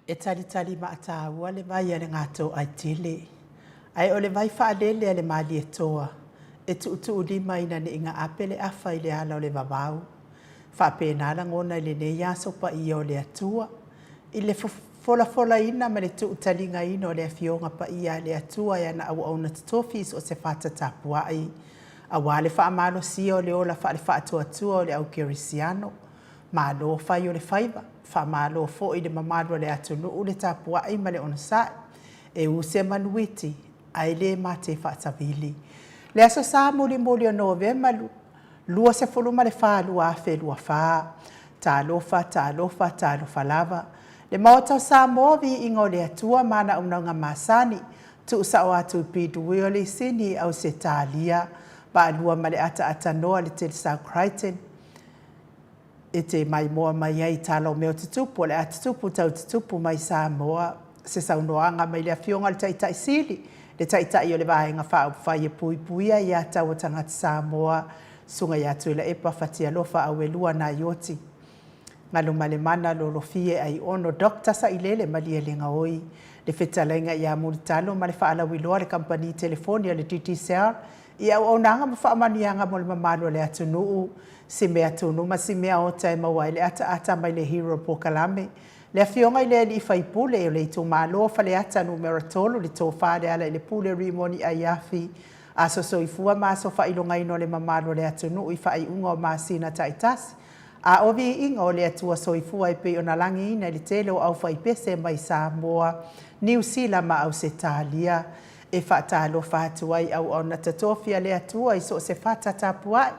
E talitali maataua le vai a le Gatoaitele, ae o le vai faalele a le Malietoa e tuutuulima ina ne i gaape le afa i le ala o le vavau. Faapena lagona i lenei aso paia o le Atua, i le folafolaina ma le tuutaligaina o le Afioga Paia a le Atua e ana auauna totofi i so o se fata tapuai, aua le faamalosia o le ola faale-faatuatua o le au kerisiano. Malo fai o le faiva, faamalo foi i le mamalu o le atunuu le tapuai ma le onosai. E u se manuiti ae le mate faasavili. Le Aso Sa mulimuli o Novema 24 2024. Talofa, talofa, talofa lava. Le Maota o Samoa, viiga o le Atua ma ana auaunaga masani, tuusao atu i Pid Sini, Ausetalia, vaalua ma le ataaatanoa le Telesau Crichton, e te maimoa mai ai i tala o mea o tutupu o le a tutupu tau tutupu mai Samoa. Se saunoaga mai le Afioga i le Taitai Sili, le Taitai o le Vaega Faaupufai e Puipuia Ia Taua Tagata Samoa, Susuga ia Tuilaepa Fatialofa Auelua Naioti, Galumalemana Lolofie Aiono Dr. Sailele Malielegaoi, le fetalaiga ia Mulitalo ma le faalauiloa a le Kamupani Telefoni a le Digicel i auaunaga ma faamanuiaga mo le mamalu o le atunuu, si mea tunu ma si mea ota e maua ai le ataata mai le Hero Pokalame, le Afioga i le Alii Faipule o le Itumalo o Faleata Numera 3, le Tofa Lealailepule Rimoni Aiafi, aso soifua ma aso faailogaina o le mamalu o le atunuu i faaiuga o masina taitasi, a o viiga o le Atua Soifua e pei ona lagiina i le tele o aufaipese mai Samoa, Niu Sila ma Ausetalia. E faatalofa atu ai auauna totofi a le Atua i so o se fata tapuai,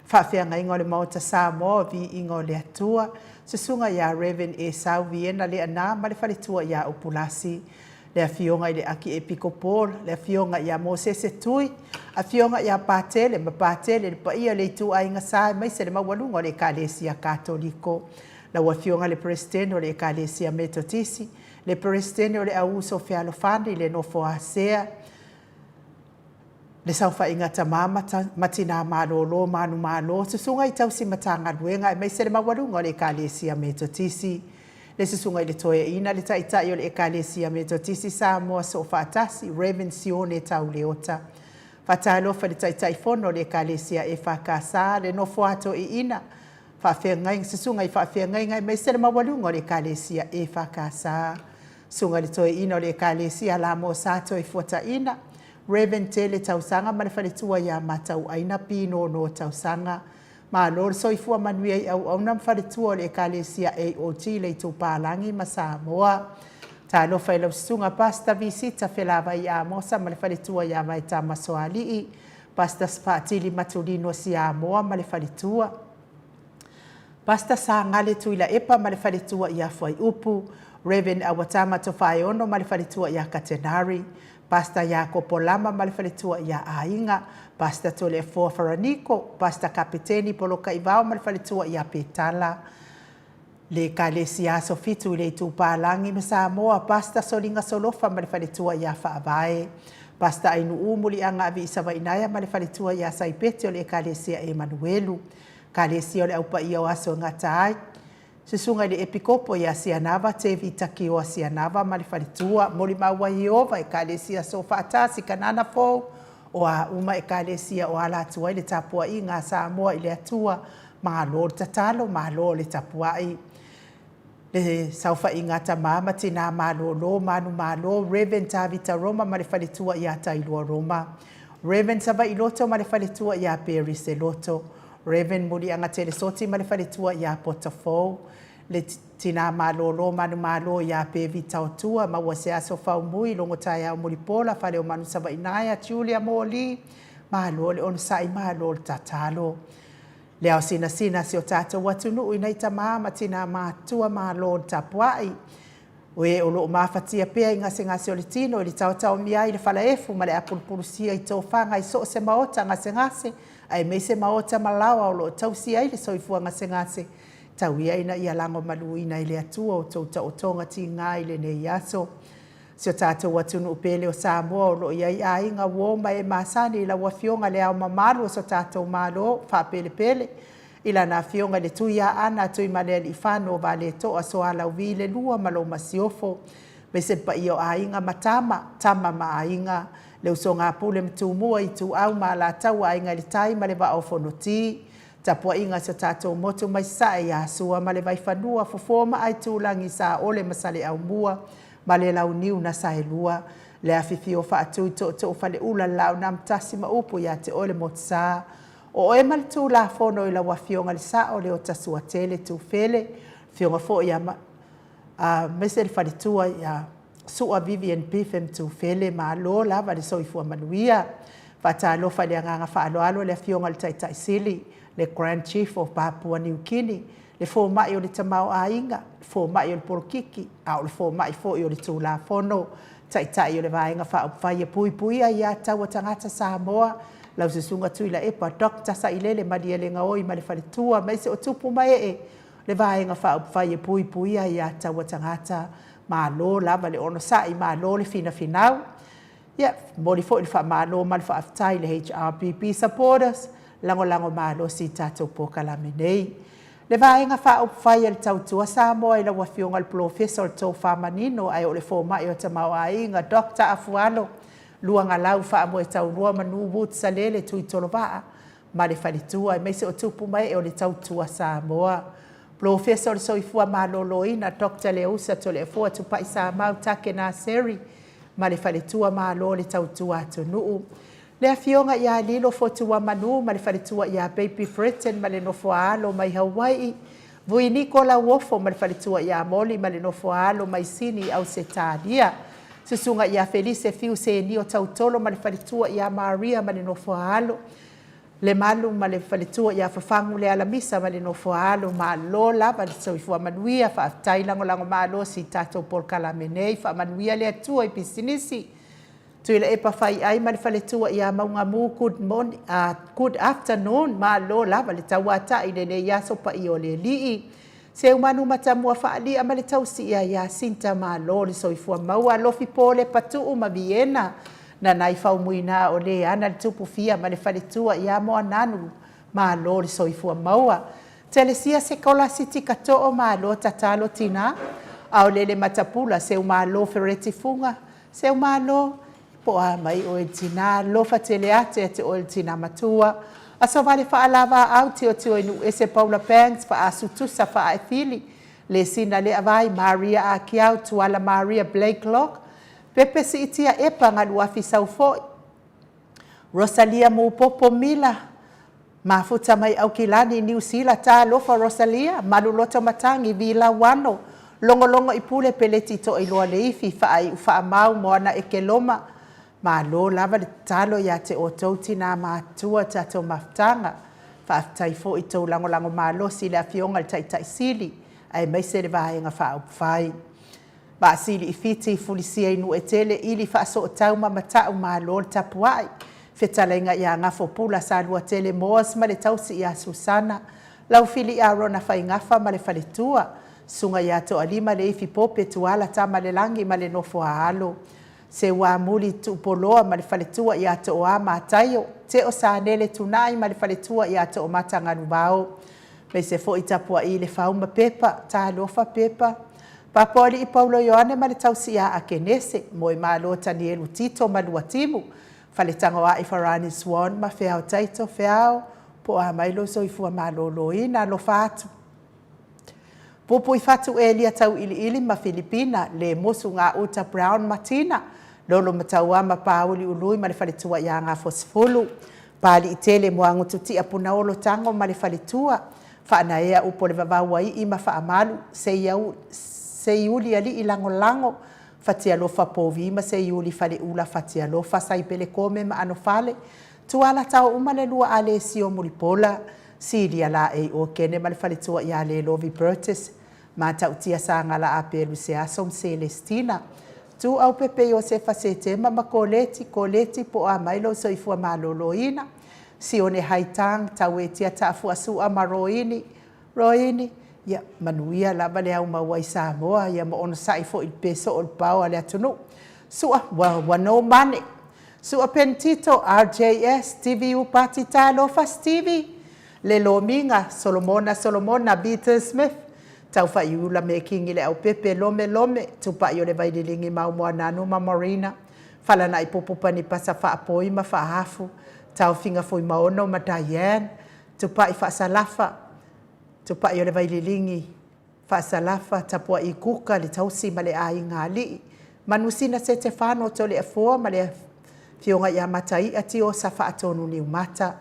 faafeagaiga o le Maota Samoa o Viiga o le Atua, Susuga ia Rev. Esau Viena Leaana ma le faletua ia Upulasi, le Afioga i le Akiepikopo, le Afioga ia Mosese Tui, Afioga ia Patele ma Patele, le paia o le ituaiga sa aemaise le maualuga o le Ekalesia Katoliko, lau Afioga i le Peresetene o le Ekalesia Metotisi, le Peresetene o le Au Uso Fealofani, le Nofo a Sea, le Saofaiga Tama ma Tinā Malolo, Manumalo, Susuga i Tausi Matagaluega aemaise le maualuga o le Ekalesia Metotisi, le Susuga i le Toeaina, le Taitai o le Ekalesia Metotisi Samoa Soofaatasi, Rev. Sione Tauleota. Faatalofa i le Taitaifono o le Ekalesia EFKS, le Nofo a Toeaina, Faafeagaiga, Susuga i Faafeagaiga aemaise le maualuga o le Ekalesia EFKS, Susuga i le Toeaina o le Ekalesia Lamosa Toefuataina, Rev. Tele Tausaga ma le faletua ia Matauaina Pinono Tausaga. Malo le soifua manuia i auauna ma faletua o le Ekalesia AOG le Itupalagi ma Samoa. Talofa i lau Susuga Pastor Visita Felavai Amosa ma le faletua ia Vaetama Soalii, Pastor Faatili Matulino Siamoa ma le faletua. Pastor Sagale Tuilaepa ma le faletua ia Fuaiupu, Rev. Awatama Tofaeono ma le faletua ia Katenari, Pastor Iakopo Lama ma le faletua ia Aiga, Pastor Toleafoa Faraniko, Pastor Kapeteni Polokaivao ma le faletua ia Petala, le Ekalesia Aso Fitu i le Itupālagi ma Samoa, Pastor Soliga Solofa ma le faletua ia Faavae, Pastor Ainuu Muliaga Aviisavainaea ma le faletua ia Saipeti o le Ekalesia Emanuelu, Ekalesia o le Au Paia o Aso e Gata Ai, Susuga i le Epikopo ia Sianava Tevi Takioa Sianava ma le faletua, molimau ai Ieova, Ekalesia Soofaatasi, Kanana Fou, o a uma Ekalesia o ala atu ai le tapuaiga a Samoa i le Atua, malo le tatalo, malo le tapuai. Le saofaiga a tama ma tinā malōlō, manumalo, Rev. Tavita Roma ma le faletua iā Tailua Roma, Rev. Savaii Loto ma le faletua iā Perise Loto, Rev. Muliaga Telesoti ma le faletua iā Pota Fou, le tinā malōlō manumalo iā Pevi Taotua, maua se aso faumui, logo taeao mulipola, Faleomanu Savaii-Naea, Julia Moli, malo le onosai, malo le tatalo. Le ao sinasina a si o tatou atunuu i nai tamā ma tinā matutua malo le tapuai. O e o lo o mafatia pea i gasegase o le tino i le taotaomia ai i le falaefu ma le apulupulusia i tofaga i so o se maota gasegase aemaise maota ma laoa o lo o tausia ai le soifua gasegase, tau ia ina ia lagomaluina e le Atua outou taotoga tiga i lenei aso. Si o tatou atunuu pele o Samoa o lo o i ai aiga, uo ma e masani i lau Afioga Le Ao Mamalu o so tatou Malo faapelepele. I lana afioga i le Tuiaana Tuimalealiifano Vaaleto'a Sualauvi le Lua ma lou Masiofo, aemaise le paia o Aiga ma Tama, Tama ma Aiga, le usoga a Pule ma Tumua, Ituau ma Alataua, Aiga i le Tai ma le Vaa o Fonoti. Tapuaiga a si o tatou motu mai Sasae ia Sua ma le Vaifanua, Fofo ma Aitulagi, Saole ma Saleaaumua ma le Launiu na Saelua, le afifio o Faatui Tootoo Faleula, le Laau na Amotasi ma upu ia te oe le Motusa. O oe ma le Tulafono i lau Afioga i le Sao Leota Suatele Tufele, afioga foi ia aemaise le faletua ia Sua Vivian Biffem Tufele, malo lava le soifua manuia. Faatalofa i le agaga faaaloalo i le Afioga i le Taitai Sili, le Grand Chief of Papua New Guinea, le fomai o le tamaoaiga, le fomai o le polokiki, a o le fomai foi o le Tulafono, Taitai o le Vaega Faaupufai e Puipuia Aia Tatau a Tagata Samoa, lau Susuga Tuilaepa Dr. Sailele Malielegaoi ma le faletua, aemaise o tupu ma ee le Vaega Faaupufai e Puipuia Aia Tatau a Tagata. Malo lava le onosai, malo le finafinau. Ia, momoli foi le faamalo ma le faafetai i le HRPP supporters, lagolago malosi i tatou polokalame nei. Le Vaega Faaupufai a le Tautua Samoa i lau Afioga i le Polofesa o le Tofa Manino ae o le Fomai o Tamaoaiga, Doctor Afualo Luagalau Faamoetaulua Manu Woods Salele Tuitolovaa ma le faletua, aemaise o tupu ma ee o le Tautua Samoa. Polofesa o le Soifua Maloloina, Doctor Leausa Toleafoa Tupai Samau Take Naseri ma le faletua, malo le tautua atunuu. Le Afioga ia Lilo Fotuamanu ma le faletua ia Baby Britton ma le nofoaalo mai Hawaii, Vuiniko Lauofo ma le faletua ia Moli ma le nofoaalo mai Sini i Ausetalia, Susuga ia Felise Fiu Senio Tautolo ma le faletua ia Maria ma le nofoaalo, Lemalu ma le faletua ia Fafagu Lealamisa ma le nofoaalo. Malo lava le soifua manuia, faafetai lagolago malosi i tatou polokalame nei, faamanuia le Atua i pisinisi. Tuilaepa Faiai ma le faletua ia Maugamu, good morning, good afternoon, malo lava le tauatai i lenei aso paia o le Alii. Seumanu Matamua Faalia ma le tausi ia Iasinta, malo le soifua maua. Alofi Pole Patuu ma Viena, Nanai Faumuina o Leana le Tupu Fia ma le faletua ia Moananu, malo le soifua maua. Telesia Sekola Siti Kato'o, malo tatalo tina. Aolele Matapula, Seumalo Fereti Fuga, Seumalo, po o a mai oe le tina, alofa tele atu ia te oe le tina matua. Asovale Faalavaau, Tiotio i Nuuese Paula Banks, Faasu Tusa Faaefili, Lesina Leavai, Maria Akiau, Tuala Maria Blakelock, Pepe Siitia Epa Galuafi Saufoi, Rosalia Mupopo Mila, Mafuta mai Aukilani, Niu Sila, Talofa Rosalia, Maluloto Matangi, Vilauano, Logologo i Pule, Peleti Toailoa Leifi, Faaiu Faamau, Moana Ekeloma. Malo lava le tatalo ia te outou tinā matutua tatou mafutaga. Faafetai foi i tou lagolago malosi i le Afioga i le Taitai Sili aemaise le Vaega Faaupufai. Vaasili i Fiti, Fulisia i Nuuetele, Ili Faasootau ma Mata'u Malo le tapuai. Fetalaiga ia Gafopula Saluatele Moas ma le tausi ia Susana, Laufili Arona Faigafa ma le faletua, Susuga ia Toalima Leifi Pope Tuala Tamalelagi ma le nofo a alo, Seuamuli Tuupoloa ma le faletua ia Tooa Mataio, Teo Sanele Tunai ma le faletua ia Toomata Galuvao. Aemaise foi tapuai i le fau ma Pepa, talofa Pepa. Papoalii Paulo Ioane ma le tausi ia Akenese, Moemalo Tanielu Tito ma Luatimu, Faletagoai Farani Swan ma Feao Taito Feao, po o a mai lou soifua maloloina, alofa atu. Puipuifatu Elia Tauiliili ma Filipina, Lemusu Gauta Brown ma Tina, Lolo Mataua ma Pauli Ului ma le faletua ia Gafosefulu, Paliitele Moagututia Punaolo Tago ma le faletua, Faanaea upu o le vavau aii ma Faamalu, Seiuli Alii Lagolago, Fatialofa Povi ma Seiuli Faleula Fatialofa Saipele Kome ma Anofale, Tuala Taouma le lua Alesio Mulipola, Silia Laei Okene ma le faletua ia Lelovi Burtis, Matautia Sagala Apelu Seaso ma Selestina, Tuaupepe Iosefa Setema ma Koleti, Koleti po o a mai lou soifua maloloina, Sione Haitang, Tauetia Taafuasua ma Roini, Roini, ia manuia lava le au maua i Samoa, ia ma onosai foi i le peso o le pao a le atunuu. Sua, ua, ua no mane. Sua Pentito, RJS, TVU Pati Talofa, Stevie. Le Lomiga, Solomona Solomona, Peter Smith, Taufaiula Mekingi Leaupepe, Lome Lome, Tupai o le Vaililigi Maumoananu ma Marina, Falanaipupu Panipasa Faapoi ma Faahafu, Taofiga Fuimaono ma Diane, Tupai Faasalafa, Tupai o le Vaililigi, Faasalafa, Tapua'i Kuka, le tausi ma le aiga alii, Manusina Setefano Toleafoa ma le Afioga ia Matai'a Tiosa Faatonu Niumata,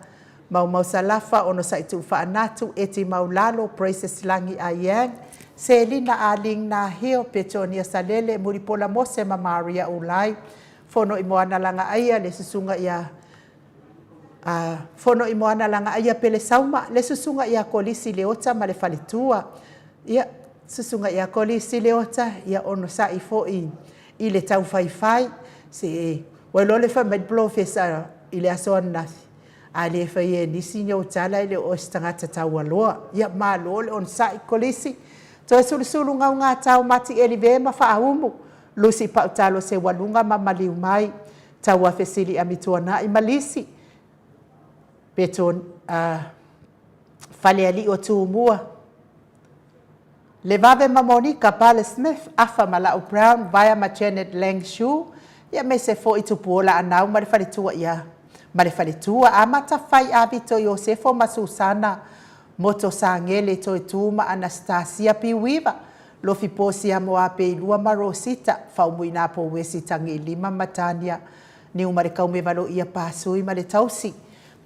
Maumau Salafa, Onosai Tuufaanatu, Eti Maulalo, Praises Lagi Aiang, Selina Ah Ling Nahio, Petonia Salele, Mulipola Mose ma Maria Ulai, Fonoimoana Lagaaia, le Susuga ia Fonoimoana Lagaaia Pele Sauma, le Susuga ia Kolisi Leota ma le faletua. Ia, Susuga ia Kolisi Leota, ia onosai foi i le taufaifai. Se ua iloa le fai mai le polofesa i le aso ananafi, a le faia e nisi ni ou tala e le o oe se tagata taualoa. Ia, malo le onosai Kolisi. Toe sulusulu gaugatao Mati Elive ma Faaumu, Lusi Pautalo Seualuga ma Maliu Mai, Tauafesili Amituanai ma Lisi, Peto Falealii o Tumua, Levave ma Monika Pale Smith, Afa ma Lau Brown, Vaea ma Janet Lang Shu, ia aemaise foi Tupuola Anau ma le faletua ia ma le faletua, Amata Fai Avito Iosefo ma Susana Moto Sagele Toe Tu ma Anastasia Piuiva, Lofi Posia Moapeilua ma Rosita, Faumuina Pouesi Tagiilima ma Tania Niumalekaumevalo ia Pasui ma le tausi,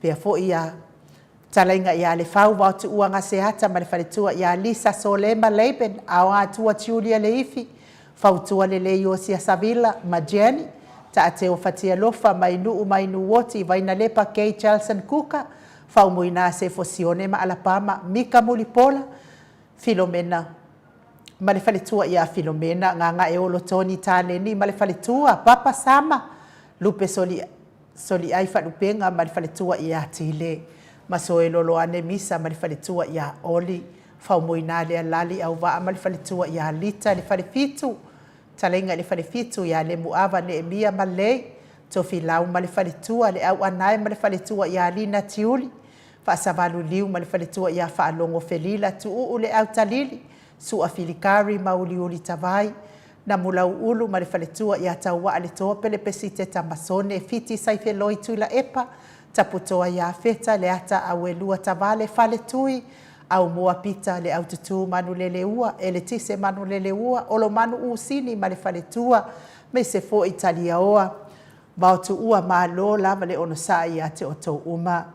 pea foi ia Talaiga ia Lefau Vaotuua Gaseata ma le faletua ia Lisa Sole ma Laban, Aoatua Julia Leifi, Fautua Lelei Iosia Savila ma Jenny, Taateo Fatialofa Mainuu Mainuoti Vainalepa Kay Chalson Kuka, Faumuina Sefo Sione ma Alapama, Mika Mulipola, Filomena ma le faletua ia Filomena, Gagaeolo Tony Taleni ma le faletua, Papa Sama, Lupe Soli Soliai Faalupega ma le faletua ia Tile, Masoe Loloane Misa ma le faletua ia Oli, Faumuina Lealali Auvaa ma le faletua ia Lita le Falefitu, Talaiga i le Falefitu ia Lemuava Neemia ma Lei, Tofilau ma le faletua, Le Auanae ma le faletua ia Lina Tiuli, Faasavalu Liu ma le faletua ia Faalogo Felila Tuuu Le Autalili, Sua Filikari ma Uliuli Tavai, Namulauulu ma le faletua ia Tauaa Le Toa Pelepesite Tamasone Fiti Saifeloi Tuilaepa Taputoa ia Feta Leata Auelua Tavale Faletui Aumua Pita Le Aututu Manuleleua Eletise Manuleleua Olomanu Usini ma le faletua aemaise foi Taliaoa Vaotuua malo lava le onosai ia te outou uma.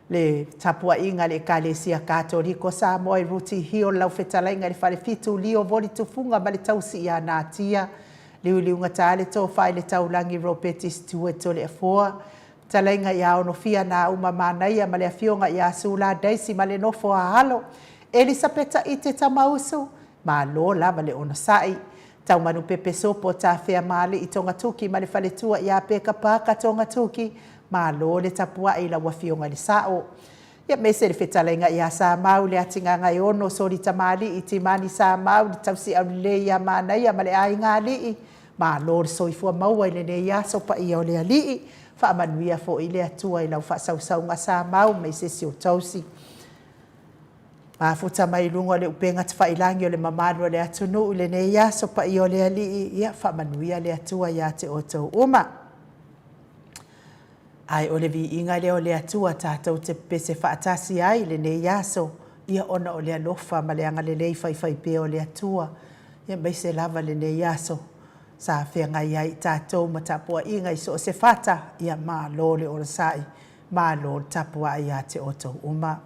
Le tapuaiga a le Ekalesia Katoliko Samoa i Ruti Hill, lau fetalaiga i le Falefitu, Lio Voli Tufuga ma le tausi ia Natia, Liuliugata le tofa i le taulagi Ropeti Stewart Toleafoa, fetalaiga ia Onofia Nauma Manaia ma le afioga ia Sula Daisy ma le nofo a alo, Elisapeta Ite Tamausu, malo lava le onosai. Taumanupepe Sopo Tafea Maali'i Togatuki ma le faletua ia Peka Parker Togatuki, Malo le tapua'i i lau Afioga i le Sa'o. Ia aemaise le fetalaiga ia Samau le Atigagaeono Soli Tamali'i Timani Samau le Tausi'aulelei ia Manaia ma le Aiga Ali'i, malo le soifua maua i lenei aso paia o le Ali'i, faamanuia foi le Atua i lau faasausauga Samau aemaise si ou tausi. Mafuta mai i luga o le upega tafailangi o le mamalu o le atunuu i lenei aso paia o le Alii, ia faamanuia le Atua ia te outou uma. Ae o le viiga lea o le Atua tatou te pepese faatasi ai i lenei aso, ia ona o le alofa ma le agalelei faifaipea o le Atua, ia aemaise lava lenei aso sa feagai ai i tatou ma tapuaiga i so o se fata, ia malo le onosai. Malo le tapuai ia te outou uma.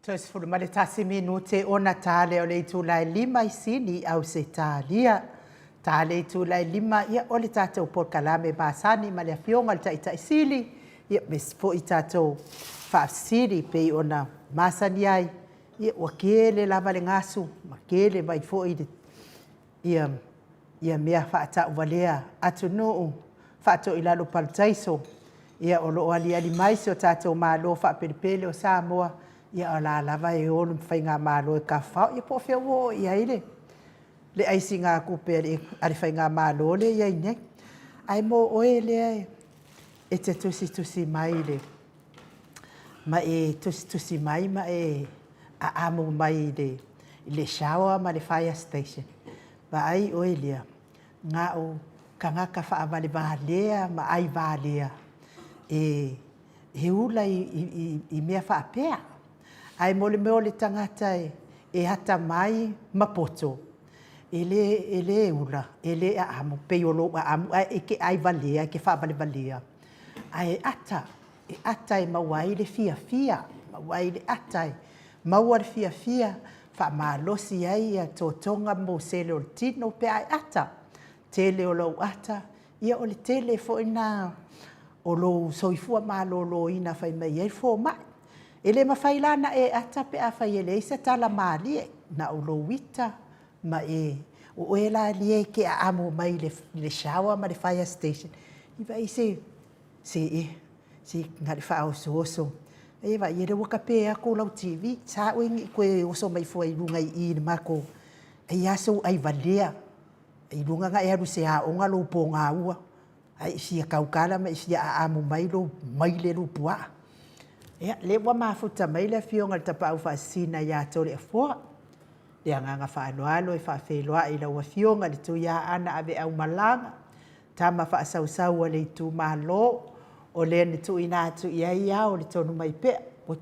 Toe 11 minute ona ta lea o le itula e 5 i Sini i Ausetalia. Ta le itula e 5, ia o le tatou polokalame masani ma le Afioga i le Taitai Sili, ia aemaise foi tatou faafesili pei ona masani ai, ia ua tele lava le gasu ma tele mai foi le ia ia mea faatauvalea atunuu faatoilalo parataiso, ia o lo o aliali mai si o tatou Malo faapelepele o Samoa, ia o la lava e o le faigamalo e tafafao, ia po o fea ua oo i ai le le aisigatupe a le faigamalo lea e i ai nei. Ae mo oe lea e te tusitusi mai i le ma e tusitusi mai ma e aamo mai i le shower ma le fire station, vaai oe lea, na o tagata faavalevalea ma aivalea e e ula i mea faapea. Ae mo le mea o le tagata e atamai ma poto, e le ula, e le aamo, pei o lou aamo, ae e te aivalea, e te faavalevalea, ae ata, e ata e maua ai le fiafia, maua ai le ata e maua le fiafia, faamalosi ai totoga ma musele o le tino pe a e ata. Tele o lou ata, ia o le tele foi lena o lou soifua maloloina fai mai ai le fomai. E le mafai la ona e ata pe afai e leai se tala malie, na o lou ita ma e, o oe la ia e te aamo mai i le shower ma le fire station, i vaai se, se e, se na o le faaosooso. E vaai, o lea ua kape atu lau TV, sa oe ne i toe oso mai fua i luga i i i le matou, ai lava sou aivalea, i luga ona e alu i se aoga lou pogaua, ae e fia tautala ma e fia aamo mai lou maile lou puaa. Ia, lea ua mafuta mai le Afioga i le Tapaau Faasisina ia Toleafoa. Le agaga faaaloalo e faafeiloai i lau Afioga i le Tuiaana Aveaumalaga, tama faasausau a le itumalo, o lea na tuuina atu i ai ao o le Tonumaipea, le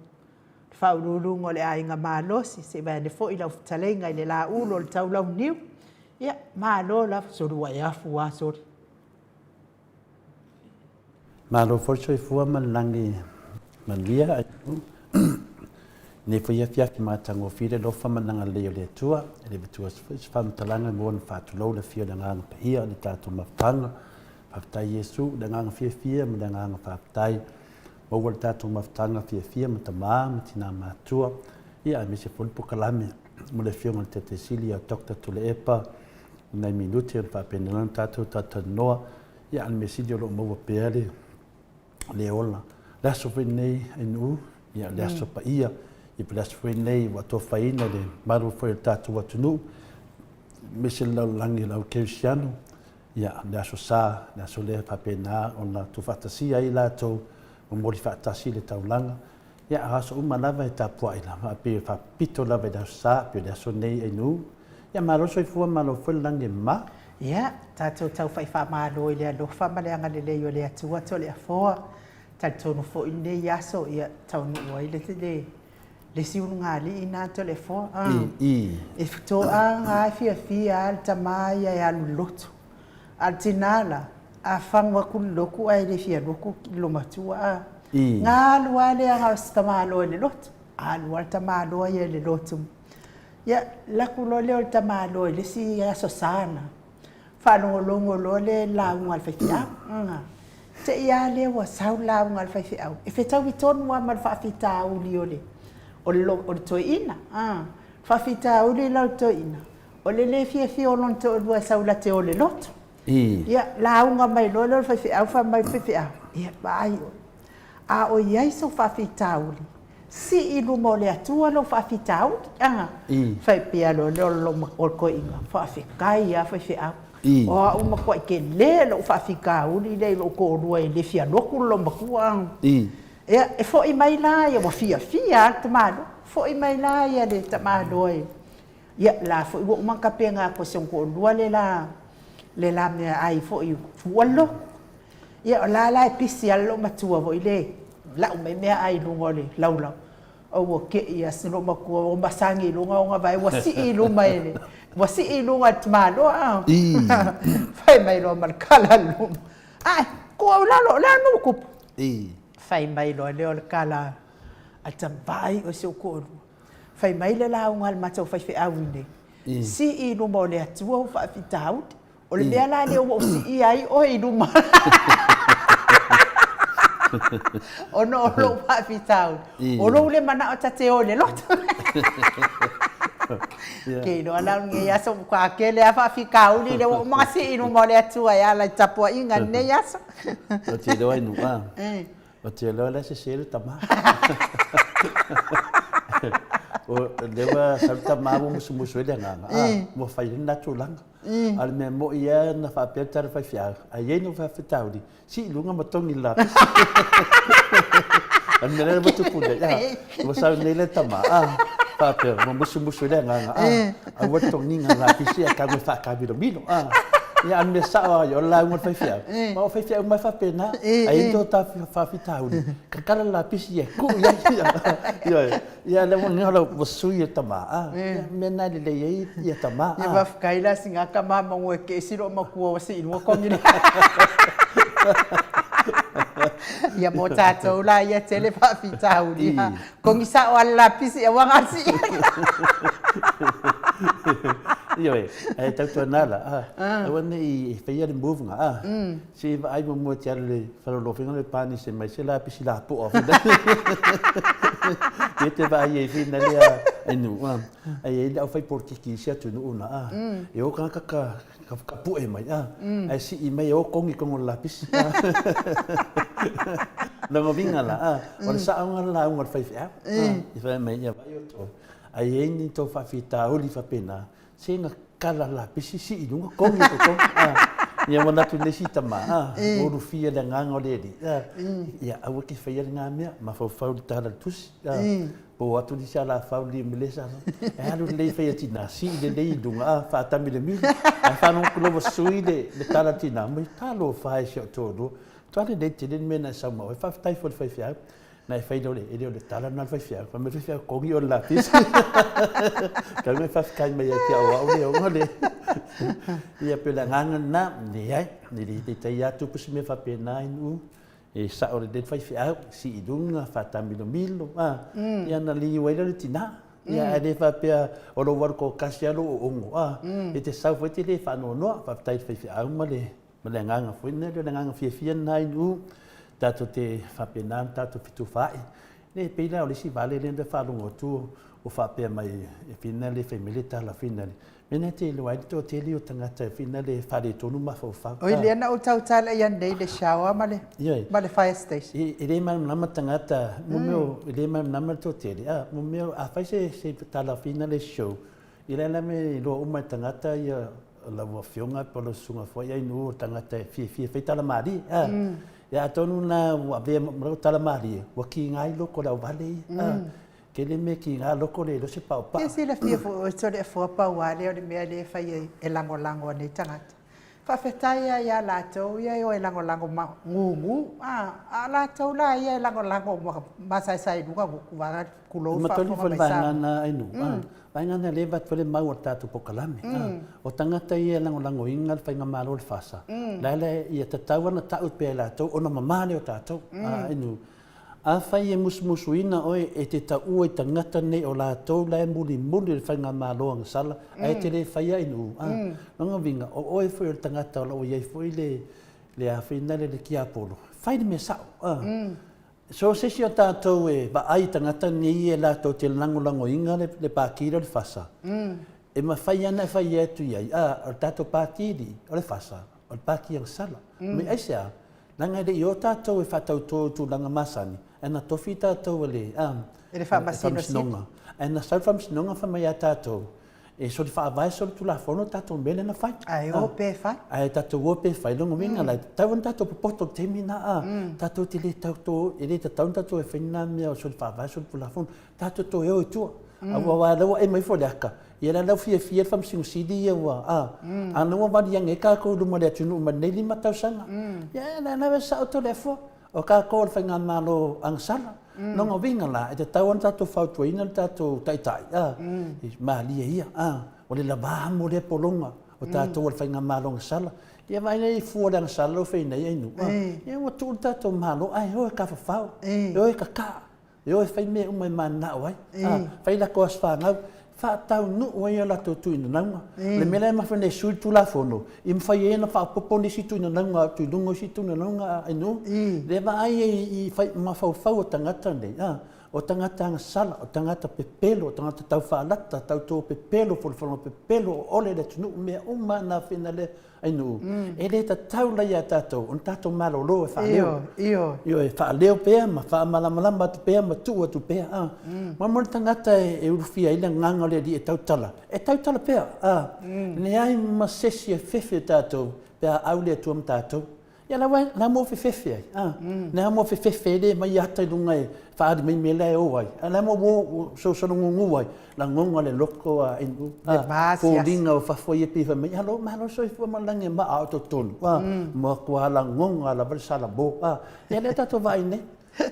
Faauluuluga o le Aiga Malosi, se i vaeane foi lau fetalaiga i le Laulu o le Taulauniu. Ia, malo lava, soli ua e afu lava soli. Malo foi le soifua ma le lagi manuia. I lenei foi afiafi matagofie le alofa ma le agalelei o le Atua, e le avatua foi se faamatalaga mo ona faatulou le afio o le Agaga Paia o le tatou mafutaga. Faafetai Iesu i le agaga fiafia ma le agaga faafetai. Maua le tatou mafutaga fiafia ma tama ma tina matua, ia aemaise foi le polokalame mo le afioga i le Taitai Sili ia Doctor Tuilaepa i nai minute ona faapena ona tatou talatalanoa. Ia a o le mea sili o lo o maua pea le le ola. Le aso foi lenei Ainuu, ia le aso paia, ia po o le aso foi lenei ua atofaina le mamalu foi o le tatou atunuu, aemaise le lalolagi o le au kerisiano, ia le aso Sa, le aso lea e faapena ona tuufaatasia ai latou, momoli faatasi le taulaga. Ia, o aso uma lava e tapuai lava, ae pei e faapito lava i le aso Sa, pei o le aso lenei Ainuu. Ia, malo le soifua, malo foi le lagi e mama. Ia, tatou taufai faamalo i le alofa ma le agalelei o le Atua Toleafoa. Talitonu foi lenei aso, ia, taunuu ai le le isi ulugalii lena Toleafoa. I. E toaga lava e fiafia lava le tama ia e alu i le lotu. A o le tina la, a fagu atu le lotu ae le fia alu atu le loomatua a. Na alu lava lea na o si tamaloa i le lotu. Alu lava le tamaloa ia i le lotu. Ia, alu atu loa lea o le tamaloa i le isi Aso Sa na, faalogologo loa le lauga a le faifeau. Te i lava lea ua sau le lauga a le faifeau, e fetaui tonu lava ma le faafitauli o le o le toeaina. Faafitauli la o le toeaina, O le le fiafia o lona toalua e sau la te o i le lotu. Ia, lauga mai loa lea o le faifeau, fai mai le faifeau, ia, vaai oe, a o i ai sou faafitauli, sii i luma o le Atua lou faafitauli. A, faipea loa lea o le toeaina, faafetai lava faifeau. O au e matuai tele lou faafitauli lea i lou toalua e le fia lotu le loomatua. Ia, e foi mai la ia, ua fiafia lava le tamaloa, foi mai la ia le tamaloa i Ia, la foi ua uma ona tapena atu e si ona toalua le la, le la meaai foi fua le lotu. Ia, o la la e pisi lava le loomatua foi lea e lau mai meaai i luga o le laulau. A ua te i lava si loomatua ua masagi i luga ona vae ua sii i luma e le, ua sii i luga e le tamaloa. Fai mai loa ma le tala a le luma, Ae, tuu au i lalo, o le a le mea ua tupu? Fai mai loa lea o le tala a le tama, vaai oe i si ou toalua. Fai mai le lauga a le matou faifeau i inei, Sii i luma o le Atua ou faafitauli. O le mea la lea ua ou siia ai oe i luma ona o lou faafitauli, o lou le manao ta te o i le lotu. Ke iloa la o lenei aso ua tele lava faafitauli lea ua uma ona sii i luma o le Atua e ala i tapuaiga i lenei aso. Ou te iloa i Nuʻa, Ou te iloa la e sese le tama. O lea ua sau le tama ua musumusu ai le agaga, a, ua fai ai lena tulaga. A o le mea moni lava na faapea le tala faifeau, a i ai ni faafitauli, sii i luga ma togi i le lapisi. O le mea lea ua tupu nei, a, ua sau nei le tama, a, faapea ua musumusu ai le agaga, a, aua le togiina lapisi ae tau e faataamilomilo. A, ia a o le mea sao lava ia, o le lauga a le faifeau, aua o faifeau uma lava e faapena. A i ai ni tou faafitauli, tatala le lapisi e tuu i ai. Ioe, ia lea ua ua sui e le tama, a, ia o le mea lena e lelei ai ia tama. Ia faafetai la sina tama manu e kesi loo matua ua sii lua togi le Ia mo tatou la ia tele faafitauli Kongi sao a le lapisi aua na sii. Ioe, ae tautuana la, aua ne i faia le move na, se i vaai muamua e te alu i le faleoloa le panise mai se lapisi lapoa foi lea. Ia te vaai ai foi lea ai nuu, ae i ai le aufai polokiki i isi atunuu na, e o tagata ka pue mai, a, ae sii mai e o kogi i totonu o le lapisi. Lona uiga la, a, o le saoga o le lauga a le faifeau. I fai mai, ia vaai outou, a i ai ni tou faafitauli faapena, se na kala lapisi sii i luga, kogi i totonu. Ia manatu le isi tama, a, ua ulufia le agaga o le Alii, a, ia aua e te faia lena mea, mafaufau i le tala a le tusi, a. Po atu le isi alafau limalesa e alu lelei fai a tina sii lelei i luga a faatamilemili ae faalogo atu loa ua sui le le tala a tina mai talofa e si au toalua matua lelei tele le mea na e sau ma oe faafetai foi i le faifeau na e fai lea e le o le tala lena a le faifeau fai mai le faifeau kogi oe i le lapisi tau na e faafetai mai ia te au o au le ona le ia pei o le agaga lena leai e le taitai lava tupu se mea faapena i nuu E sao lelei le faifeau, sii i luga, faatamilomilo, a, ia ona liu ai lea o le tina. Ia ae le faapea o lou alu toatasi lava lou oogo, a, e te sau foi e te le faanoanoa. Faafetai i le faifeau ma le ma le agaga foi lea, o le agaga fiafia lena i nuu, tatou te faapena ona tatou fetufaai. E pei la o le isi vale lea na faalogo atu o faapea mai e fina le fai mai le tala fina le mea na te iloa ai le toatele o tagata e fina le faaletonu mafaufau. Oi lea na ou tautala i ai nei le shower ma le ma le fire station. E le malamalama tagata mo mea e le malamalama le toatele a mo mea afai se se tala fina le show i le la me iloa uma e tagata ia lau afioga po o lau susuga foi ai nuu o tagata e fiafia fai tala malie a ia atonu na ua avea ma lau tala malie ua kiga ai loko o le auvale ia a tele mea kiga loko le iloa se paopao. Ia silafia foi oe Toleafoa pau lava lea o le mea lea e fai e lagolago a nei tagata. Faafetai lava ia latou ia e o e lagolago ma gugu, a o latou la ia e lagolago ma masaesae i luga gutu vaega tulou le faafofoga mai Samoa. Vaega ai nuu, vaega na lea e avatu ai le mau a le tatou polokalame. O tagata ia e lagolagoina le faigamalo o le FASA, la la ia tatau ona tau pea e latou ona mama lea o tatou. Ai nuu, afai e musumusuina oe e te taua i tagata nei o latou la e mulimuli i le faigamalo agasala ae e te le faia ai nuu, lona uiga o oe foi o le tagata o lo o i ai foi le le afina le tiapolo, fai le mea sao. So o se isi o tatou e vaai i tagata nei e latou te lagolagoina le Pati lea o le FASA, e mafai lava ona e fai atu i ai, a, o le tatou Pati alii, o le FASA, o le Pati agasala. Mai aisea? Leaga e le i o tatou e faatauto i tulaga masani, ae na tofi tatou e le, a, E le Faamasinoga. Ae na sau le Faamasinoga fai mai ia tatou, E soli faavae solitulafono tatou mea lea na fai. Ae o pe fai. Ae tatou o pe fai. Lona uiga la, e tatau ona tatou popoto i le taimi lena a. Tatou te le tau e le tatau ona tatou e fai ni mea o soli faavae solitulafono. Tatou toe o i tua. Aua o lea ua ae mai foi le aka, ia la ua fiafia le Faamasino Sili ia ua a. A o lea ua vali ane ai tatou i luma o le atunuu ma lenei 5 tausaga. Ia la e sao Toleafoa. O tatou o le faigamalo agasala. Lona uiga la, e tatau ona tatou fautuaina le tatou taitai, a, malie ia, a, o le lava mo lea pologa o tatou o le faigamalo agasala. Ia vaai nei i fua o le agasala lea ua fai nei ai nuu, a, ia ua tuu le tatou Malo ae o e tafafao, e o e kakaa. E o e fai mea uma e mananao ai. A, fai latou aso fanau, faataunuu ai a latou tuuinanauga. O le mea la e mafai ona e sui le Tulafono, ia mafai ai ona faaopoopo nisi tuuinanauga atu i luga o isi tuuinanauga a nuu. Le vaai ai i mafaufau o tagata nei, a, o tagata agasala, o tagata pepelo, o tagata taufaalata, tauto pepelo, folafolaga pepelo, o ole le atunuu, mea uma lava na afena lea Ainuu, e le tatau la ia tatou ona tatou malolo e faaleo. Ioe. Ioe, faaleo pea ma faamalamalama atu pea ma tuu atu pea. A. Ma le tagata e ulufia ai le agaga o le Alii e tautala, e tautala pea. A. Leai ma se isi e fefe tatou pe a au le Atua ma tatou. Ia la ua la mo fefefe ai. A. La mo fefefe le mai ata i luga e faaali mai mea la e o ai. A la mo mo solosolo gugu ai, lagona le loko a inu, a foliga o fafo ia pei fai mai, alo, malo le soifua ma le lagi e maa a o totonu, a, matua lagona lava le salamo, a. Ia lea tatou vaai nei,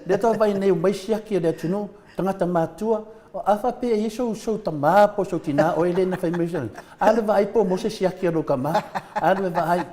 lea tatou vaai nei omai siaki e le atunuu, tagata matua, a faapea e i ai sou, sou tama po o sou tina oe lea na fai mai, alu e vaai po o maua se siaki a lou tama, alu e vaai.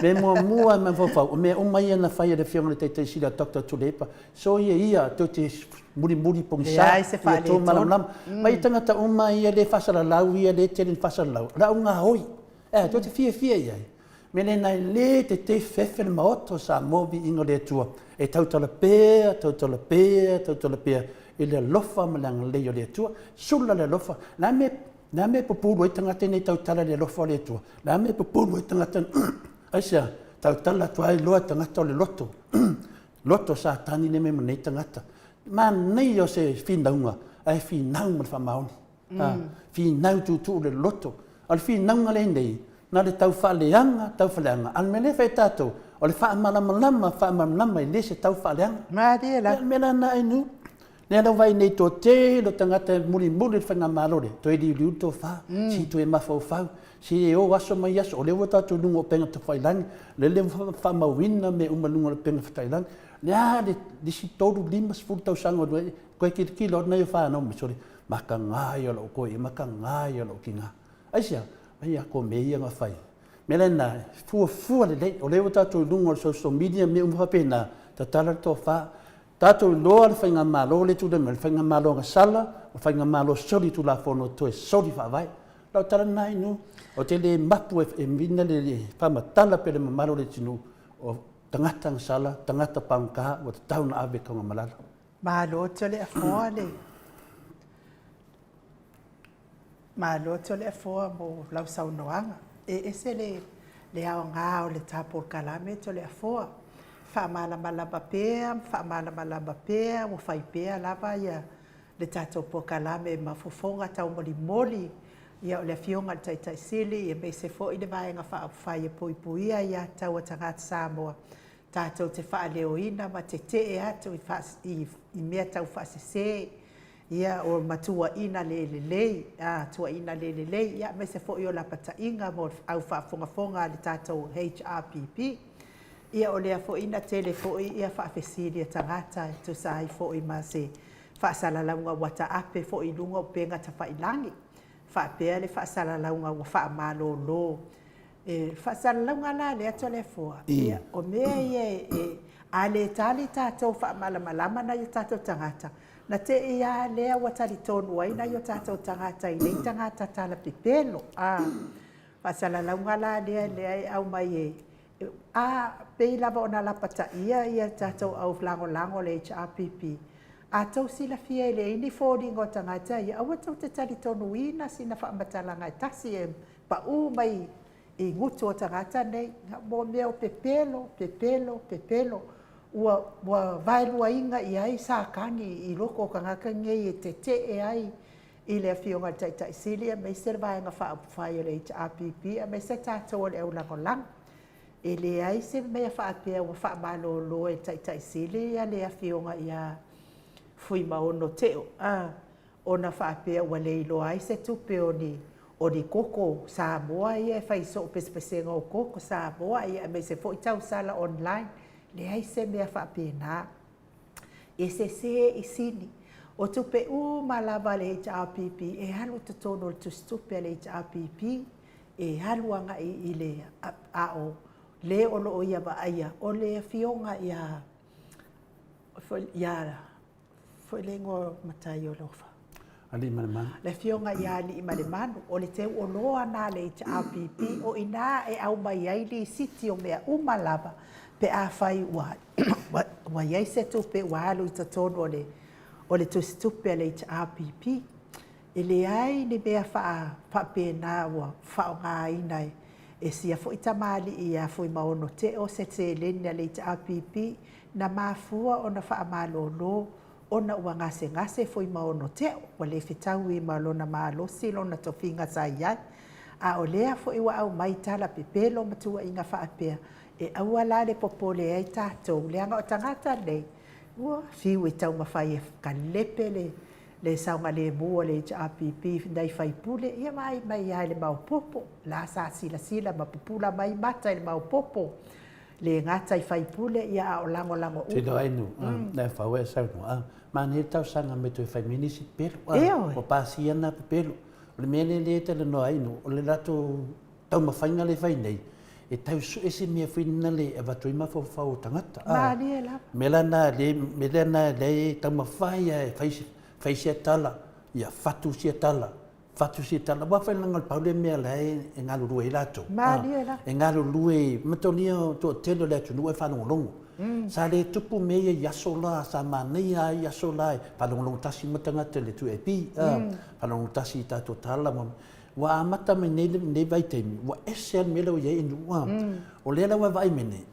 Mea muamua e mafaufau, o mea uma ia na fai e le Afioga i le Taitai Sili a Doctor Tuilaepa, Soia ia tou te mulimuli pogisa, ia tou malamalama. Mai tagata uma ia le faasalalau ia le tele ina faasalalau, o le au gaoi, e tou te fiafia i ai. Mea lena e le tetee fefe le Maota o Samoa viiga o le Atua, e tautala pea, tautala pea, tautala pea i le alofa ma le agalelei o le Atua. Sula le alofa. Le a mea, le a mea e pupulu ai tagata nei tautala i le alofa o le Atua? Le a mea e pupulu ai tagata aisea? Tautala atu ai loa tagata o le loto. Loto Satani lea mea ma nei tagata. Manaia o se finauga ae finau ma le faamaoni. Finau tuutuu le loto. A o le finauga lea nei, na o le tau faaleaga, tau faaleaga. A o le mea lea e fai e tatou, o le faamalamalama, faamalamalama e le se tau faaleaga. Malie la. Ia, o le mea la lena Ainuu. Lea lau vaai nei toatele o tagata e mulimuli le faigamalo lea, toe liuliu le tofa, si toe mafaufau, si e o aso mai aso, o lea ua tatou i luga o upega tafailagi, o lea ua faamauina mea uma i luga o le upega tafailagi. Le a le isi 3, 50 tausaga o toe tilotilo atu nai o fanau mai, sole, mataga ia o lau toeaina, mataga ia o lau tina. Aisea? Ai a ko mea ia na fai. Mea lena, fuafua lelei, o lea ua tatou i luga o le social media mea uma faapena, tatala le tofa, Tatou iloa le faigamalo lea e tulai mai, o le faigamalo agasala, o le faigamalo soli tulafono toe soli faavae. Lau tala lena Inu, ou te le mapu e mina le faamatala pea le mamalu o le atunuu, o tagata agasala, tagata pagota ua tatau ona ave i Tanugamalala. Malo Toleafoa le Malo Toleafoa mo lau saunoaga. E ese le le aoga o le ta polokalame Toleafoa. Faamalamalama pea ma faamalamalama pea ua fai pea lava ia le tatou polokalame ma fofoga taumolimoli ia o le Afioga i le Taitai Sili aemaise foi le Vaega Faaupufai e Puipuia Aiatatau a Tagata Samoa tatou te faaleoina ma tetee atu i mea taufaasese Ia, o ma tuuaiina le lelei, a, tuuaiina le lelei, ia, aemaise foi o lapataiga mo le au faafogafoga a le tatou HRPP. Ia, o lea foi na tele foi ia faafesili a tagata e tusa ai foi ma se faasalalauga ua taape foi i luga o upega tafailagi, faapea le faasalalauga ua faamalolo. E faasalalauga la lea Toleafoa, ia, o mea ia e, a le tali tatou faamalamalama nai o tatou tagata, Na te i a lea ua talitonu ai nai o tatou tagata i nei tagata talapepelo. A faasalalauga la lea lea e aumai e, a pei lava ona lapataia ia tatou au lagolago le HRPP, a tou silafia e leai ni foliga o tagata ia, aua tou te talitonuina sina faamatalaga e tasi e pau mai i gutu o tagata nei, mo mea o pepelo, pepelo, pepelo, ua, ua vaeluaina i ai Satani i loko o tagata nei e tetee ai i le Afioga i le Taitai Sili aemaise le Vaega Faaupufai o le HRPP aemaise tatou o le aulagolago. E leai se mea faapea ua faamalolo e le Taitai Sili ia le Afioga ia Fuimaono Teo, a. ona faapea ua le iloa ai se tupe o ni o ni koko Samoa ia e fai soo pesepesega o koko Samoa ia aemaise foi tausala online. Leai se mea faapena. E sese i sini. O tupe uma lava a le HRPP e alu i totonu o le tusitupe a le HRPP e alu agai i le a o le o lo o ia vaaia o le afioga ia ia Foi le igoa o Mataiolofa. Aliimalemanu. Le Afioga ia Aliimalemanu, o le teuoloa na a le HRPP, o ina e aumai ai lisiti o mea uma lava pe afai ua ua i ai se tupe ua alu i totonu o le o le tusitupe a le HRPP. E leai ni mea faa faapena ua faaaogaina e e sia foi tamalii ia Fuimaono Teo se seleni a le HRPP na mafua ona faamalolo ona ua gasegase Fuimaono Teo, ua le fetaui ma lona malosi lona tofiga sa i ai. A o lea foi ua aumai tala pepelo ma tuuaiga faapea, e aua la le popole ai tatou, leaga o tagata nei, ua fiu e taumafai e kalepe le le saogalemu o le HRPP nai faipule, ia vaai mai lava i le maopoopo, la sa silasila ma pupula mai mata i le maopoopo. Le gata i faipule, ia a o lagolago uma. Tino ai nu, na fau e saunoa, a, manaia le talosaga mai toe fai mai nisi pepelo, a, ua pasia na pepelo. O le mea lea lea e talanoa ai nu, o le latou taumafaiga lea e fai nei, e tau sue se mea foi lena e avatu ai mafaufau o tagata. Malie lava. Mea la na lea, mea lea na lea e taumafai lava e fai, fai sia tala, ia fatu sia tala, fatu sia tala. Aua foi leaga o le pau lea mea la e galulue ai latou. Malie lava. E galulue, manatua o toatele o le atunuu e faalogologo. Sa le tupu mea ia i aso la, sa manaia lava i aso la e faalogologo tasi uma tagata i le 2AP, faalogologo tasi i tatou tala ma Ua amata mai nei lenei vaitaimi, ua ese lava le mea lea ua i ai nuu a. O lea la ua vaai mai nei,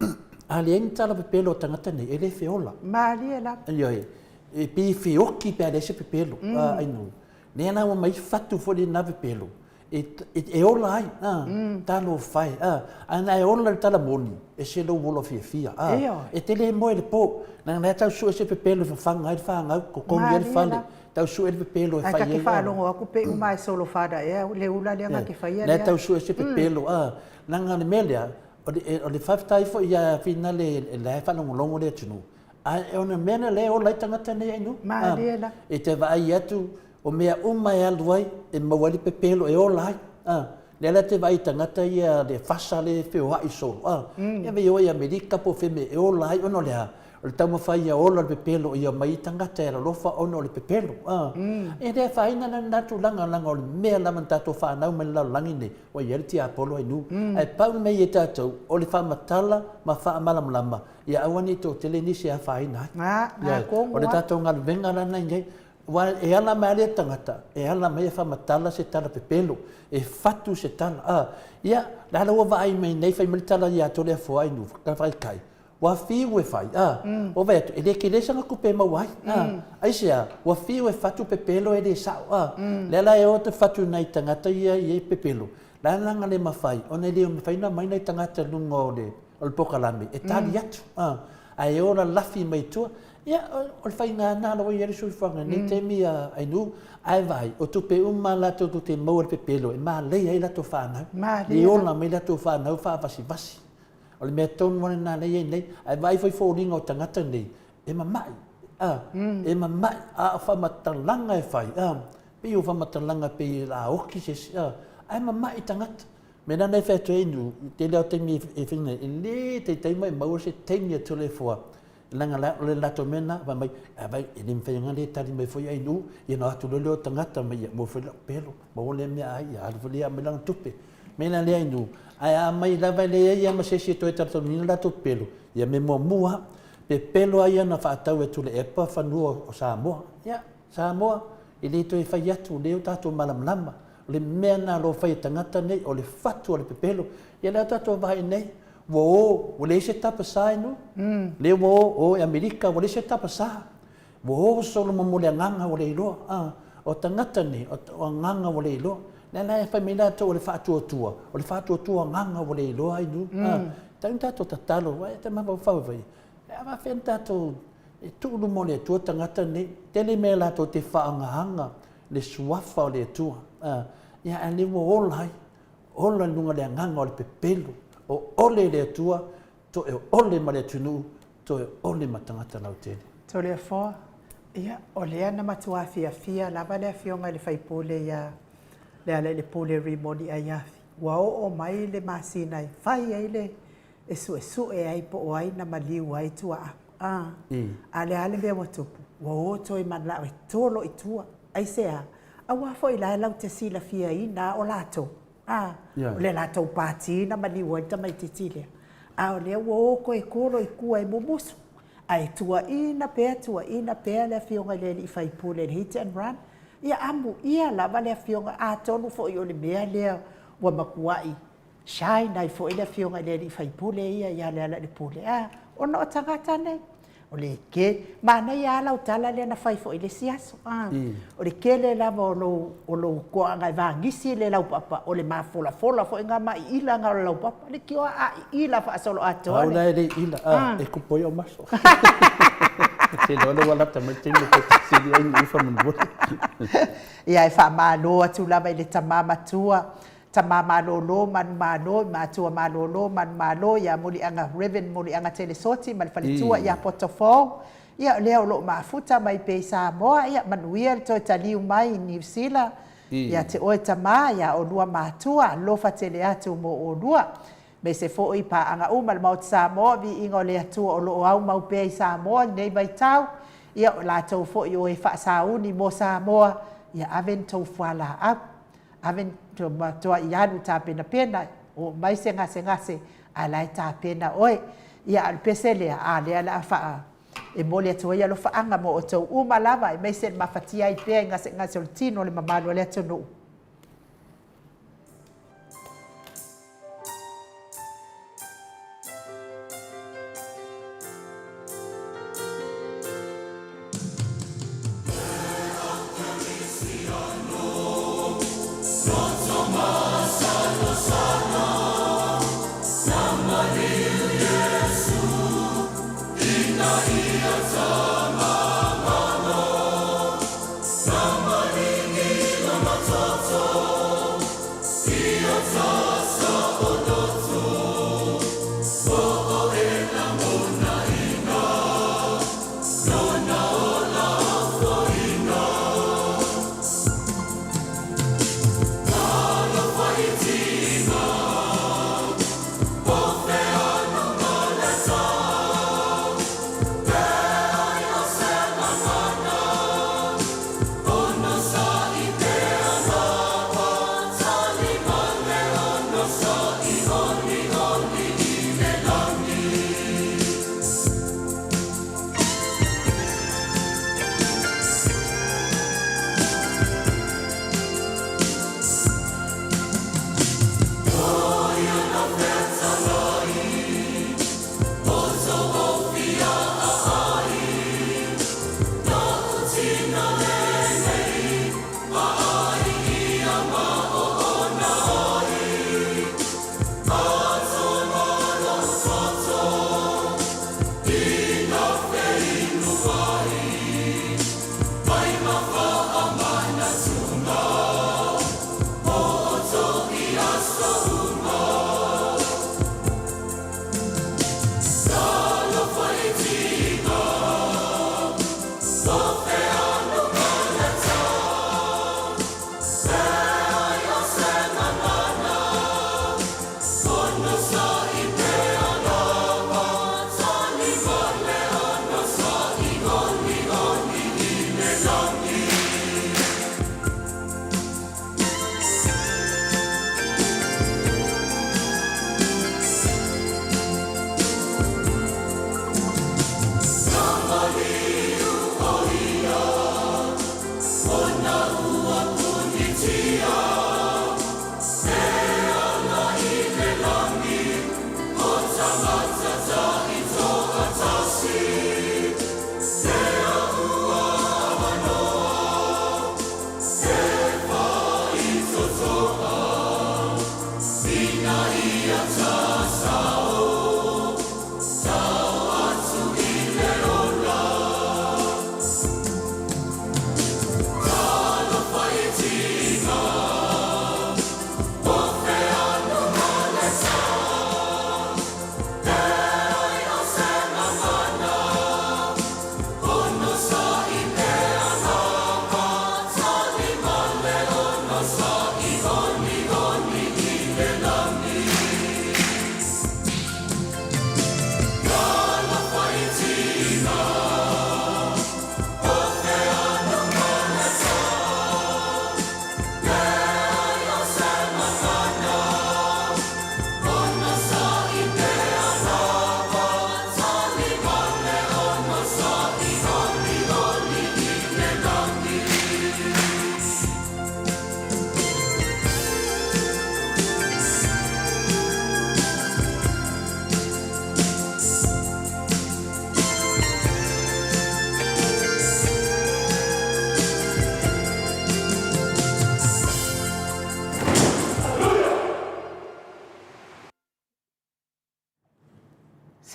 a leai ni tala pepelo a tagata nei, e le feola. Malie lava. Ioe, e pei e feoki pe a leai se pepelo a nuu. Lea la ua aumai fatu foi lena pepelo, e ola ai, a, talofa e, a. A na e ola i le tala moni, ese lou ola fiafia, a. E te le moe i le po, leaga o la e tau sue se pepelo e fafaga ai le fanau, totogi ai le fale. Tau sue le pepelo e fai ai. Ae ta te faalogo atu pe uma e solofada ea le ula lea na te faia lea. Lea tau sue se pepelo a. Leaga o le mea lea, o le faafetai foi ia Finale la e faalogologo le atunuu, ae o le mea lea lea e ola ai tagata nei ainu. Malie la. E te vaai atu o mea uma e alu ai e maua ai le pepelo e ola ai. A. Lea la te vaai i tagata ia le fasa lea e feoai solo a. Ia vei o i Amerika po o fea mea e ola ai ona o le a? O le taumafai ia ola le pepelo ia omai ai tagata e alolofa ona o le pepelo. A. E le afaina la lena tulaga leaga o le mea lava na tatou fanau mai le lalolagi nei ua i ai le tiapolo ainu. Ae pau le mea ia tatou o le faamatala ma faamalamalama ia aua ne i toatele nisi e afaina ai. Ioe. O le tatou galuega la lena e i ai. Aua e ala mai lava lea tagata, e ala mai e faamatala se tala pepelo, e fatu se tala. A. Ia, la la ua vaai mai nei fai mai le tala ia Toleafoa i Nuufakai, Ua fiu e fai, a, ua vaai atu, e le tele sana tupe e maua ai, a. Aisea? Ua fiu e fatu pepelo e le sao, a. Lea la e o atu fatu i nai tagata ia e i ai pepelo, la e laga le mafai, ona e le mafai ona aumai nai tagata i luga o le, o le polokalame e tali atu, a. Ae o lalafi mai tua. Ia, o le faiga lena ua i ai le soifuaga i lenei taimi a Ainuu, ae vaai, o tupe uma latou tou te maua i le pepelo e malaia ai latou fanau, e ola mai latou fanau faavasivasi. O le mea tonu lava lena lea e i ai nei. Ae vaai foi foliga o tagata nei, e mama'i, a, e mama'i, a o faamatalaga e fai, a, pei o faamatalaga pei o le a oti se isi, a, ae mama'i tagata. O le mea lena e fai atu ai Ainuu, i le tele lava o taimi e fai nei, e le taitai maumau se taimi a Toleafoa Leaga o le latou mea lena, fai mai, a vai, e le mafai ona le tali mai foi Ainuu, ia ona o atu loa lea o tagata mai, ia maua foi lau pelo, maua lea meaai, ia alu foi lea aumai lana tupe. Mea la lea Ainuu, ae a aumai lava e leai lava ma se isi e toe talitonuina latou pepelo, ia mea muamua lava, pepelo lava ia na faatau e Tuilaepa fanua o Samoa. Ia, Samoa, e le toe fai atu, o lea ua tatou malamalama, o le mea lena o lo o fai e tagata nei, o le fatu o le pepelo. Ia lea tatou vaai nei, Ua o, ua leai se tapasa i nuu. Lea ua o, o i Amerika, ua leai se tapasa. Ua o solo mo le agaga ua le iloa. A, o tagata nei, o agaga ua le iloa. Lea la e fai mai latou o le faatuatua, o le faatuatua agaga ua le iloa ai nuu. A, tatau ona tatou tatalo, e te mafaufau foi, a faapefea ona tatou tuu i luma o le Atua tagata nei. Tele mea latou te faagaga le suafa o le Atua. A, ia a lea ua ola ai. Ola i luga o le agaga o le pepelo, o ole le Atua, toe ole ma le atunuu, toe ole ma tagata lautele. Toleafoa, Ia, o lea na matua fiafia lava le Afioga i le sui usufono ia Lealailepule Rimoni Aiafi, ua oo mai le masina e fai ai le, e suesue ai po o ai na maliu ai tuaa. A, a le a le mea ua tupu? Ua o toe manao e tolo i tua. Aisea? Aua foi la e lau te silafiaina o latou, a, o le latou pati na maliu ai le tamaitiiti lea, a o lea ua o toe tolo i tua e mumusu, ae tuuaina pea, tuuaina pea le Afioga i le alii faipule i le hit and run. Ia amuia lava le Afioga, atonu foi o le mea lea ua matuai shine ai foi le Afioga i le alii faipule ia ia Lealailepule, a, ona o tagata nei. O le ke, manaia lava lau tala lea na fai foi i le isi aso, a, o le tele lava o lou, o lou toaga e vagisi le laupapa, o le mafolafola foi lena ma iila na o le laupapa, leitioa a iila faasoloatoa. Au la e le iila, a, e kupu ai ou maso. Te iloa lea ua lata mai le taimi e toe fesili ai i ufa mulimuli. Ia, e faamalo atu lava i le tama matua, Tama malolo, manumalo, i matua malolo, manumalo, ia Muliaga, Rev. Muliaga Telesoti ma le faletua ia Potofou, ia o lea o lo o mafuta mai pea i Samoa, ia manuia le toe taliu mai i Niu Sila, ia te oe tama, ia olua matua, alofa tele atu mo olua. Aemaise foi paaga uma le Maota Samoa, viiga o le Atua o lo o aumau pea i Samoa i lenei vaitau, ia o latou foi o e faasauni mo Samoa, ia ave ni tou fualaau. Ave matuai alu tapenapena, oo mai se gasegase ae la e tapena oe. Ia a o le pese lea, a lea o le a faa e momoli atu ai alofaaga mo outou uma lava aemaise le mafatia ai pea i gasegase o le tino o le mamalu o le atunuu.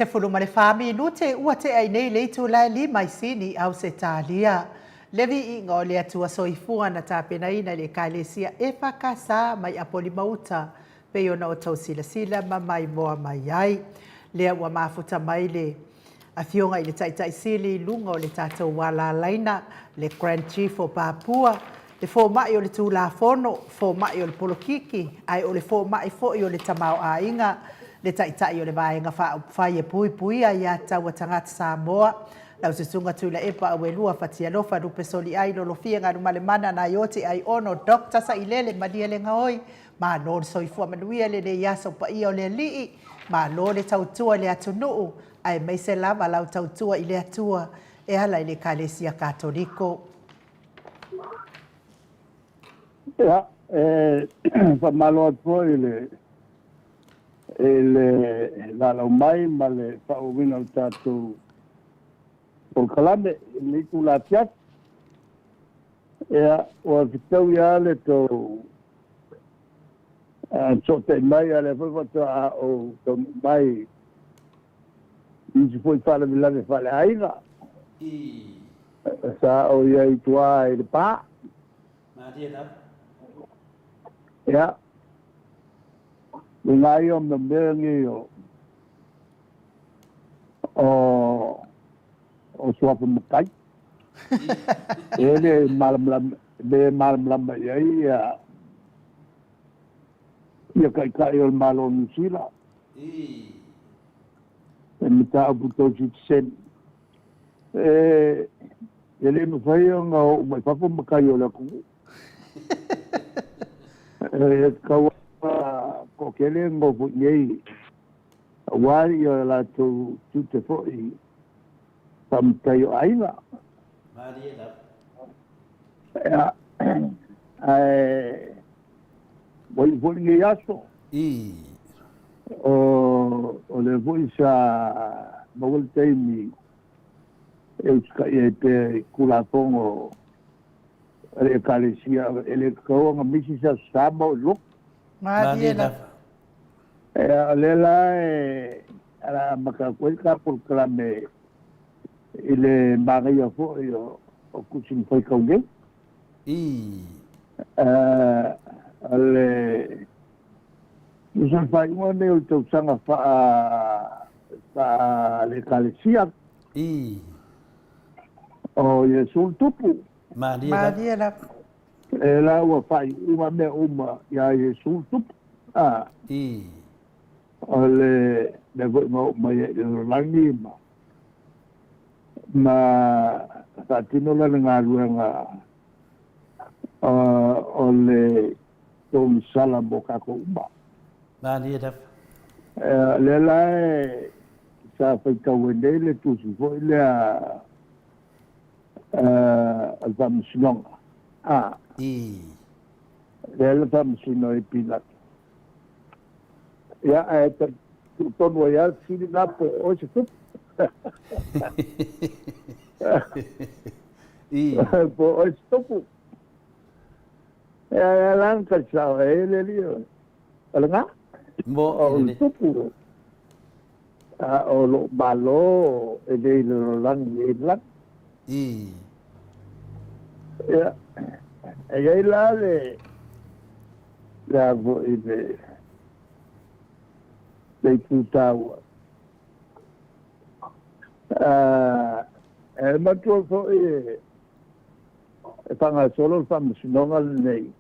14 minute ua tea i nei le itula e lima i Sini, Ausetalia. Le viiga o le Atua Soifua na tapenaina i le Ekalesia EFKS mai Apolima-uta pei ona outou silasila ma maimoa mai ai. Lea ua mafuta mai le Afioga i le Taitai Sili i luga o le tatou alalaina, le Grand Chief o Papua, le fomai o le Tulafono, fomai o le polokiki, ae o le fomai foi o le tamaoaiga, le Taitai o le Vaega Faaupufai e Puipuia Aia Tatau a Tagata Samoa, lau Susuga Tuilaepa Auelua Fatialofa Lupe Soliai Lolofia Galumalemana Naioti Aiono Doctor Sailele Malielegaoi. Malo le soifua manuia i lenei aso paia o le Alii, malo le tautua i le atunuu, aemaise lava lau tautua i le Atua e ala i le Ekalesia Katoliko. Ia, e faamalo atu foi i le i le lalau mai ma le faaauauina o le tatou polokalame i lenei itula afiafi. Ia, ua fetaui lava le tou fesootai mai, a o lea foi faatoa ou taunuu mai i nisi foi faalavelave faaleaiga. Sa ou i ai i tua i Lepa. Ia, uiga ia o mea nei o o suafa matai. E le malamalama, le malamalama i ai ia ia taitai o le Malo o Niu Sila. E mataupu tau sitiseni. E e le mafai ona oo mai fafo matai o le atunuu. E tatau toatele nofo i inei aua ia latou tiute foi faamatai o aiga. Ia, ae ua iu foi lenei aso. O lea foi sa maua le taimi e usitaia ai pea i Tulafono a le Ekalesia, e le tatau ona misi se Aso Sa ma oo i luga. Malie lava. Ia, o lea la e o le a amata atu ai le ta polokalame i le manaia foi o tusi na faitau nei. O le tusa o le faaiuga lenei o le tausaga faale-Ekalesia o Iesu le Tupu. Malie lava. E la ua faaiuga mea uma iā Iesu le Tupu. O le mea foi na oo mai ai i le lalolagi ma ma faatino lana galuega o le togisala mo tatou uma. Malie lava. O lea la e sa faitau ai nei le tusi foi lea o le Faamasinoga. Lea le faamasino ai Pilato. Ia, ae tuu tonu ai lava le fesili lena po o oe se tupu. Po o oe se tupu. Ia, ia la na tali sao ai le alii o le ga. O le tupu. A o lou Malo e le i le lalolagi e i le lagi. Ia, e i ai la le le a foi le le itu taua. E matua foi e e faagasolo le faamasinoga lenei,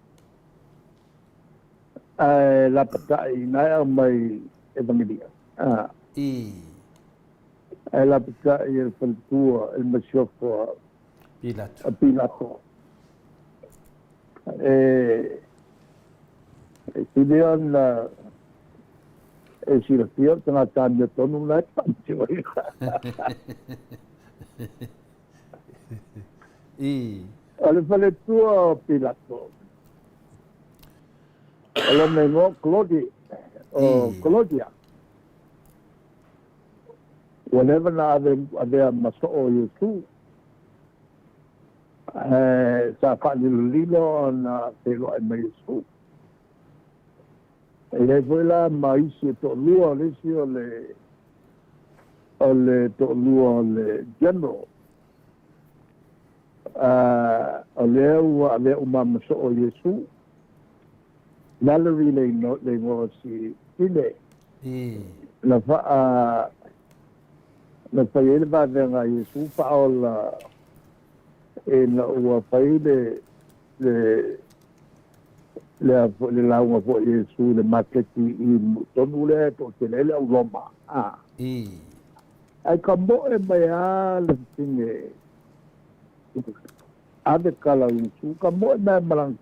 ae lapatai ina e aumai Evagelia. Ae lapatai e le faletua e le masiofo a Pilato. A Pilato. E sili ona e silafia o le tagata amiotonu lena e faamasinoina. O le faletua o Pilato, o lona igoa o o Claudia. Ua leva ona ave avea ma soo o Iesu, ae sa faalilolilo ona feiloai ma Iesu. E i ai foi la ma isi e toalua, o le isi o le O le toalua o le General, o lea ua avea uma ma soo o Iesu. Valerie le igoa o si tine. Na faa na fai ai le vavega a Iesu faaola ina ua fai le le le le lauga foi a Iesu i le maketi i tonu lea e toatele ai le au Roma. Ae kamoe mai lava le fafine ave tala o Iesu, kamoe mai ma lana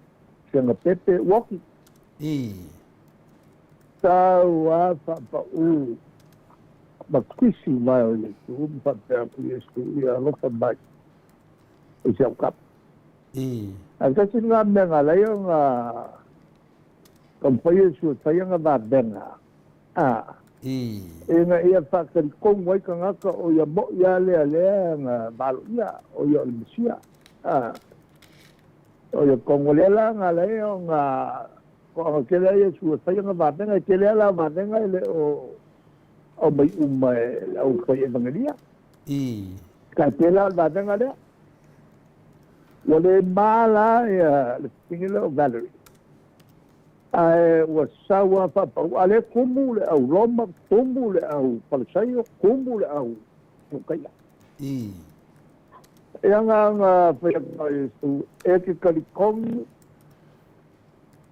sega pepe ua oki. Sau lava faapaū ma kisi mai o Iesu ma faapea atu Iesu, ia alofa mai i si au kapa. Ae tasi lena mea na ala ai ona taumafai Iesu e fai ana vavega, ina ia faatalitonu ai tagata o ia mo'i lava lea lea na valoia o ia o le Mesia. O ia tonu lea la na ala ai ona toaga tele ai Iesu e fai ana vavega, e tele lava la vavega e le o aumai uma e le au fai evagelia. Ka tele la o le vavega lea. Ua le ma la ia le fafine lea o Valerie. Ae ua sau lava faapau, a lea tumu le au Roma, tumu le au Falisaio, tumu le au Sadukaia. Ia na na fai atu a Iesu, e te talitonu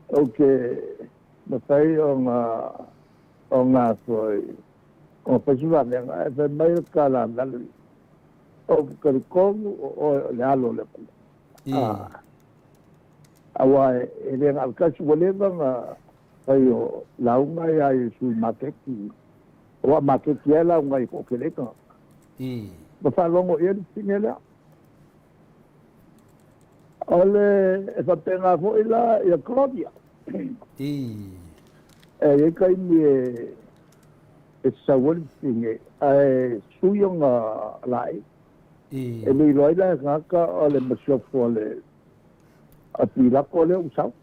ou te mafai ona ona foi ona fai se vavega, ae fai mai le tala a Valerie, ou te talitonu o oe o le Alo o le Atua. Aua e le na o le tasi ua leva ona fai o lauga ia Iesu i maketi, aua o maketi lava e lauga ai e toatele ai tagata. Ma faalogo i ai le fafine lea. O le e faapena foi la ia Claudia. E i ai taimi e sau ai le fafine ae sui ona laei. E le iloa ai la e tagata o le masiofo a le a Pilato lea ua sau.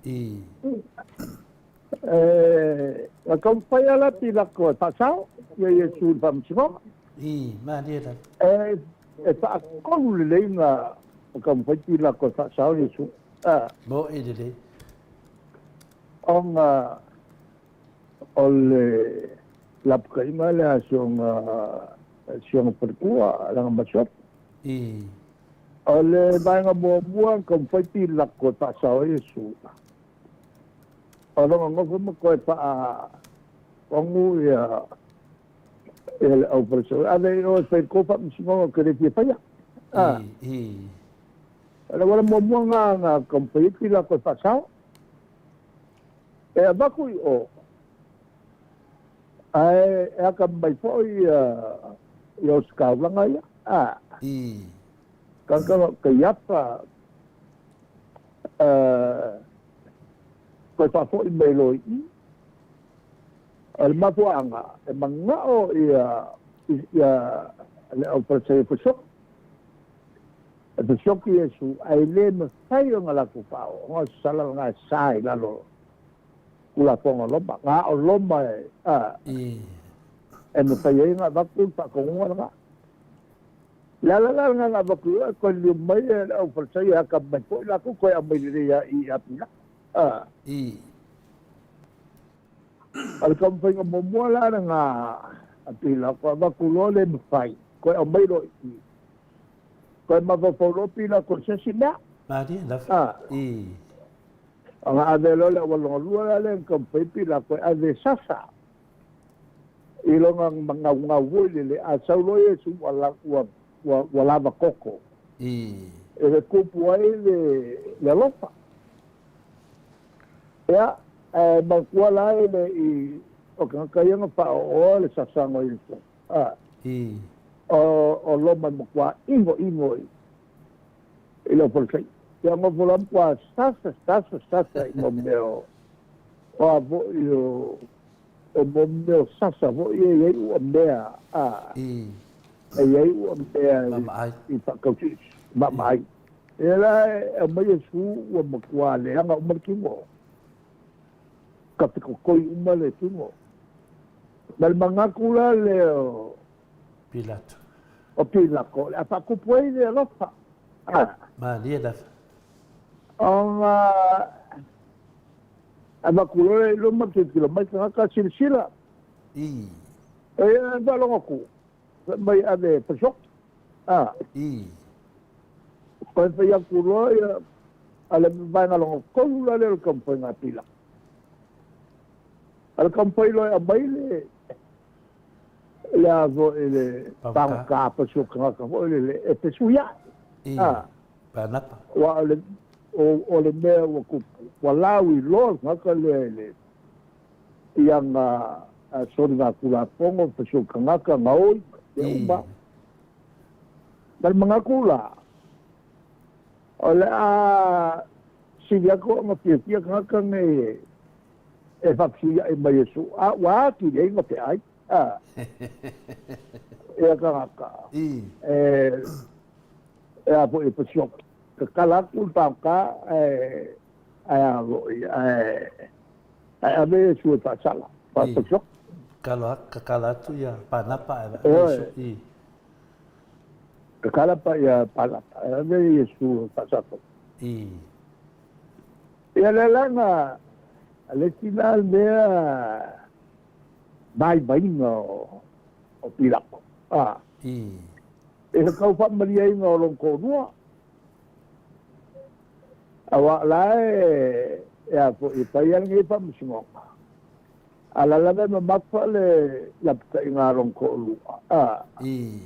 E na taumafai lava la Pilato e faasao ia Iesu i le faamasinoga. Malie lava. E faatolu lelei na taumafai Pilato e faasao Iesu. Mo'i lelei. Ona o le lapataiga lea a si ona faletua, lana masiofo. O le vaega muamua na taumafai Pilato e faasao ai Iesu, o lona nofo ma toe faatonu ia le au Farisai, ave i o e fai le tou faamasinoga ou te le fia faia. O le auala muamua lena na taumafai ai Pilato e faasao, e avatu i o, ae e atamamai foi ia ositaulaga ia. Tagata o Kaiafa toe faafoi mai loa i i. O le mafuaaga, e manao ia le au Farisai e fesoki. E fesoki Iesu, ae le mafai ona latou faaoo, ona o se sala lena e sa i lalo o Tulafono a Roma. Na o Roma e mafai ai ona avatu le faatonuga lena. O le ala la lena na avatu i o, e toe liliu mai le au Farisai e atamamai foi latou, toe aumai lelei lava i i a Pilato. O le taumafaiga muamua la lena a Pilato, avatu loa le mafai, toe aumai loa i i. Toe mafaufau loa Pilato i se isi mea. Malie lava. Ona ave loa le auala lona lua la lea na taumafai Pilato e ave e sasa i lona magaugau foi lele, a sau loa Iesu ua, ua, ua, ua lava toto. E tupu ai le alofa. Ia, ae manatua la e le i o tagata ia na faaooa le sasaga o Iesu. O Roma e matua inoino i le Farisai. Ia nofo loa matua sasa, sasa, sasa i mo mea o a foi o o mo mea o sasa foi e i ai ua mea a e i ai ua mea i faatausiusi maamaai. Ia la e aumai Iesu ua matua leaga uma le tino. Ka fekokoi uma le tino. Ma le manatu la lea o Pilato. O Pilato, o le a faakupu ai le alofa. A. Malie lava. Ona avatu loa lea i luma, tilotilo mai tagata, silasila. I. E faalogo atu, fai mai ave e fasioti. A. I. Toe fai atu loa ia, a le vaega lona tolu la lea o le taumafaiga a Pilato. A le taumafai loa e aumai le le a foi le pagota pasioki tagata foi lele e fesuia'i. I. Panapa. Aua o le, o, o le mea ua tupu, ua lauiloa le tagata lea i le, i ana soligatulafono, pasioki tagata, gaoi, mea uma. Ma le manatu la, o le a sili atu ona fiafia tagata nei e, e faafesuia'i ma Iesu, a ua atili ai ona feai. A, ia tagata. I. E, e a foi e pasioki. Tatala atu le pāta ae, ae a foi, ae, ae ave Iesu e faasala, faapasioki. Kalo, kakala atu ia Panapa ae ave Iesu. I. Kakala pa ia Panapa, ae ave Iesu e faasala. I. Ia le laga, a le isi la mea vaivaiga o, o Pilato. A. I. I le tau faamaliaina o lona toalua. Aua o la e, e a foi, e fai lava lenei faamasinoga. A la lava e mamafa le lapataiga a lona toalua. A. I.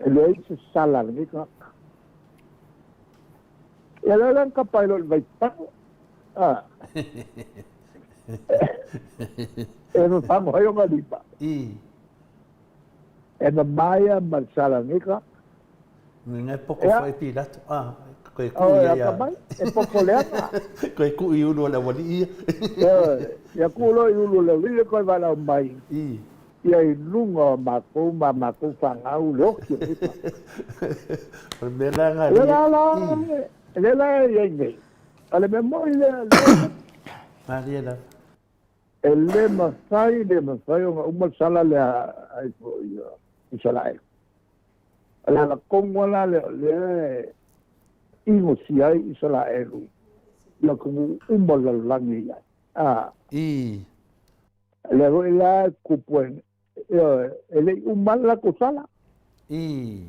E leai se sala a lenei tagata. Ia lea la na tapa ai loa i le vaipano. A. E fafago ai ona lima. I. E mamaia ma le salanika. Ngai poko foi Pilato. Ah, koe ku ia ia. Mai, e poko leaga. Koe ku i ulu o le aualii ia. Ia ku loa i ulu o le aualii koe valaau mai. I. Ia i luga o matou ma matou fanau le oki o le ipa. O le mea la nga Le la la, le la e iai nei. O le mea moi lea, lea. Malie lava. E le mafai, le mafai ona uma le sala lea ai foi o Isaraelu. O le ala tonu lava la lea o lea e inosia ai Isaraelu i atunuu uma o le lalolagi e i ai. A. I. Lea foi la e tupu ai, ioe, e le i uma lava le latou sala. I.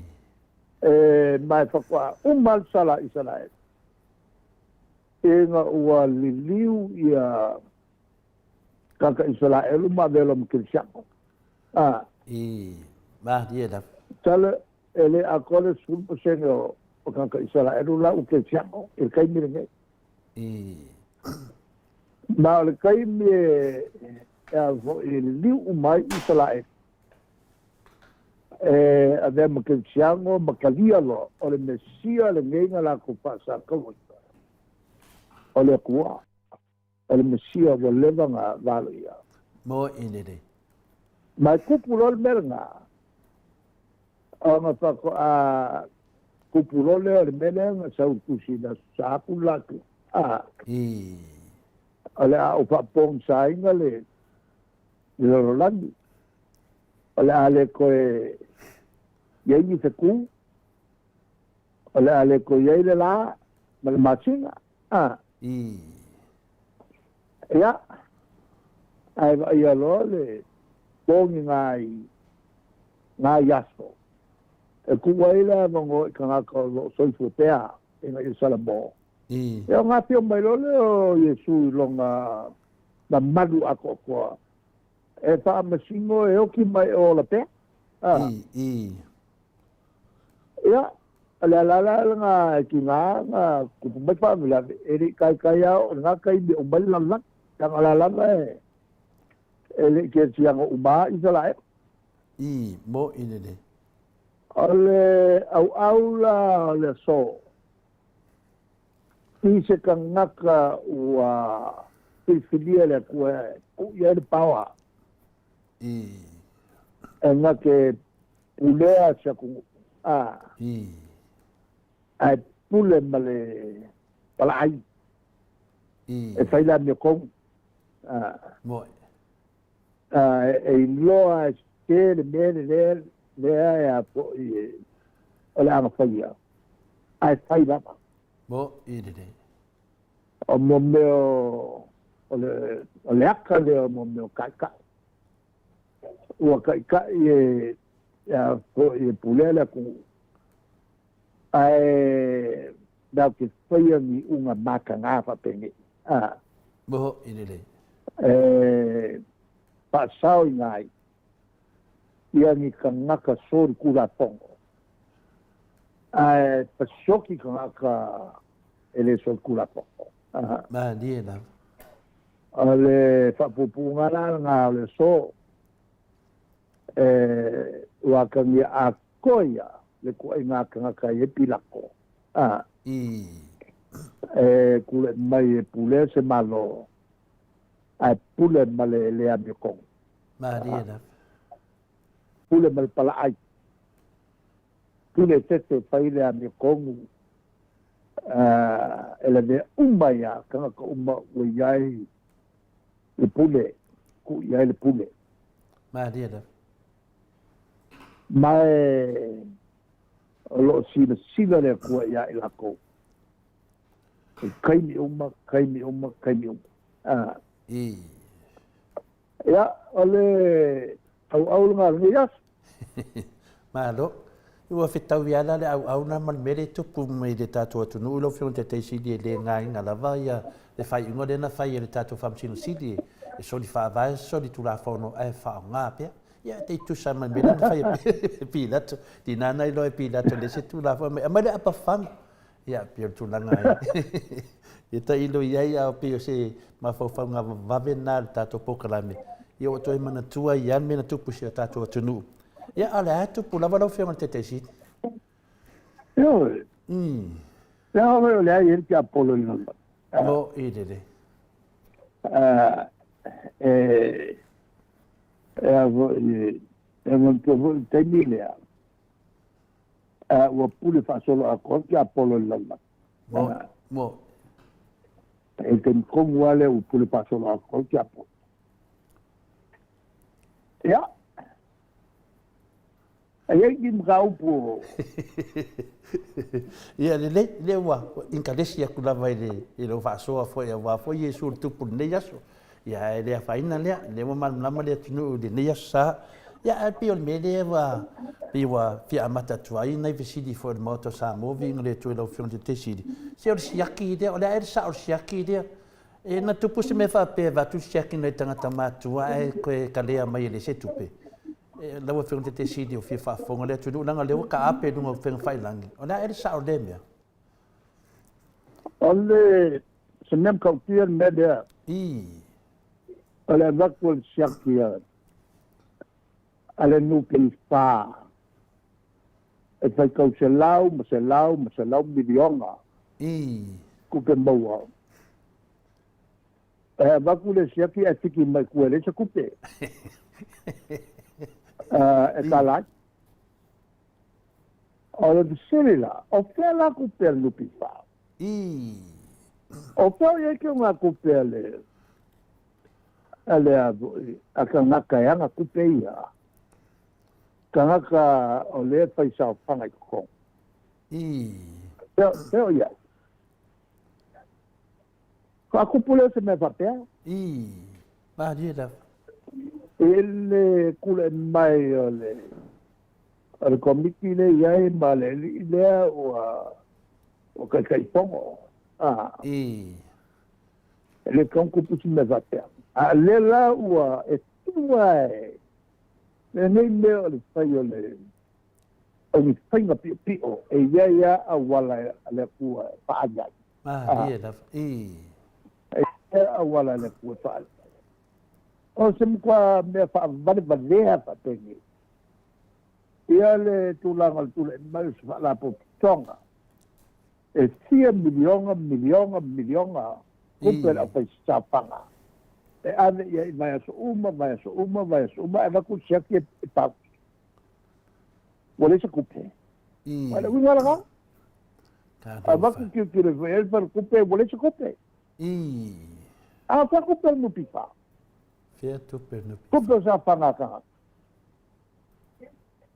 E, ma e faatoa uma le sala a Isaraelu ina ua liliu ia tagata Isaraelu ma avea loa ma kerisiano. A. I. Malie lava. Masalo e le atoa le 10% o tagata Isaraelu la ua kerisiano i le taimi lenei. I. Ma o le taimi e, e a foi e liliu uma ai Isaraelu e avea ma kerisiano ma talia loa o le Mesia lenei na latou faasakauina o le Atua, o le Mesia ua leva ona valoia. Mo i lelei. Ma e tupu loa le mea lena, ona faatoa tupu loa lea o le mea lea na sau tusi i le Aso Sa atu le latou. A. I. O le a ou faapogisaina le lalolagi, o le a le toe i ai ni fetu, o le a le toe i ai le la ma le masina. A. I. Ia, ae vaaia loa le pogiga i nai aso e tuu ai le avanoa i tagata o lo o soifua pea ina ia salamo. I. Ia ona afio mai loa lea o Iesu i lona mamalu atoatoa e faamasino e oki mai e ola pea. A. I. I. Ia, o le ala la lena e tiga ona tupu mai faalavelave, e le i taitai lava oo i lena taimi e uma ai le lalolagi, leaga o la lava e, e le i kerisiano uma lava Isaraelu. I, moʻi lelei. O le ʻauʻau la o le aso, i se tagata ua filifilia e le Atua e tuu i ai le paoa. I. E na te pulea se atunuu, a. I. Ae pule ma le palaai. I. E fai le amiotonu, a. Moe. A, e iloa e sese le mea le lea lea e a foi e o le aga faia, ae fai lava. Mo i lelei. O mo mea o le, o le aka lea o mo mea o kaʻikaʻi. Ua kaʻikaʻi e, e a foi e pulea le atunuu. Ae tatou te faia ni iuga mataga faapenei. A. Mo i lelei. E faasaoina ai ia ni tagata solitulafono ae fasioti tagata e le solitulafono. Malie lava. O le faapuupuuga la lena o le aso e ua atagia atoa ia le ituaiga tagata e i ai Pilato. A. I. E tulai mai e pulea se Malo ae pule ma le le amiotonu. Malie lava. Pule ma le palaai. Pule tete fai le amiotonu e lavea uma ia tagata uma ua i ai le pule, tuu i ai le pule. Malie lava. Ma e o lo o silasila le Atua ia i latou. I taimi uma, taimi uma, taimi uma. Ah. I. Ia, o le auau lena o lenei aso. Malo. Ua fetaui lava la le auau lena ma le mea lea e tupu mai le tatou atunuu lau Afioga i le Taitai Sili e le gaina lava ia le faaiuga lea na fai e le tatou Faamasino Sili e soli faavae, soli Tulafono ae faaaoga pea. Ia te i tusa ma le mea lea na fai e Pilato. Tiga na iloa e Pilato le se Tulafono aumai le apafaga. Ia, pei o le tulaga e tailo i ai, a pei o se mafaufauga vave lena o le tatou polokalame, ia ua toe manatua ai lava le mea na tupu i si o tatou atunuu. Ia, a o le a tupu lava lau Afioga i le Taitai Sili? Ioe. Le a o le ai e le tiapolo i lalo. Mo i lele. E e a foi e manatua foi le taimi lea. Ua pule faasoloatoa le tiapolo i le lalolagi. Mo, mo. E taimi tonu lava lea ua pule faasoloatoa le tiapolo. Ia, e i ai ni mataupu o... Ia lelei, lea ua inkalesi atu lava i le i lou faasoa foi aua foi Iesu le tupu i lenei aso. Ia ae le afaina lea, lea ua malamalama le atunuu i lenei aso sa. Ia ae pei o le mea lea ua pei ua fia amata atu ai nai fesili foi o le Maota o Samoa, viiga le Atua i lau Afioga i le Taitai Sili. Se o le siaki lea, o le a ea le sao o le siaki lea? E na tupu se mea faapea e avatu le siaki nai tagata matutua ae toe kalea mai e leai se tupe. E, lau Afioga i le Taitai Sili o fia faafofoga le atunuu leaga o lea ua taape i luga o upega tafailagi. O le a ea le sao o lea mea? O le se mea matautia le mea lea. I. O le avatu o le siaki a, a le NPF e faitau selau ma selau ma selau miliona I. tupe maua. E avatu le siaki ae fiki mai tua e leai se tupe e tala ai. O le fesili la, o fea la tupe a le NPF? I. O fea o i ai ke ngā tupe a le a le a a tagata e ana tupe ia? Tagata o lea e fai saofaga i totonu. I. Fea, fea o i ai? Faatupu lea o se mea faapea. I. Malie lava. I le tulai mai o le o le komiti lea i ai ma le alii lea ua ua taitaifono. A. I. E le tatau ona tupu se mea faapea. A o lea la ua e tu lava e lenei mea o le fai o le o ni faiga piopio e i ai lava auala a le Atua e faaali ai. Malie lava. I. E i ai auala a le Atua e faaali ai. O se matua mea faavalevalea faapenei. Ia le tulaga o le tulai mai o se faalapotopotoga e fia miliona, miliona, miliona tupe a le aufaisaofaga e ave i ai i vaiaso uma, vaiaso uma, vaiaso uma, ae avatu le siaki e pau. Ua leai se tupe. O le uiga lena. Avatu tilotilo ifo i ai le faletupe, ua leai se tupe. A o fea tupe o le NPF? Fea tupe o le NPF? Tupe o saofaga a tagata.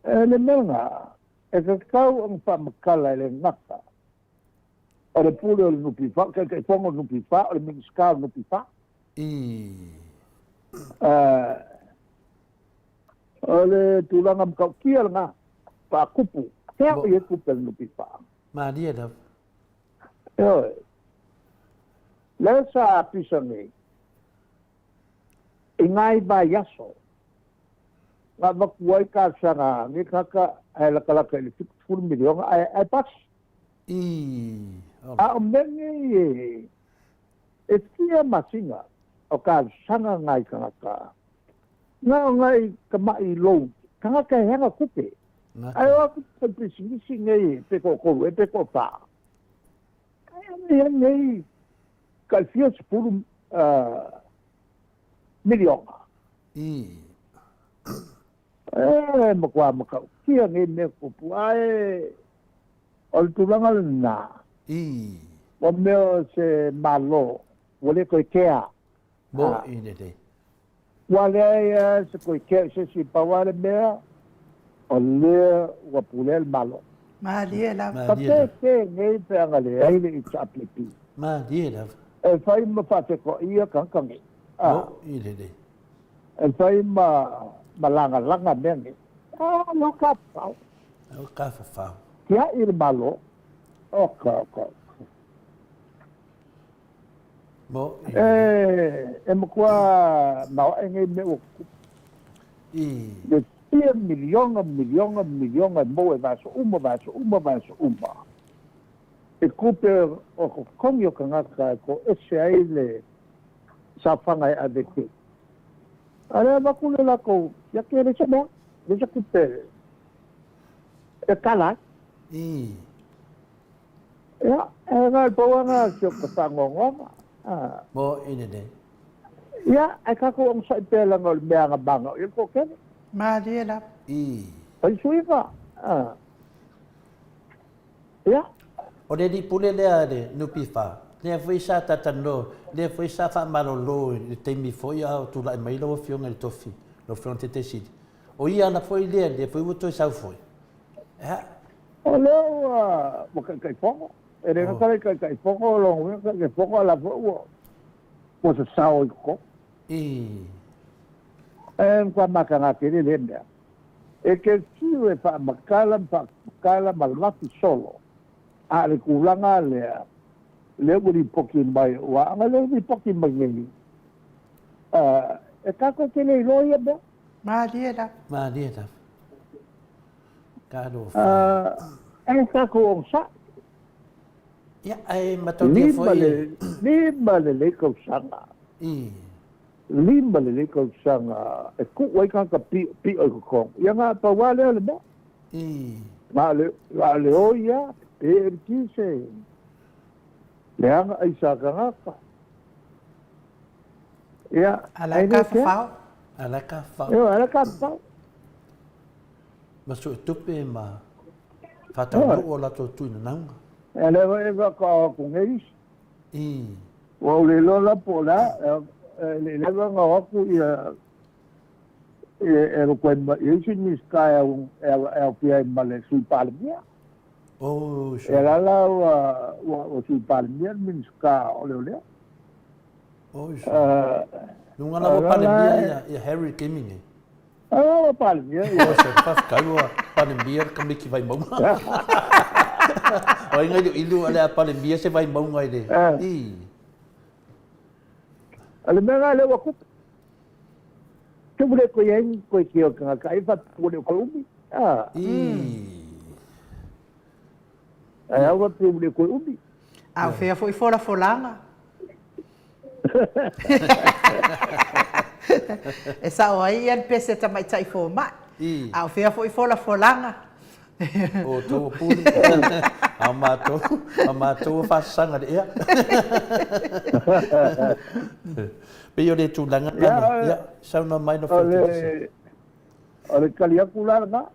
E le mea lena, e tatau ona faamatala e le gata o le Pule o le NPF, o le Taitaifono o le NPF, o le Minisita o le NPF. O le tulaga matautia lena, faatupu, fea o i ai tupe a le NPF? Malie lava. Ioe. Lea sa pisa nei, i nai vaiaso, na avatu ai talosaga a nei tagata ae latalata i le 70 miliona ae ae pasi. A o mea nei e fia masina o talosaga nai tagata, na o nai tamai loan, tagata e ana tupe. Ae o atu fai pisinisi nei pe toatolu ea pe toafa. Ae ana ia nei tai fia sefulu miliona. E matua matautia nei mea tupu, ae o le tulaga lena, ua mea o se Malo ua le toe kea. Mo'i lelei. Ua leai lava se toe kea i se isi, pau lava le mea, o lea ua pulea le Malo. Malie lava. Ka pēpē nei pe ana leai le HRPP. Malie lava. E fai ma faafetoaia tagata nei. Mo'i lelei. E fai ma ma lagalaga mea nei. A ua ka fafao. A ua ka fafao. Tiaʻi le Malo. Oka, oka, oka. Mo'i. E, e matua maoaʻe nei mea ua tutupu. Le fia miliona, miliona, miliona e maua i vaiaso uma, vaiaso uma, vaiaso uma. I tupe o totogi o tagata e toese ai le saofaga e ave i A lea avatu le latou, ia ke leai se mea, leai se tupe e kala ai. Ia, e na o le pau lava lena o si ota faanoanoaga. Mo i lelei. Ia, ae tatou onosai pea leaga o le mea agamaga o i ai le toatele. Malie lava. Fai suiga. Ia. O le alii pule lea a le NPF, lea foi sa talatalanoa, lea foi sa faamalolo i le taimi foi a o tulai mai lau Afioga i le tofi, lau Afioga i le Taitai Sili. O ia ala foi lea, lea foi ua toe sau foi. Ea. O lea ua ua taitaifono. E le gata le taitaifono, o lona uiga taitaifono a o la foi ua ua sasao i totonu. E matua mataga tele lea mea. E te fiu e faamatala ma faamatala ma lafi solo, a o le tulaga lea, lea ua lipoti mai, aua ana le lipoti mai nei, e tatou te le iloa ia mea. Malie lava. Malie lava. Talofa. E tatou onosai. Ia, ae matautia foi. Lima lelei tausaga. Lima lelei tausaga e tuu ai tagata piopio i totonu. Ia na pau lava lea o le mea. Na o le oi lava, pe le kise, leaga aisa tagata. Ia, A la e tafafao. A la e tafafao. Ioe, a la e tafafao. Ma suetupe ma faataunuu o latou tuinanauga. Ia lea foi e faatoa o atu nei isi. Ua ou le iloa la po o le a, e le i leva ona o atu ia e alu atu ai ma isi Minisita e aofia ai ma le Sui Palemia. Ia la la ua Sui Palemia le Minisita o Leoleo. Luga la ua Palemia ia Harry i le taimi nei. Ua Palemia ia. Oi sole, faafetai ua Palemia le tamaiti Vaimauga. O ai nai ilu o le a Palemia se Vaimauga i le i. O le mea lena lea ua tupu. Tupu le koe ai ni koe ki o tangata ai faapea ua le o koe umi. Ai au faapea ua le o koe umi. A o fea foi folafolaga? E sao ai ia le pese tamaitai fomai. A o fea foi folafolaga? O outou o pule, a o matou, a matou o faasasaga le ea. Pei o le tulaga lena, ia, saunoa mai lau Afioga i le Taitaifono. O le tali atu la lena,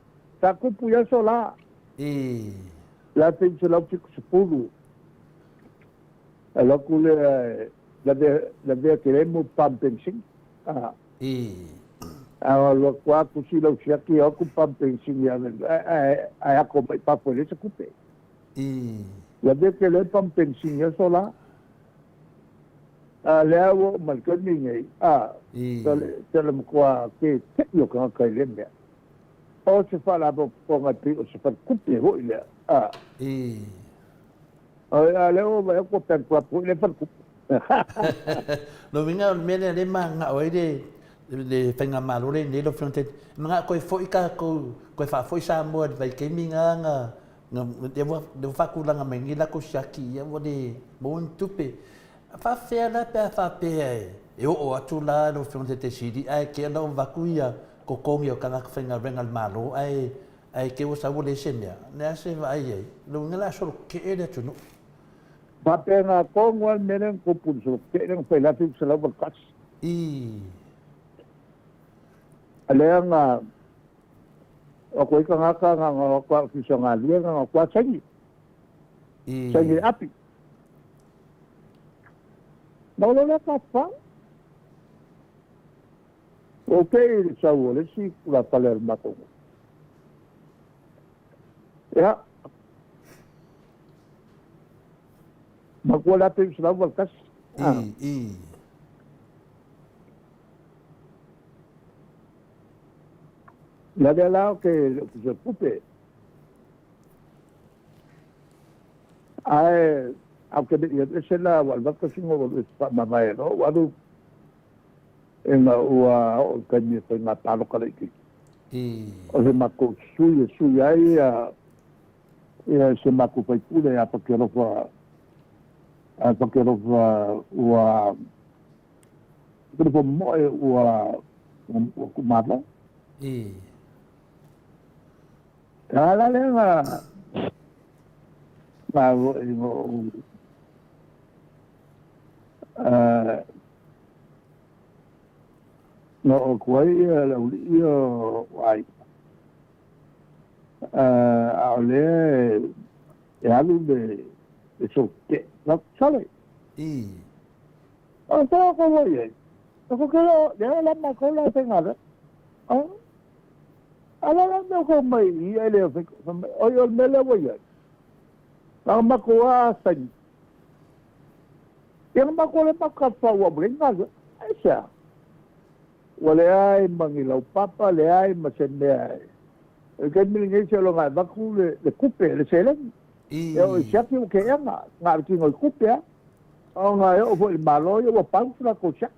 sa tupu i aso la. 1970, alu atu lea e lavea, lavea tele ai mo pam penisini. A alu atu lava tusi lau siaki o atu pump penisini ave ae ako mai fafo e leai se tupe. Ua le tele pump penisini aso la. A lea ua oo mai le taimi lenei, a, o le matua tete'i o tagata i lea mea. O se faalapotopotoga e pei o se faletupe foi lea, a. A lea ua vaai atu ua bankrupt foi lea faletupe. Lona uiga o le mea lea o lea e mananao ai le le faigamalo lea i nei lau Afioga i le Taitai, e mananao toe foi tatou, toe faafoi Samoa i le vaitaimi lena na lea ua faatulaga mai nei latou siaki ia ua le maua ni tupe. E faapefea la pe a faapea e oo atu la lau Afioga i le Taitai Sili ae te i ua avatu ia totogi o tagata faigaluega a le Malo ae ae te i ua sau ua leai se mea, o le a se vaai i ai? O lona uiga o le a solo tetee le atunuu. Faapena tonu lava le mea lea na tupu i le solo tetee lea na fai i le 1981. I. Lea na o atu ai tagata na o atu lava i ofisa o galuega na o atu lava saini. I. Saini le api. Na o lea tafafao. Ua ou tei i le sau o le isi tulafale a le matou nuu. Ia, matua le 1981. I, i. Ia lea la o ke le ofisa o tupe. Ae, au ke le i alu ese la, ua alu atu sina ua alu ese faamavae loa, ua alu ina ua oo i le taimi e faiga paloka laitiiti. O se matou sui e sui ai ia se matou faipule ia Fatialofa, a Fatialofa ua Fatialofa Momoe ua ua tuumalo. A la lea na na ou na oo atu ai le aualii ia o aiga, a o lea e alu le solo tetee. Sole! O fea o kou i ai? O ko kelo, lea la makou la e faigaluega. A la la mea o kou mai i i le oi o le mea lea ua i ai. Na makou a saini. Ia na matou le matou tafafao ua leai ni galuega. Aisea? Ua leai ma ni laupapa, leai ma se mea e... O le taimi lenei seiloga e avatu le, le tupe, le seleni. E oo i siaki ua keena, na o le tino i tupe lava. Ona e oo foi i le Malo ia ua pau se latou siaki.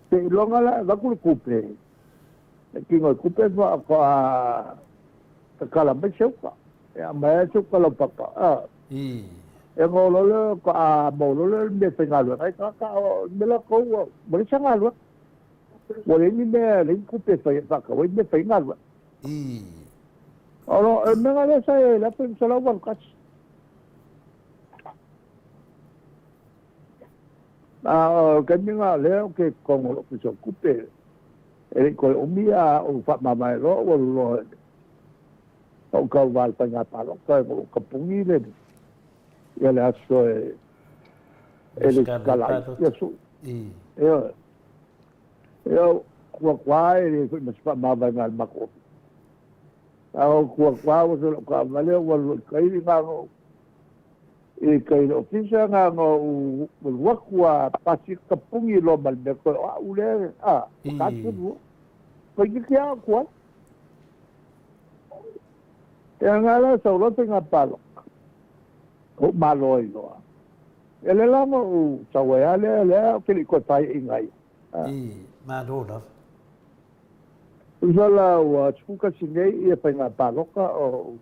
Seiloga la e avatu le tupe, le tino i tupe faatoa tatala mai se uta. E aumai lava se uta laupapa. E ona loa lea faatoa maua loa lea o le mea e faigaluega ai tagata, a o le mea latou ua leai se galuega. Ua leai ni mea, leai ni tupe e fai e faatau ai mea e fai ai galuega. O le mea lea sa i ai i le 1981. A o le taimi lena o lea ou te i totonu o le Ofisa o Tupe, e le i toe umi a ou faamavae loa ou alu loa ou tauva i le faiga palota ina ua tapuni le ia le aso e e lesitala ai ia sui. Ioe. Ia ou atu lava e leai foi ma se faamavaega a le matou ofisa. A ou tu atu lava ua sau lau taavale ou alu loa i tai na ona ou i tai i le ofisa na ona ou alu atu lava pasi tapuni loa ma le mea toe o au lea a ua ta tonu loa. Toeitiiti lava atu ai. Ia na la sau loa faiga palota, ou malo ai loa. Ia lea la na ou sau ai lava lea, lea ou te le i toe paeaiina ai. I, malo lava. Tusa la ua 11 nei ia faiga palota o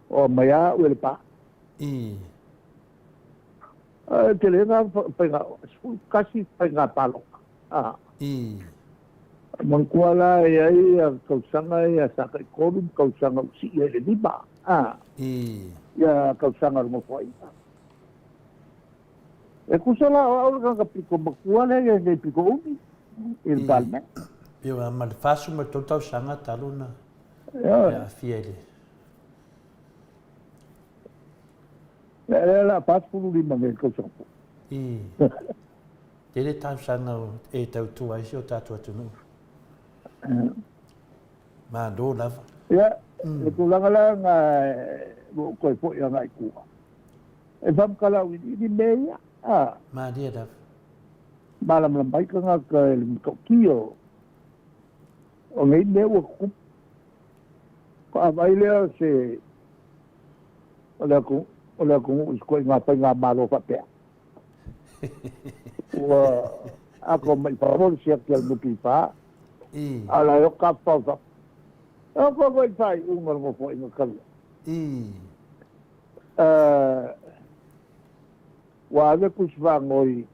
o aumai lava au e le pa. I. Ae tele na faiga 11 faiga palota. I. Manatua la e i ai ia tausaga ia sa taitolu ma tausaga ua sii ai i le lima, a. I. Ia tausaga o le Nofoaiga. E tusa la o au le tagata pito matua lea e i ai nei pito umi i le Palemene. I. Ioe, ma le 43 tausaga talu ona e aafia i le. Ia, lea o le a 45 nei i le tausaga fou. I. Tele talosaga e tautua ai si o tatou atunuu. Malo lava. Ia, le tulaga la lena ua ou toe foi agai i tua, e faamatala auiliili mea ia, a. Malie lava. Malamalama ai tagata i le matautia o nei mea ua tutupu. Faatoa vaai lea o se o le o le atunuu i se ituaiga faigamalo faapea. Ua ato mai fafo le siaki a le NPF, a o la e oka tafafao i fafo. E oo foi i le faaiuga o le Nofoaiga talu ai, ua ave tusi faanoi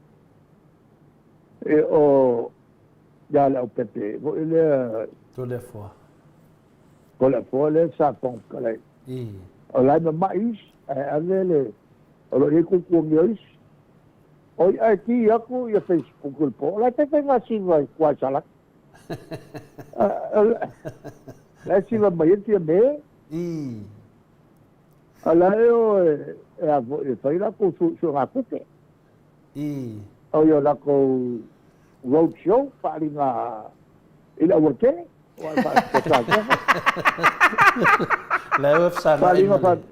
e o ia Leaupepe foi lea. Toleafoa. Toleafoa lea sa Fofoga Fetalai. O la e mama'i isi, ae ave le, o lo o i ai tuatuagia o isi. O i'a e ki atu ia Facebook i le po, o la e taitai gasiva i tua i Salani. O la e siva mai ai le Fiame. A la e o e a foi e fai latou suegatupe. O ia latou road show faaaliga i le aualatele. La e fesagai ma le.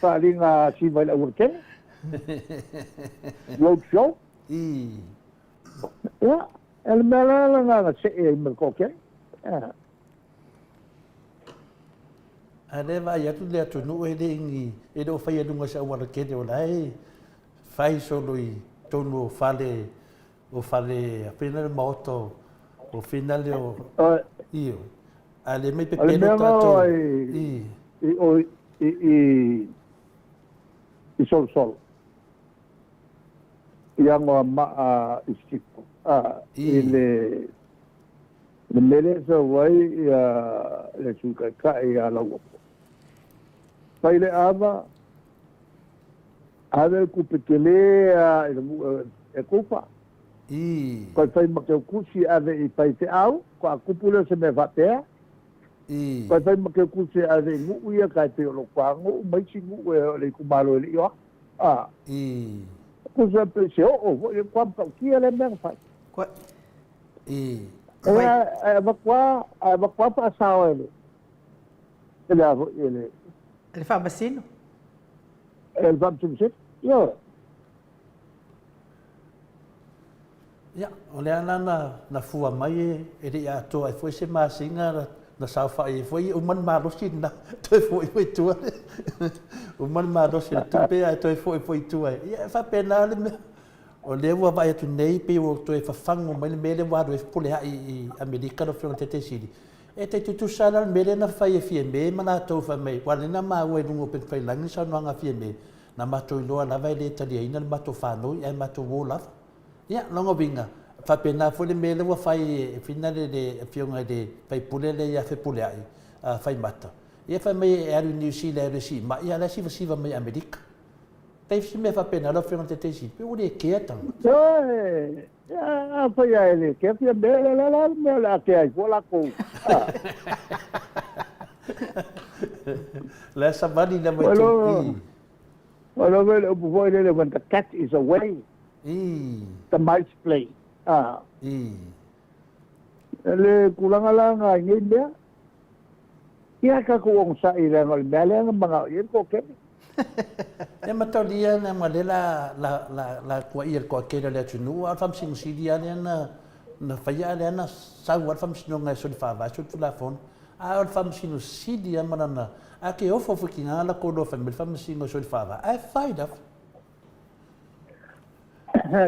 Faaaliga siva i le aualatele. Road show. Ia, o le mea la lena na see ai ma le toatele. A lea e vaai atu le atunuu e le i e le o faia i luga o se auala tele o la e fai solo i totonu o fale o fale fina le maota o fina le o io a le mai pepelo tatou i i i i Solosolo i Anoamaa i Sisifo i le le mea lea e sau ai ia le Sui Taitai ia Lauofo. Fai le ava, ave le tupe tele lava i le nuu e tufa. Toe fai ma teutusi ave i faifeau, faatoa tupu lea o se mea faapea. Toe fai ma teutusi ave i nuu ia tai pei o lou toanuu ma isi nuu o le itumalo e le i o atu. Tusa pe se oo foi, e matua matautia lea mea na fai. Ae avatu lava, ae avatu lava faasao e le, e le a foi, e le. E le Faamasino. E le Faamasino Sili, ioe. Ia, o lea la na, na fua mai e, e le i atoa ai foi se masina na saofai ai foi, uma le malosi lena, toe foi foi i tua. Uma le malosi o le tupe ae toe foi foi i tua. Ia, e faapena le mea. O lea ua vaai atu nei pei ua toe fafagu mai le mea lea ua alu ai Fepuleai i Amerika lau Afioga i le Taitaifono Sili. E tai tutusa la le mea lea na fai e Fiame ma latou fai mai, aua o lea na maua i luga o upegatafailagi le saunoaga a Fiame, na matou iloa lava e le taliaina le matou fanoi ae matou o lava. Ia, lona uiga, e faapena foi le mea lea ua fai e finale le Afioga i le sui usufono lea ia Fepuleai, Faimata, ia fai mai e alu i Niu Sila e alu e siimai, a o la e sivasiva mai i Amerika. Pei se mea faapena lau Afioga i le Taitaifono Sili, pei ua le kea tagata. Ioe, afai lava e le kea fia mea, o le a le mea o le a kea ai fua latou. La e savali lava i totonu. Ua iloa foi le upu foi lele, when the cat is away, the mice play. Le tulaga la lena i nei mea, ia tatou onosai leaga o le mea lea na manao i ai le toatele. Ia mataulia na ma lea la la la la tuuaia i le toatele o le atunuu, a o le Faamasino Sili lava lea na na faia a lea na sau lava le Faamasinoga e soli faavae soli Tulafono. A o le Faamasino Sili lava ma lana a ke ofo foi ki ngā la koloa fai mai le Faamasino e soli faavae ae fai lava.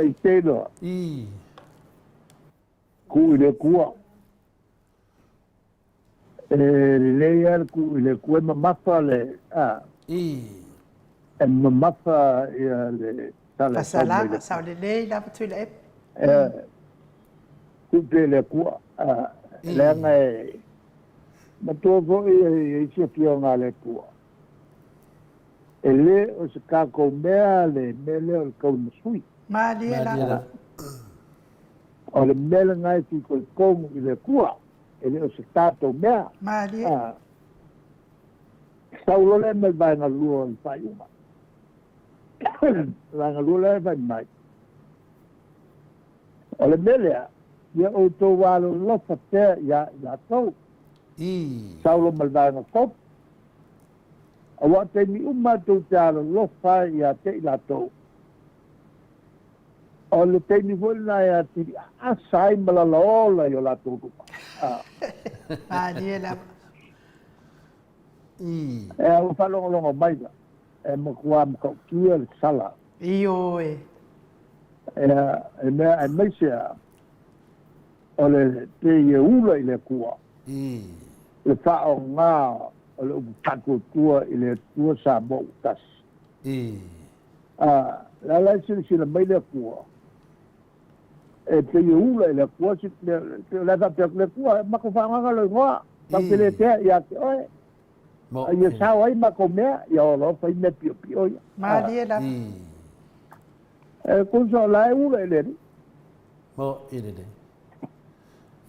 I te iloa. I. Kuu i le Atua. E lelei lava le tuu i le Atua e mamafa le, a. I. E mamafa ia le tala e sau mai le Atua. Sao lelei lava Tuilaepa. E tuu pea i le Atua, a, leaga e matua foi e isi afioga a le Atua. E le o se tatou mea le mea lea o le tauimasui. Malie lava. O le mea lena e fitoitonu i le Atua, e le o se tatou mea. Malie. Sau loa lea mai vaega lua o le faaiuga. Vaega lua lea e fai mai. O le mea lea, ia outou alolofa pea ia i latou, Saulo ma le vaega Cope, aua o taimi uma tou te alolofa ai ia te i latou, o le taimi foi lena e atili aasa ai ma lalaola i o latou luma. Malie lava. Ea, ua faalogologo mai la, e matua matautia le sala. Ioe. Ea, e mea aemaise a, o le pei e ula i le Atua, le faaaoga o le upu faatuatua i le Atua Samoa ua tasi. A, o le a la e silasila mai le Atua, e pei e ula i le Atua, o le a faapea atu le Atua, matou faagaga lou igoa, matou te le tea ia te oe, a ia sao ai matou mea, ia o loa fai mea piopio ia. Malie lava. E tusa o la e ula i le Alii. Mo i lelei.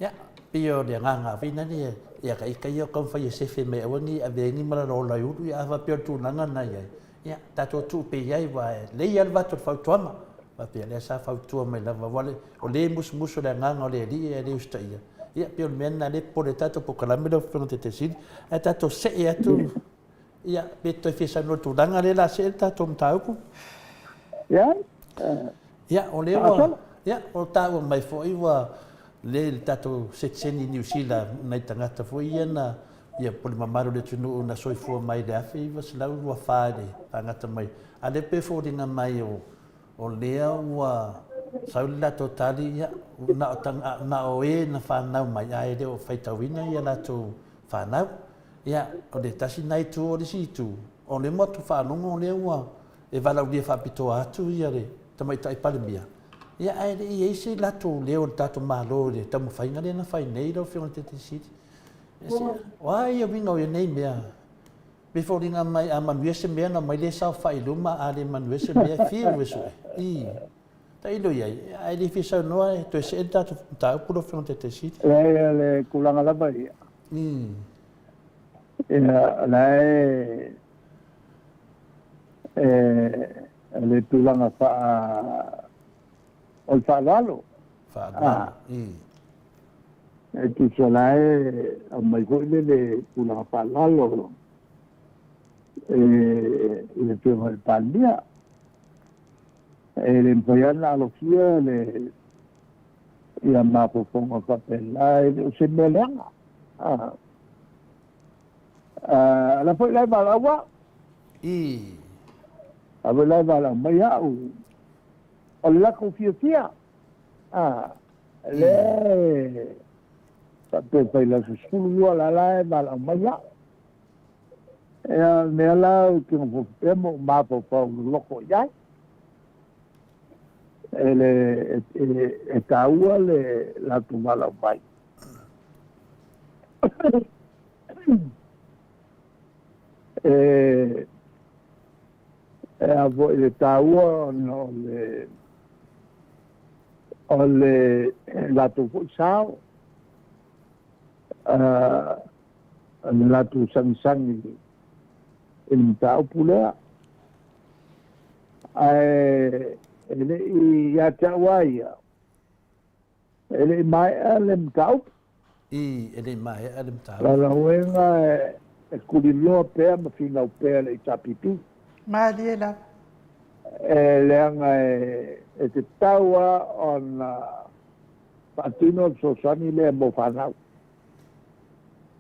Ia, pei o le agaga foi lea, ia ka ika ia o taumafai e sefe mai aua ne i ave ai ni mala lola i ulu, ia a faapea o le tulaga lena e i ai, ia tatou tuu pea i ai aua e lelei lava le avatu o le fautuaga. Faapea lea sa fautua mai lava aua o lea e musumusu le agaga o le Alii ae le usitaia. Ia pei o le mea lena lea e popole ai tatou polokalame lau Afioga i le Taitaifono, ae tatou see atu Ia, pe toe fia saunoa i le tulaga lea o le a see le tatou mataupu. Ia, Ia, o lea ua, ia, o taua mai foi ua le le tatou setiseni i Niu Sila nai tagata foi ia na, ia, po o le mamalu o le atunuu na soifua mai i le 1924 i le faagata mai. A o lea pei e foliga mai o, o lea ua sau le latou tali, ia, na o, na o e na fanau mai ae le o faitauina ia latou fanau. Ia, o le tasi lena itu, o le isi itu, o le motu faalogo lea ua e valaaulia faapitoa atu ia le Tamaitai Palemia, ia ae le i i ai se latou leo i le tatou Malo i le taumafaiga lea na fai nei lau Afioga i le Taitaifono Sili. O a ia uiga o nei mea? Pei foliga mai a manuia se mea ona omai lea saofai i luma, a le manuia se mea e fiu e sue. I. Tailo i ai, ae le fia saunoa e toe see le tatou mataupu lau Afioga i le Taitaifono Sili. Leai, o le tulaga lava ia. Ia, o la e, e, o le tulaga faa, o le faaaloalo. Faaaloalo. E tusa o la e aumai foi lele le tulaga faaaloalo e, i le Afioga i le Palemia. E le mafai lava ona alofia le ia mafaufauga faapena, e le o se mea leaga. A, a la foi la e valaau au. A foi la e valaau mai au. O le latou fiafia. A, lea e faapea fai le aso 12 la la e valaau mai au. Ea, mea la ou te nofonofo pea ma ou mafaufau loloto i ai. E, le, e, e, e taua le latou valaau mai. E, e a foi le taua ona o le o le latou foi sao, le latou sagisagi i le mataupu lea. Ae e le i ia te au a ia, e le i maea le mataupu. I, e le i maea le mataupu. Lalauega e tuliloa pea ma finau pea le HRPP. Malie lava. E leaga e tatau lava ona faatino le fesoasoani lea mo fanau.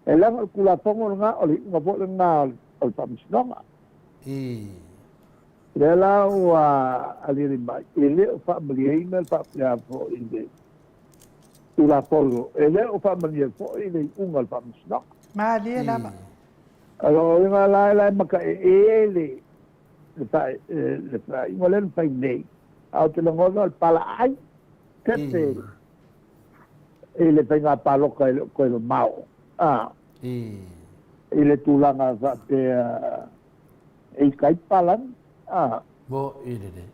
E leaga o le Tulafono lena, o le iuga foi lena o le Faamasinoga. Lea la ua aliali mai, e le o faamalieina le faapea foi le Tulafono, e le o faamalie foi le iuga o le Faamasinoga. Malie lava. O lona uiga la, la e mataee le le faaiuga lea na fai nei, a ou te lagona o le palaai pepe i le faiga palota e le o toe mamao, a, i le tulaga faapea e ita ai palagi, a. Mo i lelei.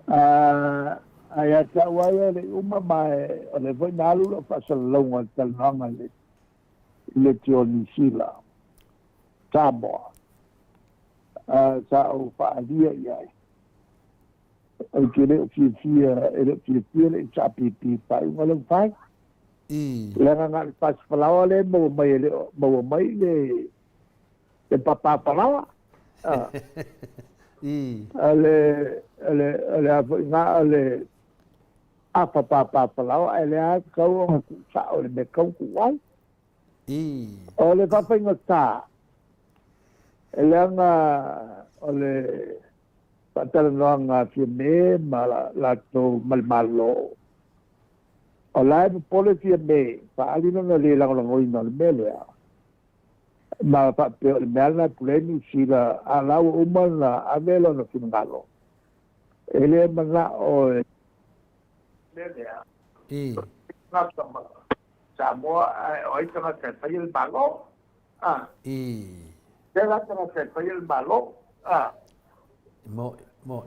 A, a ia te au lava ia e le i uma, ma o lea foi na alu lau faasalalauga i le talanoaga i le i le Tio Niu Sila, Samoa, sa ou faaalia i ai. Ou te le o fiafia, e le o fiafia le HRPP i faaiuga lea ua fai. Leaga na o le fasi falaoa lea e maua mai e le o maua mai le le papa falaoa. A le le le a foi na o le afa papa falaoa ae lea e tatau ona tuusao i le mea e tatau ona tuu ai. O le faafaigata, leaga o le faatalanoaga a Fiame ma latou ma le Malo, o la e popole Fiame, faaali lona le lagolagoina o le mea lea, ma faapea o le mea lena e pule ai Niu Sila, a o la ua uma ona ave lona finagalo, e le manao e mea lea. Tagata ma Samoa, ae o ai tagata e faia le Malo? A. Fea la tagata e faia le Malo? A. Moe, moe.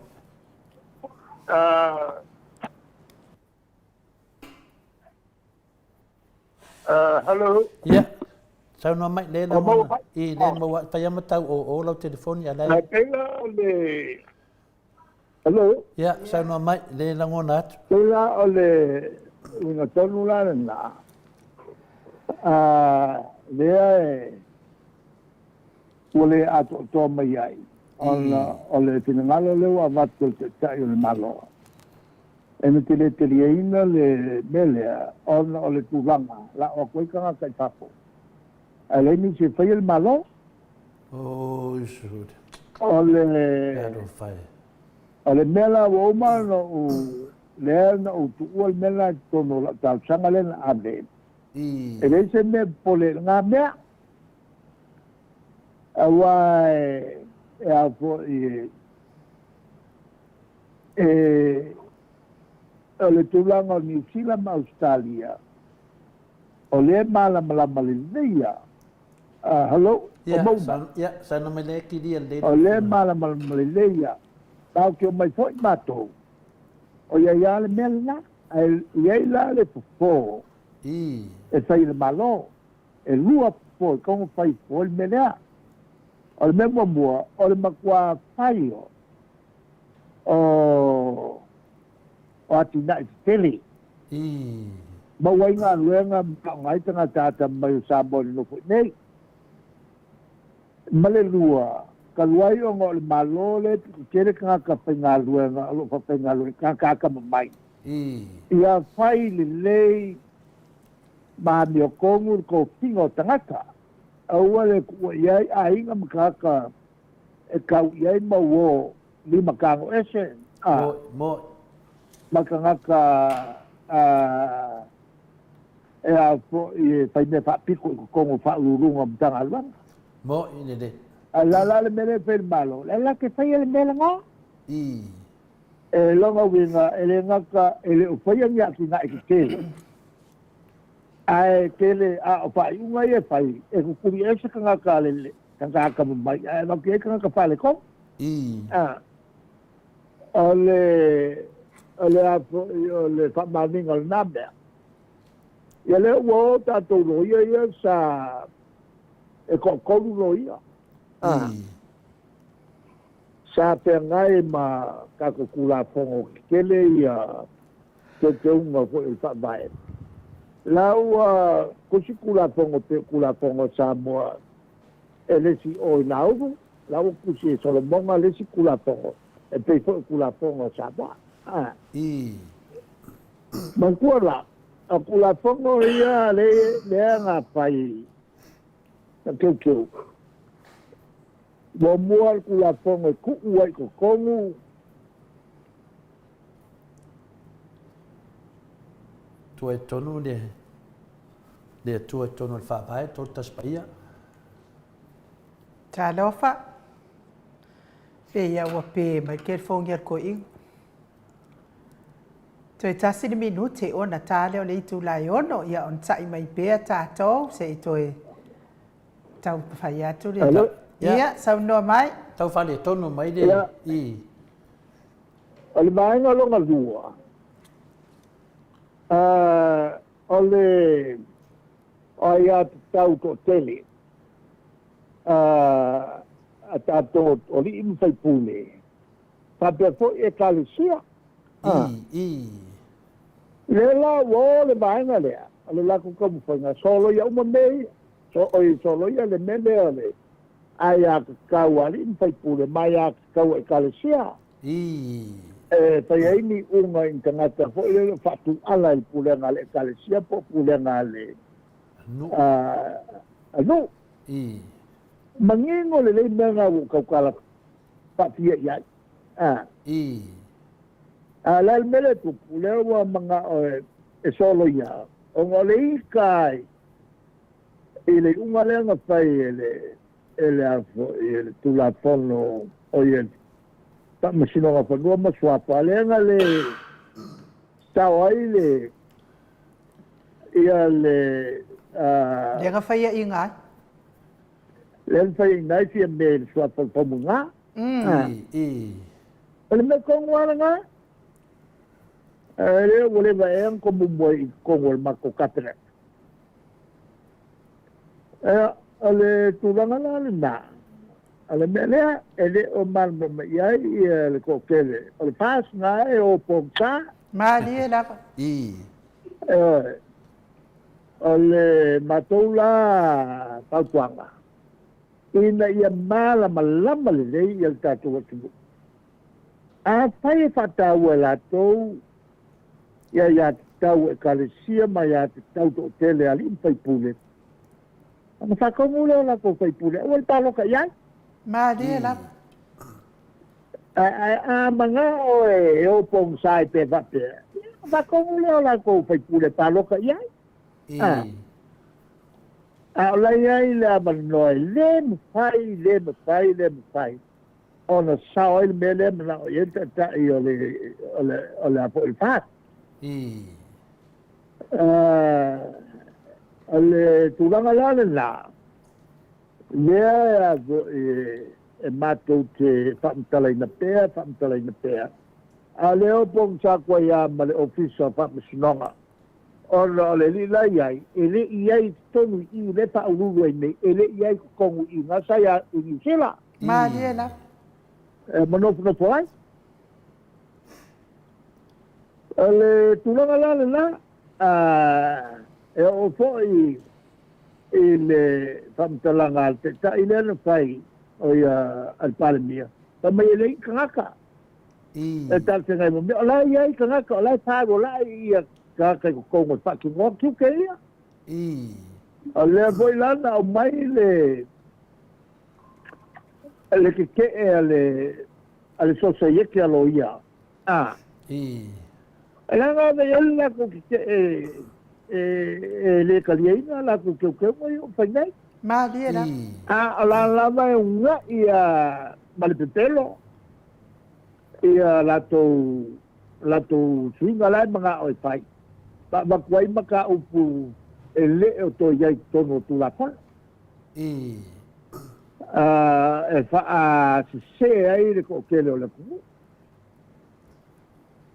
Hello. Ia, saunoa mai, le lagona, i le maua, fai lava ma tau o o lau telefoni, a o la e. Pei la o le Hello. Ia, saunoa mai, le lagona atu. Pei la o le uiga tonu la lena, lea e ua le atoatoa mai ai, ona o le finagalo lea ua avatu e le Taitai o le Malo, e na te le taliaina le mea lea, ona o le tulaga la'o atu ai tagata i fafo, ae leai nisi e faia le Malo. Oi, O le o le mea la ua uma ona ou lea na ou tuua le mea lena i totonu o lau talosaga lea na ave. E leai se mea e popole i lena mea. Aua e e a foi e o le tulaga o Niu Sila ma Ausetalia, o lea e malamalama lelei lava. Hello, o Mauna. Ia, saunoa mai lea kilia lelei. O lea e malamalama lelei lava, tatou te omai foi matou, o i ai lava le mea lena, ae i ai la le fofo e fai e le Malo. E lua fofo e tatau ona fai fofo ai le mea lea. O le mea muamua, o le matua fai o atinae tetele. Maua ai galuega ma faaaoga ai tagata atamamai o Samoa i le nofo i nei. Ma le lua, talu ai ona o le Malo lea e pito tele tagata faigaluega o lo o faafaigaluega, tagata atamamai, ia fai lelei ma amiotonu le tofiga o tagata, aua le tuua i ai aiga ma tagata e tau i ai ma uo lima tago ese, a, ma tagata a, e a foi e fai mea faapito i totonu o Faauluuluga o Matagaluega. Mo'i lelei. A la la le mea lea e fai e le Malo, la la te faia le mea lena. E lona uiga, e le gata e le o faia ni atinae tetele, ae tele a o faaiuga ia e fai, e tutuli ese tagata a le tagata atamamai, ae avatu i ai tagata faaletonu. A, o le, o le a foi, o le faamaoniga o lena mea. Ia lea ua o tatou loia ia sa e toatolu loia. A, sa feagai ma tatou Tulafono tetele ia teuteuga foi o le Faavae. La ua tusi Tulafono pei o Tulafono a Samoa e le isi o i Nauru, la ua tusi e Solomona le isi Tulafono e pei foi o Tulafono a Samoa. A. Manatua la, o Tulafono ia lea na fai na teuteu. Muamua le Tulafono e tuu ai i totonu Tua i totonu le le Atua i totonu o le Faavae, 31 Paia. Talofa. Pe ia ua pe mai le telefoni a le toeaina. Toe tasi le minute ona ta lea o le itula e 6, ia onosai mai pea tatou se i toe taumafai atu le. Hello. Ia, saunoa mai. Tau faaletonu mai le i. O le vaega lona lua, o le aiatatau toatele a tatou o alii ma faipule, faapea foi Ekalesia. Ah. Ii. Lea la ua o le vaega lea, o le latou taumafaiga, soloia uma mea ia. So, oi, soloia le mea lea o le aiatatau a alii ma faipule ma aiatatau a ekalesia. Ii. E fai ai ni iuga i ni tagata foi lele o faatuala i le pulega a le ekalesia po o pulega a le Nuu. A nuu. Ii. Manino lelei mea na ua ou tautala faafia i ai. A. Ii. A o le a le mea lea e tupu, lea ua manao e soloia, ona o le ita i le iuga lea na fai e le e le a foi e le Tulafono o ia le Faamasinoga o Fanua ma Suafa, lea na le sao ai le ia le a Lea na faiaina ai. Lea na faiaina ai Fiame i le suafa o le Faumuina. Ii. O le mea tonu lava lena. E le ua leva ea ona tomumu ai i totonu o le matou Kapeneta. Ia, o le tulaga la lena, o le mea lea e le o malamalama i ai ia le toatele, o le FAST na e o pogisa. Malie lava. Ii. Ioe. O le matou la fautuaga, ina ia malamalama lelei ia le tatou atunuu. Afai e faataua e latou ia aiatatau a Ekalesia ma aiatatau toatele a alii ma faipule, ona faatonu lea o latou faipule, aua le palota i ai. Malie lava. Ae a manao e o pogisa ai pe faapea, ia ona faatonu lea o latou faipule e palota i ai. A o la e i ai le avanoa e le mafai, le mafai, le mafai ona sao ai le mea lea e manao i ai le taitai o le, o le, o le a foi le FAST. O le tulaga la lena, lea e a foi e matou te faamatalaina pea, faamatalaina pea, a o lea o pogisa atu ai lava ma le Ofisa o Faamasinoga, ona o le alii la e i ai, e le i i ai i totonu i i, lea e faauluulu ai nei, e le i i ai i totonu i i, na sa i Niu Sila. Malie lava. E manofonofo ai. O le tulaga la lena, e oo foi i le faamatalaga a le Taitai lea na fai, o ia a le Palemia, fai mai e leai ni tagata e talafeagai ma mea. O la e i ai tagata, o la e faalualai ia tagata i totonu o le faatinoa tiute ia. O lea foi la na aumai le le tetee a le a le Sosaiete a Loia, a. E leaga ona i ai le latou tetee e le taliaina latou teuteuga ia ua fai nei. Malie lava. A o la lava e una'i ma le pepelo ia latou latou suiga la e mana'o e fai, ma avatu ai mataupu e le o toe i ai i totonu o Tulafono. E faasese ai le toatele o le atunuu.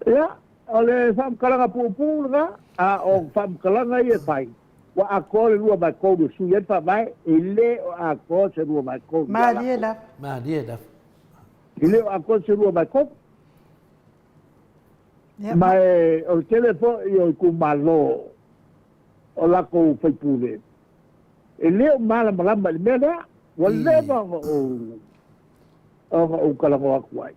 Ia, o le faamatalaga puupuu lena, a o faamatalaga ia e fai, ua atoa le 2/3 e sui ai le Faavae, e le o atoa se 2/3 ia Malie latou. lava. Malie lava. E le o atoa se 2/3. Ia, Ma ma. e o le tele foi o itumalo o latou faipule, e le o malamalama i le mea lea, ua leva ona ou ona ou talanoa atu ai.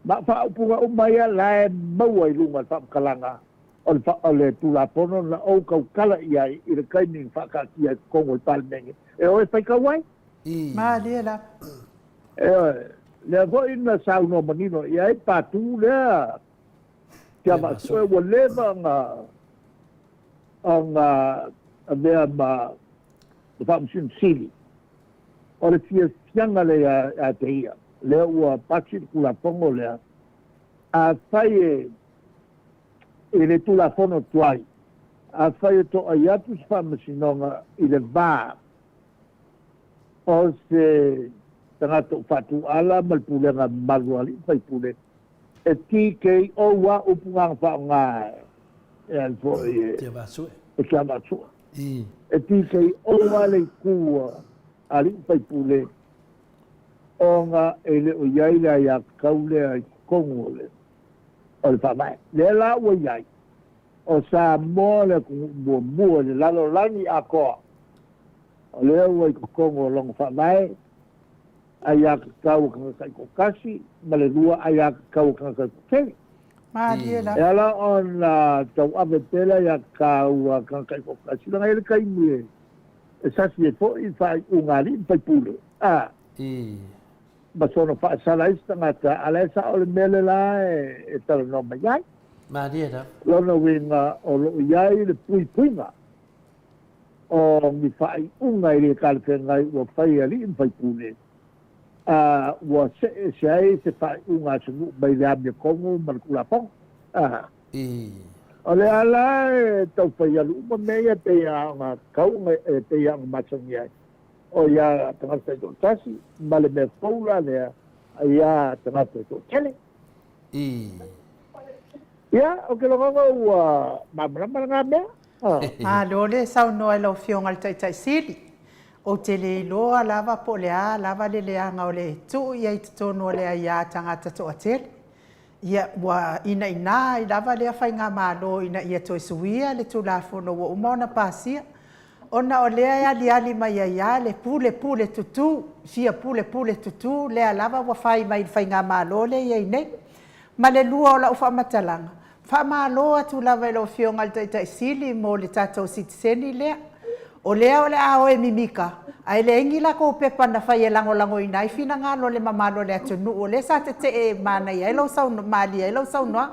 Ma o faaupuga uma ia la e maua i luga o le faamatalaga o le, o le Tulafono na ou tautala i ai i le taimi na faataatia ai totonu o le Palemene e o e faitau ai. Malie lava. Ioe, lea foi na saunoa manino i ai Patu lea Tiavaasue ua leva ona ona avea ma Faamasino Sili. O le fiafiaga lea ia te ia, lea ua pasi le Tulafono lea, afai e i le Tulafono tuai, afai e toai atu se faamasinoga i le va o se tagata ua faatuala ma le pulega mamalu a alii ma faipule, e TKO a upu na na faaaoga e ai foi e Tiavaasue. E TKO a le itu a alii ma faipule ona e le o i ai le aiatatau lea i totonu o le o le Faavae. Lea la ua i ai, o Samoa le atunuu muamua i le lalolagi atoa, o lea ua i totonu o lona Faavae aiatatau a tagata taitoatasi ma le lua aiatatau a tagata toatele. Malie lava. E ala ona tauave pea le aiatatau a tagata taitoatasi, leaga e i ai le taimi e sasi ai foi faaiuga a alii ma faipule, a. Ma soona faasala ai se tagata, a o la e sao le mea le la e talanoa mai ai. Malie lava. Lona uiga o lo o i ai le puipuiga o ni faaiuga e le talafeagai ua fai e alii ma faipule, a ua see ese ai se faaiuga a se nuu mai le amiotonu ma le Tulafono. A. O le ala e tau fai alu uma mea ia e pei ona tatau ona, e pei ona masani ai, o ia tagata e toatasi ma le mea fou la lea a ia tagata e toatele. Ia, ou te lagona ua malamalama lena mea. Malo le saunoa i lau Afioga i le Taitai Sili. Ou te le iloa lava po o le a lava le leaga o le tuu i ai i totonu o le aia tagata toatele. Ia, ua inaina ai lava lea faigamalo ina ia toe suia le Tulafono ua uma ona pasia, ona o lea e aliali mai ai lava le pule pule tutu, fia pule pule tutu lea lava ua fai mai i le faigamalo lea e i ai nei. Ma le lua o lau faamatalaga, faamalo atu lava i lau Afioga i le Taitai Sili mo le tatou sitiseni lea. O lea o le a o e mimika, ae leai ni latou pepa na fai e lagolagoina ai finagalo o le mamalu o le atunuu, o lea sa tetee manaia ai lau saunoaga, malie ai lau saunoaga.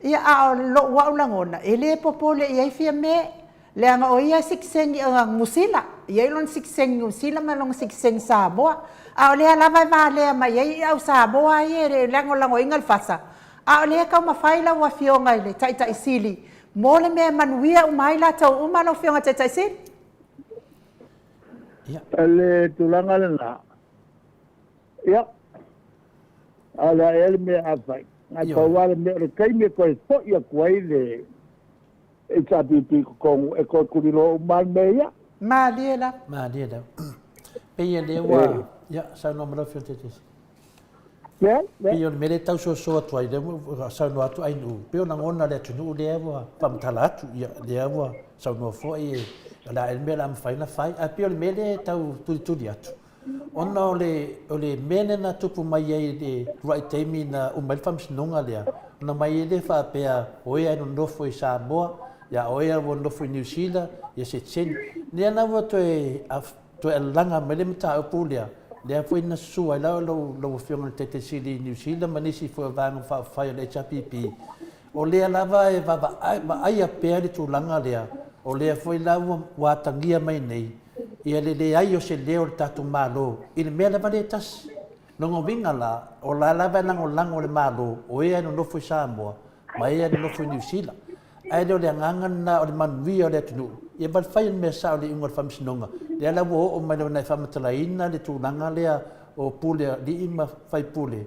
Ia, a o lou au lagona, e le popole i ai Fiame, leaga o ia e sitiseni Niu Sila, e i ai lona sitiseni Niu Sila ma lona sitiseni Samoa, a o lea lava e valea mai ai au Samoa ia e le lagolagoina le FASA, a o lea e taumafai lau Afioga i le Taitai Sili mo le mea e manuia uma ai latou uma lau Afioga i le Taitai Sili. O le tulaga lena, ia, a o le a ea le mea a fai? Ae pau lava le mea o le taimi e toe foi atu ai le HRPP i totonu e toe tuliloa uma lava le mea ia. Malie lava. Malie lava. Pei o lea ua, ia, saunoa mai lau Afioga i le Taitaifono. Leai, leai. Pei o le mea lea e tau soso atu ai, lea ua saunoa atu Ainuu, pei o lagona o le atunuu lea ua faamatala atu, ia, lea ua saunoa foi e, o le a ea le mea o le a mafai ona fai. Ae pei o le mea lea e tau tulituli atu, ona o le, o le mea lea na tupu mai ai i le uluai taimi na uma ai le faamasinoga lea, ona omai ai lea faapea, o e lava e nonofo i Samoa, ia o e lava ua nonofo i Niu Sila, ia sitiseni. Lea la ua toe toe alaga mai le mataupu lea, lea foi na susu ai la lau Afioga i le Taitai Sili i Niu Sila ma nisi foi o vaega faaupufai o le HRPP, o lea lava e vaaia pea le tulaga lea, o lea foi la ua atagia mai nei ia le leai o se leo o le tatou Malo i le mea lava lea e tasi. Lona uiga la, o la lava e lagolago le Malo o ea e nonofo i Samoa ma ea e nonofo i Niu Sila. Ae le o le agaga lena o le manuia o le atunuu, ia ma le fai o le mea sao i le iuga o le faamasinoga, lea la ua oo mai lava ina e faamatalaina le tulaga lea o pule a alii ma faipule,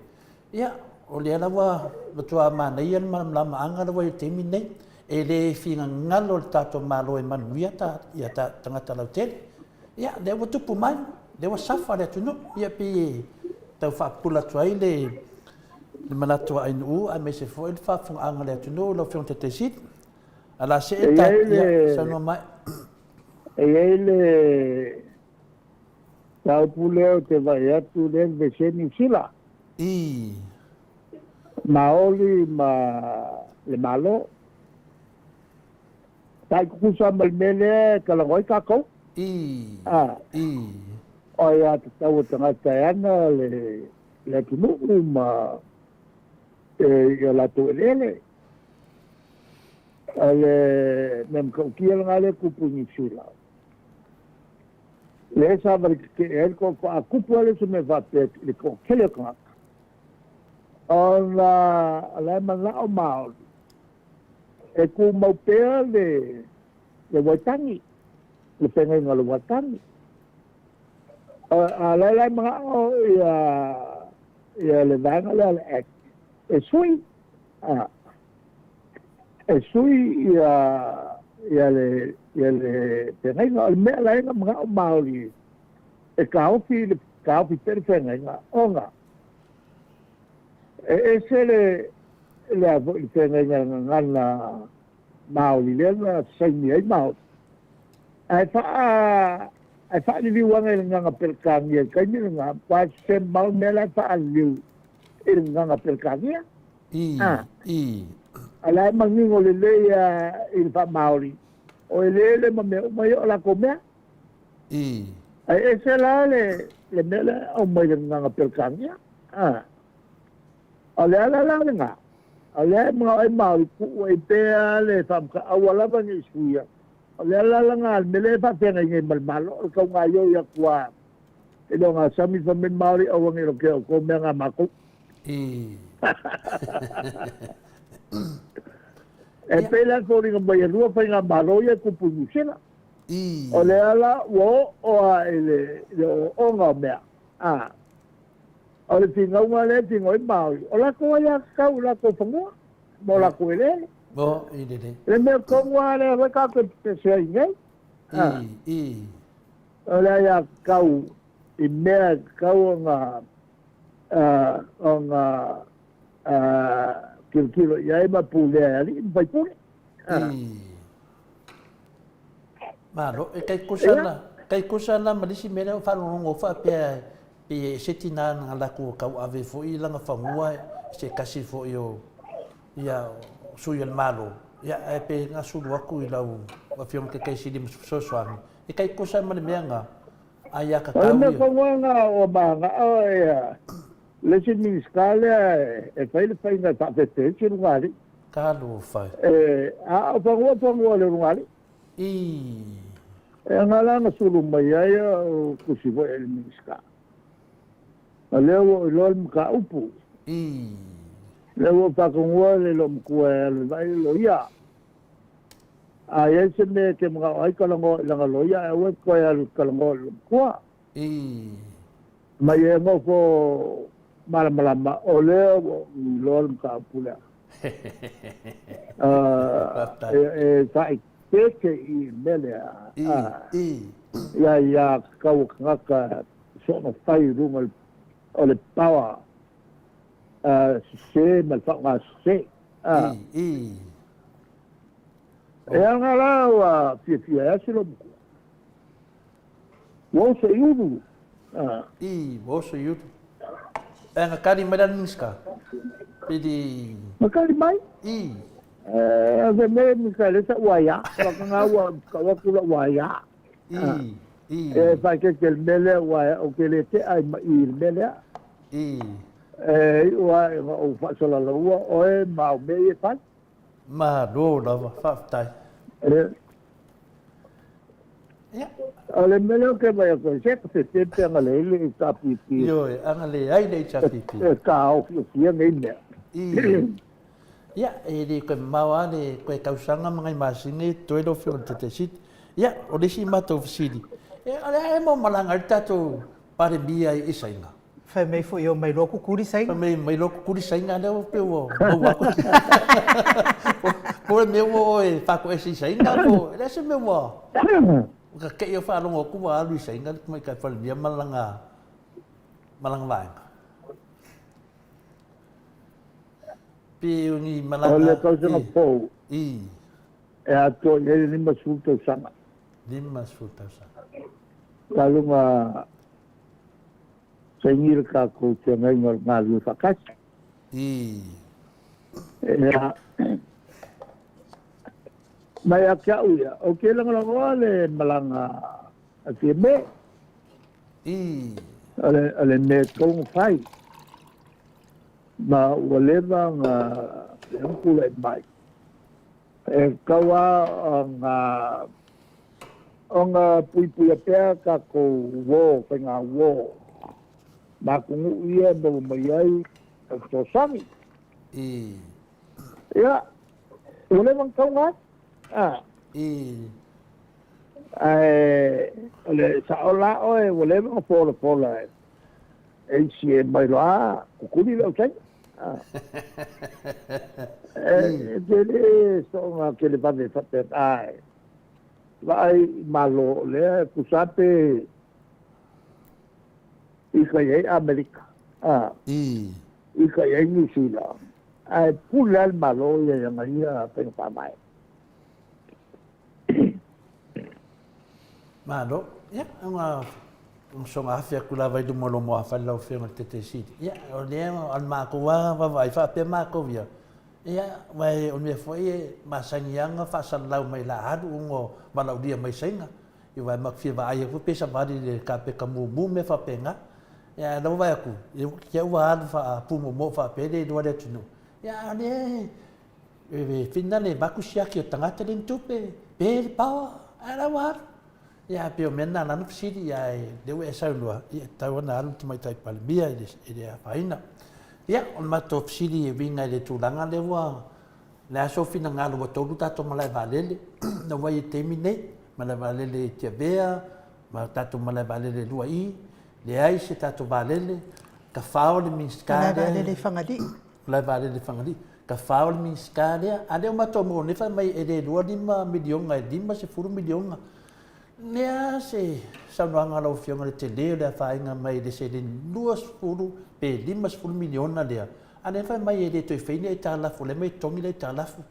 ia, o lea la ua matua manaia le malamalamaaga la ua i ai i le taimi lenei. E le finagalo le tatou Malo e manuia ta, ia ta tagata lautele. Ia, lea ua tupu mai, lea ua safa le atunuu, ia pei e tau faapupula atu ai le le manatu a Ainuu aemaise foi le faafofogaaga a le atunuu lau Afioga i le Taitai Sili. Ae o le a see ta, ia, saunoa mai. E i ai le mataupu lea ou te vaai atu lea e vevesi ai Niu Sila. I. Maoli ma le Malo. Tai tutusa ma le mea lea e talanoa ai tatou. I. I. O aiatatau a tagata e ana le le atunuu ma i o latou eleele. O le mea matautia lena lea e tupu i Niu Sila. Lea sa vale tetee ai le toa, a tupu lava lea se mea faapea i le toatele o tagata, ona o la e manao Maori e tumau pea le Waitangi, le feagaiga o le Waitangi. A o lea la e manao ia ia le vaega lea o le Act e sui, a, e sui ia ia le ia le feagaiga. O le mea la e na manao Māori e taofi le taofi pea le feagaiga ona e ese le le a foi le feagaiga a le gagana Maori lea na saini ai Maori. Ae faa ae faaliliu ane i le gagana Peretania i le taimi lena, matua sese mamao le mea la e faaliliu i le gagana Peretania. I, A. i. A o la e manino lelei lava i le faa-Maori, o eleele ma mea uma ia o latou mea. I. Ae ese la le, le mea lea e aumai i le gagana Peretania. A. O le ala la lena, o lea e manao ai Maori, tuu ai pea le faamataaua lava ne i suia. O le ala la lena, le mea lea e faafeagai nei ma le Malo, o le tau gaoioi atu lava i le ogasami fai mai Maori aua ne i lotea outou mea na a matou. I. E pei la e foliga mai e lua faigamalo ia e tupu i Niu Sila. I. O le ala ua oo lava i le ooooga o mea, a. O le finauga lea e finau ai Maori, o latou aiatatau i latou fanua ma o latou eleele. Mo, i lelei. Le mea tonu lava lea foi tatou te pese ai nei. I, i. O le aiatatau i mea e tatau ona, ona tilotilo i ai ma pulea e alii ma faipule. I. Malo, e tai tusa la, tai tusa la ma le isi mea lea ua faalogologo faapea pei e ese tina na latou tauave foi lana fanua i se tasi foi o ia sui o le Malo, ia ae pei na sulu atu i lau Afioga Taitai Sili ma se fesoasoani, e tai tusa ma le mea na, O le mea tonu lena ua manao ia le isi Minisita lea e fai le faiga e faafefe ai se ulugalii. Talofa e. A o fanua fanua o le ulugalii. I. E ana la na sulu mai ai o tusi foi i le Minisita. O lea ua ou iloa le mataupu. I. Lea ua ou faatonuina le loomatua e alu e vaai le loia. A i ai se mea e te manao ai talanoa i lana loia ae aua e te toe alu e talanoa i le loomatua. I. Ma ia nofo malamalama o lea ua ou iloa le mataupu lea. Faafetai. E faaeteete i le mea lea. I, i. I aiatatau a tagata soona fai i luga o le power sese ma le faaaoga sese. I, i. E aga la ua fiafia ai si loomatua. Ua oso i ulu. I, ua oso i ulu. E na kali mai la le Minisita? Pe di... Na kali mai? I. E, fe me Minisita le sa ua ia. Whakanga ua kau atu la ua ia. I, i. E whaikeke le mea lea ua ia, o ke le te ai ma i le mea lea. I. E, i ua e nga o whaasala oe ma o mea i e whai. Malo lava, faafetai. Ia. O le mea lea ou te vaai atu ai, se fefe pe agalelei le HRPP. Ioe, agalelei le HRPP. E taofiofia nei mea. I. Ia, e le toe mamao lava le toe tausaga ma nai masina e totoe lau Afioga i le Taitaiseat. Ia, o le isi matou fesili, o le a ea mau malaga ai le tatou Palemia i Saina? Fai mai foi e omai loa kukuli saina. Fai mai omai loa kukuli saina lea ua pei ua maua atu. Po o le mea ua o e faatoese i Saina po o le a se mea ua ua te'i au faalogo atu ua alu i Saina le tamaitai Palemia ma lana ma lana vaega. Pe o ni malaga. O le tausaga fou. I. E atoa i ai le 50 tausaga. 50 tausaga. Talu na Saini le tatou feagaiga o le galulue faatasi. I. Ea, ma ia te au ia, ou te lagolagoa le malaga a Fiame. I. O le, o le mea e tatau ona fai. Ma ua leva ona, lea na tulai mai. E tatau lava ona ona puipuia pea tatou uo, faiga uo ma atunuu ia e maua mai ai le fesoasoani. I. Ia, ua leva ona tatau ona alu. A. I. Ae o le sao la oe ua leva ona folafola e E isi e mai loa, kukuli le au Saina. E tele soonga kele vave faapena e vaai i Malo o lea e tusa pe ika i ai Amerika, ika i ai Niu Sila. Ae pule lava le Malo ia i ana ia faiga faavae. Malo. Ia, ona soga afe atu lava i luma o lou muafale lau Afioga i le Taitaifono Sili. Ia, o lea o le matou lava vaavaai faapea matou ia, ia, aua o le mea foi e masani lava ona faasalalau mai la alu ona o valaaulia mai Saina. Ia, aua matou te fia vaai atu pe savali i le kapeta mumu mea faapena. Ia, ae o lea ua vaai atu, ia ua alu faapumoomoo faapea le iloa le atunuu. Ia, a o lea e whina le avatu siaki o tagata le ni tupe, pe le power, ae la ua alu. Ia, ae pei o mea na ala ona fesili, ia, ae lea ua e saunoa, ia, e tatau ona alu le Tamaitai Palemia i le afaina. Ia, o le matou fesili e uiga i le tulaga lea ua, o le a sou finagalo ua tolu tatou malae vaalele, na ua i le taimi nei, malae vaalele i Tiavea, ma tatou malae vaalele e 2 i, leai se tatou vaalele, tafao le Minisita lea. Malae vaalele i Fagalii. Malae vaalele i Fagalii. Tafao le Minisita lea, a lea ua matou maua nei fai mai e le 25 miliona e 50 miliona. Le a se saunoaga a lau Afioga i le tele o le afaina mai le seleni 20 pe 50 miliona lea, a lea fai mai e le toe fai ni aitalafu, o lea e mai totogi le aitalafu.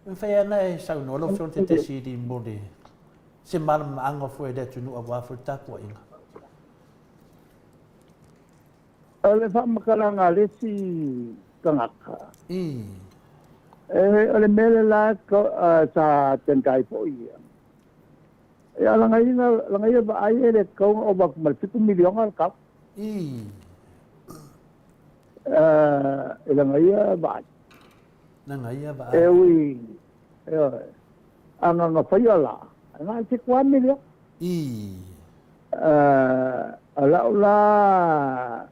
E mafai lava ona e saunoa lau Afioga i le Taitaifono Sili mo le se malamalamaaga foi a le atunuu aua foi le tapuaiga. O le faamatalaga a le isi tagata, o le mea le la sa tender ai foi ia, ia lana ia vaai e le tatau ona ova atu ma le $7 miliona le tau. I lana ia vaai. Lana ia vaai. E ui, ioe, a na ona faia la, na o le $7 miliona. O lau la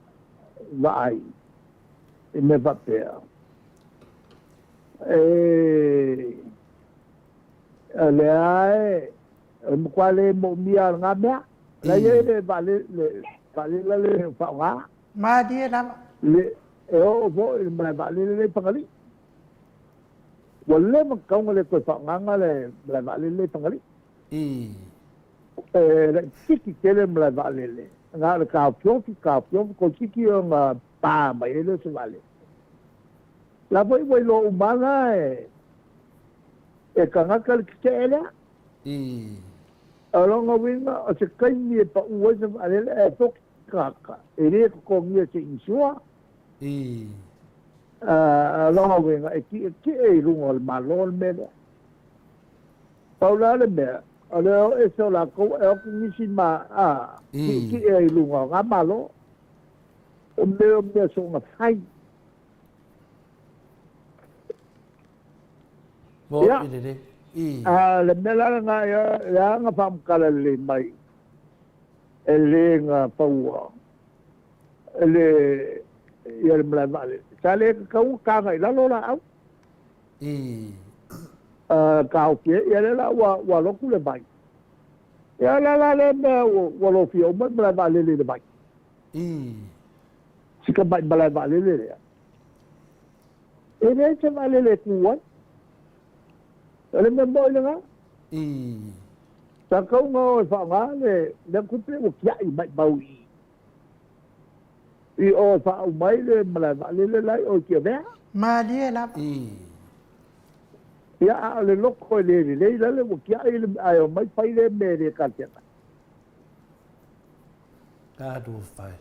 vaai i mea faapea, o lea e, o le matua le moomia o lena mea. La e i ai le vaalele, vaalele lea e faaaoga. Malie lava. E oo foi i le malae vaalele lea i Fagalii. Ua leva ona tatau ona le toe faaaogaina le malae vaalele lea i Fagalii. E laitiiti tele le malae vaalele, na o le taofiofi, taofiofi, toeitiiti ona pa mai ai lea o se vaalele. La foi ua iloa uma lava e tagata le tetee lea. O lona uiga, o se taimi e pau ai se vaalele ae toki tagata, e le totogia se insure. O lona uiga, e tietie i luga o le Malo le mea lea. Pau la le mea, o le o ese o latou ae o atu nisi ma tietie ai i luga o na Malo. O mea o mea soona fai. Ia, a le mea la lena, e a na faamatala lelei mai e le na faua le ia le malae vaalele. Sa le tatau ona taga i lalo laau. Taofi ai, ia lea la ua lotu le vai. Ia la la lea mea ua lofia uma le malae vaalele i le vai. Si tamai malae vaalele lea. E leai se vaalele e tu ai. O le mea moni lena. Sa tatau ona o e faaaoga le lea tupe ua tiai maimau i i o e faauma ai le malae vaalele la i o i Tiavea. Malie lava. Ia, a o le loko e le lelei lale ua tiai le ae omai fai lea mea e le talafeagai. Talofa e.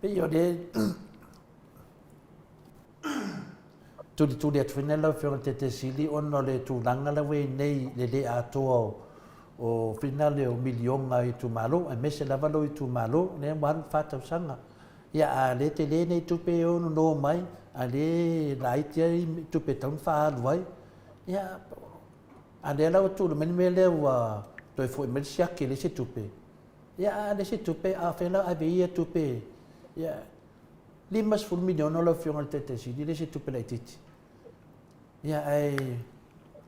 Pei o le tulituli atu foi nei lau Afioga i le Taitaifono Sili ona o le tulaga la ua i ai nei le le atoa o finale o miliona i itumalo, aemaise lava lou itumalo, lea ua alu le fa tausaga. Ia, a le tele nei tupe e ono nono mai, a le laiti ai tupe e tatau ona faaalu ai. Ia, a lea la ua tulai mai le mea lea ua toe foi mai le siaki e leai se tupe. Ia, a leai se tupe, a o fea la ave ia tupe? Ia, $50 miliona lau Afioga i le Taitai Sili, e le se tupe laitiiti. Ia, ae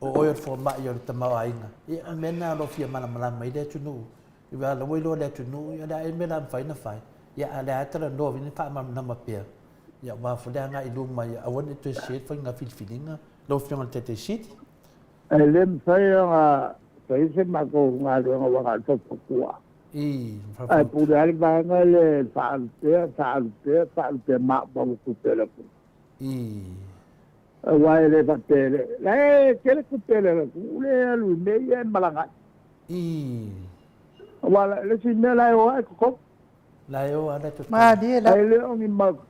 o oe o le fomai o le tamaoaiga. Ia, o le mea lena o lo o fia malamalama ai le atunuu. Aua o la ua iloa e le atunuu, ia o le a ea le mea o le a mafai ona fai. Ia, a o lea lava e talanoa foi faamalamalama pea, ia aua foi le agai i luma, ia aua ne i toe sese le faiga filifiliga lau Afioga i le Taitai Sili. E le mafai ona fai se matou galuega aua na o le faufautua. Ae pule lava le vaega le faaalu pea, faaalu pea, faaalu pea maumau tupe a le atunuu. Aua e le faapea le, la e tele tupe a le atunuu lea e alu i mea ia e malaga ai. Aua le isi mea la e o lava e totogi. La e o lava e totogi. Malie lava. Ae le o ni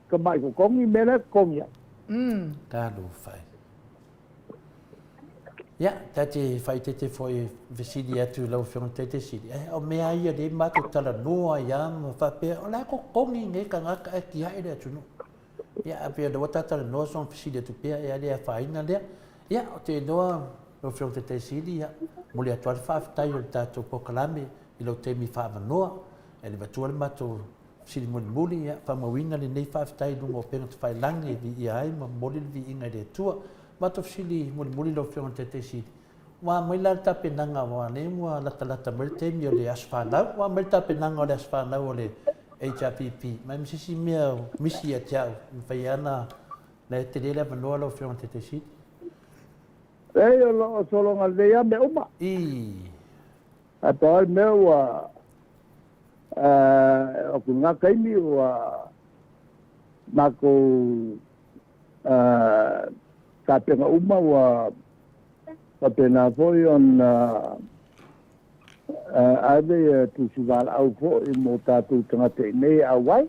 tamai totogi mea la e totogi ai. Talofa e. Ia, ta te faaeteete foi e fesili atu i lau Afioga i le Taitaisili, eh, o mea ia lea matou talanoa ai lava ma faapea, o la e totogi nei tagata ae tiai le atunuu. Ia, ae pei o lea ua ta talanoa soona fesili atu pea, ia le afaina lea. Ia, ou te iloa lau Afioga i le Taitaisili, ia, momoli atu lava le faafetai o le tatou polokalame i lou taimi faaavanoa. E le avatua le matou fesili mulimuli, ia, faamauina lenei faafetai i luga o upega tafailagi e viia ai ma momoli le viiga i le Atua. Matou fesili mulimuli lau Afioga i le Taitaisili, ua a mai la le tapenaga aua o lea ua latalata mai le taimi o le aso fanau, ua a mai le tapenaga o le aso fanau o le HRPP, ma e ma se isi mea o misi ia te au, e mafai lava ona la e tele le avanoa lau Afioga i le Taitaisili. Leai, o lo o sologa lelei lava mea uma. Ae pau lava le mea ua o atu i lena taimi ua matou tapena uma ua faapena foi ona ave ia tusi valaau foi mo tatou tagata i inei e auai.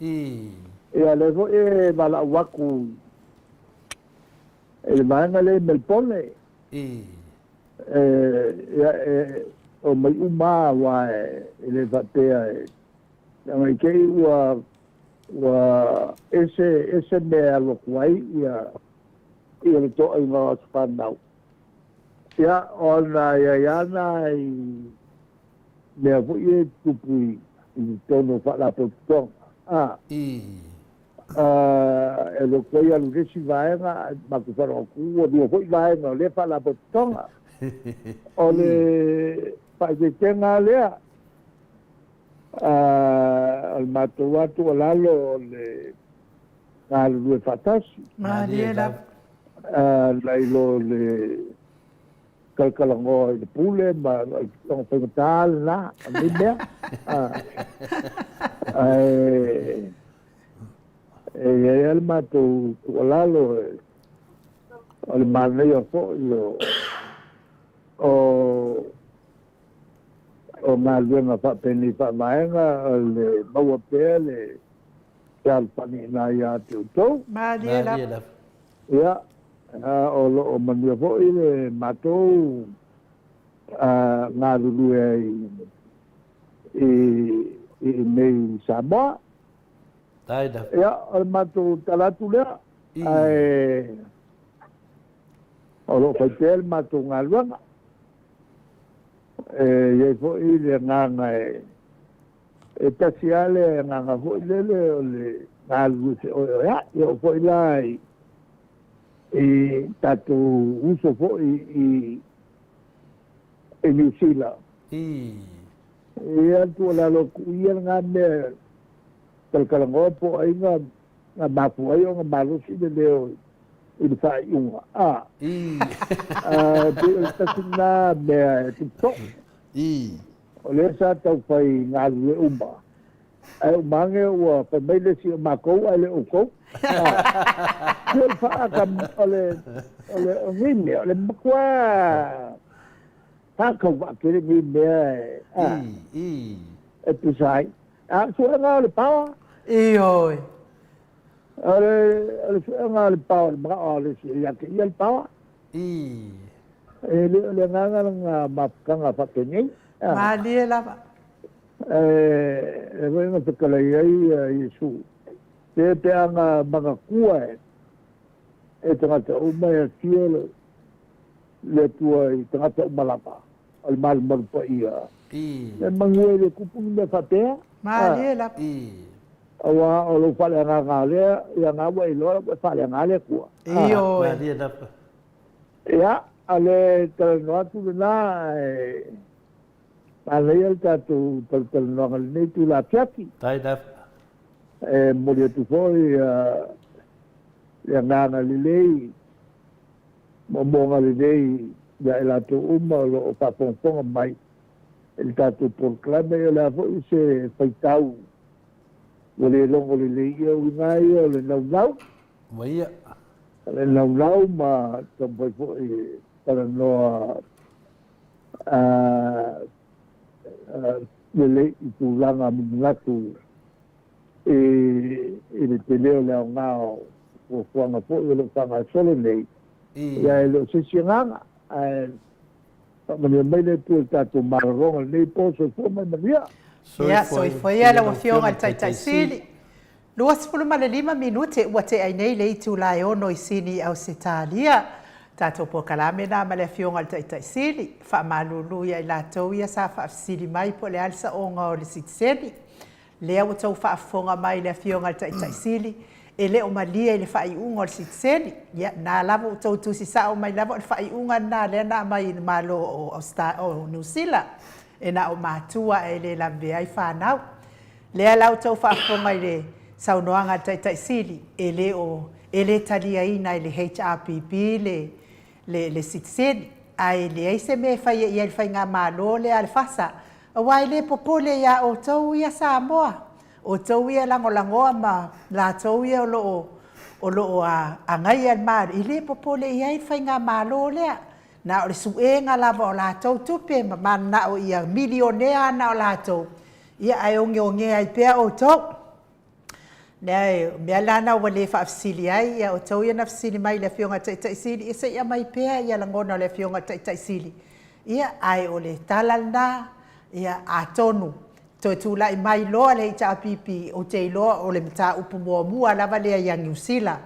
Ia lea foi e valaau atu i le vaega lea i Melbourne. Ia e omai uma lava aua e le faapea e leaga i te i ua ua ese ese mea e alu atu ai ia ia le toaiga o aso fanau. Ia ona i ai lava nai mea foi ia e tutupu i totonu o faalapotopotoga a e alu atu ai alu i le isi vaega ae matou faalogo atu ua lua foi vaega o lea faalapotopotoga. O le faaeteetega lea o le matou lava tuualalo o le galulue faatasi. Malie lava. Nai lo le talatalanoa i le pule ma o faigata lena o lenei mea. Ae e i ai lava le matou tuualalo o le manaia foi o o galuega faapenei faavaega o le maua pea le fealofani i ina ia te outou. Malie lava. Ia, o lo o manuia foi le matou galulue ai i inei i Samoa. Ia, o le matou tala atu lea, ae o lo o fai pea le matou galuega. E i ai foi le agaga e tasi lava le agaga foi lele o le galulue feoeoea'i. E oo foi la i tatou uso foi i Niu Sila. Ia, tuualalo atu ia lena mea talatalanoa po o ai na mafua ai ona malosi le leo i le faaiuga. A, pei o le tasi lena mea e tupu soo. O lea sa tau fai galulue uma, ae uma ane ua fai mai le isi o matou ae le o outou. A, o le faaata o le, o le, o nei mea, o le matua faatauvaatele nei mea e, a, e tusa ai. A o le suega o le paoa. Ioe. O le, o le suega o le paoa, le manao o le isi ia te ia le paoa. E le o le agaga lena mafutaga faapenei. Malie lava. E, e foi na fetalai ai Iesu. Pe pe a na manatua e, e tagata uma e afio le, le Atua i tagata uma lava, o le malumalu paia. E manu e le tupu ni mea faapea. Malie lava. Aua o lou faaleagaga lea, ia na ua e iloa ua e faaleaga le Atua. Ioe. Malie lava. Ia, o le talanoa atu lena, ae manaia le tatou talatalanoaga i lenei itula afiafi. Faafetai lava. E momoli atu foi le agaga lelei, moomooga lelei ia i latou uma o lo o faafogafoga mai i le tatou polokalame. Ia o le a foi se faitau ua le logo lelei ia uiga ia o le naunau. Maia. Le laulau ma taumafai foi e talanoa lelei i tulaga ma manatu i le tele o le aoga o fuafuaga foi o lo o faagasolo nei. Ia e le o se isi agaga, ae faamanuia mai le Atua i le tatou malologa i lenei po. Soifua ma ia manuia. Ia, soifua ia lau Afioga i le Taitai Sili. 25 minute ua tea ai nei le itula e 6 i Sini, Ausetalia. Tatou polokalame na ma le Afioga i le Taitai Sili. Faamalulu ia i latou ia sa faafesili mai po o le a le saoga o le sitiseni. Lea ua outou faafofoga mai i le Afioga i le Taitai Sili, e le o malie i le faaiuga o le sitiseni. Ia, na lava ua outou tusi sao mai lava o le faaiuga lena lea na aumai i le Malo o o Niu Sila, e na o matua e le lavevea ai fanau. Lea la outou faafofoga i le saunoaga a le Taitai Sili, e le o, e le taliaina e le HRPP le, le, le sitiseni, ae leai se mea e faia i ai le Faigamalo lea a le FASA, aua e le popole iā outou ia Samoa, outou ia e lagolagoa ma latou ia o lo o, o lo o agaia le Malo, e le popole i ai le Faigamalo lea. Na o le suega lava o latou tupe ma mananao ia milionea na o latou, ia ae ogeogea ai pea outou. Lea, o mea la na ua le faafesili ai ia outou ia na fesili mai i le Afioga i le Taitai Sili, ia se i aumai pea ia lagona o le Afioga i le Taitai Sili. Ia, ae o le tala lena, ia atonu toe tulai mai loa le HRPP, ou te iloa o le mataupu muamua lava lea ia Niu Sila,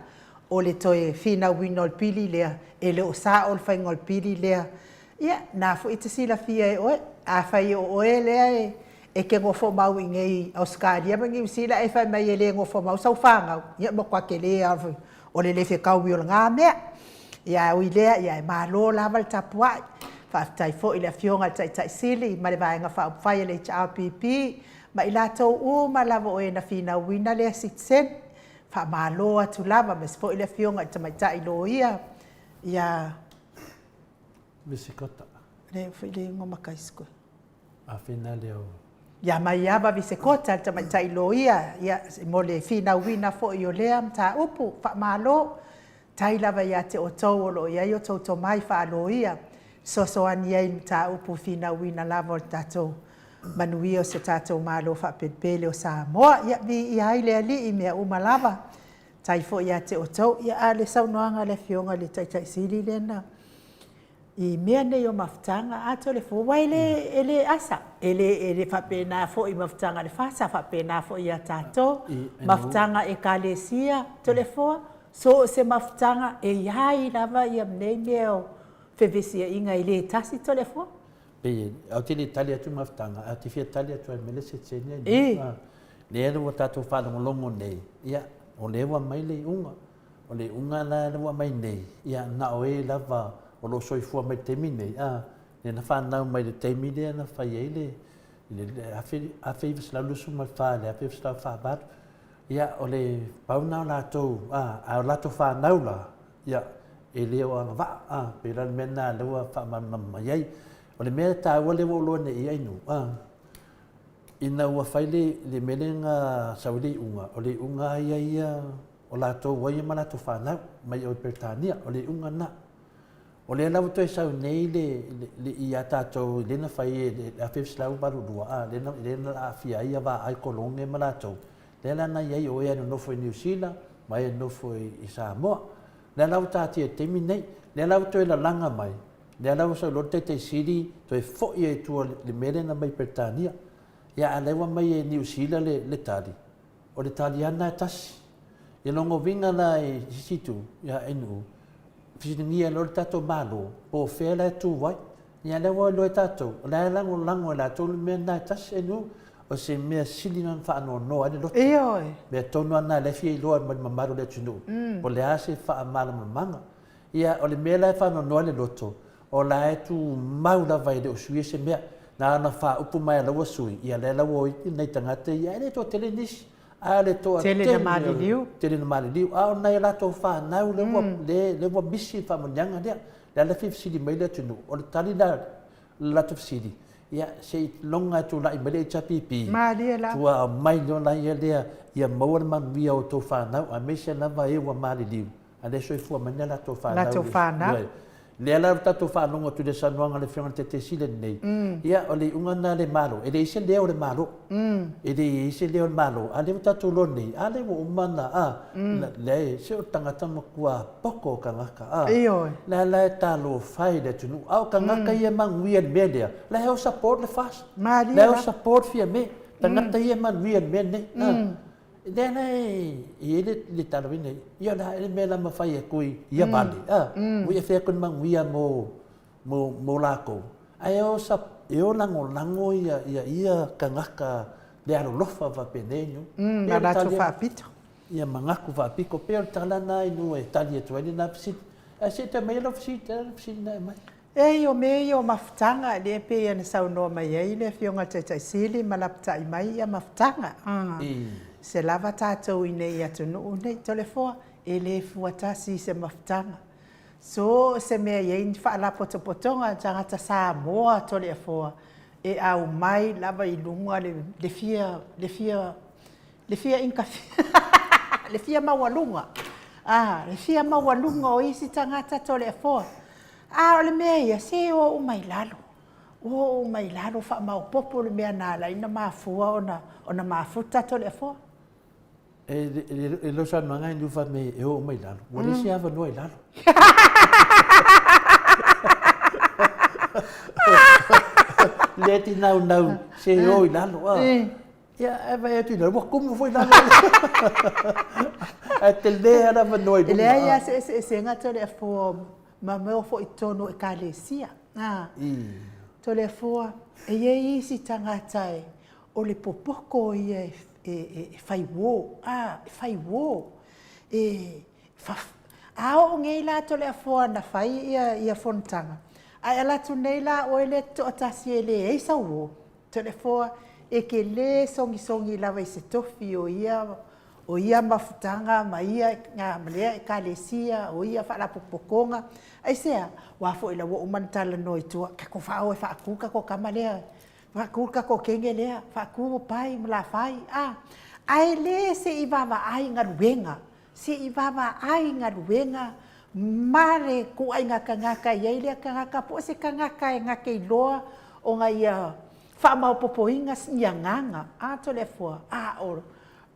o le toe finauina o le pili lea, e le o sao le faiga o le pili lea. Ia, na foi e te silafia e oe, afai o oe lea e te nofo mau i inei i Ausetalia ma Niu Sila e fai mai e le nofo mau sau fanau, ia matua tele lava o le le fetaui o lena mea. Ia ae ui lea, ia e malo lava le tapuai. Faafetai foi i le Afioga i le Taitai Sili ma le Vaega Faaupufai a le HRPP ma i latou uma lava o e na finauina lea sitiseni. Faamalo atu lava, aemaise foi le Afioga i le Tamaitai Loia, ia Visikota. Le foi le igoa makaisikoe. A fina lea o. Ia Maiava Visekota, le tamaitai loia, ia, mo le finauina foi o lea mataupu. Faamalo. Tai lava ia te outou o lo o i ai outou tomai faaloia, fesoasoani ai i le mataupu finauina lava o le tatou manuia o si o tatou Malo faapelepele o Samoa. Ia, viia ai le Alii i mea uma lava. Tai foi ia te outou. Ia, a o le saunoaga a le Afioga i le Taitai Sili lea na i mea nei o mafutaga, atoa le fua, aua e le, e le asa, e le, e le faapena foi i mafutaga a le FASA, faapena foi ia tatou, mafutaga Ekalesia, Toleafoa, so o se mafutaga e i ai lava ia nei mea o fevesiaiga e le tasi Toleafoa. Pei, ou te le tali atu i mafutaga, ae ou te fia tali atu ai ma le sitiseni ai. Lea ua tatou faalogologo nei, ia, o lea ua aumai le iuga. O le iuga la ua aumai nei, ia na o e lava o lo o soifua mai i le taimi nei, a, lea na fanau mai i le taimi lea na fai ai le 1924 i le 1948. Ia, o le pau lena o latou, a, a o latou fanau la, ia, e le o agavaa, a, pei la o le mea lena lea ua faamalamalama mai ai. O le mea taua lea ua ou iloa nei i ai nuu, a, ina ua fai le mea lea na sau ai le iuga, o le iuga lava ia ia o latou ai ma latou fanau mai o i Peretania, o le iuga lena. O lea la ua toe sau nei le, le, ia tatou lea na fai i le 1982, a, lea na, lea na aafia ai ia Vaai Kolone ma latou, lea la na i ai o e nonofo i Niu Sila ma e nonofo i Samoa. Lea la ua taatia i le taimi lenei, lea la ua toe lalaga mai, lea la ua sau loa le Taitai Sili toe foi ai i tua le mea lea na aumai i Peretania. Ia a o lea ua aumai e Niu Sila le, le tali, O le tali lava lena e tasi. Ia lona uiga la i isi itu, ia NU, fesiligia loa le tatou Malo, po o fea la e tu ai. Ia lea ua iloa e tatou, o la e lagolago e latou le mea lena e tasi, NU, o se mea sili ona faanoanoa ai le loto. Ioe. Mea tonu lava lena o lea e fia iloa mai le mamalu o le atunuu, po o le a se faamalamalamaga. Ia, o le mea la e faanoanoa ai le loto, o la e tumau lava e le o suia se mea. Na ona faaupu mai a la ua sui, ia lea la ua o iti nai tagata ia, e le toatele nisi, a o le toatele na maliliu. Tele na maliliu, a o nai a latou fanau lea ua, lea ua misi le faamanuiaga lea. Lea la e fia fesili mai le atunuu, o le tali la o le latou fesili, Ia, se i loga e tulai mai le HRPP, Malie lava. tua aumai loa laia lea ia maua le manuia o outou fanau, aemaise lava e ua maliliu, a o lea e soifua mai ni a latou fanau. Latou fanau. Ioe. Lea la ua tatou faalogo atu i le saunoaga a le Afioga i le Taitaisili lenei, ia o le iuga lena a le Malo, e leai se leo o le Malo. E leai se leo o le Malo, a o lea ua tatou iloa nei, a lea ua uma ona, a, leai, se o le tagata matua poto o tagata, a. Ioe. La la e talofa i le atunuu, a o tagata ia e manuia i le mea lea, la e o support le FAST. Malie La e o support Fiame, tagata ia e manuia i le mea lenei, a. Lea la e i ai le, le talauina, ia la le mea la mafai atu i ia vale, a, ua ia fai atu ni manuia mo, mo, mo lakou, ae o sa, e o lagolago ia, ia, ia tagata le alolofa faapenei nu. Mm, a latou faapito. Ia manatu faapito, pei o le tala lena i nu e tali atu ai lena fesili. Ae se i toe aumai lau fesili, tala le fesili lena e aumai. Ei, o mea ia o mafutaga, lea e pei ona saunoa mai ai le Afioga i le Taitai Sili ma lapatai mai ia mafutaga. Se lava tatou i nei atunuu nei, Toleafoa, e le fua tasi i se mafutaga. So o se mea e i ai ni faalapotopotoga a tagata Samoa Toleafoa e aumai lava i luga le fia, le fia, le fia interfere, le fia maualuga, a, le fia maualuga o isi tagata Toleafoa. A o le mea ia, se o uma i lalo, o uma i lalo, faamaopoopo le mea na ala ai ona mafua ona, ona mafuta Toleafoa. E lou saunoaga e niufa me e oo mai i lalo, ua leai se avanoa i lalo. Lea e te naunau se e o i lalo. Ia, ae vaai atu i lalo, ua tumu foi lalo. Ae tele lava le avanoa i luga. E leai lava se eseesega Toleafoa ma mea o foi i totonu o Ekalesia. Toleafoa, e i ai isi tagata e o le popoto ia e fai uo, a, e fai uo. E, a oo nei la Toleafoa na fai ia, ia fonotaga, ae alu atu nei la oe lea e te toatasi e leai sau uo, Toleafoa, e te le sogisogi lava i se tofi o ia, o ia mafutaga ma ia, ma lea Ekalesia, o ia faalapotopotoga. Aisea? Aua foi la ua uma ona talanoa i tua, tatou faaoo e faatu le tatou tama lea Faatu le tatou kene lea, faatu o pae ma lafai, a. Ae le se i vaavaai galuega, se i vaavaai galuega ma le ituaiga tagata e i ai lea tagata, po o se tagata e na te iloa ona ia faamaopoopoina ni agaga, a Toleafoa, a o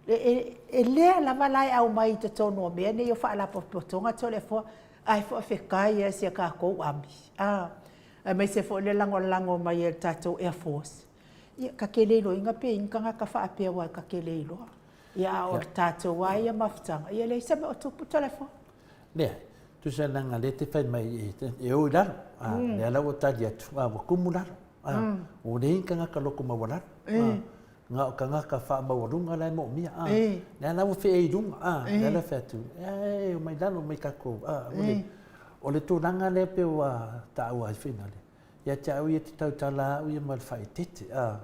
e, e lea lava la e aumai i totonu o mea nei o faalapotopotoga Toleafoa, ae faafetai lava i si a tatou army, a. aemaise foi le lagolago mai e le tatou Air Force, ia ta te le iloaina pe i ai ni tagata faapea aua ta te le iloa. Ia a o le tatou lava ia mafutaga, ia e leai se mea o tupu Toleafoa. Leai, tusa leaga lea e te fai mai e o i lalo, a lea la ua tali atu, a ua tumu lalo, a ua leai ni tagata loto maualalo, a na o tagata faamaualuga la e moomia, a lea la ua feei i luga, a lea la e fai atu, e omai lalo, omai tatou, a ua le O le tulaga lea pei ua taua ai finale, ia te au ia te tautala au ia ma le faaeteete, a.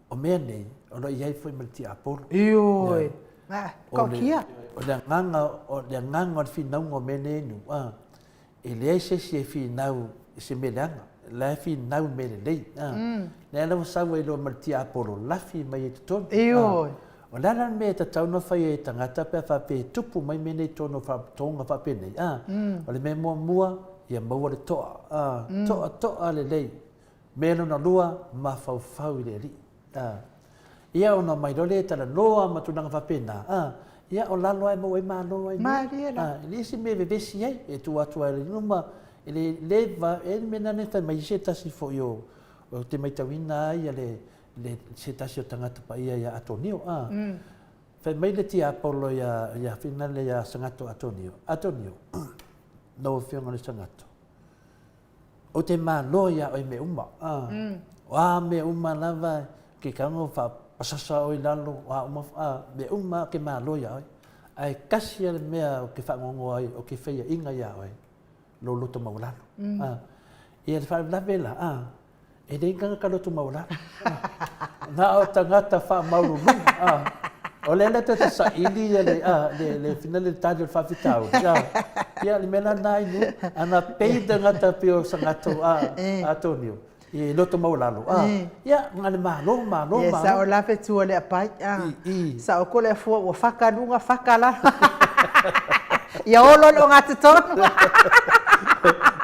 O mea nei, o lo o i ai foi ma le tiapolo. Ioe. Tautia. O le agaga, o le agaga o le finauga o mea nei e nuu, a, e leai se isi e finau i se mea leaga, o la e finau i mea lelei, a. Lea la ua sau ai loa ma le tiapolo, lafi mai ai i totonu. Ioe. O le a la le mea e tatau ona fai ai e tagata pe a faapea e tupu mai mea nei i totonu o faalapotopotoga faapenei? A, o le mea muamua, ia maua le toa. A, toa, toa lelei. Mea lona lua, mafaufau i le Alii. A, ia ona omai loa lea e talanoa ma tulaga faapena, a, ia o lalo lava e maua ai malo ai. Malie la. A, e leai se mea e vevesi ai, e tuu atu lava i luma, e le, le va, e le mea lena e fai mai ai se tasi foi o, ou te matauina ai le, le, se tasi o tagata paia ia Atonio, a. Fai mai le tiapolo ia, ia Finale ia Sagato Atonio, Atonio, lau Afioga i le Sagato, ou te malo ia oe mea uma, a. O a mea uma lava, ke kago faapasasa oe i lalo, o a uma, a, mea uma ou te malo ia oe. Ae kasi a le mea ou te faanoanoa ai, o ke faiaʻiga ia oe, lou loto maualalo. A. Ia le faalavelave la, a, E leai ni tagata loto maualalo. Na o tagata faamaualuluga. O lea la ta te saili ia le, a, le, le finale le tali o le faafitauli. A, ia, le mea la lena ai nu, ana pei tagata pei o sa gatou, a, Atonio. I loto maualalo, a, ia, na le Malo, Malo, Malo. Ia, sao la fe tua le apai, a. Sao ko le afua ua faka luga, faka lalo. Ia olo le ogatotonu.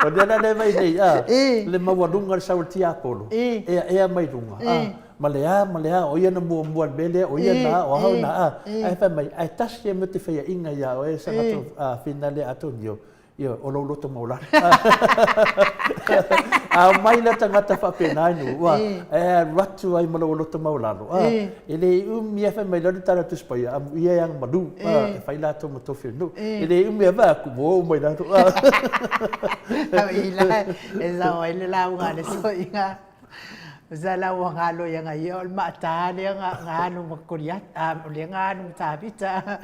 O lea la le vai nei, a, le maualuga o le sau o le tiapolo, ea, ea mai luga, a, ma le a, ma le a, o ia na muamua i le mea lea, o ia na a, o au na a, ae fai mai, ae tasi ia mea ou te faiaina ia oe, Sagato, a, Finale Atonio, Ioe, o lou loto maualalo. A omai la tagata faapena i nuu, ua, e alu atu ai ma lou loto maualalo. A, e le umi lava fai mai loa le tala a le Tusi Paia, amuia e agamalu, a, e fai latou ma tofi o le nuu. E le umi lava vaai atu, ua oo mai lalo. Ai la, e sao ai le lauga a le soiga. Sa la ua galo ia nga ia o le maata lea nga nga anu ma Koliata, a o lea nga anu ma Tavita.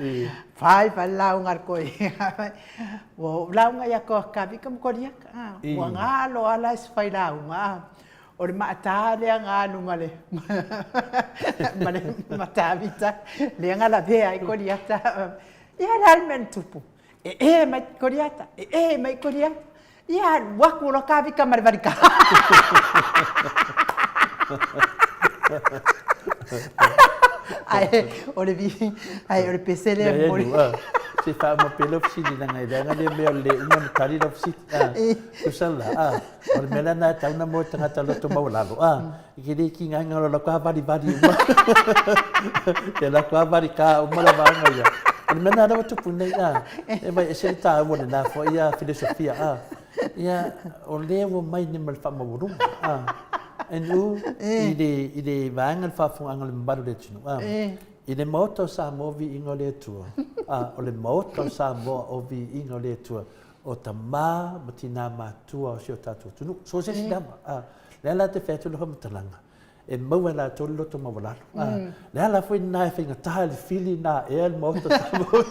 Fai fai le lauga a le koi. Ua ou lauga ia ko Tavita ma Koliata. Ua galo lava la se fai lauga. O le maata lea nga anu ma le ma le ma Tavita lea nga lavea ai Koliata. Ia o le a le mea na tupu? E e mai Koliata, e e mai Koliata. Ia alu aku loa Kavika ma le valika. Ae o le vi, ae o le pese lea e momoli. Se faauma pea lau fesili leaga e leaga lea mea o le le uma ona tali lau fesili. Tusa la, o le mea lena e tatau ona moe tagata loto maualalo, e te le tigaina o lau lava valivali uma. Te lau lava valika uma la vaega ia. O le mea lena lea ua tupu nei, a, e vaai ese le taua o lena foi a filosofia, a. Ia, o lea ua omai nei ma le faamaualuga, a. NU, i le, i le vaega o le faafofogaaga a le mamalu o le atunuu, a. I le Maota o Samoa o Viiga o le Atua, a, o le Maota o Samoa o Viiga o le Atua, o tama ma tinā matua o si o tatou atunuu, so o se isi lava. A, le a la te fai atu le faamatalaga, e maua e latou le loto maualalo. A, le ala foi lena e faigata ai le fili na ea le Maota Samoa,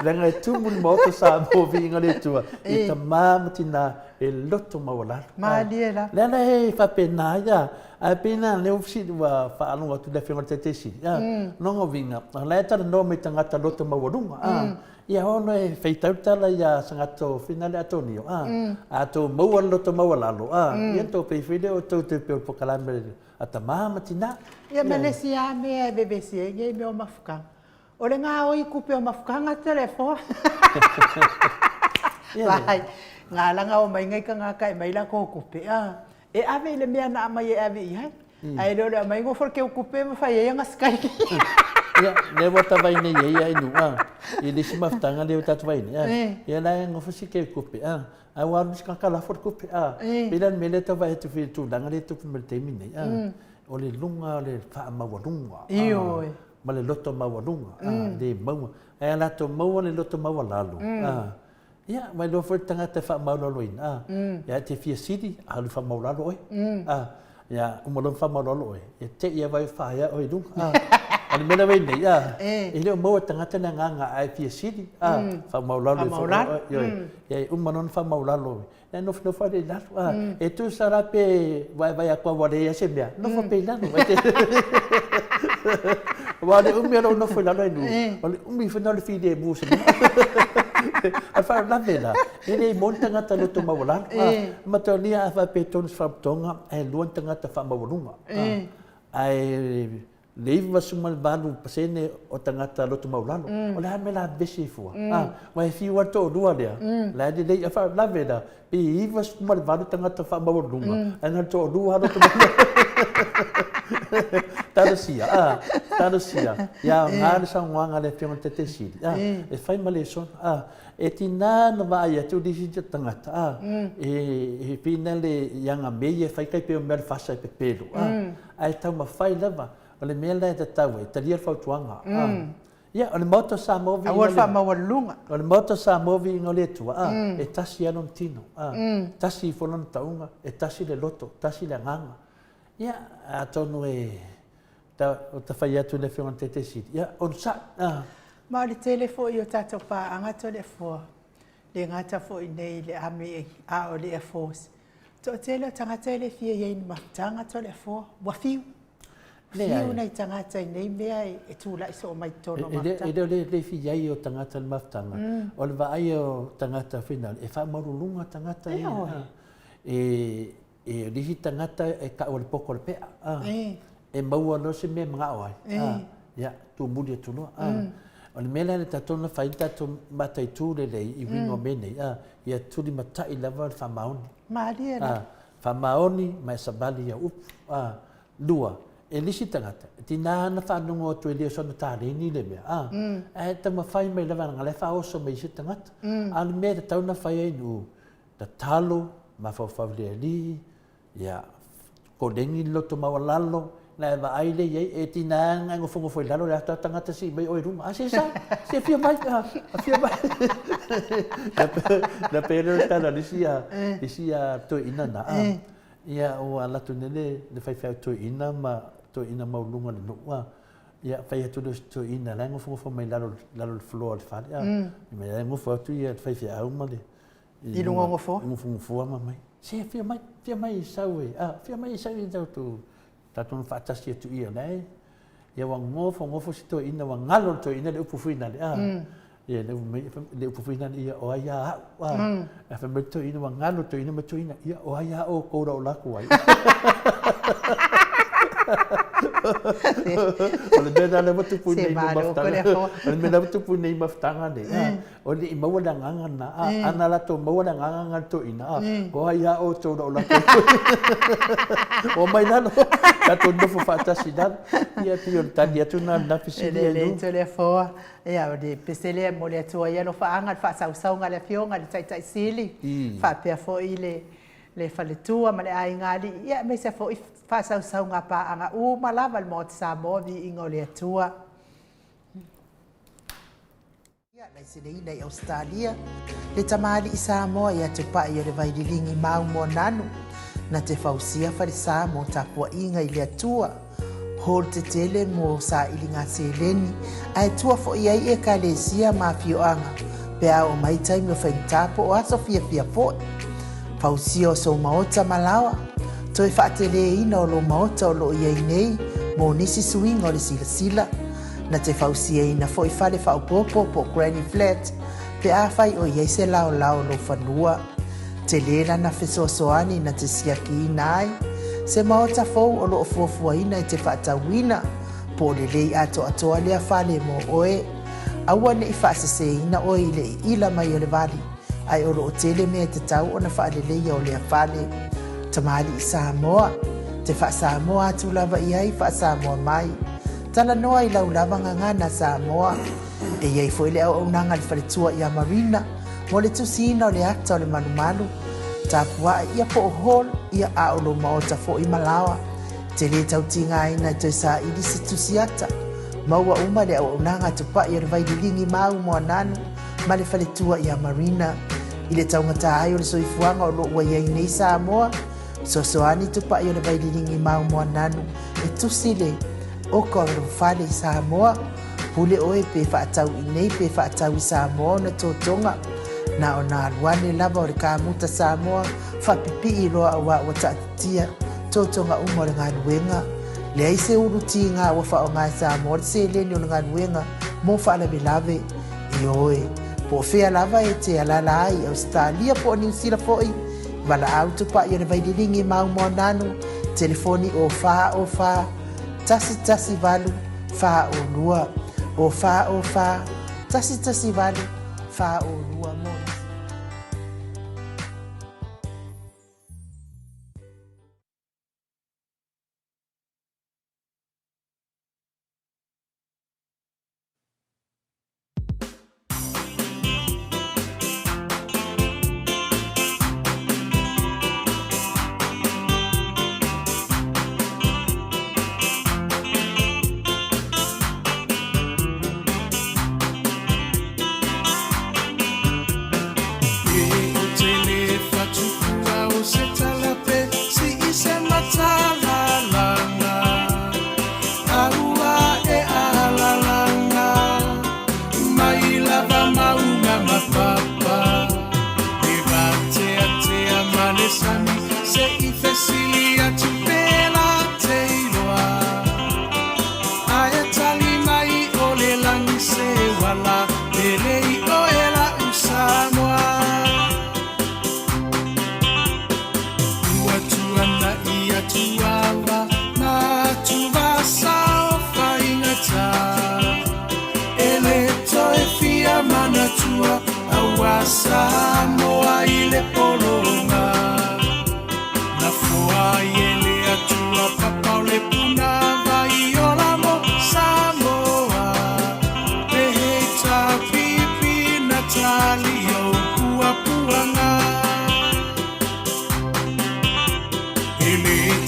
leaga e tumu le Maota Samoa viiga le Atua i tama ma tinā e loto maualalo. Malie la. Le ala e faapena ai, a, ae pei na lea ua faalogo atu le Afioga i le Taitai Sili, a, lona uiga, o la e talanoa mai tagata loto maualuga, a, Ia ono e faitau le tala ia Sagato Finale Atonio, a, a tou maua le loto maualalo, a, ia tou pei foi lea o tou te pei o le polokalame a tama ma tina. Ia ma le isi lava mea e vevesi ai nei mea o mafukaga, o le gaoi kupe o mafukaga telefoa. Vai, nga langa o mai ngai kangaka e mai lakou kupe, a, E ave i le mea na aumai e ave i ai, ae le o le aumai gofo le keukupe ma fai ai ana skype. Ia, lea ua ta vai nei e ia i nuu, a, i le isi mafutaga lea ua tatou vai nei, a, ia la e gofo si keukupe, a, ae ua alu si kaka lafo le kupe, a, pei la le mea lea e tau vaai atu i le tulaga lea e tupu mai i le taimi nei, a, o le luga o le faamaualuga, a, ma le loto maualuga, a, le maua, ae a latou maua le loto maualalo, a, Ia, mai loa foi le tagata e faamaualaloina, a, ia e te fia sili, alu faamaualalo oe, a, ia, uma loa ona faamaualalo oe, ia te i lava e faea oe i luga, a. A o le mea lava i nei, a, e le o maua e tagata le agaga a e fia sili, a, faamaualalo ifo oe, ioe, ia e uma loa ona faamaualalo oe, ia nofonofo lava lea i lalo, a. E tusa la pe vaevae atu lava ua leai lava se mea, nofo pea i lalo. Aua o le umi o lou nofo i lalo e nuu, o le umi foi lena o le filemu o se mea. A o le faalavelave la, e le moni tagata loto maualalo. Matua a faapea tonu se faapotoga, ae lua ni tagata faamaualuga. Ae le 98% o tagata loto maualalo, o le a le mea o le a vevesi ai fua? Aua e fiu lava le toalua lea, la e lelei. A o le faalavelave la, Pe 98 tagata faamaualuluga, ae na o le toalua lava loto maualalo. Talosia, a, talosia, ia aoga le saunoaga a le Afioga i le Taitai Sili, a, e fai ma lesona, a, e tiga ona vaai atu le isi tagata, a, e pei na le i aga mea ia e fai tai pei o mea o le fasa e pepelo, a, ae taumafai lava, o le mea la e tatau ai, talia le fautuaga, a. Ia, o le Maota o Samoa viiga Aua le faamaualuluga. O le Maota o Samoa viiga o le Atua, a, e tasi lava lona tino, a, tasi ifo lona tauga, e tasi le loto, tasi le agaga. Ia, atonu e ta, ta fai atu i le Afioga i le Taitai Sili, ia, onosai, a. Ma o le tele foi o tatou paaga Toleafoa, le gata foi nei i le Army a o le Air Force. Toatele o tagata e le fia i ai i ni mafutaga Toleafoa, ua fiu. Fiu nai tagata i nei mea e tulai soo mai totonu o mafutaga. E le o le fia i ai o tagata i le mafutaga, o le vaai o tagata finale, e faamaualuluga tagata ia. E. E lihi tagata e kau o le poko o le pea, a. E maua loa se mea e magao ai, a, ia, tumuli atu loa, a. O le mea lea le tatou na fai le tatou mataitu lelei i uiga o mea nei, a, ia tulimatai lava le faamaoni. Malie la. A, faamaoni ma e savali i au upu, a. Lua, e lisi tagata, e tina ana faanogo atu e le o sona taleni le mea, a, ae taumafai mai lava leaga la e faaoso mai i se tagata. A o le mea e tatau ona fai ai nuu, tatalo, mafaufau i le Alii, ia, koleni le loto maualalo, na e vaai lea i ai, e tina lava ona e nofonofo i lalo, le ata tagata sii mai oe i luga. A se sa, se afio mai, a, afio mai. Na pei lea o le tala a le isi a, isi a toeaina na, a, ia ua alu atu nei le, le faifeau toeaina ma toeaina maualuluga o le nuu, a, ia fai atu lea o si toeaina la e nofonofo mai lalo, lalo i le floor o le fale, a, fai mai la e nofo atu ia le faifeau ma le, I luga o gofoa? Gofogofoa ma mai. Se afio mai, afio mai i sau e, a, afio mai i sau i tatou, tatou na faatasi atu ia la e. Ia ua gofo gofo si toeaina, ua galo le toeaina le upu foi nale, a. Ia le upu mai, le upu foi nale, ia o ai a au, a. A fai mai le toeaina, ua galo le toeaina ma toeaina, ia o ai a outou la o latou ai. O le mea la lea ua tupu nei ma mafutaga. O le mea la ua tupu nei mafutaga nei, a. O le i maua le agaga na, a, ana latou maua le agaga na le toeaina, a, o ai a outou na o latou. Omai lalo, tatou nofo faatasi i lalo. Ia, pei o le tali atu lena i lena fesili. E lelei Toleafoa. Ia, o le pese lea e momoli atu ai alofaaga i le faasausauga a le Afioga i le Taitai Sili, faapea foi le le faletua ma le aiga alii, ia aemaise foi faasausauga a paaga uma lava i le Maota Samoa, viiga o le Atua. Laiseneina i Ausetalia, le tamalii Samoa ia Tupai o le Vaililigi Mau Moananu, na te fausia falesa mo tapuaiga i le Atua, hall tetele mo sailiga seleni, ae tua foi ai Ekalesia ma afioaga pe a oo mai taimi o faigata po o aso fiafia foi. Fausia o sou maota ma laoa, toe faateleina o lou maota o lo o i ai nei mo nisi suiga o le silasila. Na te fausiaina foi fale faaopoopo po o granny flat pe afai o i ai se laolao o lou fanua. Tele lana fesoasoani na te siakiina ai se maota fou o lo o fuafuaina e te faatauina, po o lelei atoatoa lea fale mo oe. Aua ne i faaseseina oe i le iila mai o le vali, ae o lo o tele mea e tatau ona faaleleia o lea fale. Tamalii Samoa, te faa-Samoa atu lava i ai faa-Samoa mai. Talanoa i lau lava gagana Samoa. E i ai foi le auaunaga a le faletua ia Marina mo le tusiina o le ata o le malumalu, tapuae ia po o hall ia a o lou maota foi ma laoa. Te lē tau tigaina e toe saili se tusi ata. Maua uma le auaunaga a Tupai o le Vaililigi Mau Moananu ma le faletua ia Marina. I le taugata ai o le soifuaga o lo o ua i ai nei Samoa, Fesoasoani Tupai o le Vaililigi Mau Moananu e tusi le oka o lou fale i Samoa. Pule oe pe faatau i nei pe faatau i Samoa ona totoga. Na ona alu ane lava o le kamuta Samoa faapipii loa auā ua taatitia totoga uma o le galuega. Leai se ulu tiga ua faaaoga e Samoa le seleni o le galuega mo faalavelave. Ioe, po o fea lava e te alaala ai i Ausetalia po o Niu Sila foi, Valaau Tupai o le Vaililigi Mau Moananu, telefoni o 4 o 4 1 1 8 4 o 2, o 4 o 4 1 1 8 4 o 2 mo nisi.